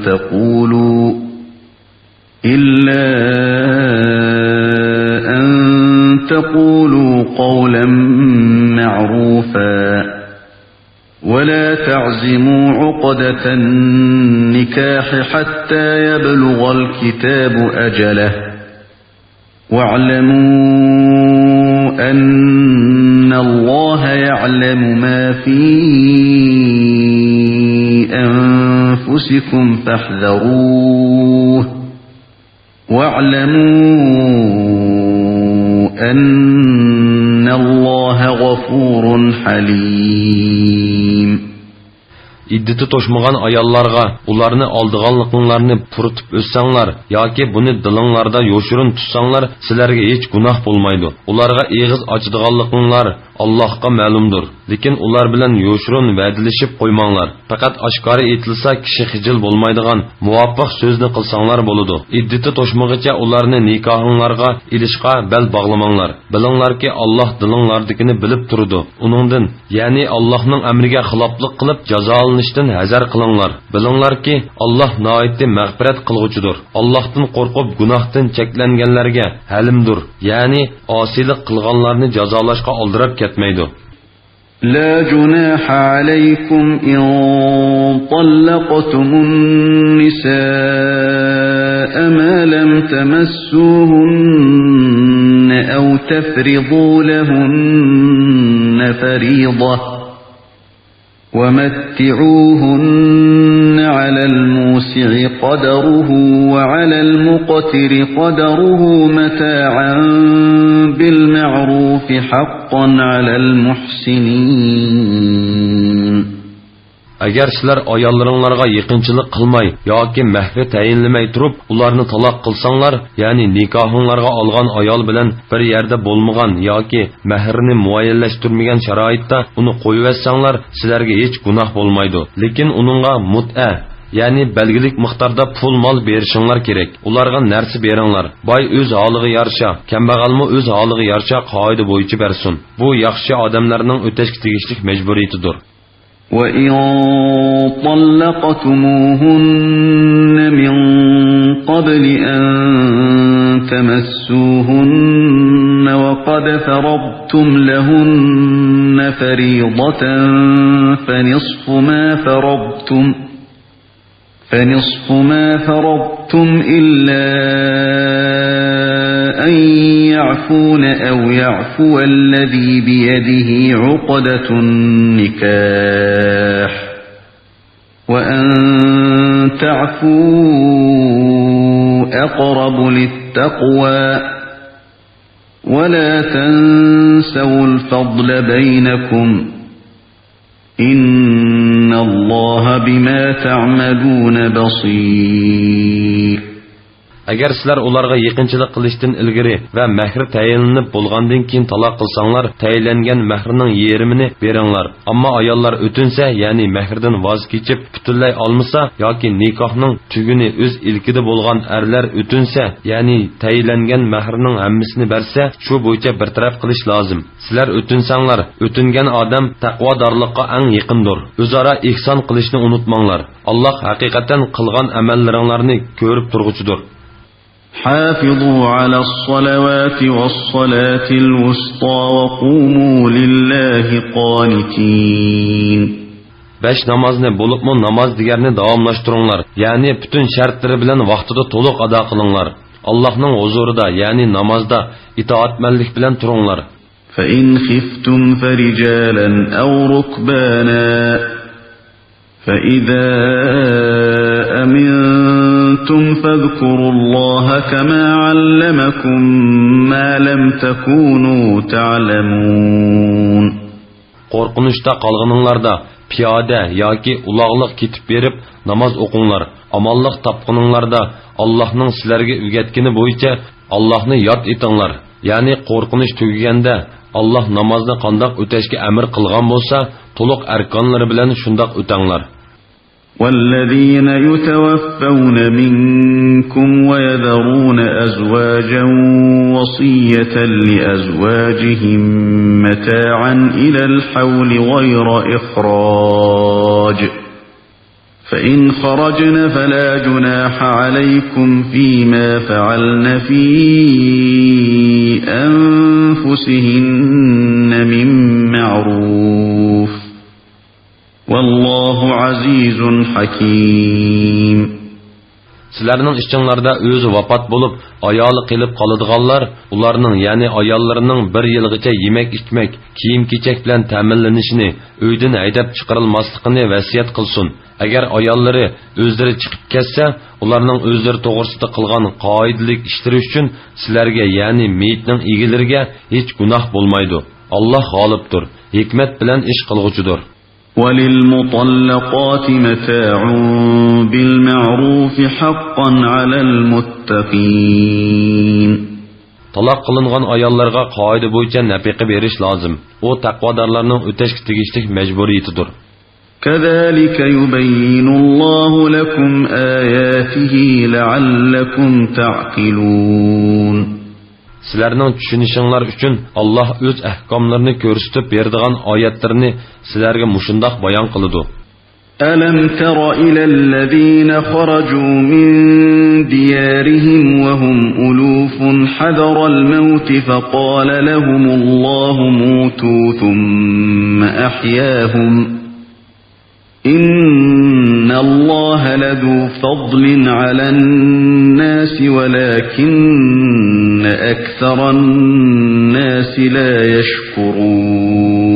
تقولوا، إلا أن تقولوا قولا معروفا. ولا تعزموا عقدة النكاح حتى يبلغ الكتاب أجله. واعلموا أن الله يعلم ما في أنفسكم فاحذروه. واعلموا أن الله غفور حليم. ئىددىتى توشمىغان ئاياللارغا ئۇلارنى ئالدىغانلىقىڭلارنى پۇرىتىپ ئۆتسەڭلار ياكى بۇنى دىلىڭلاردا يوشۇرۇن تۇتساڭلار، سىلەرگە ھېچ گۇناھ بولمايدۇ. ئۇلارغا ئېغىز ئاچىدىغانلىقىڭلار ئاللاھقا مەلۇمدۇر. لېكىن ئۇلار بىلەن يوشۇرۇن ۋەدىلىشىپ قويماڭلار. پەقەت ئاشكارا ئېيتىلسا، كىشى خىجىل بولمايدىغان مۇۋاپىق سۆزنى قىلساڭلار بولىدۇ. ئىددىتى توشمىغىچە ئۇلارنى نىكاھىڭلارغا ئېلىشقا بەل باغلىماڭلار. بىلىڭلاركى، ئاللاھ دىلىڭلاردىكىنى بىلىپ تۇرىدۇ. ئۇنىڭدىن، يەنى ئاللاھنىڭ ئەمرىگە خىلاپلىق قىلىپ جازالىنىشتىن ھەزەر قىلىڭلار. بىلىڭلاركى، ئاللاھ ناھايىتى مەغپىرەت قىلغۇچىدۇر. ئاللاھتىن قورقۇپ گۇناھتىن چەكلەنگەنلەرگە ھەلىمدۇر، يەنى ئاسىيلىق قىلغانلارنى جازالاشقا ئالدىراپ كەتمەيدۇ. لا جناح عليكم إن طلقتم النساء ما لم تمسوهن أو تفرضوا لهن فريضة، ومتعوهن على الموسع قدره وعلى المقتر قدره متاعا بالمعروف حقا على المحسنين. ئەگەر سىلەر ئاياللىرىڭلارغا يېقىنچىلىق قىلماي ياكى مەھرى تەيىنلىمەي تۇرۇپ، ئۇلارنى تالاق قىلساڭلار، يەنى نىكاھىڭلارغا ئالغان ئايال بىلەن بىر يەردە بولمىغان ياكى مەھرىنى مۇئەييەنلەشتۈرمىگەن شارائىتتا ئۇنى قويۇۋەتسەڭلار، سىلەرگە ھېچ گۇناھ بولمايدۇ. لېكىن ئۇنىڭغا مۇتئە، يەنى بەلگىلىك مىقداردا پۇل-مال بېرىشىڭلار كېرەك. ئۇلارغا نەرسە بېرىڭلار. باي ئۆز ھالىغا يارىشا، كەمبەغەلمۇ ئۆز ھالىغا يارىشا قائىدە بويىچە بەرسۇن. بۇ ياخشى ئادەملەرنىڭ ئۆتەشكە تېگىشلىك مەجبۇرىيىتىدۇر. وإن طلقتموهن من قبل أن تمسوهن وقد فرضتم لهن فريضة فنصف ما فرضتم، فنصف ما فرضتم إلا أن يعفون أو يعفو الذي بيده عقدة النكاح، وأن تعفوا أقرب للتقوى، ولا تنسوا الفضل بينكم، إن الله بما تعملون بصير. ئەگەر سىلەر ئۇلارغا يېقىنچىلىق قىلىشتىن ئىلگىرى ۋە مەھرى تەيىنلىنىپ بولغاندىن كېيىن تالاق قىلساڭلار، تەيىنلەنگەن مەھرىنىڭ يېرىمىنى بېرىڭلار. ئەمما ئاياللار ئۆتۈنسە، يەنى مەھرىدىن ۋاز كېچىپ، پۈتۈنلەي ئالمىسا ياكى نىكاھنىڭ تۈگۈنى ئۆز ئىلكىدە بولغان ئەرلەر ئۆتۈنسە، يەنى تەيىنلەنگەن مەھرىنىڭ ھەممىسىنى بەرسە، شۇ بويىچە بىر تەرەپ قىلىش لازىم. سىلەر ئۆتۈنسەڭلار، ئۆتۈنگەن ئادەم تەقۋادارلىققا ئەڭ يېقىندۇر. ئۆزئارا ئېھسان قىلىشنى ئۇنتۇماڭلار. ئاللاھ ھەقىقەتەن قىلغان ئەمەللىرىڭلارنى كۆرۈپ تۇرغۇچىدۇر. حافظوا على الصلوات والصلاة الوسطى وقوموا لله قانتين. بەش نامازنى، بولۇپمۇ ناماز دىگەرنى داۋاملاشتۇرۇڭلار، يەنى پۈتۈن شەرتلىرى بىلەن ۋاقتىدا تولۇق ئادا قىلىڭلار. ئاللاھنىڭ ھۇزۇرىدا، يەنى نامازدا ئىتائەتمەنلىك بىلەن تۇرۇڭلار. فإن خفتم فرجالا أو ركبانا فإذا أمنتم فاذكروا الله كما علمكم ما لم تكونوا تعلمون. قورقۇنچتا قالغىنىڭلاردا پىيادە ياكى ئۇلاغلىق كېتىپ بېرىپ ناماز ئوقۇڭلار. ئامانلىق تاپقىنىڭلاردا ئاللاھنىڭ سىلەرگە ئۆگەتكىنى بويىچە ئاللاھنى ياد ئېتىڭلار. يەنى قورقۇنچ تۈگىگەندە ئاللاھ نامازنى قانداق ئۆتەشكە ئەمر قىلغان بولسا، تولۇق ئەركانلىرى بىلەن شۇنداق ئۆتەڭلار. والذين يتوفون منكم ويذرون أزواجا وصية لأزواجهم متاعا إلى الحول غير إخراج فإن خرجن فلا جناح عليكم فيما فعلن في أنفسهن من معروف والله عزيز حكيم. سىلەرنىڭ ئىچىڭلاردا ئۆزى ۋاپات بولۇپ، ئايالى قېلىپ قالىدىغانلار، ئۇلارنىڭ، يەنى ئاياللىرىنىڭ بىر يىلغىچە يېمەك-ئىچمەك، كىيىم-كېچەك بىلەن تەمىنلىنىشىنى، ئۆيدىن ھەيدەپ چىقىرىلماسلىقىنى ۋەسىيەت قىلسۇن. ئەگەر ئاياللىرى ئۆزلىرى چىقىپ كەتسە، ئۇلارنىڭ ئۆزلىرى توغرىسىدا قىلغان قائىدىلىك ئىشلىرى ئۈچۈن سىلەرگە، يەنى مېيىتنىڭ ئىگىلىرىگە ھېچ گۇناھ بولمايدۇ. ئاللاھ غالىبتۇر، ھېكمەت بىلەن ئىش قىلغۇچىدۇر. وللمطلقات متاع بالمعروف حقا على المتقين. تالاق قىلىنغان ئاياللارغا قائىدە بويىچە نەپىقە بېرىش لازىم. ئۇ تەقۋادارلارنىڭ ئۆتەشكە تېگىشلىك مەجبۇرىيىتىدۇر. كذلك يبين الله لكم آياته لعلكم تعقلون. سىلەرنىڭ چۈشىنىشىڭلار ئۈچۈن ئاللاھ ئۆز ئەھكاملىرىنى كۆرسىتىپ بېرىدىغان ئايەتلىرىنى سىلەرگە مۇشۇنداق بايان قىلىدۇ. ألم تر إلى الذين خرجوا من ديارهم وهم ألوف حذر الموت فقال لهم الله موتوا ثم أحياهم إن الله لذو فضل على الناس ولكن أكثر الناس لا يشكرون.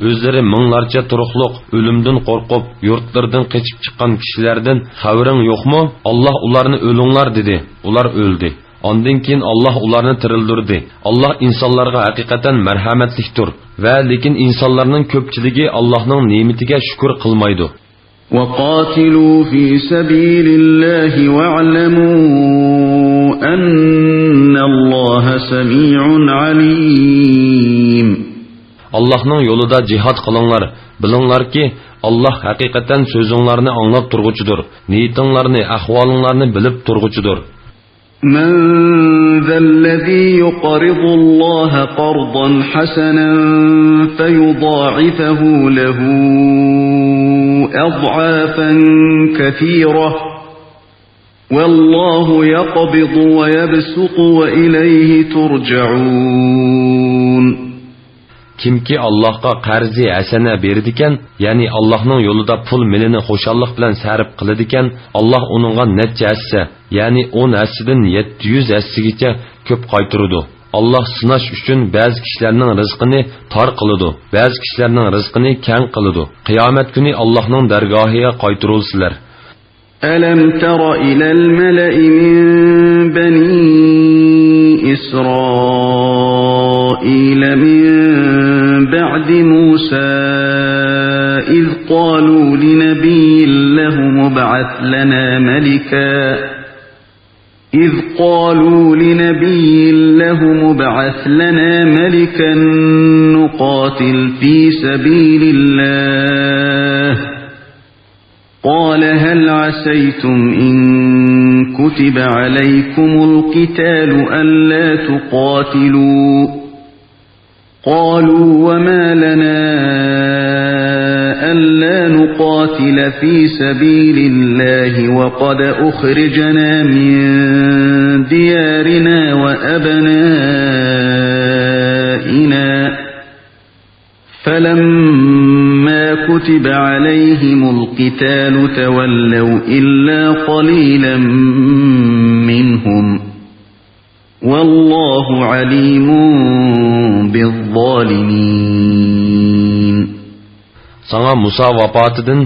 ئۆزلىرى مىڭلارچە تۇرۇقلۇق، ئۆلۈمدىن قورقۇپ، يۇرتلىرىدىن قېچىپ چىققان كىشىلەردىن خەۋىرىڭ يوقمۇ؟ ئاللاھ ئۇلارنى ئۆلۈڭلار دېدى. ئۇلار ئۆلدى. ئاندىن كېيىن ئاللاھ ئۇلارنى تىرىلدۈردى. ئاللاھ ئىنسانلارغا ھەقىقەتەن مەرھەمەتلىكتۇر. ۋە لېكىن ئىنسانلارنىڭ كۆپچىلىكى ئاللاھنىڭ نېمىتىگە شۈكۈر قىلمايدۇ. وقاتلوا في سبيل الله واعلموا أن الله سميع عليم. ئاللاھنىڭ يولىدا جىھاد قىلىڭلار، بىلىڭلاركى، ئاللاھ ھەقىقەتەن سۆزۈڭلارنى ئاڭلاپ تۇرغۇچىدۇر، نىيىتىڭلارنى، ئەھۋالىڭلارنى بىلىپ تۇرغۇچىدۇر. من ذا الذي يقرض الله قرضا حسنا فيضاعفه له أضعافا كثيرة والله يقبض ويبسط وإليه ترجعون. كىمكى ئاللاھقا قەرزى ھەسەنە بېرىدىكەن، يەنى ئاللاھنىڭ يولىدا پۇل مېلىنى خۇشاللىق بىلەن سەرپ قىلىدىكەن، ئاللاھ ئۇنىڭغا نەچچە ھەسسە، يەنى ئون ھەسسىدىن يەتتە يۈز ھەسسىگىچە كۆپ قايتۇرىدۇ. ئاللاھ سىناش ئۈچۈن بەزى كىشىلەرنىڭ رىزقىنى تار قىلىدۇ، بەزى كىشىلەرنىڭ رىزقىنى كەڭ قىلىدۇ. قىيامەت كۈنى ئاللاھنىڭ دەرگاھىغا قايتۇرۇلىسىلەر. ألم تر إلى الملأ من بني إسرائيل من بعد موسى إذ قالوا لنبي لهم ابعث لنا ملكا إذ قالوا لنبي لهم ابعث لنا ملكا نقاتل في سبيل الله قال هل عسيتم إن كتب عليكم القتال ألا تقاتلوا قالوا وما لنا ألا نقاتل في سبيل الله وقد أخرجنا من ديارنا وأبنائنا فلما كتب عليهم القتال تولوا إلا قليلا منهم والله عليم بالظالمين. ساڭا مۇسا ۋاپاتىدىن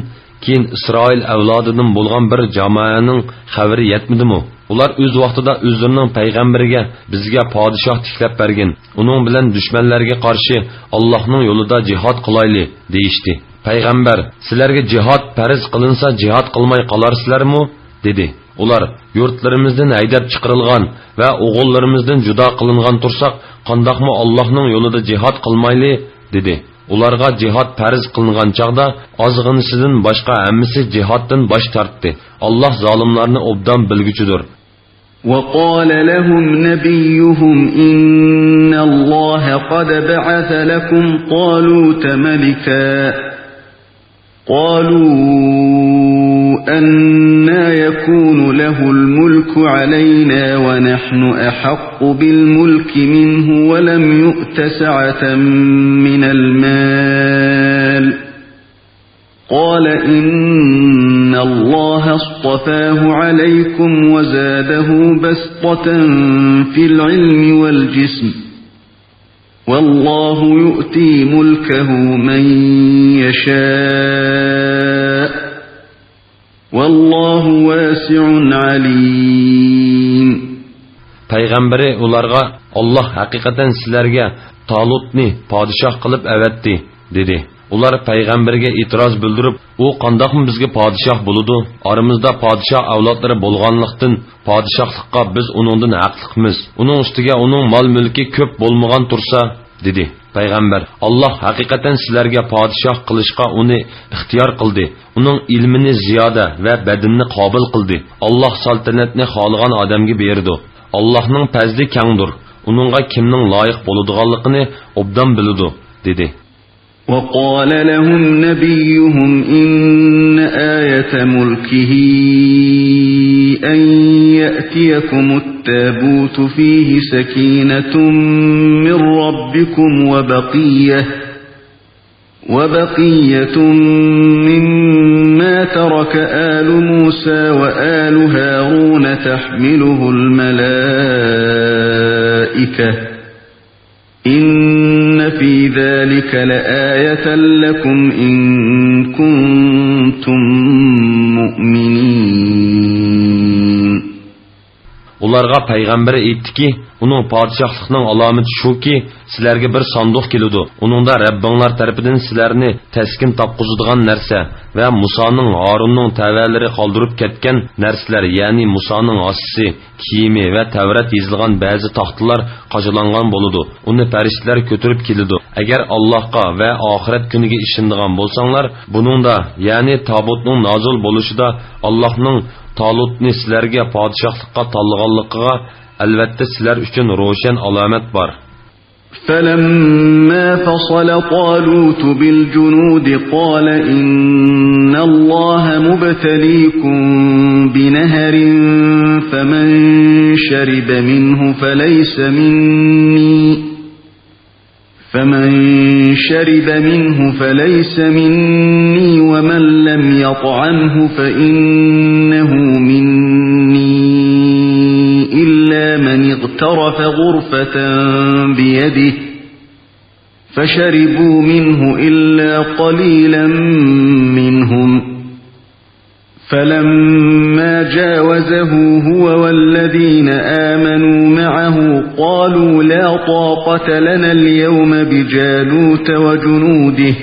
كېيىن ئىسرائىل ئەۋلادىدىن بولغان بىر جامائەنىڭ خەۋىرى يەتمىدىمۇ؟ ئۇلار ئۆز ۋاقتىدا ئۆزلىرىنىڭ پەيغەمبىرىگە، «بىزگە پادىشاھ تىكلەپ بەرگىن، ئۇنىڭ بىلەن دۈشمەنلەرگە قارشى ئاللاھنىڭ يولىدا جىھاد قىلايلى» دېيىشتى. پەيغەمبەر، «سىلەرگە جىھاد پەرز قىلىنسا، جىھاد قىلماي قالارسىلەرمۇ؟» دېدى. ئۇلار، «يۇرتلىرىمىزدىن ھەيدەپ چىقىرىلغان ۋە ئوغۇللىرىمىزدىن جۇدا قىلىنغان تۇرساق، قانداقمۇ ئاللاھنىڭ يولىدا جىھاد قىلمايلى؟» دېدى. ئۇلارغا جىھاد پەرز قىلىنغان چاغدا ئازغىنىسىدىن باشقا ھەممىسى جىھادتىن باش تارتتى. ئاللاھ زالىملارنى ئوبدان بىلگۈچىدۇر. وقال لهم نبيهم إن الله قد بعث لكم طالوت ملكا. قالوا أنى يكون له الملك علينا ونحن أحق بالملك منه ولم يؤت سعة من المال. قال إن الله اصطفاه عليكم وزاده بسطة في العلم والجسم. والله يؤتي ملكه من يشاء. والله واسع عليم. پەيغەمبىرى ئۇلارغا، «ئاللاھ ھەقىقەتەن سىلەرگە تالۇتنى پادىشاھ قىلىپ ئەۋەتتى» دېدى. ئۇلار پەيغەمبىرگە ئېتىراز بىلدۈرۈپ، «ئۇ قانداقمۇ بىزگە پادىشاھ بولىدۇ؟ ئارىمىزدا پادىشاھ ئەۋلادلىرى بولغانلىقتىن، پادىشاھلىققا بىز ئۇنىڭدىن ھەقلىقمىز. ئۇنىڭ ئۈستىگە ئۇنىڭ مال-مۈلكى كۆپ بولمىغان تۇرسا» دېدى. پەيغەمبەر، «ئاللاھ ھەقىقەتەن سىلەرگە پادىشاھ قىلىشقا ئۇنى ئىختىيار قىلدى. ئۇنىڭ ئىلمىنى زىيادە ۋە بەدىنىنى قابىل قىلدى. ئاللاھ سالتەنەتنى خالىغان ئادەمگە بېرىدۇ. ئاللاھنىڭ پەزلى كەڭدۇر. ئۇنىڭغا كىمنىڭ لايىق بولىدىغانلىقىنى ئوبدان بىلىدۇ» دېدى. وقال لهم نبيهم إن آية ملكه أن يأتيكم التابوت فيه سكينة من ربكم وبقية، وبقية مما ترك آل موسى وآل هارون تحمله الملائكة. إن في ذلك لآية لكم إن كنتم مؤمنين. ئۇلارغا پەيغەمبىرى ئېيتتىكى، ئۇنىڭ پادىشاھلىقنىڭ ئالامىتى شۇكى، سىلەرگە بىر ساندۇق كېلىدۇ، ئۇنىڭدا رەببىڭلار تەرىپىدىن سىلەرنى تەسكىن تاپقۇزىدىغان نەرسە ۋە مۇسانىڭ، ھارۇننىڭ تەۋەلىرى قالدۇرۇپ كەتكەن نەرسىلەر، يەنى مۇسانىڭ ھاسىسى، كىيىمى ۋە تەۋرات يېزىلغان بەزى تاختىلار قاچىلانغان بولىدۇ. ئۇنى پەرىشتىلەر كۆتۈرۈپ كېلىدۇ. ئەگەر ئاللاھقا ۋە ئاخىرەت كۈنىگە ئىشىنىدىغان بولساڭلار، بۇنىڭدا، يەنى تابۇتنىڭ نازىل بولۇشىدا ئاللاھنىڭ تالۇتنى سىلەرگە پادىشاھلىققا تاللىغانلىقىغا ئەلۋەتتە سىلەر ئۈچۈن روشەن ئالامەت بار. فلما فصل طالوت بالجنود قال إن الله مبتليكم بنهر فمن شرب منه فليس مني، فمن شرب منه فليس مني ومن لم يطعمه فإنه مني إلا من اغترف غرفة بيده فشربوا منه إلا قليلا منهم فلما جاوزه هو والذين آمنوا معه قالوا لا طاقة لنا اليوم بجالوت وجنوده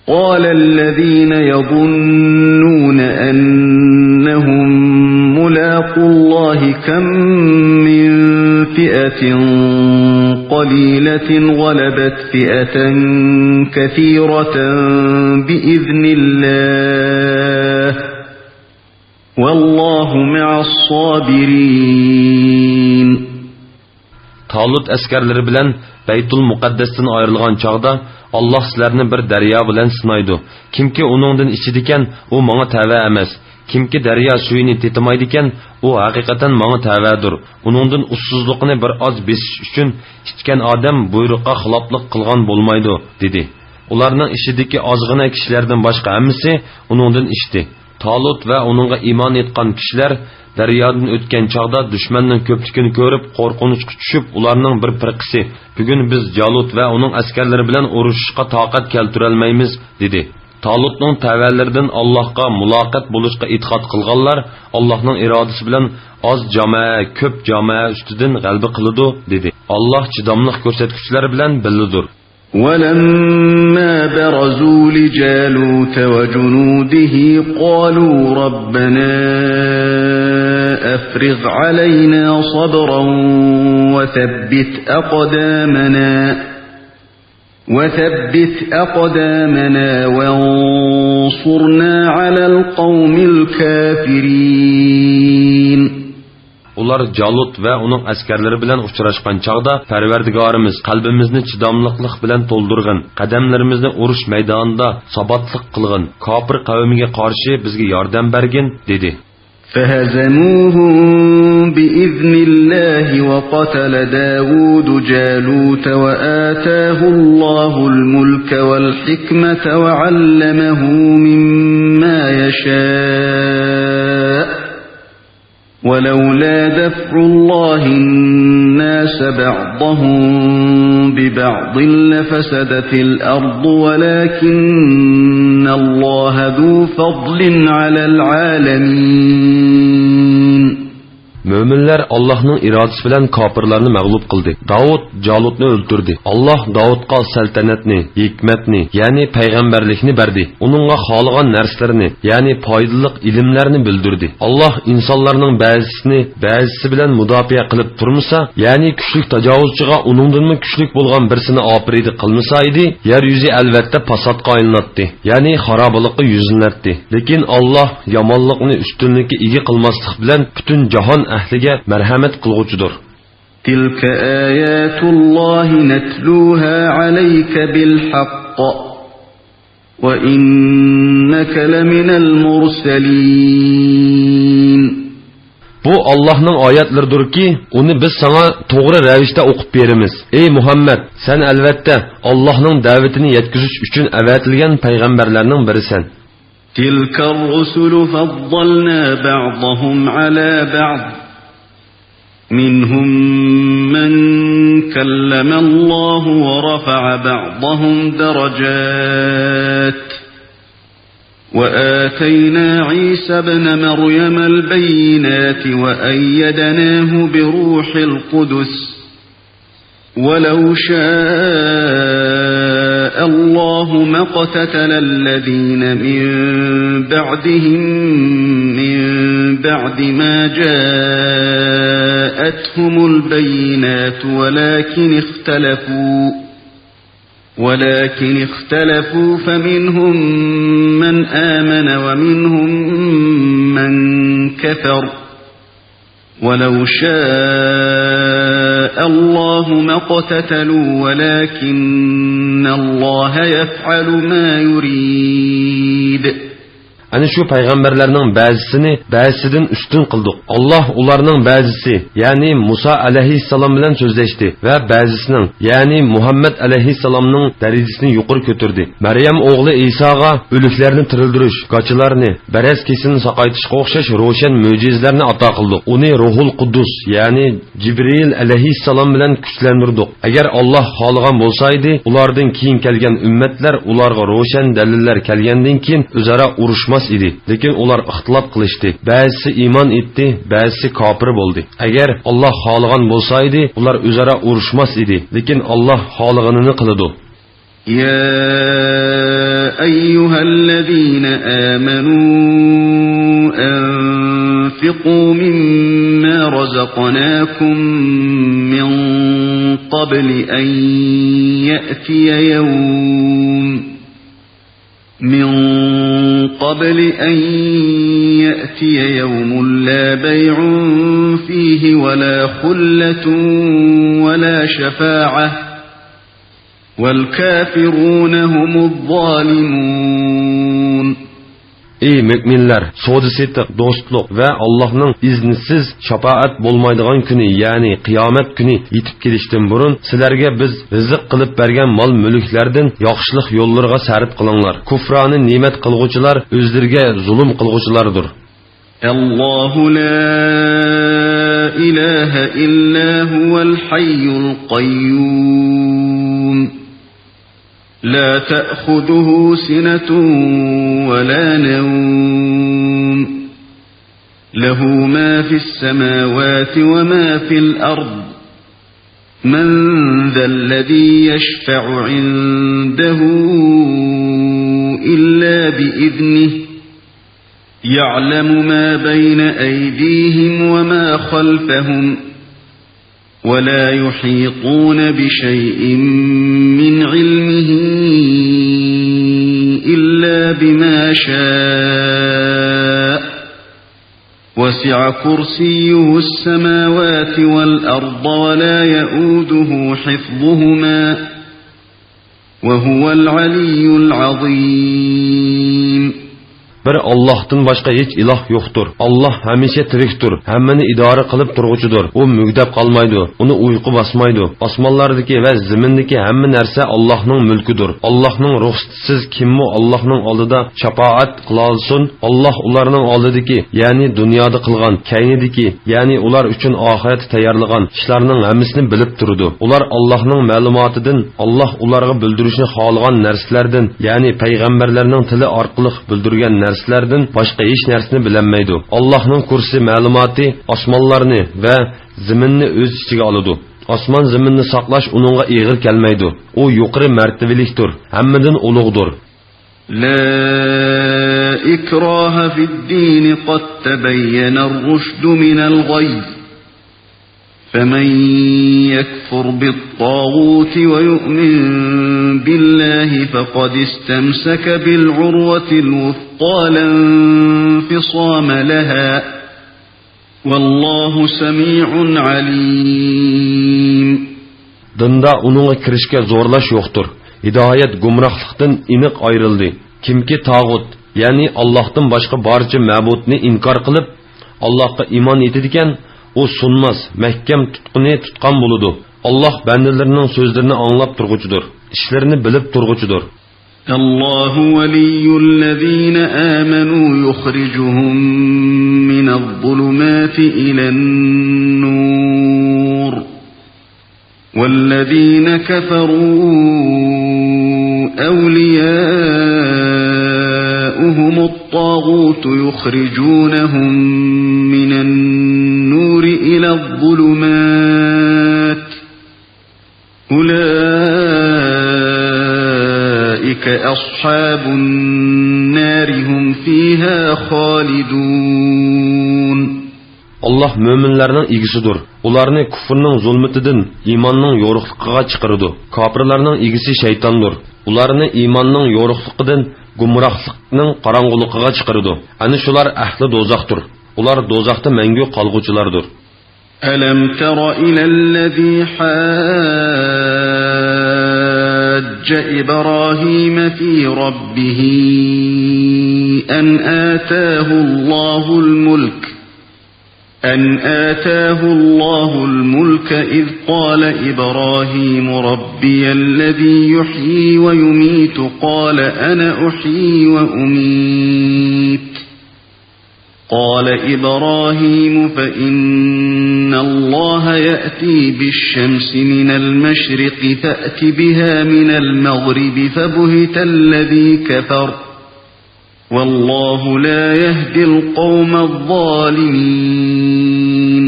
قال الذين يظنون أنهم ملاقو الله كم من فئة قليلة غلبت فئة كثيرة بإذن الله والله مع الصابرين. تالۇت ئەسكەرلىرى بىلەن بەيتۇل مۇقەددەستىن ئايرىلغان چاغدا، «ئاللاھ سىلەرنى بىر دەريا بىلەن سىنايدۇ. كىمكى ئۇنىڭدىن ئىچىدىكەن، ئۇ ماڭا تەۋە ئەمەس. كىمكى دەريا سۈيىنى تېتىمايدىكەن، ئۇ ھەقىقەتەن ماڭا تەۋەدۇر. ئۇنىڭدىن ئۇسسۇزلۇقىنى بىر ئاز بېسىش ئۈچۈن ئىچكەن ئادەم بۇيرۇققا خىلاپلىق قىلغان بولمايدۇ» دېدى. ئۇلارنىڭ ئىچىدىكى ئازغىنە كىشىلەردىن باشقا ھەممىسى ئۇنىڭدىن ئىچتى. تالۇت ۋە ئۇنىڭغا ئىمان ئېيتقان كىشىلەر دەريادىن ئۆتكەن چاغدا دۈشمەننىڭ كۆپلۈكىنى كۆرۈپ، قورقۇنچقا چۈشۈپ، ئۇلارنىڭ بىر پىرقىسى، «بۈگۈن بىز جالۇت ۋە ئۇنىڭ ئەسكەرلىرى بىلەن ئۇرۇشۇشقا تاقەت كەلتۈرەلمەيمىز» دېدى. تالۇتنىڭ تەۋەلىرىدىن ئاللاھقا مۇلاقات بولۇشقا ئېتىقاد قىلغانلار ئاللاھنىڭ ئىرادىسى بىلەن ئاز جامائە كۆپ جامائە ئۈستىدىن غەلىبە قىلىدۇ، دېدى. ئاللاھ چىداملىق كۆرسەتكۈچىلەر بىلەن بىللىدۇر. ولما برزوا لجالوت وجنوده قالوا ربنا أفرغ علينا صبرا وثبت أقدامنا، وثبت أقدامنا وانصرنا على القوم الكافرين. ئۇلار جالۇت ۋە ئۇنىڭ ئەسكەرلىرى بىلەن ئۇچراشقان چاغدا، «پەرۋەردىگارىمىز، قەلبىمىزنى چىداملىقلىق بىلەن تولدۇرغىن، قەدەملىرىمىزنى ئۇرۇش مەيدانىدا ساباتلىق قىلغىن، كاپىر قەۋمىگە قارشى بىزگە ياردەم بەرگىن» دېدى. فهزموهم بإذن الله وقتل داود جالوت وآتاه الله الملك والحكمة وعلمه مما يشاء ولولا دفع الله الناس بعضهم ببعض لفسدت الأرض ولكن الله ذو فضل على العالمين. مۆمىنلەر ئاللاھنىڭ ئىرادىسى بىلەن كاپىرلارنى مەغلۇپ قىلدى. داۋۇت جالۇتنى ئۆلتۈردى. ئاللاھ داۋۇتقا سەلتەنەتنى، ھېكمەتنى، يەنى پەيغەمبەرلىكنى بەردى. ئۇنىڭغا خالىغان نەرسىلىرىنى، يەنى پايدىلىق ئىلىملەرنى بىلدۈردى. ئاللاھ ئىنسانلارنىڭ بەزىسىنى بەزىسى بىلەن مۇداپىئە قىلىپ تۇرمىسا، يەنى كۈچلۈك تاجاۋۇزچىغا ئۇنىڭدىنمۇ كۈچلۈك بولغان بىرسىنى ئاپىرىدە قىلمىسا ئىدى، يەر يۈزى ئەلۋەتتە پاساتقا ئايلىناتتى، يەنى خارابىلىققا يۈزلىنەتتى. لېكىن ئاللاھ يامانلىقنى ئۈستۈنلۈككە ئىگە قىلماسلىق بىلەن پۈتۈن جاھان ئەھلىگە مەرھەمەت قىلغۇچىدۇر. تلك آيات الله نتلوها عليك بالحق وإنك لمن المرسلين. بۇ ئاللاھنىڭ ئايەتلىرىدۇركى، ئۇنى بىز ساڭا توغرا رەۋىشتە ئوقۇپ بېرىمىز. ئەي مۇھەممەد، سەن ئەلۋەتتە ئاللاھنىڭ دەۋىتىنى يەتكۈزۈش ئۈچۈن ئەۋەتىلگەن پەيغەمبەرلەرنىڭ بىرىسەن. تلك الرسل فضلنا بعضهم على بعض منهم من كلم الله ورفع بعضهم درجات وآتينا عيسى ابن مريم البينات وأيدناه بروح القدس ولو شاء الله ما اقتتل الذين من بعدهم من بعد ما جاءتهم البينات ولكن اختلفوا ولكن اختلفوا فمنهم من آمن ومنهم من كفر ولو شاء الله ما اقتتلوا ولكن الله يفعل ما يريد. ئەنە شۇ پەيغەمبەرلەرنىڭ بەزىسىنى بەزىسىدىن ئۈستۈن قىلدۇق. ئاللاھ ئۇلارنىڭ بەزىسى، يەنى مۇسا ئەلەيھىسسالام بىلەن سۆزلەشتى ۋە بەزىسىنىڭ، يەنى مۇھەممەد ئەلەيھىسسالامنىڭ دەرىجىسىنى يۇقىرى كۆتۈردى. مەريەم ئوغلى ئىساغا ئۆلۈكلەرنى تىرىلدۈرۈش، گاچىلارنى، بەرەس كېسىلىنى ساقايتىشقا ئوخشاش روشەن مۆجىزىلەرنى ئاتا قىلدۇق. ئۇنى روھۇل قۇددۇس، يەنى جىبرىئىل ئەلەيھىسسالام بىلەن كۈچلەندۈردۇق. ئەگەر ئاللاھ خالىغان بولسا ئىدى، ئۇلاردىن كېيىن كەلگەن ئۈممەتلەر ئۇلارغا روشەن دەلىللەر كەلگەندىن كېيىن ئۆزئارا ئۇرۇشماس ئىدى. لېكىن ئۇلار ئىختىلاپ قىلىشتى. بەزىسى ئىمان ئېيتتى، بەزىسى كاپىر بولدى. ئەگەر ئاللاھ خالىغان بولسا ئىدى، ئۇلار ئۆزئارا ئۇرۇشماس ئىدى. لېكىن ئاللاھ خالىغىنىنى قىلىدۇ. يا أيها الذين آمنوا أنفقوا مما رزقناكم من قبل أن يأتي يوم من قبل أن يأتي يوم لا بيع فيه ولا خلة ولا شفاعة والكافرون هم الظالمون. ئى مۆمىنلەر، سودا-سېتىق، دوستلۇق ۋە ئاللاھنىڭ ئىزنىسىز شاپائەت بولمايدىغان كۈنى، يەنى قىيامەت كۈنى يېتىپ كېلىشتىن بۇرۇن، سىلەرگە بىز رىزىق قىلىپ بەرگەن مال-مۈلۈكلەردىن ياخشىلىق يوللىرىغا سەرپ قىلىڭلار. كۇفرانە نېمەت قىلغۇچىلار ئۆزلىرىگە زۇلۇم قىلغۇچىلاردۇر. الله لا إله إلا هو الحي القيوم، لا تأخذه سنة ولا نوم، له ما في السماوات وما في الأرض، من ذا الذي يشفع عنده إلا بإذنه، يعلم ما بين أيديهم وما خلفهم، ولا يحيطون بشيء من علمه إلا بما شاء، وسع كرسيه السماوات والأرض ولا يئوده حفظهما، وهو العلي العظيم. بىر ئاللاھتىن باشقا ھېچ ئىلاھ يوقتۇر. ئاللاھ ھەمىشە تىرىكتۇر، ھەممىنى ئىدارە قىلىپ تۇرغۇچىدۇر. ئۇ مۈگدەپ قالمايدۇ، ئۇنى ئۇيقۇ باسمايدۇ. ئاسمانلاردىكى ۋە زېمىندىكى ھەممە نەرسە ئاللاھنىڭ مۈلكىدۇر. ئاللاھنىڭ رۇخسىتىسىز كىممۇ ئاللاھنىڭ ئالدىدا شاپائەت قىلالىسۇن؟ ئاللاھ ئۇلارنىڭ ئالدىدىكى، يەنى دۇنيادا قىلغان، كەينىدىكى، يەنى ئۇلار ئۈچۈن ئاخىرەتتە تەييارلىغان ئىشلارنىڭ ھەممىسىنى بىلىپ تۇرىدۇ. ئۇلار ئاللاھنىڭ مەلۇماتىدىن، ئاللاھ ئۇلارغا بىلدۈرۈشنى خالىغان نەرسىلەردىن، يەنى پەيغەمبەرلەرنىڭ تىلى ئارقىلىق بىلدۈرگەن نەرسىلەردىن باشقا ھېچ نەرسىنى بىلەلمەيدۇ. ئاللاھنىڭ كۇرسى مەلۇماتى ئاسمانلارنى ۋە زېمىننى ئۆز ئىچىگە ئالىدۇ. ئاسمان زېمىننى ساقلاش ئۇنىڭغا ئېغىر كەلمەيدۇ. ئۇ يۇقىرى مەرتىۋىلىكتۇر، ھەممىدىن ئۇلۇغدۇر. لا إكراه في الدين، قد تبين الرشد من الغي، فمن يكفر بالطاغوت ويؤمن بالله فقد استمسك بالعروة الوثقى لا انفصام لها، والله سميع عليم. دىندا ئۇنىڭغا كىرىشكە زورلاش يوقتۇر. ھىدايەت گۇمراھلىقتىن ئېنىق ئايرىلدى. كىمكى تاغۇت، يەنى ئاللاھتىن باشقا بارچە مەبۇدنى ئىنكار قىلىپ، ئاللاھقا ئىمان ئېيتىدىكەن، ئۇ سۇنماس، مەھكەم تۇتقىنى تۇتقان بولىدۇ. ئاللاھ بەندىلىرىنىڭ سۆزلىرىنى ئاڭلاپ تۇرغۇچىدۇر، ئىشلىرىنى بىلىپ تۇرغۇچىدۇر. الله ولي الذين آمنوا يخرجهم من الظلمات إلى النور، والذين كفروا أولياؤهم الطاغوت يخرجونهم من النور إلى الظلمات، أولئك أصحاب النار هم فيها خالدون. ئاللاھ مۆمىنلەرنىڭ ئىگىسىدۇر. ئۇلارنى كۇفرنىڭ زۇلمىتىدىن ئىماننىڭ يورۇقلۇقىغا چىقىرىدۇ. كاپىرلارنىڭ ئىگىسى شەيتاندۇر. ئۇلارنى ئىماننىڭ يورۇقلۇقىدىن گۇمراھلىقنىڭ قاراڭغۇلۇقىغا چىقىرىدۇ. ئەنە شۇلار ئەھلى دوزاختۇر. ئۇلار دوزاختا مەڭگۈ قالغۇچىلاردۇر. ألم تر إلى الذي حاج إبراهيم في ربه أن آتاه الله الملك، أن آتاه الله الملك إذ قال إبراهيم ربي الذي يحيي ويميت، قال أنا أحيي وأميت، قال إبراهيم فإن الله يأتي بالشمس من المشرق فأت بها من المغرب فبهت الذي كفر، والله لا يهدي القوم الظالمين.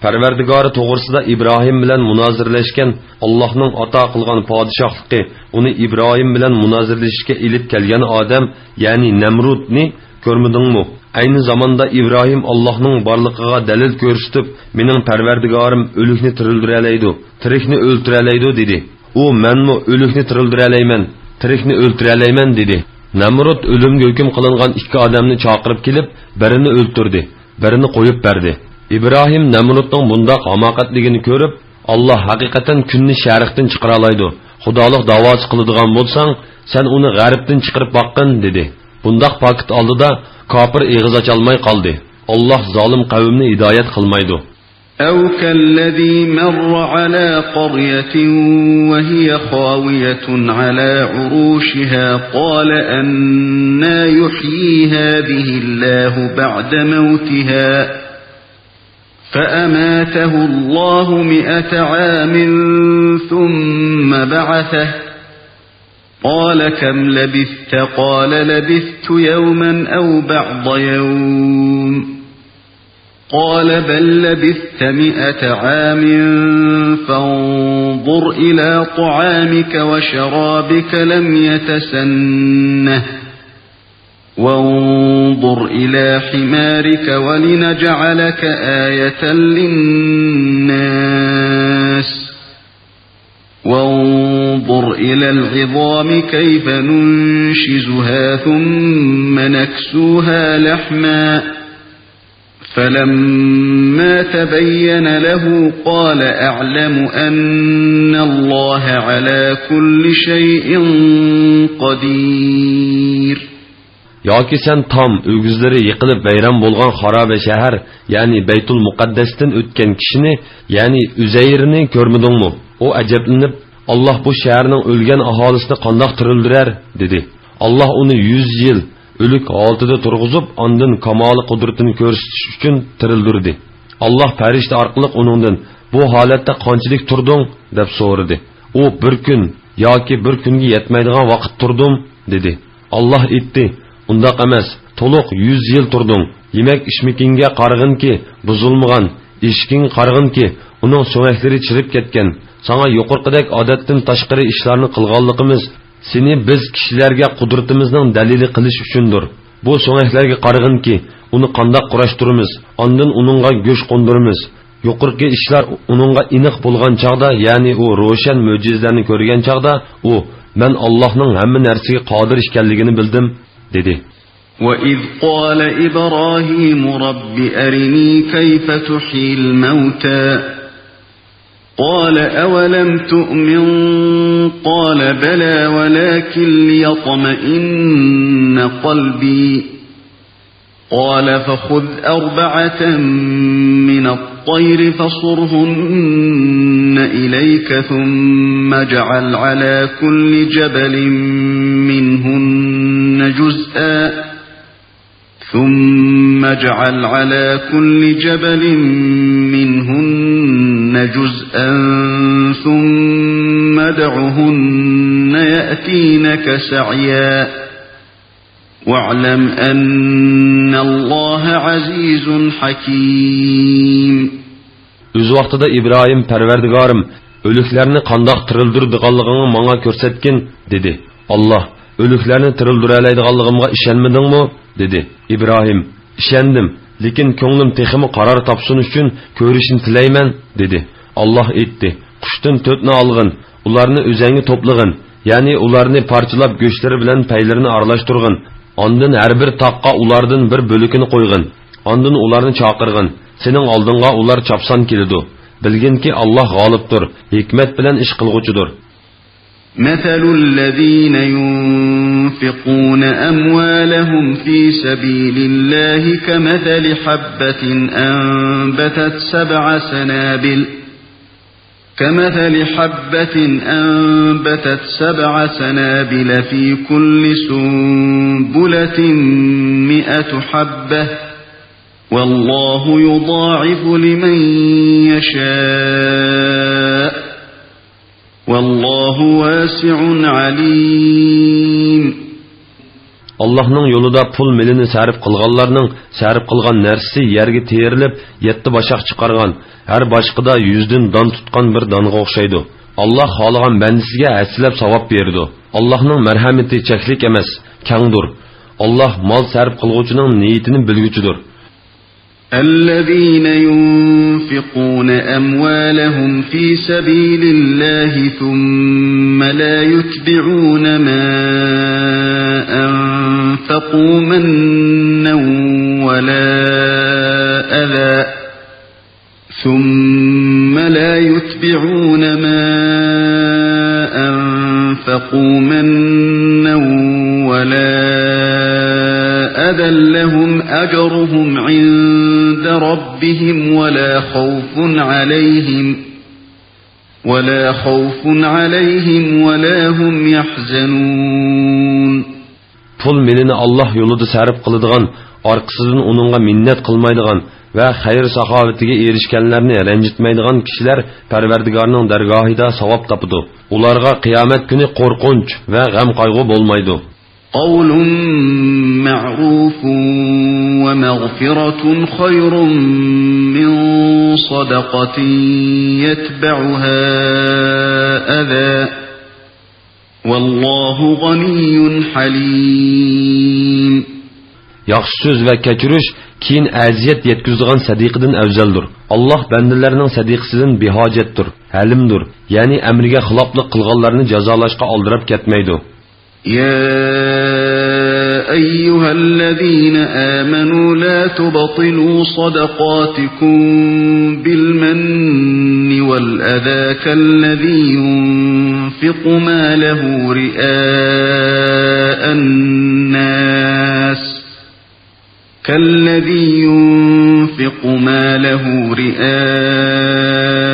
پەرۋەردىگارى توغرىسىدا ئىبراھىم بىلەن مۇنازىرىلەشكەن، ئاللاھنىڭ ئاتا قىلغان پادىشاھلىقى، ئۇنى ئىبراھىم بىلەن مۇنازىرىلىشىشكە ئېلىپ كەلگەن ئادەم، يەنى نەمرۇدنى كۆرمىدىڭمۇ؟ ئەينى زاماندا ئىبراھىم ئاللاھنىڭ بارلىقىغا دەلىل كۆرسىتىپ، مېنىڭ پەرۋەردىگارىم ئۆلۈكنى تىرىلدۈرەلەيدۇ، تىرىكنى ئۆلتۈرەلەيدۇ، دېدى. ئۇ، مەنمۇ ئۆلۈكنى تىرىلدۈرەلەيمەن، تىرىكنى ئۆلتۈرەلەيمەن، دېدى. نەمرۇد ئۆلۈمگە ھۆكۈم قىلىنغان ئىككى ئادەمنى چاقىرىپ كېلىپ، بىرىنى ئۆلتۈردى، بىرىنى قويۇپ بەردى. ئىبراھىم نەمرۇدنىڭ بۇنداق ھاماقەتلىكىنى كۆرۈپ، ئاللاھ ھەقىقەتەن كۈننى شەرقتىن چىقىرالايدۇ، خۇدالىق داۋاسى قىلىدىغان بولساڭ، سەن ئۇنى غەربتىن چىقىرىپ باققىن، دېدى. بۇنداق پاكىت ئالدىدا كاپىر ئېغىز ئاچالماي قالدى. ئاللاھ زالىم قەۋمنى ھىدايەت قىلمايدۇ. أو كالذي مر على قرية وهي خاوية على عروشها قال أنى يحيي هذه الله بعد موتها فأماته الله مائة عام ثم بعثه قال كم لبثت؟ قال لبثت يوما أو بعض يوم قال بل لبثت مائة عام فانظر إلى طعامك وشرابك لم يتسنه وانظر إلى حمارك ولنجعلك آية للناس وانظر إلى العظام كيف ننشزها ثم نكسوها لحما فلما تبين له قال أعلم أن الله على كل شيء قدير. ياكى سەن تام، ئۆگزىلىرى يىقىلىپ ۋەيران بولغان خارابە شەھەر، يەنى بەيتۇل مۇقەددەستىن ئۆتكەن كىشىنى، يەنى ئۈزەيرنى كۆرمىدىڭمۇ؟ ئۇ ئەجەبلىنىپ، ئاللاھ بۇ شەھەرنىڭ ئۆلگەن ئاھالىسىنى قانداق تىرىلدۈرەر؟ دېدى. ئاللاھ ئۇنى يۈز يىل ئۆلۈك ھالىتىدە تۇرغۇزۇپ، ئاندىن كامالى قۇدرىتىنى كۆرسىتىش ئۈچۈن تىرىلدۈردى. ئاللاھ پەرىشتە ئارقىلىق ئۇنىڭدىن، بۇ ھالەتتە قانچىلىك تۇردۇڭ؟ دەپ سورىدى. ئۇ، بىر كۈن ياكى بىر كۈنگە يەتمەيدىغان ۋاقىت تۇردۇم، دېدى. ئاللاھ ئېيتتى، ئۇنداق ئەمەس، تولۇق يۈز يىل تۇردۇڭ. يېمەك ئىچمىكىڭگە قارىغىنكى، بۇزۇلمىغان، ئېشىكىڭگە قارىغىنكى، ئۇنىڭ سۆڭەكلىرى چىرىپ كەتكەن. ساڭا يۇقىرىقىدەك ئادەتتىن تاشقىرى ئىشلارنى قىلغانلىقىمىز سېنى بىز كىشىلەرگە قۇدرىتىمىزنىڭ دەلىلى قىلىش ئۈچۈندۇر. بۇ سۆڭەكلەرگە قارىغىنكى، ئۇنى قانداق قۇراشتۇرىمىز، ئاندىن ئۇنىڭغا گۆش قوندۇرىمىز. يۇقىرىقى ئىشلار ئۇنىڭغا ئېنىق بولغان چاغدا، يەنى ئۇ روشەن مۆجىزىلەرنى كۆرگەن چاغدا، ئۇ، مەن ئاللاھنىڭ ھەممە نەرسىگە قادىر ئىكەنلىكىنى بىلدىم، دېدى. وَإِذْ قَالَ إِبْرَاهِيمُ رَبِّ أَرِنِي كَيْفَ تُحْيِي الْمَوْتَى قَالَ أَوَلَمْ تُؤْمِنْ قَالَ بَلَى وَلَكِنْ لِيَطْمَئِنَّ قَلْبِي قَالَ فَخُذْ أَرْبَعَةً مِنَ الطَّيْرِ فَصُرْهُنَّ إِلَيْكَ ثُمَّ اجْعَلْ عَلَى كُلِّ جَبَلٍ مِنْهُنَّ جُزْءًا ثُمَّ اجْعَلْ عَلَى كُلِّ جَبَلٍ مِنْهُنَّ جُزْءًا ثُمَّ ادْعُهُنَّ يَأْتِينَكَ سَعْيًا وَاعْلَمْ أَنَّ اللَّهَ عَزِيزٌ حَكِيمٌ. ئۆز ۋاقتىدا ئىبراھىم، پەرۋەردىگارىم، ئۆلۈكلەرنى قانداق تىرىلدۈرىدىغانلىقىڭنى ماڭا كۆرسەتكىن، دېدى. ئاللاھ، ئۆلۈكلەرنى تىرىلدۈرەلەيدىغانلىقىمغا ئىشەنمىدىڭمۇ؟ دېدى. ئىبراھىم، ئىشەندىم، لېكىن كۆڭلۈم تېخىمۇ قارار تاپسۇن ئۈچۈن كۆرۈشنى تىلەيمەن، دېدى. ئاللاھ ئېيتتى، قۇشتىن تۆتنى ئالغىن، ئۇلارنى ئۆزەڭگە توپلىغىن، يەنى ئۇلارنى پارچىلاپ گۆشلىرى بىلەن پەيلىرىنى ئارىلاشتۇرغىن. ئاندىن ھەر بىر تاغقا ئۇلاردىن بىر بۆلىكىنى قويغىن. ئاندىن ئۇلارنى چاقىرغىن. سېنىڭ ئالدىڭغا ئۇلار چاپسان كېلىدۇ. بىلگىنكى، ئاللاھ غالىبتۇر، ھېكمەت بىلەن ئىش قىلغۇچىدۇر. مَثَلُ الَّذِينَ يُنْفِقُونَ أَمْوَالَهُمْ فِي سَبِيلِ اللَّهِ كَمَثَلِ حَبَّةٍ أَنْبَتَتْ سَبْعَ سَنَابِلَ كَمَثَلِ حَبَّةٍ أَنْبَتَتْ سَبْعَ سَنَابِلَ فِي كُلِّ سُنْبُلَةٍ مِائَةُ حَبَّةٍ وَاللَّهُ يُضَاعِفُ لِمَنْ يَشَاءُ وَاللَّهُ وَاسِعٌ عَلِيمٌ. ئاللاھنىڭ يولىدا پۇل مېلىنى سەرپ قىلغانلارنىڭ سەرپ قىلغان نەرسىسى يەرگە تېرىلىپ، يەتتە باشاق چىقارغان، ھەر باشىقىدا يۈزدىن دان تۇتقان بىر دانغا ئوخشايدۇ. ئاللاھ خالىغان بەندىسىگە ھەسسىلەپ ساۋاب بېرىدۇ. ئاللاھنىڭ مەرھەمىتى چەكلىك ئەمەس، كەڭدۇر. ئاللاھ مال سەرپ قىلغۇچىنىڭ نىيىتىنى بىلگۈچىدۇر. الَّذِينَ يُنْفِقُونَ أَمْوَالَهُمْ فِي سَبِيلِ اللَّهِ ثُمَّ لَا يُتْبِعُونَ مَا أَنْفَقُوا مَنًّا وَلَا أَذًى ثُمَّ لَا يُتْبِعُونَ مَا أَنْفَقُوا مَنًّا وَلَا أذلهم أجرهم عند ربهم ولا خوف عليهم ولا خوف عليهم ولا هم يحزنون. پۇل مېلىنى ئاللاھ يولىدا سەرپ قىلىدىغان، ئارقىسىدىن ئۇنىڭغا مىننەت قىلمايدىغان ۋە خەير-ساخاۋىتىگە ئېرىشكەنلەرنى رەنجىتمەيدىغان كىشىلەر پەرۋەردىگارنىڭ دەرگاھىدا ساۋاب تاپىدۇ. ئۇلارغا قىيامەت كۈنى قورقۇنچ ۋە غەم-قايغۇ بولمايدۇ. قول معروف ومغفرة خير من صدقة يتبعها أذى والله غني حليم. ياخشى سۆز ۋە كەچۈرۈش كېيىن ئەزىيەت يەتكۈزىدىغان سەدىقىدىن ئەۋزەلدۇر. ئاللاھ بەندىلەرنىڭ سەدىقىسىدىن بىھاجەتتۇر، ھەلىمدۇر، يەنى ئەمرىگە خىلاپلىق قىلغانلارنى جازالاشقا ئالدىراپ كەتمەيدۇ. يا أيها الذين آمنوا لا تبطلوا صدقاتكم بالمن والأذى كالذي ينفق ماله رئاء الناس كالذي ينفق ماله رئاء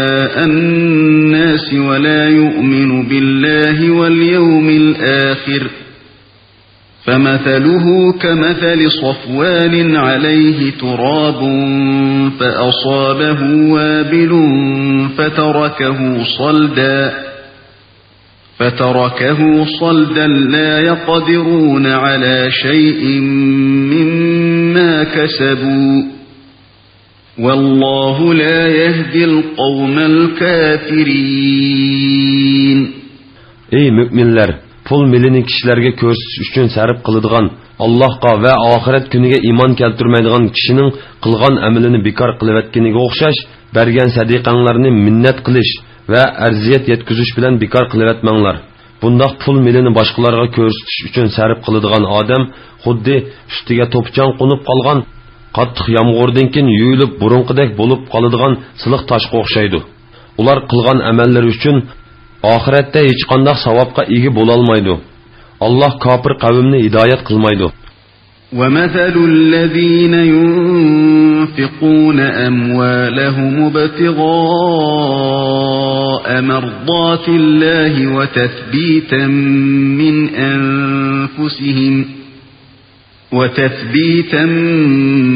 الناس ولا يؤمن بالله واليوم الآخر فمثله كمثل صفوان عليه تراب فأصابه وابل فتركه صلدا فتركه صلدا لا يقدرون على شيء مما كسبوا والله لا يهدي القوم الكافرين. ئەي مۆمىنلەر، پۇل مېلىنى كىشىلەرگە كۆرسىتىش ئۈچۈن سەرپ قىلىدىغان، ئاللاھقا ۋە ئاخىرەت كۈنىگە ئىمان كەلتۈرمەيدىغان كىشىنىڭ قىلغان ئەمىلىنى بىكار قىلىۋەتكىنىگە ئوخشاش، بەرگەن سەدىقەڭلارنى مىننەت قىلىش ۋە ئەرزىيەت يەتكۈزۈش بىلەن بىكار قىلىۋەتمەڭلار. بۇنداق پۇل مېلىنى باشقىلارغا كۆرسىتىش ئۈچۈن سەرپ قىلىدىغان ئادەم خۇددى ئۈستىگە توپا-چاڭ قونۇپ قالغان، قاتتىق يامغۇردىن كېيىن يۇيۇلۇپ بۇرۇنقىدەك بولۇپ قالىدىغان سىلىق تاشقا ئوخشايدۇ. ئۇلار قىلغان ئەمەللىرى ئۈچۈن ئاخىرەتتە ھېچقانداق ساۋابقا ئىگە بولالمايدۇ. ئاللاھ كاپىر قەۋمنى ھىدايەت قىلمايدۇ. ومثل الذين ينفقون أموالهم ابتغاء مرضات الله وتثبيتا من أنفسهم وتثبيتا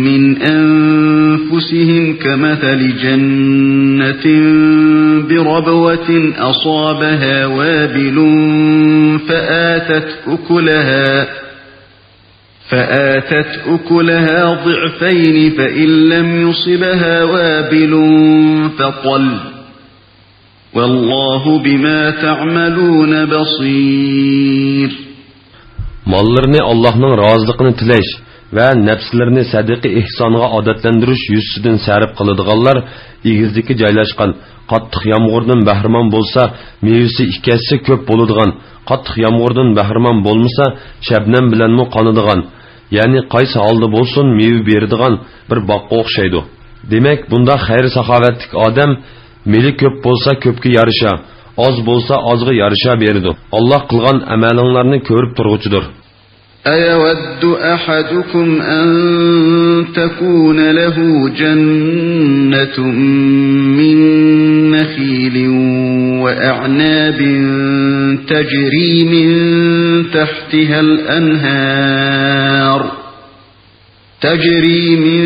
من أنفسهم كمثل جنة بربوة أصابها وابل فآتت أكلها فآتت أكلها ضعفين فإن لم يصبها وابل فطل والله بما تعملون بصير. ماللىرىنى ئاللاھنىڭ رازىلىقىنى تىلەش ۋە نەپسلىرىنى سەدىقە ئېھسانغا ئادەتلەندۈرۈش يۈزىسىدىن سەرپ قىلىدىغانلار ئېگىزلىككە جايلاشقان، قاتتىق يامغۇردىن بەھرىمەن بولسا، مېۋىسى ئىككى ھەسسە كۆپ بولىدىغان، قاتتىق يامغۇردىن بەھرىمەن بولمىسا، شەبنەم بىلەنمۇ قانىدىغان، يەنى قايسى ھالدا بولسۇن مېۋە بېرىدىغان بىر باغقا ئوخشايدۇ. دېمەك، بۇنداق خەير-ساخاۋەتلىك ئادەم مېلى كۆپ بولسا كۆپكە يارىشا، ئاز بولسا ئازغا يارىشا بېرىدۇ. ئاللاھ قىلغان ئەمەلىڭلارنى كۆرۈپ تۇرغۇچىدۇر. أيود أحدكم أن تكون له جنة من نخيل وأعناب تجري من تحتها الأنهار تجري من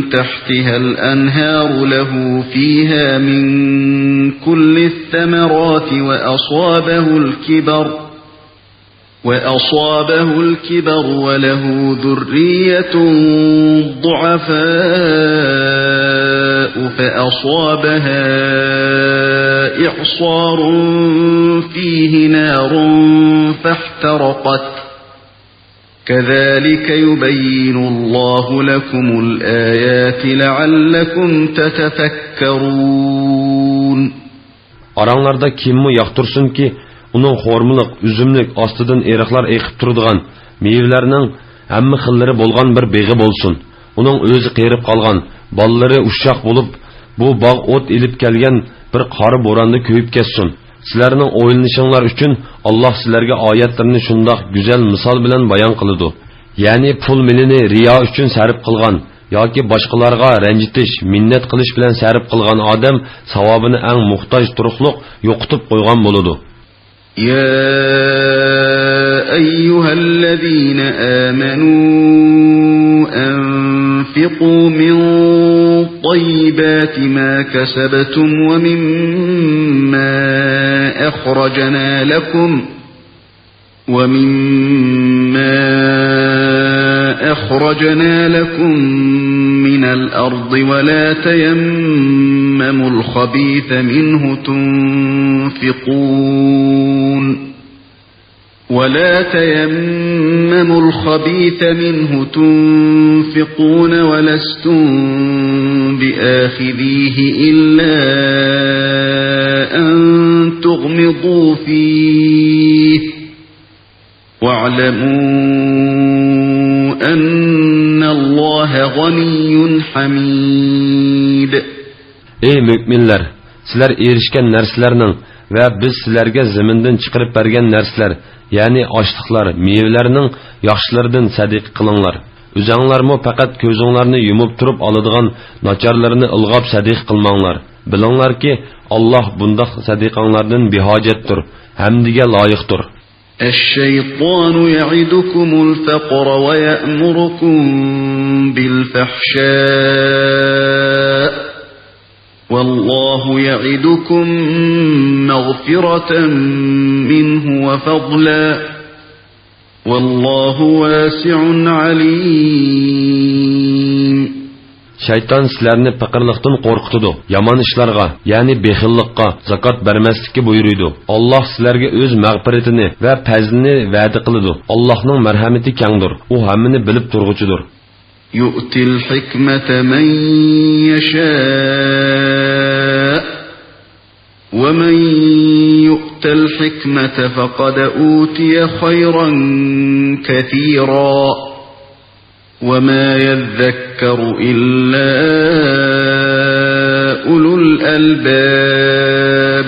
تحتها الأنهار له فيها من كل الثمرات وأصابه الكبر وأصابه الكبر وله ذرية ضعفاء فأصابها إعصار فيه نار فاحترقت كذلك يبين الله لكم الآيات لعلكم تتفكرون. ئاراڭلاردا كىممۇ ياقتۇرسۇنكى، ئۇنىڭ خورمىلىق، ئۈزۈملۈك، ئاستىدىن ئېرىقلار ئېقىپ تۇرىدىغان، مېۋىلەرنىڭ ھەممە خىللىرى بولغان بىر بېغى بولسۇن. ئۇنىڭ ئۆزى قېرىپ قالغان، بالىلىرى ئۇششاق بولۇپ، بۇ باغ ئوت ئېلىپ كەلگەن بىر قارا بوراندا كۆيۈپ كەتسۇن. سىلەرنىڭ ئويلىنىشىڭلار ئۈچۈن ئاللاھ سىلەرگە ئايەتلىرىنى شۇنداق گۈزەل مىسال بىلەن بايان قىلىدۇ. يەنى پۇل مېلىنى رىيا ئۈچۈن سەرپ قىلغان ياكى باشقىلارغا رەنجىتىش، مىننەت قىلىش بىلەن سەرپ قىلغان ئادەم ساۋابىنى ئەڭ موھتاج تۇرۇقلۇق يوقىتىپ قويغان بولىدۇ. يا أيها الذين آمنوا أنفقوا من طيبات ما كسبتم ومما أخرجنا لكم ومما أخرجنا لكم من الأرض ولا تيمموا الخبيث منه تنفقون ولا تيمموا الخبيث منه تنفقون ولستم بآخذيه إلا أن تغمضوا فيه واعلموا أن الله غني حميد. ئەي مۆمىنلەر، سىلەر ئېرىشكەن نەرسىلەرنىڭ ۋە بىز سىلەرگە زېمىندىن چىقىرىپ بەرگەن نەرسىلەر، يەنى ئاشلىقلار، مېۋىلەرنىڭ ياخشىلىرىدىن سەدىقە قىلىڭلار. ئۆزۈڭلارمۇ پەقەت كۆزۈڭلارنى يۇمۇپ تۇرۇپ ئالىدىغان ناچارلىرىنى ئىلغاپ سەدىقە قىلماڭلار. بىلىڭلاركى، ئاللاھ بۇنداق سەدىقەڭلاردىن بىھاجەتتۇر، ھەمدىگە لايىقتۇر. الشيطان يعدكم الفقر ويأمركم بالفحشاء والله يعدكم مغفرة منه وفضلا والله واسع عليم. شەيتان سىلەرنى پېقىرلىقتىن قورقۇتىدۇ، يامان ئىشلارغا، يەنى بېخىللىققا، زاكات بەرمەسلىككە بۇيرۇيدۇ. ئاللاھ سىلەرگە ئۆز مەغپىرىتىنى ۋە پەزلىنى ۋەدە قىلىدۇ. ئاللاھنىڭ مەرھەمىتى كەڭدۇر، ئۇ ھەممىنى بىلىپ تۇرغۇچىدۇر. يؤت الحكمة من يشاء ومن يؤت الحكمة فقد أوتي خيرا كثيرا وما يذكر إلا أولو الألباب.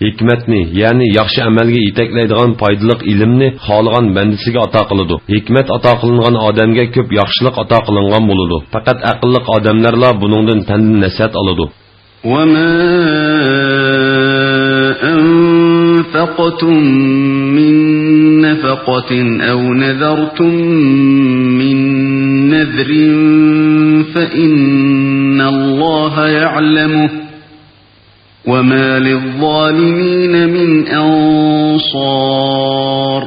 ھېكمەتنى، يەنى ياخشى ئەمەلگە يېتەكلەيدىغان پايدىلىق ئىلىمنى خالىغان بەندىسىگە ئاتا قىلىدۇ. ھېكمەت ئاتا قىلىنغان ئادەمگە كۆپ ياخشىلىق ئاتا قىلىنغان بولىدۇ. پەقەت ئەقىللىق ئادەملەرلا بۇنىڭدىن تەندىن نەسىھەت ئالىدۇ. وما أنفقتم من نفقة أو نذرتم من نذر فإن الله يعلمه وما للظالمين من أنصار.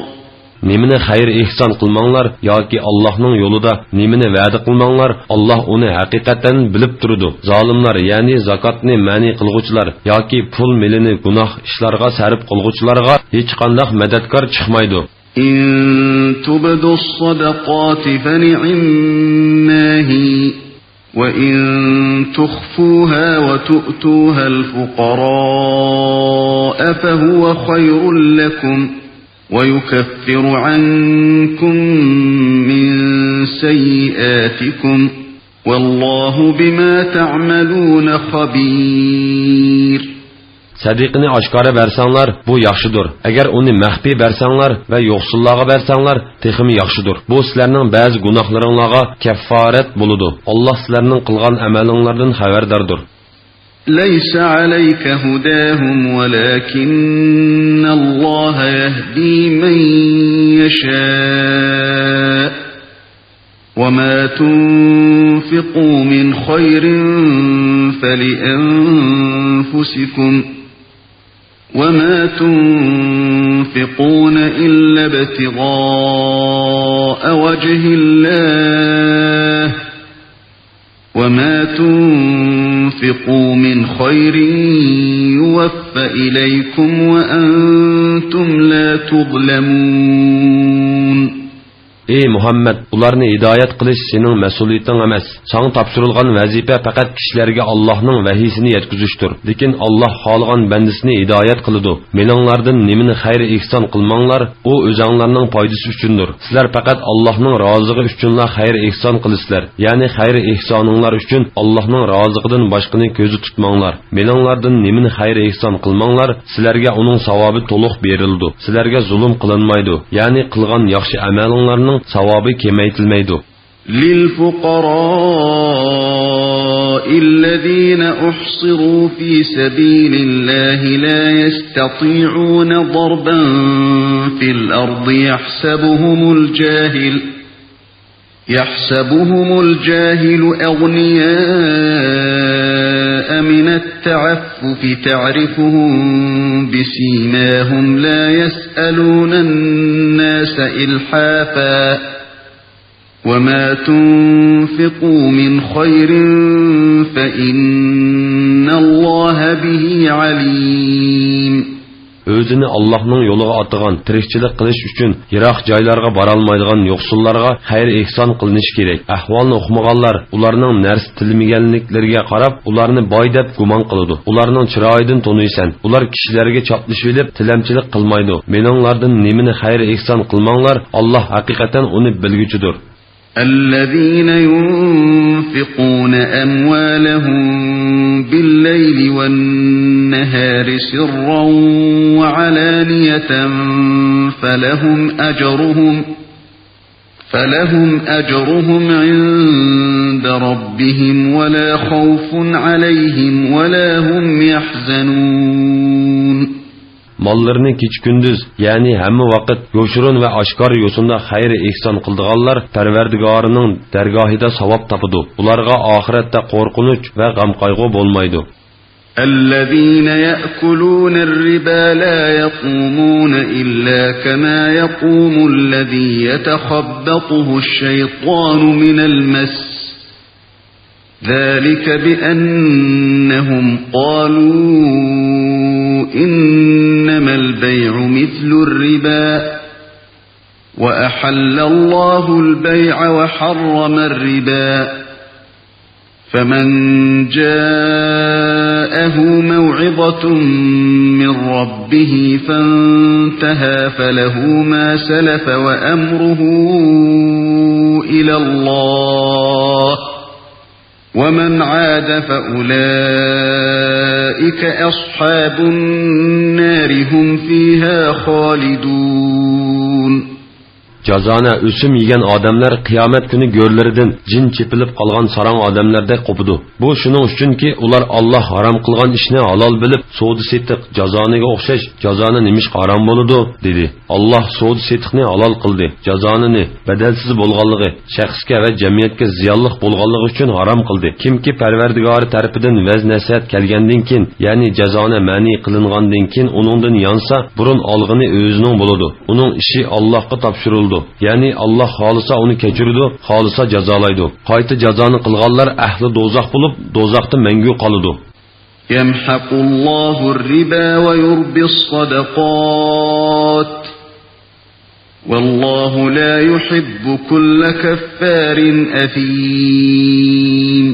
نېمىنى خەير-ئېھسان قىلماڭلار ياكى ئاللاھنىڭ يولىدا نېمىنى ۋەدە قىلماڭلار، ئاللاھ ئۇنى ھەقىقەتەن بىلىپ تۇرىدۇ. زالىملار، يەنى زاكاتنى مەنئى قىلغۇچىلار ياكى پۇل مېلىنى گۇناھ ئىشلارغا سەرپ قىلغۇچىلارغا ھېچقانداق مەدەتكار چىقمايدۇ. إن تبدوا الصدقات فنعما هي وإن تخفوها وتؤتوها الفقراء فهو خير لكم ويكفر عنكم من سيئاتكم والله بما تعملون خبير. سەدىقىنى ئاشكارا بەرسەڭلار، بۇ ياخشىدۇر. ئەگەر ئۇنى مەخپىي بەرسەڭلار ۋە يوقسۇللارغا بەرسەڭلار، تېخىمۇ ياخشىدۇر. بۇ سىلەرنىڭ بەزى گۇناھلىرىڭلارغا كەففارەت بولىدۇ. ئاللاھ سىلەرنىڭ قىلغان ئەمەلىڭلاردىن خەۋەرداردۇر. ليس عليك هداهم ولكن الله يهدي من يشاء وما تنفقوا من خير فلأنفسكم وما تنفقون إلا ابتغاء وجه الله وما تنفقوا من خير يوف إليكم وأنتم لا تظلمون. ئەي مۇھەممەد، ئۇلارنى ھىدايەت قىلىش سېنىڭ مەسئۇلىيىتىڭ ئەمەس. ساڭا تاپشۇرۇلغان ۋەزىپە پەقەت كىشىلەرگە ئاللاھنىڭ ۋەھىيسىنى يەتكۈزۈشتۇر. لېكىن ئاللاھ خالىغان بەندىسىنى ھىدايەت قىلىدۇ. مېلىڭلاردىن نېمىنى خەير-ئېھسان قىلماڭلار، ئۇ ئۆزەڭلارنىڭ پايدىسى ئۈچۈندۇر. سىلەر پەقەت ئاللاھنىڭ رازىلىقى ئۈچۈنلا خەير-ئېھسان قىلىسىلەر. يەنى خەير-ئېھسانىڭلار ئۈچۈن ئاللاھنىڭ رازىلىقىدىن باشقىنى كۆزدە تۇتماڭلار. مېلىڭلاردىن نېمىنى خەير-ئېھسان قىلماڭلار، سىلەرگە ئۇنىڭ ساۋابى تولۇق بېرىلىدۇ. سىلەرگە زۇلۇم قىلىنمايدۇ. يەنى قىلغان ياخشى ئەمەلىڭلارنىڭ ساۋابى كېمەيتىلمەيدۇ. للفقراء الذين أحصروا في سبيل الله لا يستطيعون ضربا في الأرض يحسبهم الجاهل يحسبهم الجاهل أغنياء من التعفف تعرفهم بسيماهم لا يسألون الناس إلحافا وما تنفقوا من خير فإن الله به عليم. ئۆزىنى ئاللاھنىڭ يولىغا ئاتىغان، تىرىكچىلىك قىلىش ئۈچۈن يىراق جايلارغا بارالمايدىغان يوقسۇللارغا خەير-ئېھسان قىلىنىشى كېرەك. ئەھۋالنى ئۇقمىغانلار ئۇلارنىڭ نەرسە تىلىمىگەنلىكلىرىگە قاراپ، ئۇلارنى باي دەپ گۇمان قىلىدۇ. ئۇلارنىڭ چىرايىدىن تونۇيسەن. ئۇلار كىشىلەرگە چاپلىشىۋېلىپ، تىلەمچىلىك قىلمايدۇ. مېنىڭلاردىن نېمىنى خەير-ئېھسان قىلماڭلار، ئاللاھ ھەقىقەتەن ئۇنى بىلگۈچىدۇر. الذين ينفقون أموالهم بالليل والنهار سرا وعلانية فلهم أجرهم، فلهم أجرهم عند ربهم ولا خوف عليهم ولا هم يحزنون. ماللىرىنى كېچە-كۈندۈز، يەنى ھەممە ۋاقىت يوشۇرۇن ۋە ئاشكارا يوسۇندا خەير-ئېھسان قىلىدىغانلار پەرۋەردىگارىنىڭ دەرگاھىدا ساۋاب تاپىدۇ. ئۇلارغا ئاخىرەتتە قورقۇنچ ۋە غەم-قايغۇ بولمايدۇ. الذين يأكلون الربا لا يقومون إلا كما يقوم الذي يتخبطه الشيطان من المس، ذلك بأنهم قالوا إنما البيع مثل الربا وأحل الله البيع وحرم الربا فمن جاءه موعظة من ربه فانتهى فله ما سلف وأمره إلى الله ومن عاد فأولئك أصحاب النار هم فيها خالدون. جازانە ئۆسۈم يېگەن ئادەملەر قىيامەت كۈنى گۆرلىرىدىن جىن چېپىلىپ قالغان ساراڭ ئادەملەردەك قوپىدۇ. بۇ شۇنىڭ ئۈچۈنكى، ئۇلار ئاللاھ ھارام قىلغان ئىشنى ھالال بىلىپ، سودا-سېتىق، جازانىگە ئوخشاش، جازانە نېمىشقا ھارام بولىدۇ؟ دېدى. ئاللاھ سودا-سېتىقنى ھالال قىلدى، جازانىنى بەدەلسىز بولغانلىقى، شەخسكە ۋە جەمئىيەتكە زىيانلىق بولغانلىقى ئۈچۈن ھارام قىلدى. كىمكى پەرۋەردىگارى تەرىپىدىن ۋەز-نەسىھەت كەلگەندىن كېيىن، يەنى جازانە مەنئى قىلىنغاندىن كېيىن ئۇنىڭدىن يانسا، بۇرۇن ئالغىنى ئۆزىنىڭ بولىدۇ. ئۇنىڭ ئىشى ئاللاھقا تاپشۇرۇلىدۇ. يەنى ئاللاھ خالىسا ئۇنى كەچۈرىدۇ، خالىسا جازالايدۇ. قايتا جازانى قىلغانلار ئەھلى دوزاخ بولۇپ، دوزاختا مەڭگۈ قالىدۇ. يمحق الله الربا ويربي الصدقات والله لا يحب كل كفار أثيم.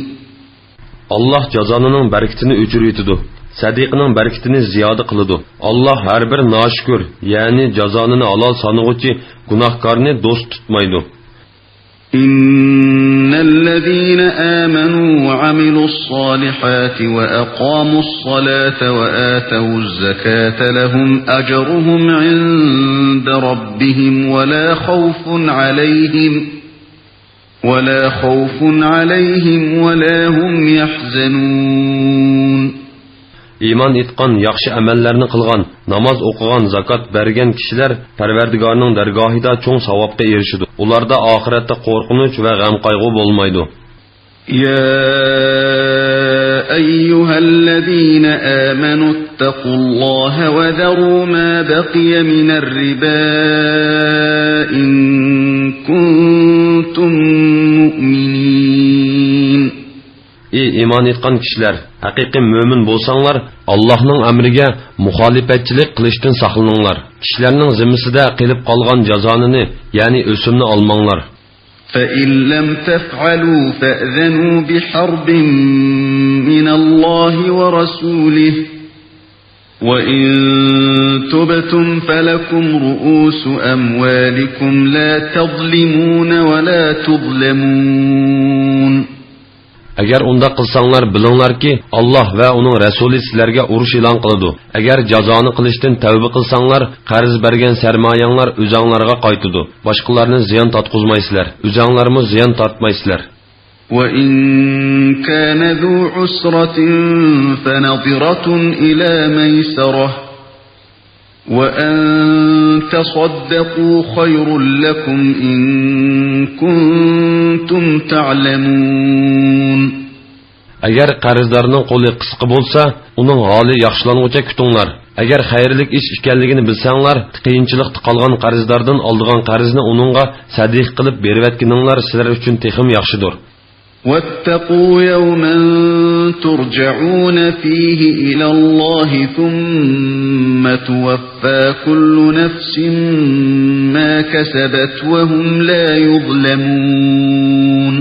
ئاللاھ جازانىنىڭ بەرىكىتىنى ئۆچۈرۈۋېتىدۇ، سەدىقىنىڭ بەرىكىتىنى زىيادە قىلىدۇ. ئاللاھ ھەر بىر ناشۈكۈر، يەنى جازانىنى ھالال سانىغۇچى گۇناھكارنى دوست تۇتمايدۇ. إن الذين آمنوا وعملوا الصالحات وأقاموا الصلاة وآتوا الزكاة لهم أجرهم عند ربهم ولا خوف عليهم ولا خوف عليهم ولا هم يحزنون. ئىمان ئېيتقان، ياخشى ئەمەللەرنى قىلغان، ناماز ئوقۇغان، زاكات بەرگەن كىشىلەر پەرۋەردىگارنىڭ دەرگاھىدا چوڭ ساۋابقا ئېرىشىدۇ. ئۇلاردا ئاخىرەتتە قورقۇنچ ۋە غەم-قايغۇ بولمايدۇ. يا أيها الذين آمنوا اتقوا الله وذروا ما بقي من الربا إن كنتم مؤمنين. ئى ئىمان ئېيتقان كىشىلەر، ھەقىقىي مۆمىن بولساڭلار، ئاللاھنىڭ ئەمرىگە مۇخالىپەتچىلىك قىلىشتىن ساقلىنىڭلار. كىشىلەرنىڭ زىممىسىدە قېلىپ قالغان جازانىنى، يەنى ئۆسۈمنى ئالماڭلار. فإن لم تفعلوا فأذنوا بحرب من الله ورسوله وإن تبتم فلكم رءوس أموالكم لا تظلمون ولا تظلمون. ئەگەر ئۇنداق قىلساڭلار، بىلىڭلاركى، ئاللاھ ۋە ئۇنىڭ رەسۇلى سىلەرگە ئۇرۇش ئېلان قىلىدۇ. ئەگەر جازانى قىلىشتىن تەۋبە قىلساڭلار، قەرز بەرگەن سەرمايەڭلار ئۆزەڭلارغا قايتىدۇ. باشقىلارنى زىيان تارتقۇزمايسىلەر، ئۆزەڭلارمۇ زىيان تارتمايسىلەر. وَإِنْ كَانَ ذُو عُسْرَةٍ فَنَظِرَةٌ إِلَى مَيْسَرَةٍ وَأَنْ تَصَدَّقُوا خَيْرٌ لَكُمْ إِنْ كُنْتُمْ تَعْلَمُونَ. ئەگەر قەرزدارنىڭ قولى قىسقا بولسا، ئۇنىڭ ھالى ياخشىلانغۇچە كۈتۈڭلار. ئەگەر خەيرلىك ئىش ئىكەنلىكىنى بىلسەڭلار، قىيىنچىلىقتا قالغان قەرزداردىن ئالىدىغان قەرزنى ئۇنىڭغا سەدىقە قىلىپ بېرىۋەتكىنىڭلار سىلەر ئۈچۈن تېخىمۇ ياخشىدۇر. وَاتَّقُوا يَوْمًا تُرْجَعُونَ فِيهِ إِلَى اللَّهِ ثُمَّ تُوَفَّى كُلُّ نَفْسٍ مَا كَسَبَتْ وَهُمْ لَا يُظْلَمُونَ.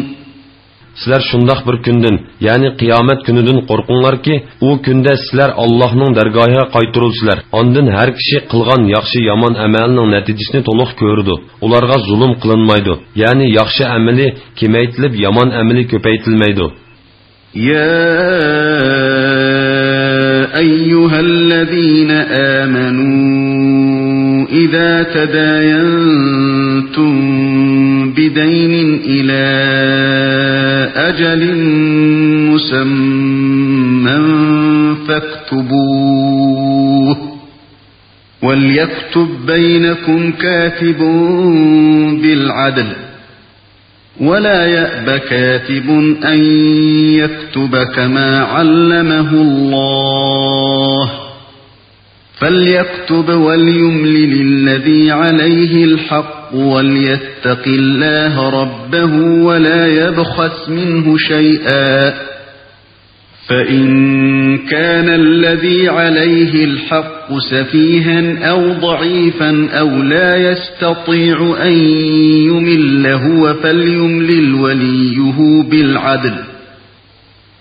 سىلەر شۇنداق بىر كۈندىن، يەنى قىيامەت كۈنىدىن قورقۇڭلاركى، ئۇ كۈندە سىلەر ئاللاھنىڭ دەرگاھىغا قايتۇرۇلىسىلەر. ئاندىن ھەر كىشى قىلغان ياخشى-يامان ئەمەلنىڭ نەتىجىسىنى تولۇق كۆرىدۇ. ئۇلارغا زۇلۇم قىلىنمايدۇ. يەنى ياخشى ئەمىلى كېمەيتىلىپ، يامان ئەمىلى كۆپەيتىلمەيدۇ. يَا أَيُّهَا الَّذِينَ آمَنُوا إِذَا تَدَايَنْتُمْ بِدَيْنٍ إِلَى أَجَلٍ مُسَمًّى فَاكْتُبُوهُ، وَلْيَكْتُبْ بَيْنَكُمْ كَاتِبٌ بِالْعَدْلِ، وَلَا يَأْبَ كَاتِبٌ أَنْ يَكْتُبَ كَمَا عَلَّمَهُ اللَّهُ، فَلْيَكْتُبْ وَلْيُمْلِلِ الَّذِي عَلَيْهِ الْحَقُّ وَلْيَتَّقِ اللَّهَ رَبَّهُ وَلَا يَبْخَسْ مِنْهُ شَيْئًا، فَإِنْ كَانَ الَّذِي عَلَيْهِ الْحَقُّ سَفِيهًا أَوْ ضَعِيفًا أَوْ لَا يَسْتَطِيعُ أَنْ يُمِلَّ هُوَ فَلْيُمْلِلْ وَلِيُّهُ بِالْعَدْلِ،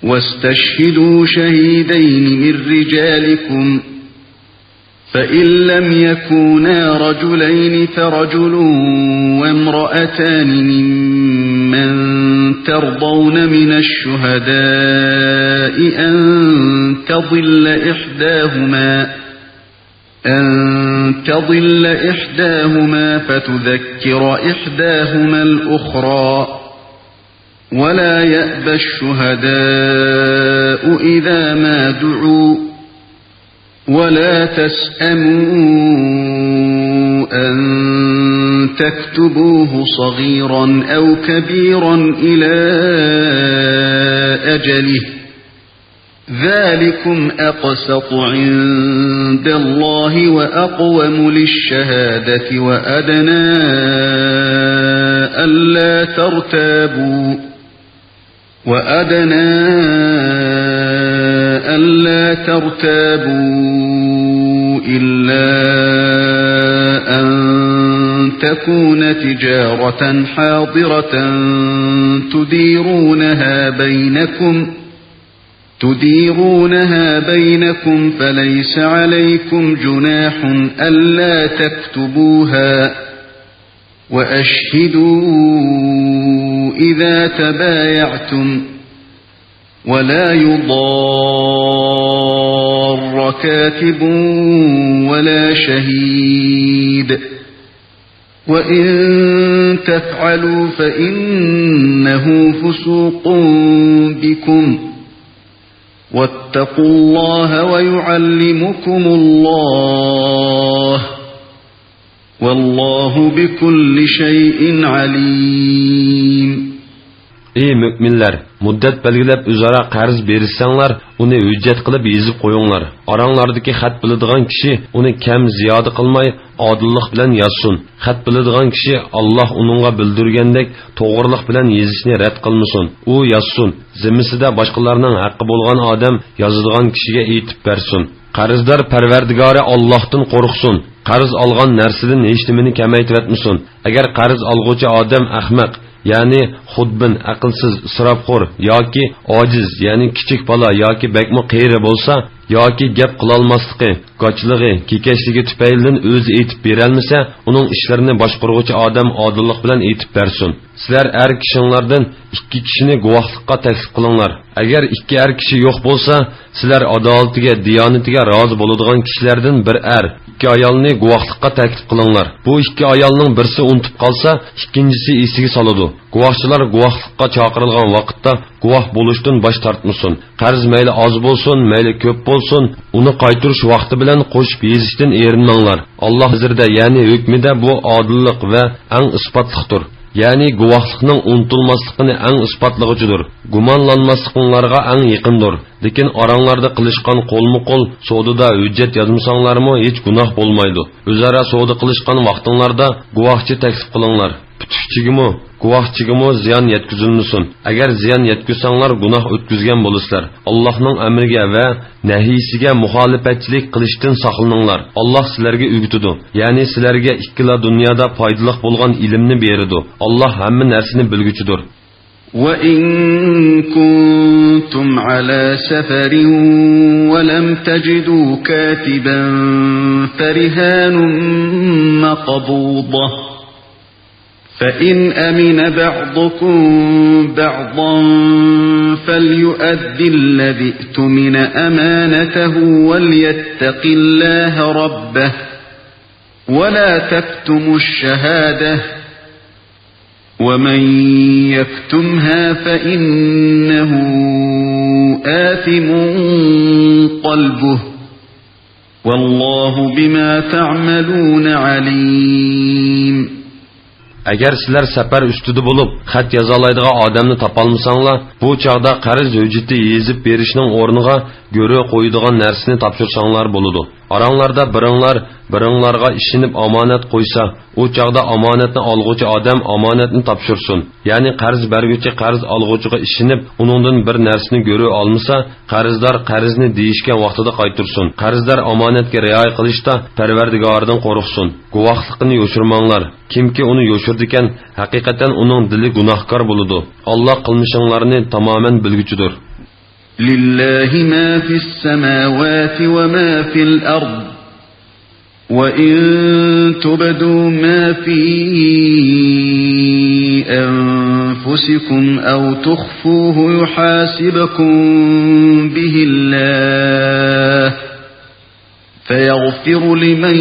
وَاسْتَشْهِدُوا شَهِيدَيْنِ مِنْ رِجَالِكُمْ، فَإِنْ لَمْ يَكُونَا رَجُلَيْنِ فَرَجُلٌ وَامْرَأَتَانِ مِمَّنْ تَرْضَوْنَ مِنَ الشُّهَدَاءِ أَنْ تَضِلَّ إِحْدَاهُمَا، أَنْ تَضِلَّ إِحْدَاهُمَا فَتُذَكِّرَ إِحْدَاهُمَا الْأُخْرَى، وَلَا يَأْبَ الشُّهَدَاءُ إِذَا مَا دُعُوا، وَلَا تَسْأَمُوا أَنْ تَكْتُبُوهُ صَغِيرًا أَوْ كَبِيرًا إِلَى أَجَلِهِ، ذَلِكُمْ أَقْسَطُ عِنْدَ اللَّهِ وَأَقْوَمُ لِلشَّهَادَةِ وَأَدْنَى أَلَّا تَرْتَابُوا، وَأَدْنَى أَلَّا تَرْتَابُوا إِلَّا أَنْ تَكُونَ تِجَارَةً حَاضِرَةً تُدِيرُونَهَا بَيْنَكُمْ، تُدِيرُونَهَا بَيْنَكُمْ فَلَيْسَ عَلَيْكُمْ جُنَاحٌ أَلَّا تَكْتُبُوهَا، وَأَشْهِدُوا إِذَا تَبَايَعْتُمْ، وَلَا يُضَارَّ كَاتِبٌ وَلَا شَهِيدٌ، وَإِنْ تَفْعَلُوا فَإِنَّهُ فُسُوقٌ بِكُمْ، وَاتَّقُوا اللَّهَ وَيُعَلِّمُكُمُ اللَّهُ، وَاللَّهُ بِكُلِّ شَيْءٍ عَلِيمٌ. ئى مۆمىنلەر، مۇددەت بەلگىلەپ ئۆزئارا قەرز بېرىشسەڭلار، ئۇنى ھۆججەت قىلىپ يېزىپ قويۇڭلار. ئاراڭلاردىكى خەت بىلىدىغان كىشى ئۇنى كەم زىيادە قىلماي، ئادىللىق بىلەن يازسۇن. خەت بىلىدىغان كىشى ئاللاھ ئۇنىڭغا بىلدۈرگەندەك توغرىلىق بىلەن يېزىشنى رەت قىلمىسۇن. ئۇ يازسۇن، زىممىسىدە باشقىلارنىڭ ھەققى بولغان ئادەم يازىدىغان كىشىگە ئېيتىپ بەرسۇن. قەرزدار پەرۋەردىگارى ئاللاھتىن قورقسۇن. قەرز ئالغان نەرسىدىن ھېچنېمىنى كېمەيتىۋەتمىسۇن. ئەگەر قەرز ئالغۇچى ئادەم ئەخمەق، يەنى خۇدبىن، ئەقىلسىز، ئىسراپخور ياكى ئاجىز، يەنى كىچىك بالا ياكى بەكمۇ قېرى بولسا، ياكى گەپ قىلالماسلىقى، گاچىلىقى، كېكەچلىكى تۈپەيلىدىن ئۆزى ئېيتىپ بېرەلمىسە، ئۇنىڭ ئىشلىرىنى باشقۇرغۇچى ئادەم ئادىللىق بىلەن ئېيتىپ بەرسۇن. سىلەر ئەر كىشىڭلاردىن ئىككى كىشىنى گۇۋاھلىققا تەكلىپ قىلىڭلار. ئەگەر ئىككى ئەر كىشى يوق بولسا، سىلەر ئادالىتىگە، دىيانىتىگە رازى بولىدىغان كىشىلەردىن بىر ئەر، ئىككى ئايالنى گۇۋاھلىققا تەكلىپ قىلىڭلار. بۇ ئىككى ئايالنىڭ بىرسى ئۇنتۇپ قالسا، ئىككىنچىسى ئېسىگە سالىدۇ. گۇۋاھچىلار گۇۋاھلىققا چاقىرىلغان ۋاقىتتا گۇۋاھ بولۇشتىن باش تارتمىسۇن. قەرز مەيلى ئاز بولسۇن، مەيلى كۆپ بولسۇن، ئۇنى قايتۇرۇش ۋاقتى بىلەن قوشۇپ يېزىشتىن ئېرىنمەڭلار. ئاللاھ نەزىرىدە، يەنى ھۆكمىدە بۇ ئادىللىق ۋە ئەڭ ئىسپاتلىقتۇر. يەنى گۇۋاھلىقنىڭ ئۇنتۇلماسلىقىنى ئەڭ ئىسپاتلىغۇچىدۇر. گۇمانلانماسلىقىڭلارغا ئەڭ يېقىندۇر. لېكىن ئاراڭلاردا قىلىشقان قولمۇ-قول سودىدا ھۆججەت يازمىساڭلارمۇ ھېچ گۇناھ بولمايدۇ. ئۆزئارا سودا قىلىشقان ۋاقتىڭلاردا گۇۋاھچى تەكلىپ قىلىڭلار. پۈتۈكچىگىمۇ، گۇۋاھچىگىمۇ زىيان يەتكۈزۈلمىسۇن. ئەگەر زىيان يەتكۈزسەڭلار، گۇناھ ئۆتكۈزگەن بولىسىلەر. ئاللاھنىڭ ئەمرىگە ۋە نەھيىسىگە مۇخالىپەتچىلىك قىلىشتىن ساقلىنىڭلار. ئاللاھ سىلەرگە ئۆگىتىدۇ، يەنى سىلەرگە ئىككىلا دۇنيادا پايدىلىق بولغان ئىلىمنى بېرىدۇ. ئاللاھ ھەممە نەرسىنى بىلگۈچىدۇر. وَإِن كُنتُمْ عَلَىٰ سَفَرٍ وَلَمْ تَجِدُوا كَاتِبًا فَرِهَانٌ مَّقْبُوضَةٌ، فَإِنْ أَمِنَ بَعْضُكُم بَعْضًا فَلْيُؤَدِّ الَّذِي اؤْتُمِنَ أَمَانَتَهُ وَلْيَتَّقِ اللَّهَ رَبَّهُ، وَلَا تَكْتُمُوا الشَّهَادَةَ، وَمَن يَكْتُمْهَا فَإِنَّهُ آثِمٌ قَلْبُهُ، وَاللَّهُ بِمَا تَعْمَلُونَ عَلِيمٌ. ئەگەر سىلەر سەپەر ئۈستىدە بولۇپ، خەت يازالايدىغان ئادەمنى تاپالمىساڭلار، بۇ چاغدا قەرز ھۆججىتى يېزىپ بېرىشنىڭ ئورنىغا گۆرۈ قويىدىغان نەرسىنى تاپشۇرساڭلار بولىدۇ. ئاراڭلاردا بىرىڭلار بىرىڭلارغا ئىشىنىپ ئامانەت قويسا، ئۇ چاغدا ئامانەتنى ئالغۇچى ئادەم ئامانەتنى تاپشۇرسۇن. يەنى قەرز بەرگۈچى قەرز ئالغۇچىغا ئىشىنىپ، ئۇنىڭدىن بىر نەرسىنى گۆرۈ ئالمىسا، قەرزدار قەرزنى دېيىشكەن ۋاقتىدا قايتۇرسۇن. قەرزدار ئامانەتكە رىئايە قىلىشتا پەرۋەردىگارىدىن قورقسۇن. گۇۋاھلىقىنى يوشۇرماڭلار. كىمكى ئۇنى يوشۇرىدىكەن، ھەقىقەتەن ئۇنىڭ دىلى گۇناھكار بولىدۇ. ئاللاھ قىلمىشىڭلارنى تامامەن بىلگۈچىدۇر. لِلَّهِ مَا فِي السَّمَاوَاتِ وَمَا فِي الْأَرْضِ، وَإِن تُبْدُوا مَا فِي أَنفُسِكُمْ أَوْ تُخْفُوهُ يُحَاسِبْكُم بِهِ اللَّهُ، فَيَغْفِرُ لِمَن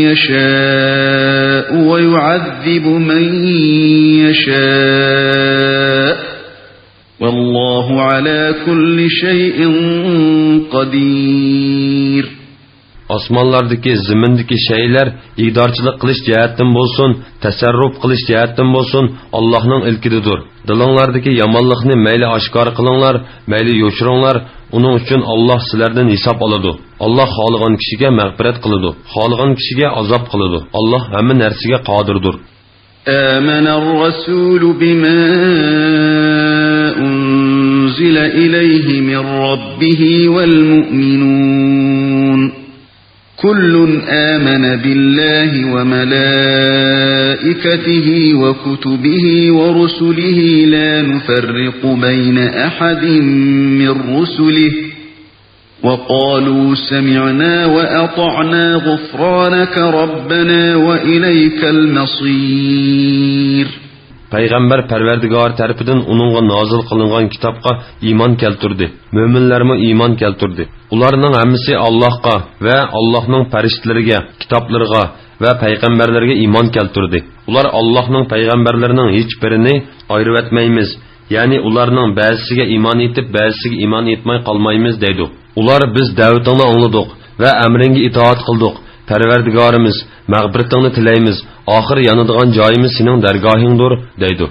يَشَاءُ وَيُعَذِّبُ مَن يَشَاءُ، وَاللَّهُ عَلَىٰ كُلِّ شَيْءٍ قَدِيرٌ. ئاسمانلاردىكى، زېمىندىكى شەيئىلەر ئىگىدارچىلىق قىلىش جەھەتتىن بولسۇن، تەسەررۇپ قىلىش جەھەتتىن بولسۇن، ئاللاھنىڭ ئىلكىدىدۇر. دىلىڭلاردىكى يامانلىقنى مەيلى ئاشكارا قىلىڭلار، مەيلى يوشۇرۇڭلار، ئۇنىڭ ئۈچۈن ئاللاھ سىلەردىن ھېساب ئالىدۇ. ئاللاھ خالىغان كىشىگە مەغپىرەت قىلىدۇ، خالىغان كىشىگە ئازاب قىلىدۇ. ئاللاھ ھەممە نەرسىگە قادىردۇر. آمَنَ الرَّسُولُ بِمَا أُنزِلَ إِلَيْهِ مِن رَّبِّهِ وَالْمُؤْمِنُونَ، كُلٌّ آمَنَ بِاللَّهِ وَمَلَائِكَتِهِ وَكُتُبِهِ وَرُسُلِهِ، لَا نُفَرِّقُ بَيْنَ أَحَدٍ مِّن رُّسُلِهِ، وَقَالُوا سَمِعْنَا وَأَطَعْنَا، غُفْرَانَكَ رَبَّنَا وَإِلَيْكَ الْمَصِيرُ. پەيغەمبەر پەرۋەردىگارى تەرىپىدىن ئۇنىڭغا نازىل قىلىنغان كىتابقا ئىمان كەلتۈردى. مۆمىنلەرمۇ ئىمان كەلتۈردى. ئۇلارنىڭ ھەممىسى ئاللاھقا ۋە ئاللاھنىڭ پەرىشتىلىرىگە، كىتابلىرىغا ۋە پەيغەمبەرلىرىگە ئىمان كەلتۈردى. ئۇلار ئاللاھنىڭ پەيغەمبەرلىرىنىڭ ھېچ بىرىنى ئايرىۋەتمەيمىز، يەنى ئۇلارنىڭ بەزىسىگە ئىمان ئېيتىپ، بەزىسىگە ئىمان ئېيتماي قالمايمىز دەيدۇ. ئۇلار، بىز دەۋىتىڭنى ئاڭلىدۇق ۋە ئەمرىڭگە ئىتائەت قىلدۇق. پەرۋەردىگارىمىز، مەغپىرىتىڭنى تىلەيمىز، ئاخىر يانىدىغان جايىمىز سېنىڭ دەرگاھىڭدۇر دەيدۇ.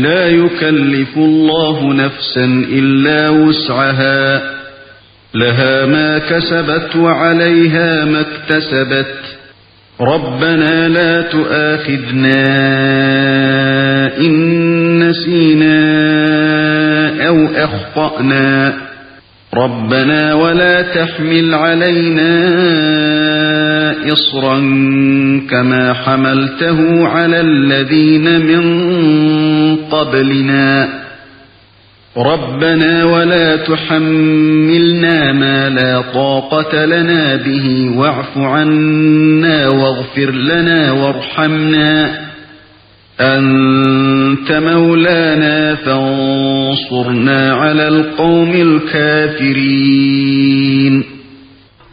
لا يكلف الله نفسا إلا وسعها، لها ما كسبت وعليها ما اكتسبت، ربنا لا تؤاخذنا إن نسينا أو أخطأنا، ربنا ولا تحمل علينا إصرا كما حملته على الذين من قبلنا، ربنا ولا تحملنا ما لا طاقة لنا به، واعف عنا واغفر لنا وارحمنا، أنت مولانا فانصرنا على القوم الكافرين.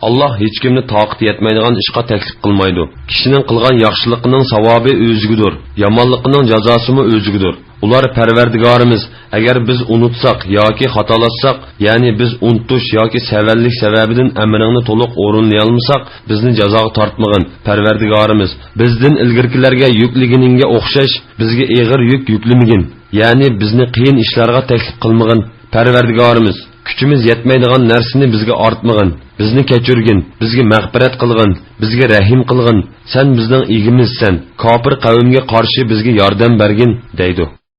ئاللاھ ھېچكىمنى تاقىتى يەتمەيدىغان ئىشقا تەكلىپ قىلمايدۇ. كىشىنىڭ قىلغان ياخشىلىقىنىڭ ساۋابى ئۆزىگىدۇر، يامانلىقىنىڭ جازاسىمۇ ئۆزىگىدۇر. ئۇلار پەرۋەردىگارىمىز، ئەگەر بىز ئۇنتۇساق ياكى خاتالاشساق، يەنى بىز ئۇنتۇش ياكى سەۋەنلىك سەۋەبىدىن ئەمرىڭنى تولۇق ئورۇنلىيالمىساق، بىزنى جازاغا تارتمىغىن، پەرۋەردىگارىمىز. بىزدىن ئىلگىرىكىلەرگە يۈكلىگىنىڭگە ئوخشاش بىزگە ئېغىر يۈك يۈكلىمىگىن، يەنى بىزنى قىيىن ئىشلارغا تەكلىپ قىلمىغىن، پەرۋەردىگارىمىز. كۈچىمىز يەتمەيدىغان نەرسىنى بىزگە ئارتمىغىن، بىزنى كەچۈرگىن، بىزگە مەغپىرەت قىلغىن، بىزگە رەھىم قىلغىن، سەن بىزنىڭ ئىگىمىزسەن، كاپىر قەۋمگە قارشى بىزگە ياردەم بەرگىن، دەيدۇ.